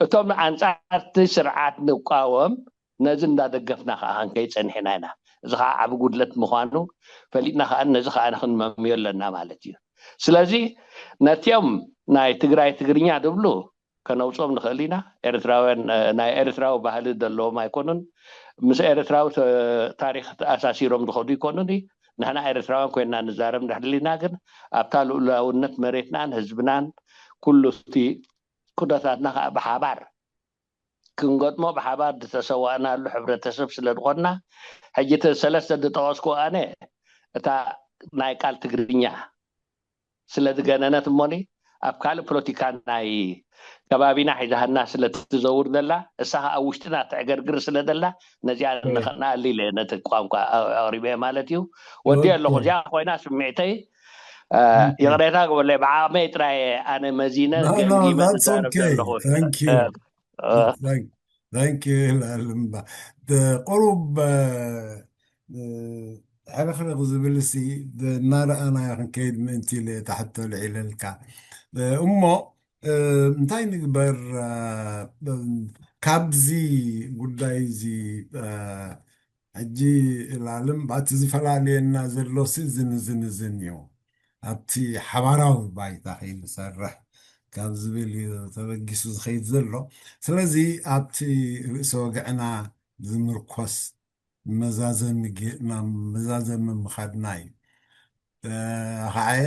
እቶም ኣንፃርቲ ስርዓት ንቃወም ነዚ እንዳደገፍና ከዓ ክንከይድ ፀኒሕና ኢና እዚ ከዓ ዓብ ጉድለት ምኳኑ ፈሊጥና ከዓ ነዚ ከዓ ክንመምዮ ኣለና ማለት እዩ ስለዚ ነቲኦም ናይ ትግራይ ትግርኛ ዝብሉ ከነውፅኦም ንኽእል ኢና ኤርትራውያን ናይ ኤርትራዊ ባህሊ ዘለዎም ኣይኮኑን ምስ ኤርትራዊ ታሪክ ተኣሳሲሮም ዝኸዱ ይኮኑን ንሕና ኤርትራውያን ኮይና ንዛረብ ንሕድል ኢና ግን ኣብታ ልኡላውነት መሬትናን ህዝብናን ኩሉ እቲ ኩነታትና ከዓ ብሓባር ክንገጥሞ ብሓባር ዝተሰዋእናሉ ሕብረተሰብ ስለ ዝኾንና ሕጂ እቲ ሰለስተ ዝጠቐስኩ ኣነ እታ ናይ ቃል ትግርኛ ስለ ዝገነነት እሞኒ ኣብ ካልእ ፖለቲካ ናይ ከባቢና ሒዛሃና ስለ ትዘውር ዘላ እሳ ከዓ ኣብ ውሽጥና ትዕገርግር ስለ ዘላ ነዚኣ ንኸእናኣሉ ኢለ ነቲ ቋንቋ ኣቕሪበ ማለት እዩ ወዲ ኣለኹ እዚኣ ኮይና ስምዒተይ ይቕሬታ ግበለይ ብዓቕመይ ጥራይ ኣነ መዚነ ገምጊመ ዝዛረብ ዘለኹ ቁሩብ ሕርኽርኽ ዝብል ሲ እናረኣናዮ ክንከይድ ምእንቲ ኢለ እታ ሕቶ ልዒለልካ። እሞ እንታይ ንግበር? ካብዚ ጉዳይ እዚ ሕጂ ላልም ባቲ ዝፈላለየና ዘሎ ሲ ዝንዝንዝን እዩ። ኣብቲ ሓባራዊ ባይታ ከይንሰርሕ ካብ ዝብል እዩ ተበጊሱ ዝኸይድ ዘሎ። ስለዚ ኣብቲ ርእሰ ወግዕና ዝምርኮስ መዛዘሚ ጌርና መዛዘሚ ምኻድና እዩ። ኸዓየ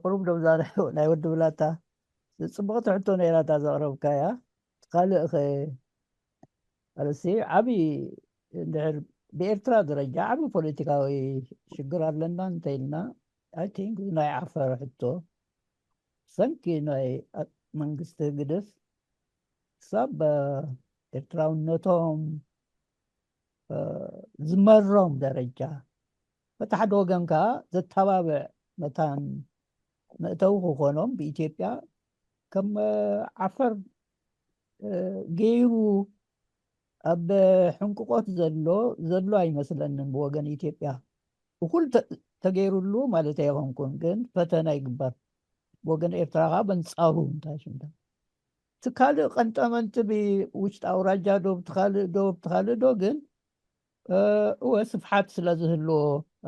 ቁሩብ ዶ ዛርሑ ናይ ወዲ ብላታ ጽቡቕቲ ሕቶ ነይራታ ዘቕረብካያ። ካልእ ኸ ኣለሲ ዓቢ እንድሕር ብኤርትራ ደረጃ ዓቢ ፖለቲካዊ ሽግር ኣለና እንተኢልና I think ናይ ዓፈር ሕቶ ሰንኪ ናይ መንግስቲ ግድፍ ክሳብ ኤርትራውነቶም ዝመሮም ደረጃ በቲ ሓደ ወገን ከዓ ዘተባብዕ መታን መእተዊ ክኾኖም ብኢትዮጵያ ከም ዓፈር ገይሩ ኣብ ሕንቁቆት ዘሎ ዘሎ ኣይመስለንን። ብወገን ኢትዮጵያ እኩል ተገይሩሉ ማለት ኣይኮንኩን፣ ግን ፈተና ይግበር። ብወገን ኤርትራ ከዓ በንጻሩ እንታይ ሽምዳ እቲ ካልእ ቀንጠመንጢ ብውሽጢ ኣውራጃ ዶ ብትኻልእ ዶ ብትኻልእ ዶ ግን እወ ስፍሓት ስለ ዝህልዎ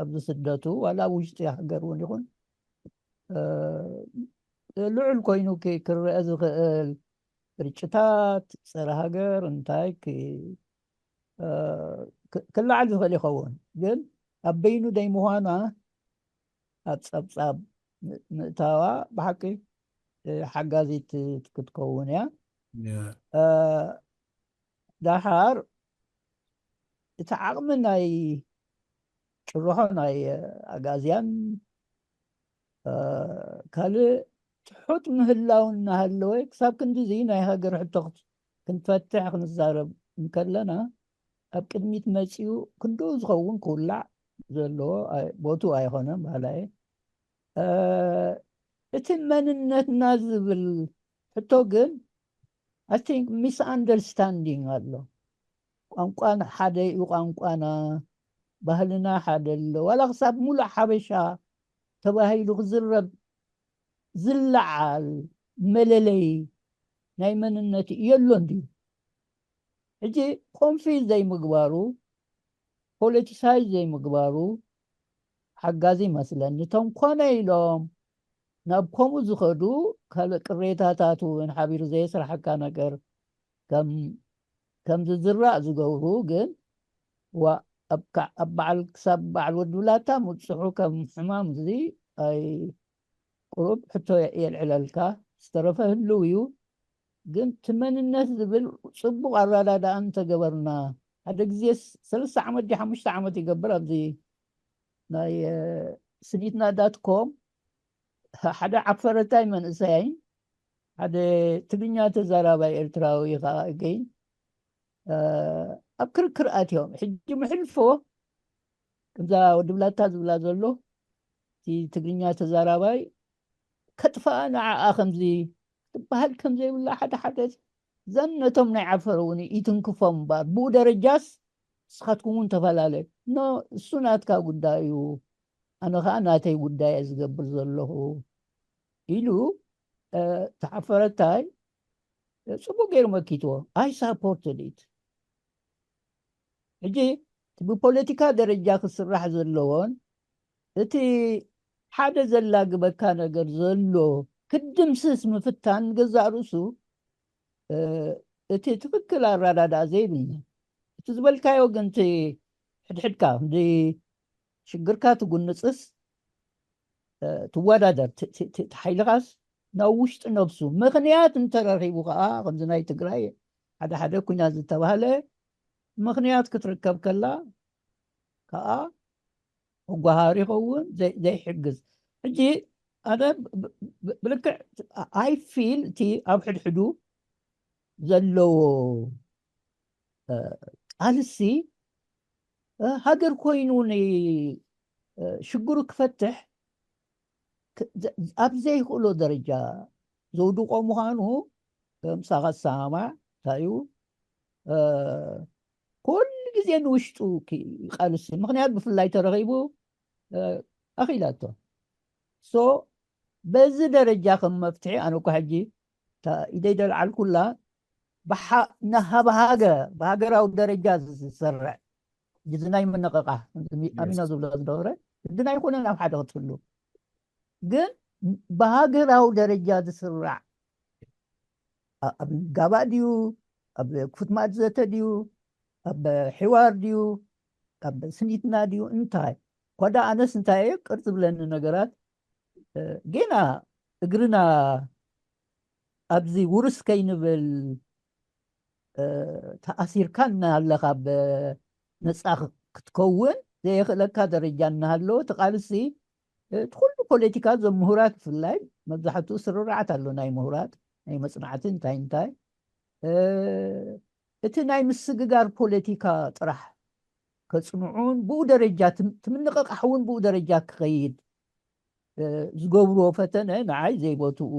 ኣብዚ ስደቱ ዋላ ኣብ ውሽጢ ሃገር እውን ይኹን ልዑል ኮይኑ ክረአ ዝኽእል ግርጭታት፣ ፀረ ሃገር እንታይ ክላዓል ዝኽእል ይኸውን። ግን ኣብ በይኑ ደይምዃና ኣብ ፀብፃብ ምእታዋ ብሓቂ ሓጋዚት ክትከውን እያ። ዳሓር እቲ ዓቕሚ ናይ ጭርሖ ናይ ኣጋዝያን ካልእ ትሑት ምህላው እናሃለወ ክሳብ ክንድዚ ናይ ሃገር ሕቶ ክንፈትሕ ክንዛረብ እንከለና ኣብ ቅድሚት መፂኡ ክንድኡ ዝኸውን ክውላዕ ዘለዎ ቦቱ ኣይኮነን በሃላ እየ። እቲ መንነትና ዝብል ሕቶ ግን I think misunderstanding ኣሎ። ቋንቋ ሓደ እዩ ቋንቋና፣ ባህልና ሓደ ኣሎ። ዋላ ክሳብ ሙሉእ ሓበሻ ተባሂሉ ክዝረብ ዝለዓል መለለይ ናይ መንነት የሎን ድዩ? ሕጂ ኮንፊዝ ዘይምግባሩ ፖለቲሳይዝ ዘይምግባሩ ሓጋዚ ይመስለኒ። እቶም ኮነ ኢሎም ናብ ከምኡ ዝኸዱ ካልእ ቅሬታታት እውን ሓቢሩ ዘየስራሓካ ነገር ከም ከም ዝዝራእ ዝገብሩ ግን ዋ ኣብ በዓል ክሳብ በዓል ወዲ ብላታ ምብፅሑ ከም ሕማም እዚ ኣይ ቁሩብ ሕቶ የልዕለልካ። ዝተረፈ ህልው እዩ። ግን እቲ መንነት ዝብል ፅቡቕ ኣረዳድኣ እንተገበርና ሓደ ግዜ ሰለስተ ዓመት ድዩ ሓሙሽተ ዓመት ይገብር ኣብዚ ናይ ስኒትና ዳት ኮም ሓደ ዓፈረታይ መንእሰያይ ሓደ ትግርኛ ተዛራባይ ኤርትራዊ ከዓ እገይን ኣብ ክርክር ኣትዮም ሕጂ ምሕልፎ ከምዛ ወዲ ብላታ ዝብላ ዘሎ እቲ ትግርኛ ተዛራባይ ከጥፋኣ ንዓኣ ከምዚ ትበሃል ከምዘይብላ ሓደ ሓደ ዘነቶም ናይ ዓፈር እውን ይትንክፎም እምበር ብኡ ደረጃስ ንስኻትኩም እውን ተፈላለ ኖ እሱ ናትካ ጉዳይ እዩ ኣነ ከዓ ናተይ ጉዳይ እየ ዝገብር ዘለኹ ኢሉ ተሓፈረታይ ፅቡቅ ገይሩ መኪትዎ I supported it ሕጂ እቲ ብፖለቲካ ደረጃ ክስራሕ ዘለዎን እቲ ሓደ ዘላግበካ ነገር ዘሎ ክድምስስ ምፍታን ገዛእ ርእሱ እቲ ትክክል ኣረዳድኣ ዘይብልና እቲ ዝበልካዮ ግን እቲ ሕድሕድካ ሽግርካ ትጉንፅስ ትወዳደር ሓይልኻስ ናብ ውሽጢ ነብሱ ምክንያት እንተረኺቡ ከዓ ከምዚ ናይ ትግራይ ሓደ ሓደ ኩናት ዝተባህለ ምክንያት ክትርከብ ከላ ከዓ መጓሃር ይኸውን ዘይሕግዝ ሕጂ ኣነ ብልክዕ I feel እቲ ኣብ ሕድሕዱ ዘለዎ ቃልሲ ሃገር ኮይኑ ሽግሩ ክፈትሕ ኣብ ዘይክእሎ ደረጃ ዘውድቆ ምዃኑ ምሳኻ ዝሰማማዕ እንታይ እዩ ኩሉ ግዜ ንውሽጡ ይቃልስ። ምክንያት ብፍላይ ተረኺቡ ኣኺላቶ። ሶ በዚ ደረጃ ከም መፍትሒ ኣነ እኳ ሕጂ ኢደይ ደልዓልኩላ። ብሃገ ብሃገራዊ ደረጃ ዝሰርዕ ግዚ ናይ ምንቕቓ ኣሚና ዝብሎ ዝነበረ ግድን ኣይኮነን ኣብ ሓደ ክትህሉ። ግን ብሃገራዊ ደረጃ ዝስራዕ ኣብ ጋባእ ድዩ፣ ኣብ ክፉት ማእዲ ዘተ ድዩ፣ ኣብ ሕዋር ድዩ፣ ኣብ ስኒትና ድዩ፣ እንታይ ኳዳ ኣነስ እንታይ እየ ቅር ዝብለኒ ነገራት ጌና እግርና ኣብዚ ውርስ ከይንብል ተኣሲርካ እናሃለኻ ነፃ ክትከውን ዘየኽእለካ ደረጃ እናሃለወ እቲ ቃልሲ እቲ ኩሉ ፖለቲካ እዞም ምሁራት ብፍላይ መብዛሕትኡ ስርርዓት ኣሎ ናይ ምሁራት ናይ መፅናዕቲ እንታይ እንታይ እቲ ናይ ምስግጋር ፖለቲካ ጥራሕ ከፅንዑን ብኡ ደረጃ ትምንቕቃሕ እውን ብኡ ደረጃ ክኸይድ ዝገብርዎ ፈተነ ንዓይ ዘይቦትኡ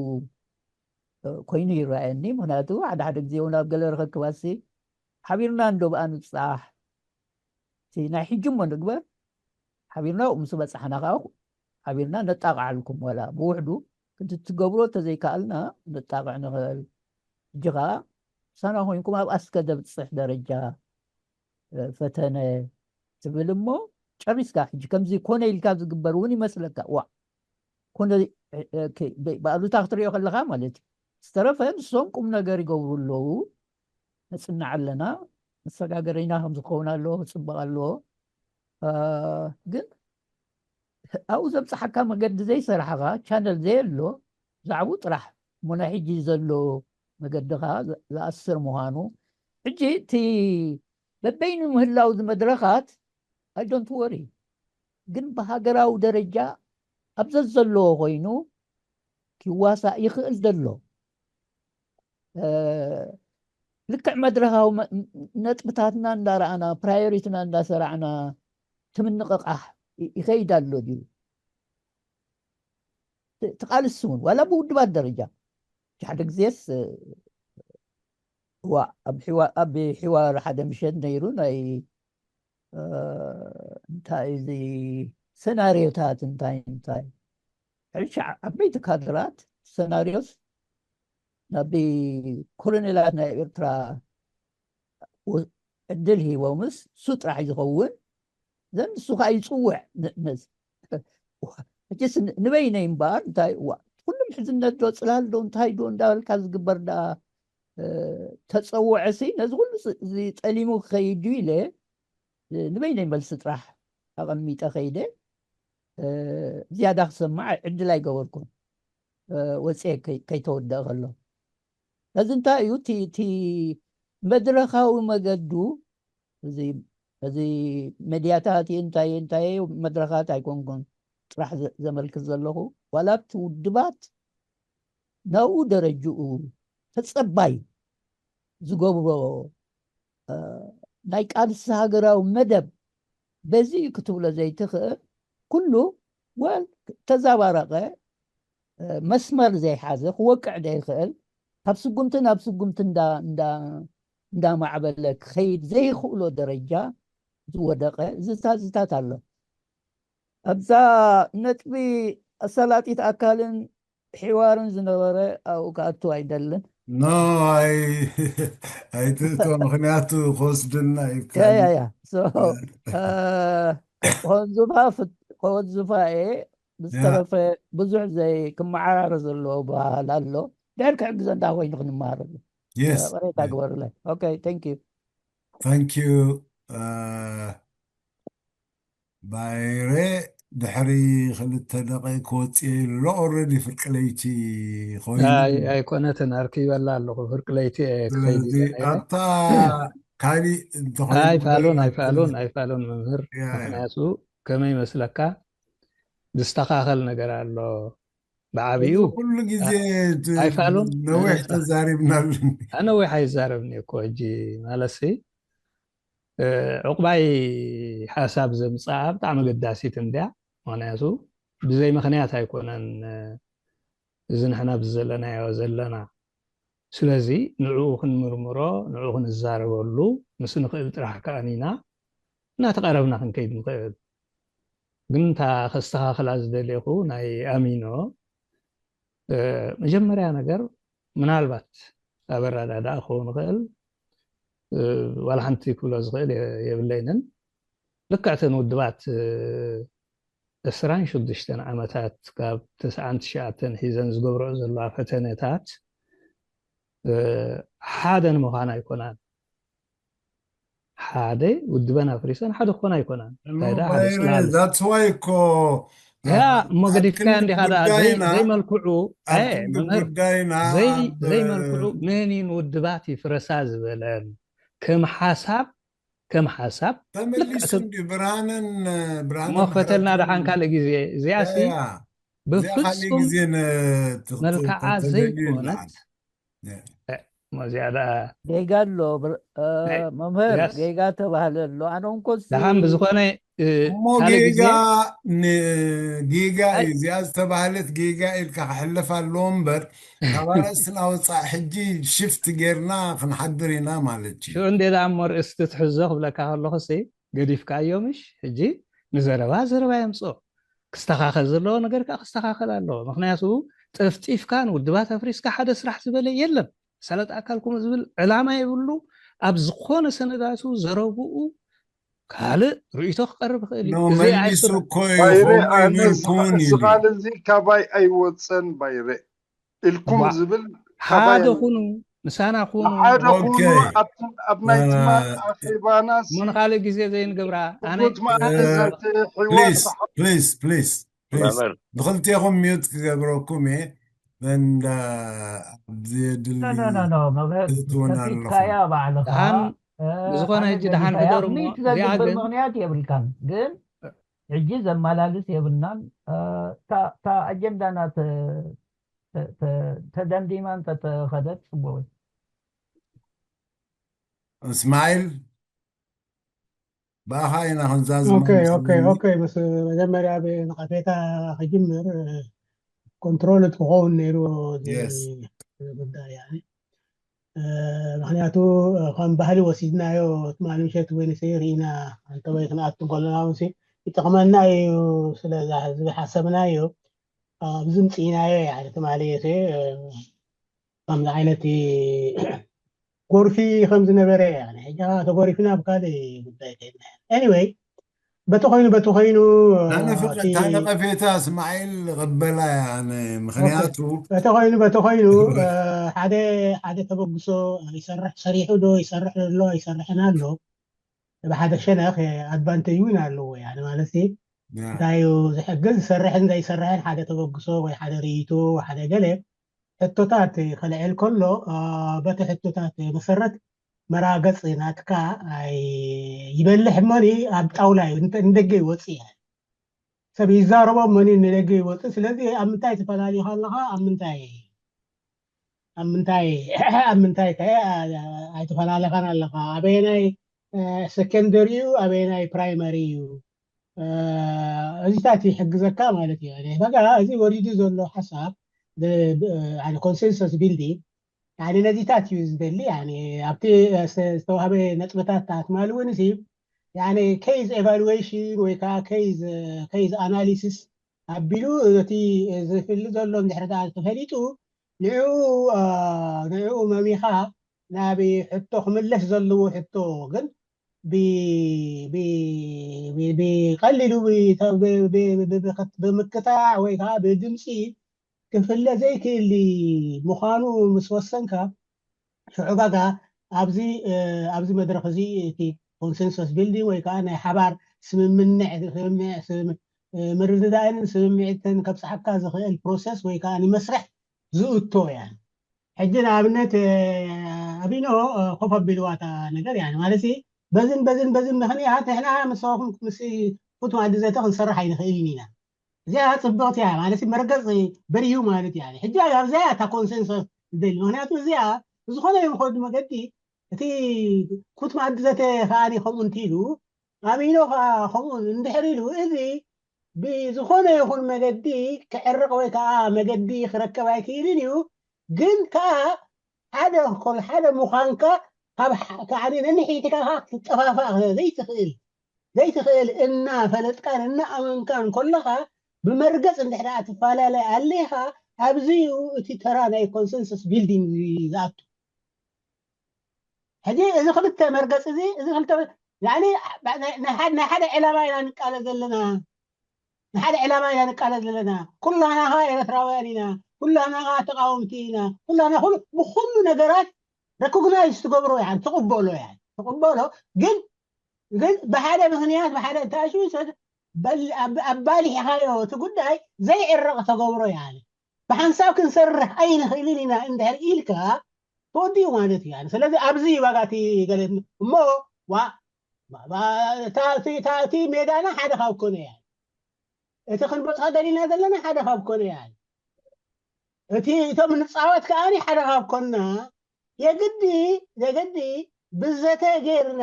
ኮይኑ ይረኣየኒ። ምክንያቱ ሓደ ሓደ ግዜ እውን ኣብ ገለ ርክክባትሲ ሓቢርና እንዶ ብኣ ንብፃሕ እቲ ናይ ሕጂ እሞ ንግበር ሓቢርና ምስ በፃሕና ከዓ ሓቢርና ነጣቕዓልኩም ወላ ብውሕዱ ክንዲ ትገብሮ ተዘይከኣልና ነጣቕዕ ንኽእል። ሕጂ ከዓ ምሳና ኮይንኩም ኣብ ኣስከ ዘብፅሕ ደረጃ ፈተነ ትብል እሞ ጨሪስካ ሕጂ ከምዚ ኮነ ኢልካ ዝግበር እውን ይመስለካ። ዋ ኮነ ብኣሉታ ክትሪኦ ከለካ ማለት እዩ። ዝተረፈ ንሶም ቁም ነገር ይገብሩ ኣለዉ። ነፅናዕ ኣለና። መሰጋገሪና ከም ዝኸውን ኣለዎ ክፅበቕ ኣለዎ። ግን ኣብኡ ዘብፅሓካ መገዲ ዘይሰራሕኻ ቻነል ዘየሎ ዛዕቡ ጥራሕ እሞ ናይ ሕጂ ዘሎ መገድኻ ዝኣስር ምዃኑ ሕጂ እቲ በበይኑ ምህላው ዝመድረኻት I don't worry ግን ብሃገራዊ ደረጃ ኣብ ዘዘለዎ ኮይኑ ክዋሳእ ይኽእል ዘሎ ልክዕ መድረኻዊ ነጥብታትና እንዳረኣና ፕራዮሪትና እንዳሰራዕና ትምንቕቓሕ ይኸይድ ኣሎ ድዩ ትቃልስ እውን ዋላ ብውድባት ደረጃ ሓደ ግዜስ ዋ ኣብ ሕዋር ሓደ ምሸት ነይሩ ናይ እንታይ እዚ ሰናርዮታት እንታይ እንታይ ሕርሻ ዓበይቲ ካድራት ሰናርዮስ ናብ ኮሎኔላት ናይ ኤርትራ ዕድል ሂቦምስ እሱ ጥራሕ ዝኸውን ዘን ንሱ ከዓ ይፅውዕ ሕጅስ ንበይነይ እምበኣር እንታይ እዋ ኩሉም ሕዝነት ዶ ፅላል ዶ እንታይ ዶ እንዳበልካ ዝግበር ዳ ተፀውዐ ሲ ነዚ ኩሉ ዝጠሊሙ ክኸይድ ዩ ኢለ ንበይነይ መልሲ ጥራሕ ኣቐሚጠ ከይደ ዝያዳ ክሰማዕ ዕድል ኣይገበርኩን ወፅኤ ከይተወደአ ከሎ እዚ እንታይ እዩ እቲ መድረካዊ መገዱ እዚ መድያታት እንታይ እንታይ መድረካት ኣይኮንኩን ጥራሕ ዘመልክት ዘለኹ ዋላ ኣብቲ ውድባት ናብኡ ደረጅኡ ተፀባይ ዝገብሮ ናይ ቃልሲ ሃገራዊ መደብ በዚ እዩ ክትብሎ ዘይትኽእል ኩሉ ወል ተዛባረቀ መስመር ዘይሓዘ ክወቅዕ ዘይኽእል ካብ ስጉምቲ ናብ ስጉምቲ እንዳማዕበለ ክኸይድ ዘይኽእሎ ደረጃ ዝወደቀ ዝታዝታት ኣሎ ኣብዛ ነጥቢ ኣሰላጢት ኣካልን ሒዋርን ዝነበረ ኣብኡ ክኣቱ ኣይደልን ኖ ኣይትእቶ ምክንያቱ ክወስድና እዩ ከወዝፋ እየ ብዝተረፈ ብዙሕ ዘይ ክመዓራረ ዘለዎ ባህል ኣሎ ድሕር ክሕግዘ እንዳ ኮይኑ ክንመሃረሉ ቅሬታ ግበሩለይ ኦኬ thank you thank you ባይረ ድሕሪ ክልተ ደቂ ክወፅእ ኢሉ already ፍርቂ ለይቲ ኮይኑ ኣይኮነትን ኣርኪበላ ኣለኹ ፍርቂ ለይቲ ስለዚ ኣብታ ካሊእ እንተኾይኑ ኣይፋሉን ኣይፋሉን ኣይፋሉን መምህር ምክንያቱ ከመይ ይመስለካ ዝስተኻኸል ነገር ኣሎ ብዓብኡ ኩሉ ግዜ ኣይፋሉን ነዊሕ ተዛሪብናሉ ኣነዊሕ ኣይዛረብኒ እኮ ሕጂ ማለትሲ ዕቑባይ ሓሳብ ዘምፅኣ ብጣዕሚ ኣገዳሲት እንድያ ምክንያቱ ብዘይ ምክንያት ኣይኮነን እዚ ንሕና ብዘለናዮ ዘለና ስለዚ ንዕኡ ክንምርምሮ ንዕኡ ክንዛረበሉ ምስ ንኽእል ጥራሕ ከኣን ኢና እናተቐረብና ክንከይድ ንኽእል። ግን እታ ከስተኻኽላ ዝደለኹ ናይ ኣሚኖ መጀመርያ ነገር ምናልባት ኣብ ኣረዳድኣ ክኸውን ይኽእል፣ ዋላ ሓንቲ ክብሎ ዝኽእል የብለይንን። ልክዕተን ውድባት ዕስራን ሽዱሽተን ዓመታት ካብ ተስዓን ትሽዓተን ሒዘን ዝገብረኦ ዘለዋ ፈተነታት ሓደ ንምዃን ኣይኮናን። ሓደ ውድበን ኣፍሪሰን ሓደ ክኾና ኣይኮናን። እንታይ ደኣ ሓደ ጽላል። That's why እኮ ያ እሞ ገዲፍካያ እንዲኻ ደኣ ዘይ- ዘይመልክዑ ኣብቲ ጉዳይና ዘይመልክዑ መኒን ውድባት ይፍረሳ ዝበለን ከም ሓሳብ ከም ሓሳብ ተመሊሱ እንዲ ብርሃንን ብርሃንን እሞ ክፈተልና ደሓን ካልእ ግዜ እዚኣ ሲ ብፍጹም ግዜ መልክዓ ዘይኮነት እዚኣ ደኣ ጌጋ ኣሎ መምህር ጌጋ ተባህለ ኣሎ ኣነ እንኮስ ደሓን ብዝኾነ እሞ ጌጋ ጌጋ እዩ እዚኣ ዝተባህለት ጌጋ ኢልካ ክሕለፍ ኣለዎ እምበር ካብ ኣርእስትና ወፃእ ሕጂ ሽፍት ጌርና ክንሓድር ኢና ማለት እዩ ሽዑ እንዴ ደኣ እሞ ርእስቲ ትሕዞ ክብለካ ከለኹ ሲ ገዲፍካዮ ምሽ ሕጂ ንዘረባ ዘረባ የምፅኦ ክስተኻኸል ዘለዎ ነገር ከዓ ክስተኻኸል ኣለዎ ምክንያቱ ጠፍጢፍካ ንውድባት ኣፍሪስካ ሓደ ስራሕ ዝበለ የለን ሰለጥ ኣካል ከምኡ ዝብል ዕላማ የብሉ ኣብ ዝኾነ ሰነዳቱ ዘረብኡ ካልእ ርእይቶ ክቐርብ ይኽእል እዩ እዚ መሊሱ ኣይኮነን እኮ እዩ ከምኡ ኢሉ ይኩን ኢሉ ስኻል እዚ ካባይ ኣይወፀን ባይረ ኢልኩም ዝብል ካባይ ሓደ ኩኑ ምሳና ኩኑ ሓደ ኩኑ ኦኬ። ኣብቲ- ኣብ ናይ ትማል እ- ኣኼባናስ እሞ ንኻልእ ግዜ ዘይንገብራ ኣነ ጉት ማለት እ- ዘቲ ሕይወት please please please please መምህር ብክልቴኹም ሚዩት ክገብረኩም እየ እንዳ ኣብዚ የድሊ ኖ ኖ ኖ መምህር ትእትወና ኣለኹም ከፊትካያ ባዕልኻ ደሓን እ፣ ብዝኾነ ኣነ ሕጂ ደሓን ገዲፈያ ሕደሩ እሞ ሚዩት እዚኣ ዘግብር ግን ምኽንያት የብልካን ግን ሕጂ ዘመላልስ የብልናን እ፣ እታ እታ ኣጀንዳና ተ- ተ- ተ- ተደምዲማ እንተተኸደት ፅቡቅ እዩ እስማዒል ብኣኻ ኢና ክንዛዝም ኦኬ ኦኬ ኦኬ ምስ መጀመርያ ብነቐፌታ ክጅምር ኮንትሮል ክኸውን ነይሩ Yes. ጉዳይ ምክንያቱ ከም ባህሊ ወሲድናዮ ትማሊ ምሸት ወይንሰይ ርኢና እንተወይ ክንኣቱ ከለና እውን ይጠቕመና እዩ ስለዛ ዝሓሰብናዮ ኣብዚ ምፅኢናዮ ትማሊ ከምዚ ዓይነት ጎርፊ ከም ዝነበረ ሕጂ ተጎሪፍና ኣብ ካልእ ጉዳይ ከይድና anyway በቲ ኮይኑ በቲ ኮይኑ እታ ነቐፌታ እስማዒል ቐበላ እያ ኣነ ምክንያቱ በቲ ኮይኑ በቲ ኮይኑ ሓደ ሓደ ተበግሶ ይሰርሕ ሰሪሑ ዶ ይሰርሕ ዘሎ ይሰርሕን ኣሎ ብሓደ ሸነኽ ኣድቫንቴጅ እውን ኣለዎ ማለት እንታይ ዝሕግዝ ዝሰርሕን ዘይሰርሕን ሓደ ተበግሶ ወይ ሓደ ርእይቶ ሓደ ገለ ሕቶታት ከልዕል ከሎ በቲ ሕቶታት መሰረት መራገፂ ናትካ ይበልሕ እሞኒ ኣብ ጣውላ እዩ ንደገ ይወፅእ እያ ሰብ ይዛረቦ እሞኒ ንደገ ይወፅእ ስለዚ ኣብ ምንታይ ትፈላልዩ ከለካ ኣብ ምንታይ ኣብ ምንታይ ኣብ ምንታይ ከ ኣይተፈላለኻን ኣለካ ኣበየናይ ሰከንደሪ እዩ ኣበየናይ ፕራይመሪ እዩ እዚታት ይሕግዘካ ማለት እዩ በቃ እዚ ወሪዱ ዘሎ ሓሳብ ኮንሰንሰስ ቢልዲንግ ነዚታት እዩ ዝደሊ ኣብቲ ዝተዋህበ ነጥብታት ትማሊ እውን ሲ ኬዝ ኤቫሉዌሽን ወይ ከዓ ኬዝ ኣናሊሲስ ኣቢሉ እቲ ዝፍሊ ዘሎ እንድሕር ተፈሊጡ ንኡ ንኡ መሚኻ ናብ ሕቶ ክምለስ ዘለዎ ሕቶ ግን ብቀሊሉ ብምክታዕ ወይ ከዓ ብድምፂ ክፍለ ዘይክእል ምዃኑ ምስ ወሰንካ ሽዑ ባጋ ኣብዚ ኣብዚ መድረክ እዚ እቲ ኮንሰንሰስ ቢልዲንግ ወይ ከዓ ናይ ሓባር ስምምንዕ ስምምዕ ምርድዳእን ስምምዕትን ከብፅሓካ ዝኽእል ፕሮሰስ ወይ ከዓ ንመስርሕ ዝእቶ እያ ሕጂ ንኣብነት ኣቢኖ ኮፍ ኣቢልዋ እታ ነገር ያ ማለት በዝን በዝን በዝን ምክንያት ንሕና ምሳኹም ምስ ፉት ማዕዲ ዘተ ክንሰርሕ ኣይንኽእልን ኢና እዚኣ ፅብቕቲ እያ ማለት መርገፅ በሪሁ ማለት እያ ሕጂ ኣብዚኣ እታ ኮንሰንሰስ ዝደሊ ምክንያቱ እዚኣ ብዝኾነ ይንኸዱ መገዲ እቲ ፉት ማዕዲ ዘተ ከዓ ከምኡ እንት ኢሉ ኣሚኖ ከዓ ከምኡ እንድሕር ኢሉ እዚ ብዝኾነ ይኹን መገዲ ክዕርቕ ወይ ከዓ መገዲ ክረከብ ኣይክእልን እዩ ግን ከዓ ሓደ ኮል ሓደ ምዃንካ ካብ ከዓ ነንሕይትካ ክትጠፋፋእ ዘይትኽእል ዘይትኽእል እናፈለጥካን እናኣመንካን ከለኻ ብመርገፅ እንድሕር ትፈላለ ኣለኻ። ኣብዚ እዩ እቲ ተራ ናይ consensus building ዝኣቱ። ሕጂ እዚ ክልተ መርገፂ እዚ እዚ ክልተ ናይ ሓደ ዕላማ ኢና ንቃለ ዘለና። ንሓደ ዕላማ ኢና ንቃለስ ዘለና። ኩላና ኸዓ ኤርትራውያን ኢና። ኩላና ኸዓ ተቃወምቲ ኢና። ኩላና ኩሉ ብኩሉ ነገራት recognize ትገብሮ እያ፣ ትቕበሎ እያ፣ ትቕበሎ። ግን ግን ብሓደ ምኽንያት ብሓደ እንተኣሽሙ ኣባሊሕኻዮ እቲ ጉዳይ ዘይዕረቕ ተገብሮ እያ። ብሓንሳብ ክንሰርሕ ኣይንኽእልን ኢና እንድሕር ኢልካ ተወዲኡ ማለት እዩ። ስለዚ ኣብዚ እዩ ዋጋ እቲ ገለ እሞ ዋ እቲ ሜዳና ሓደ ካብ ኮነ እያ። እቲ ክንበፅሖ ደሊና ዘለና ሓደ ካብ ኮነ እያ። እቲ እቶም ንፃወት ከዓኒ ሓደ ካብ ኮና የግዲ የግዲ ብዘተ ጌርና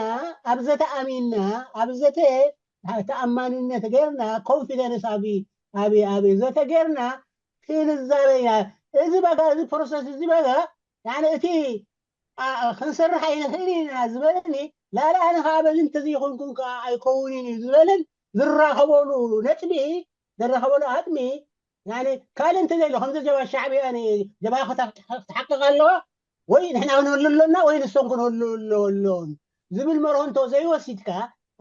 ኣብ ዘተ ኣሚንና ኣብ ዘተ ተኣማንነት ጌርና ኮንፊደንስ ኣብ ኣብ ኣብ ዘተ ጌርና ክንዛበ ኢና። እዚ በጋ እዚ ፕሮሰስ እዚ በጋ ያኒ እቲ ኣ- ኣ- ክንሰርሕ ኣይንኽእል ኢና ዝበለኒ ላላ ኣነ ከዓ በዚ እንተዘይኮንኩም ከዓ ኣይከውንን እዩ ዝበለን ዝራኸበሉ ነጥቢ ዝራኸበሉ ኣጥሚ ያኒ ካልእ እንተዘይሎ ከምዚ ጀባ ሻዕብያ ጀባ ክትሓቅቕ ኣለዋ ወይ ንሕና ክንህሉ ኣሎና ወይ ንሶም ክንህሉ ኣለዎም ዝብል መርሆ እንተ ዘይወሲድካ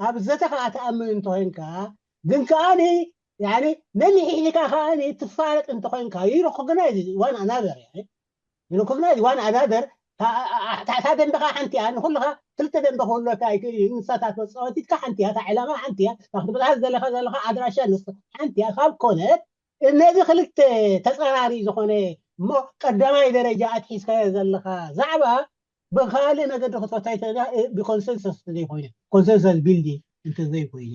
ኣብ ዘተ ከዓ ትኣምን እንተኮይንካ ግን ከዓኒ ያኒ ነንሕድሕድካ ከዓኒ ትፋለጥ እንተኮይንካ ይረኮግናይዝ ዋን ኣናዘር ይረኮግናይዝ ዋን ኣናዘር እታ ደንበኻ ሓንቲ እያ ንኩልኻ ክልተ ደንበ ክህሎካ ኣይክእል እዩ ንሳታት መፃወቲትካ ሓንቲ እያ እታ ዕላማ ሓንቲ እያ ክትበፅሓ ዘለካ ዘለካ ኣድራሻ ንስ ሓንቲ እያ ካብ ኮነት እነዚ ክልተ ተፃራሪ ዝኾነ እሞ ቀዳማይ ደረጃ ኣትሒዝካዮ ዘለካ ዛዕባ ብካልእ መገዲ ክትፈታይ ተዳ ብኮንሰንሰስ እንተዘይኮይነ ኮንሰንሰስ ቢልዲ እንተዘይኮይነ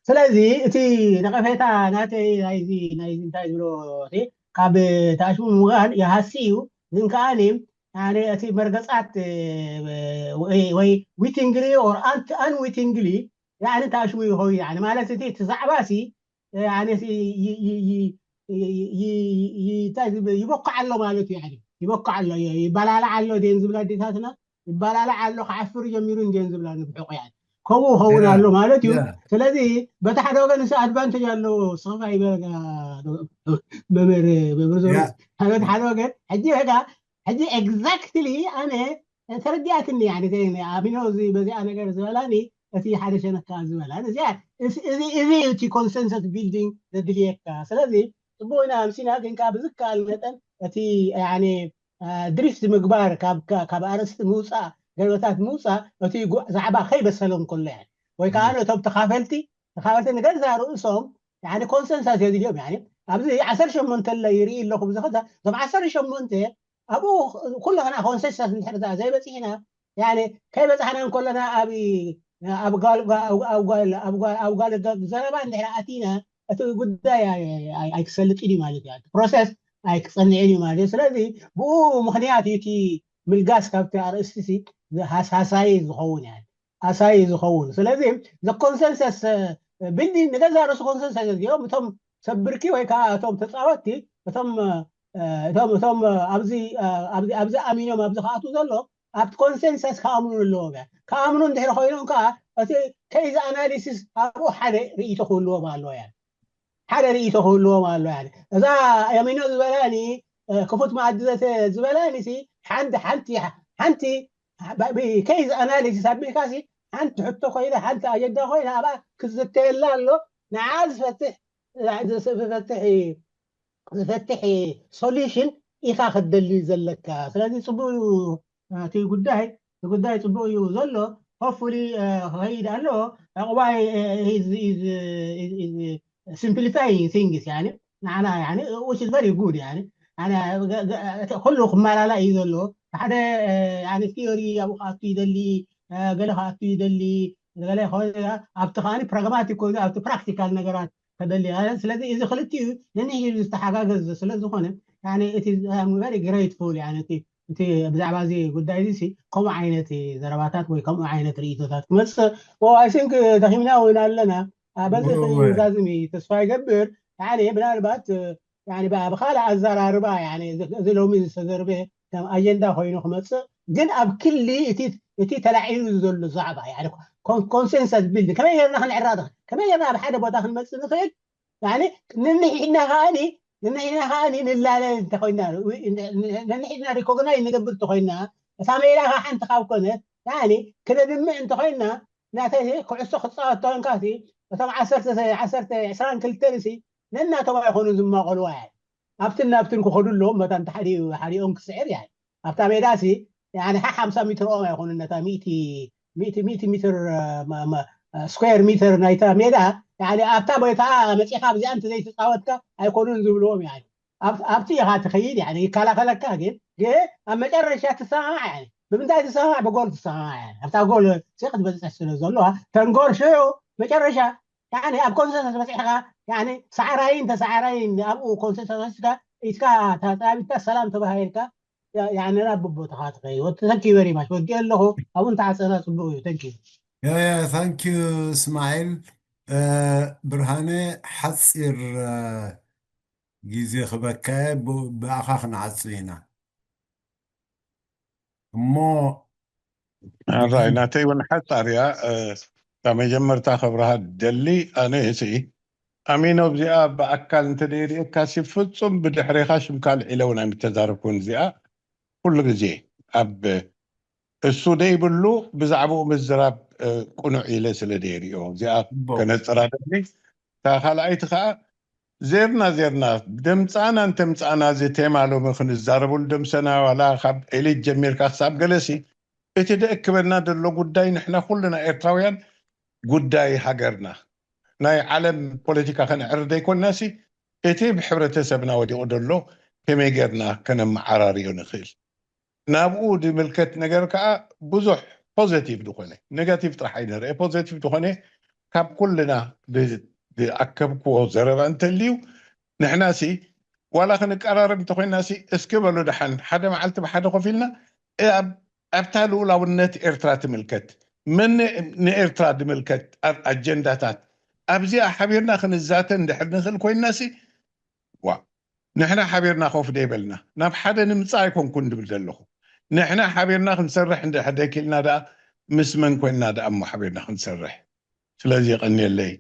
ስለዚ እቲ ነቐፌታ ናተይ ናይዚ ናይዚ እንታይ ዝብሎ እቲ ካብ ታሽሙ ምውጋን ይሃሲ እዩ ግን ከዓኒ ኣነ እቲ መርገጻት ወይ ዊቲንግሊ ኦር ኣን ዊቲንግሊ ያኒ ታሽሙ ይኸውን ያኒ ማለት እቲ እቲ ዛዕባ ሲ ያኒ ይበኳዕ ኣሎ ማለት እዩ ያኒ ይበኳዕ ኣሎ ይባላላዕ ኣሎ ደን ዝብላ ኣዴታትና ይባላላዕ ኣሎ ክዓፍር ጀሚሩ እንዴን ዝብላ ንብሕቑ ያኒ ከምኡ ኸውን ኣሎ ማለት እዩ ስለዚ በቲ ሓደ ወገን ንስ ኣድቫንቴጅ ኣለዎ ስኸፋ ይበለጋ መምህር መምህር ዞሮ በቲ ሓደ ወገን ሕጂ ጋ ሕጂ ኤግዛክትሊ ኣነ ተረዲኣትኒ ያኒ ኣቢኖ እዚ በዚኣ ነገር ዝበላኒ እቲ ሓደ ሸነካ ዝበላ እዚኣ እዚ እቲ ኮንሰንሰስ ቢልዲንግ ዘድልየካ ስለዚ ጽቡቅ ኢና ኣምሲና ግን ካብ ዝከኣል መጠን እቲ ያኒ ድሪፍት ምግባር ካብ ኣርእስቲ ምውፃእ ገለታት ምውፃእ እቲ ዛዕባ ከይበሰሎም ከሎ ያ ወይ ከዓ እቶም ተኻፈልቲ ተኻፈልቲ ንገዛ ርእሶም ያኒ ኮንሰንሳስ የድልዮም ያኒ ኣብዚ ዓሰርተ ሸሞንተ ለ ይርኢ ኣለኹ ብዝኸዛ እዞም ዓሰርተ ሸሞንተ ኣብኡ ኩላና ኮንሰንሳስ እንድሕር ዘይበፂሕና ያኒ ከይበፃሕና እንከለና ኣብ ኣብ ጓል ኣብ ጓል ኣብ ጓል ኣብ ጓል ዘረባ እንድሕር ኣቲና እቲ ጉዳይ ኣይክሰልጥን እዩ ማለት እዩ ፕሮሰስ ኣይክፀንዕን እዩ ማለት እዩ ስለዚ ብኡ ምክንያት እዩ እቲ ምልጋስ ካብቲ ኣርእስቲ ሃሳሳይ ዝኸውን ያ ኣሳይ ዝኸውን ስለዚ ዘኮንሰንሰስ ቢልዲንግ ንገዛ ርእሱ ኮንሰንሰስ እዮም እቶም ሰብ ብርኪ ወይ ከዓ እቶም ተፃወትቲ እቶም እቶም እቶም ኣብዚ ኣብዚ ኣብዚ ኣሚኖም ኣብዚ ከኣቱ ዘሎ ኣብቲ ኮንሰንሰስ ከኣምኑ ኣለዎም እያ ከኣምኑ እንድሕሪ ኮይኖም ከዓ እቲ ከይዚ ኣናሊሲስ ኣብኡ ሓደ ርእይቶ ክህልዎም ኣለዎ እያ ሓደ ርእይቶ ክህልዎም ኣሎ ያ እዛ ኣሚኖ ዝበላኒ ክፉት መኣዲ ዘተ ዝበላኒ ሲ ሓንቲ ሓንቲ ሓንቲ ከይዚ ኣናሊሲስ ኣቢልካ ሲ ሓንቲ ሕቶ ኮይና ሓንቲ ኣጀንዳ ኮይና ኣብኣ ክዝተየላ ኣሎ ንዓ ዝፈትሕ ዝፈትሕ ዝፈትሕ ሶሉሽን ኢኻ ክትደሊ ዘለካ ስለዚ ፅቡቅ እቲ ጉዳይ እቲ ጉዳይ ፅቡቅ እዩ ዘሎ ሆፉሊ ክኸይድ ኣለዎ ዕቁባይ simplifying things يعني ንዓና يعني which is very good يعني ኩሉ ክመላላ እዩ ዘሎ ሓደ يعني theory ኣብኡ ክኣቱ ይደሊ ገለ ክኣቱ ይደሊ ገለ ኣብቲ ከዓኒ pragmatic ኮይኑ ኣብቲ practical ነገራት ተደሊ ስለዚ እዚ ክልቲኡ ነንሕድሕዱ ዝተሓጋገዝ ስለ ዝኾነ يعني it is I'm very grateful يعني እቲ ብዛዕባ እዚ ጉዳይ እዚ ከምኡ ዓይነት ዘረባታት ወይ ከምኡ ዓይነት ርእይቶታት ክመፅእ I think ደኺምና እውን ኣለና በዚ ዛዝም ተስፋ ይገብር يعني ምናልባት يعني ብካልእ ኣዘራርባ يعني እዚ ሎሚ ዝተዘርበ ከም ኣጀንዳ ኮይኑ ክመፅእ ግን ኣብ ክሊ እቲ ተላዒሉ ዘሎ ዛዕባ يعني ኮንሰንሰስ ቢልድ ከመይ ጌርና ክንዕራቕ ከመይ ጌርና ኣብ ሓደ ቦታ ክንመፅእ ንኽእል። ነንሕድና ከዓኒ ነንሕድና ከዓኒ ንላለ እንተኮይና ነንሕድና ሪኮግናይዝ ንገብር እንተኮይና እታ ሜዳ ከዓ ሓንቲ ካብ ኮነ ከዓኒ ክነድምዕ እንተኮይና ናተይ ኩዕሶ ክፃወት ተኮንካ እቶም ዓሰርተ ዓሰርተ ዕስራን ክልተን ሲ ነናቶም ኣይኮኑን ዝማቐልዋ እያ። ኣብትን ናብትን ክኸዱ ኣለዎም መታን ተሓዲኡ ሓዲኦም ክስዕር እያ። ኣብታ ሜዳ ሲ ሓሓምሳ ሚትር ኦም ኣይኮኑን ነታ ሚእቲ ሚትር ስኩዌር ሚተር ናይታ ሜዳ ኣብታ ቦታ መፂኻ ኣብዚኣ እንተዘይተፃወትካ ኣይኮኑን ዝብልዎም። ኣብቲ ኢኻ ትኸይድ ይከላኸለካ። ግን ግን ኣብ መጨረሻ ትሰማማዕ። ብምንታይ ትሰማማዕ? ብጎል ትሰማማዕ። ኣብታ ጎል ክትበፅሕ ስለ ዘለዋ ተንጎል ሽዑ መጨረሻ ኣብ ኮንሰንሰስ በፂሕኻ ሰዓራይን ተሰዓራይን ኣብኡ ኮንሰንሰስ ኢትካ ተፃቢትካ ሰላም ተባሂልካ ናብ ቦታኻ ትኸይድ። ተንኪ ዩ ቨሪ ማች። ወዲኦ ኣለኹ። ኣብኡ እንተዓፀና ፅቡቅ እዩ። ተንኪ ዩ። ታንኪዩ እስማዒል። ብርሃነ፣ ሓፂር ግዜ ክበካ ብኣኻ ክንዓፁ ኢና። እሞ ራይ ናተይ እውን ሓፃር እያ። ካብ መጀመርታ ከብርሃ ደሊ ኣነ ህስኢ ኣሚኖ እዚኣ ብኣካል እንተደይሪእካ ሲ ፍፁም ብድሕሬኻ ሽምካ ልዒለ እውን ኣይምተዛረብኩን። እዚኣ ኩሉ ግዜ ኣብ እሱ ደይብሉ ብዛዕባኡ ምዝራብ ቁኑዕ ኢለ ስለ ደይሪኦ እዚኣ ከነፅራ ደሊ። እታ ካልኣይቲ ከዓ ዜርና ዜርና ደምፃና እንተምፃና እዚ ቴማ ሎሚ ክንዛረበሉ ደምሰና ዋላ ካብ ኤሊት ጀሚርካ ክሳብ ገለሲ እቲ ደእክበና ዘሎ ጉዳይ ንሕና ኩልና ኤርትራውያን ጉዳይ ሃገርና ናይ ዓለም ፖለቲካ ከነዕርር ዘይኮንና ሲ እቲ ብሕብረተሰብና ወዲቑ ዘሎ ከመይ ጌርና ከነመዓራርዮ ንኽእል ናብኡ ዝምልከት ነገር ከዓ ብዙሕ ፖዘቲቭ ዝኾነ ኔጋቲቭ ጥራሕ ኣይንርአ ፖዘቲቭ ዝኾነ ካብ ኩልና ዝኣከብክዎ ዘረባ እንተልዩ ንሕና ሲ ዋላ ክንቀራረብ እንተኮይና ሲ እስኪ በሉ ደሓን ሓደ መዓልቲ ብሓደ ኮፍ ኢልና ኣብታ ልኡላውነት ኤርትራ ትምልከት መን ንኤርትራ ዝምልከት ኣጀንዳታት ኣብዚኣ ሓቢርና ክንዛተ እንድሕር ንኽእል ኮይንና ሲ ዋ ንሕና ሓቢርና ኮፍ ደይበልና ናብ ሓደ ንምፃእ ኣይኮንኩን ድብል ዘለኹ ንሕና ሓቢርና ክንሰርሕ እንድሕር ደይክልና ደኣ ምስ መን ኮይንና ደኣ እሞ ሓቢርና ክንሰርሕ ስለዚ የቐንየለይ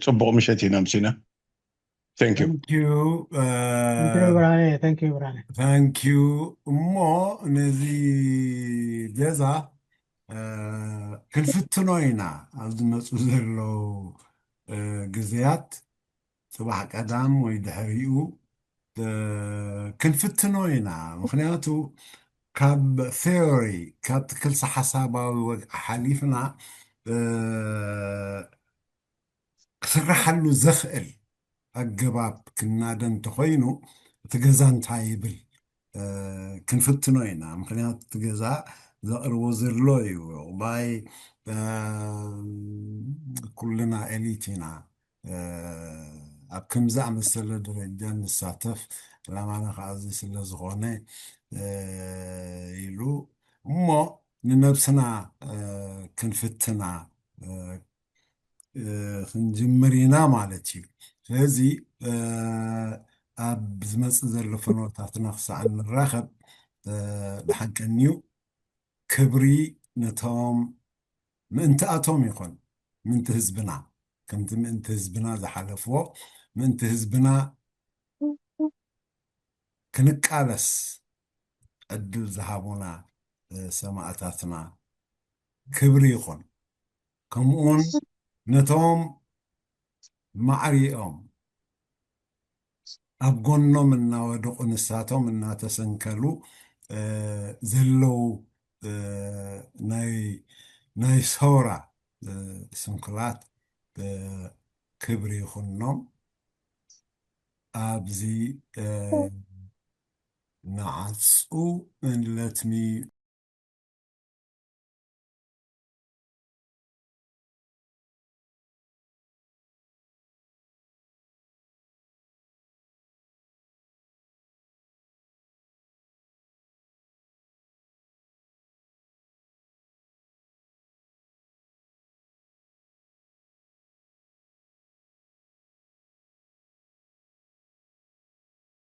ፅቡቕ ምሸት ኢና ምሲና ታንኪዩ እሞ ነዚ ገዛ ክንፍትኖ ኢና ኣብ ዝመፁ ዘለዉ ግዜያት ፅባሕ ቀዳም ወይ ድሕሪኡ ክንፍትኖ ኢና ምክንያቱ ካብ ቴዎሪ ካብ ትክልሲ ሓሳባዊ ወግዒ ሓሊፍና ክስራሓሉ ዘኽእል ኣገባብ ክናደ እንተኾይኑ እቲ ገዛ እንታይ ይብል ክንፍትኖ ኢና ምክንያቱ እቲ ገዛ ዘቕርቦ ዘሎ እዩ ባይ ኩልና ኤሊት ኢና ኣብ ከምዚ ኣመሰለ ደረጃ ንሳተፍ ዕላማና ከዓ እዚ ስለ ዝኾነ ኢሉ እሞ ንነብስና ክንፍትና ክንጅምር ኢና ማለት እዩ ስለዚ ኣብ ዝመፅእ ዘሎ ፍኖታትና ክሳዕ ንራኸብ ድሓን ቀንዩ ክብሪ ነቶም ምእንትኣቶም ይኹን ምእንቲ ህዝብና ከምቲ ምእንቲ ህዝብና ዝሓለፍዎ ምእንቲ ህዝብና ክንቃለስ ዕድል ዝሃቡና ሰማእታትና ክብሪ ይኹን ከምኡውን ነቶም ማዕሪኦም ኣብ ጎኖም እናወደቑ ንሳቶም እናተሰንከሉ ዘለዉ ናይ ሰውራ ስንኩላት ክብሪ ይኹኖም ኣብዚ ንዓፁ let me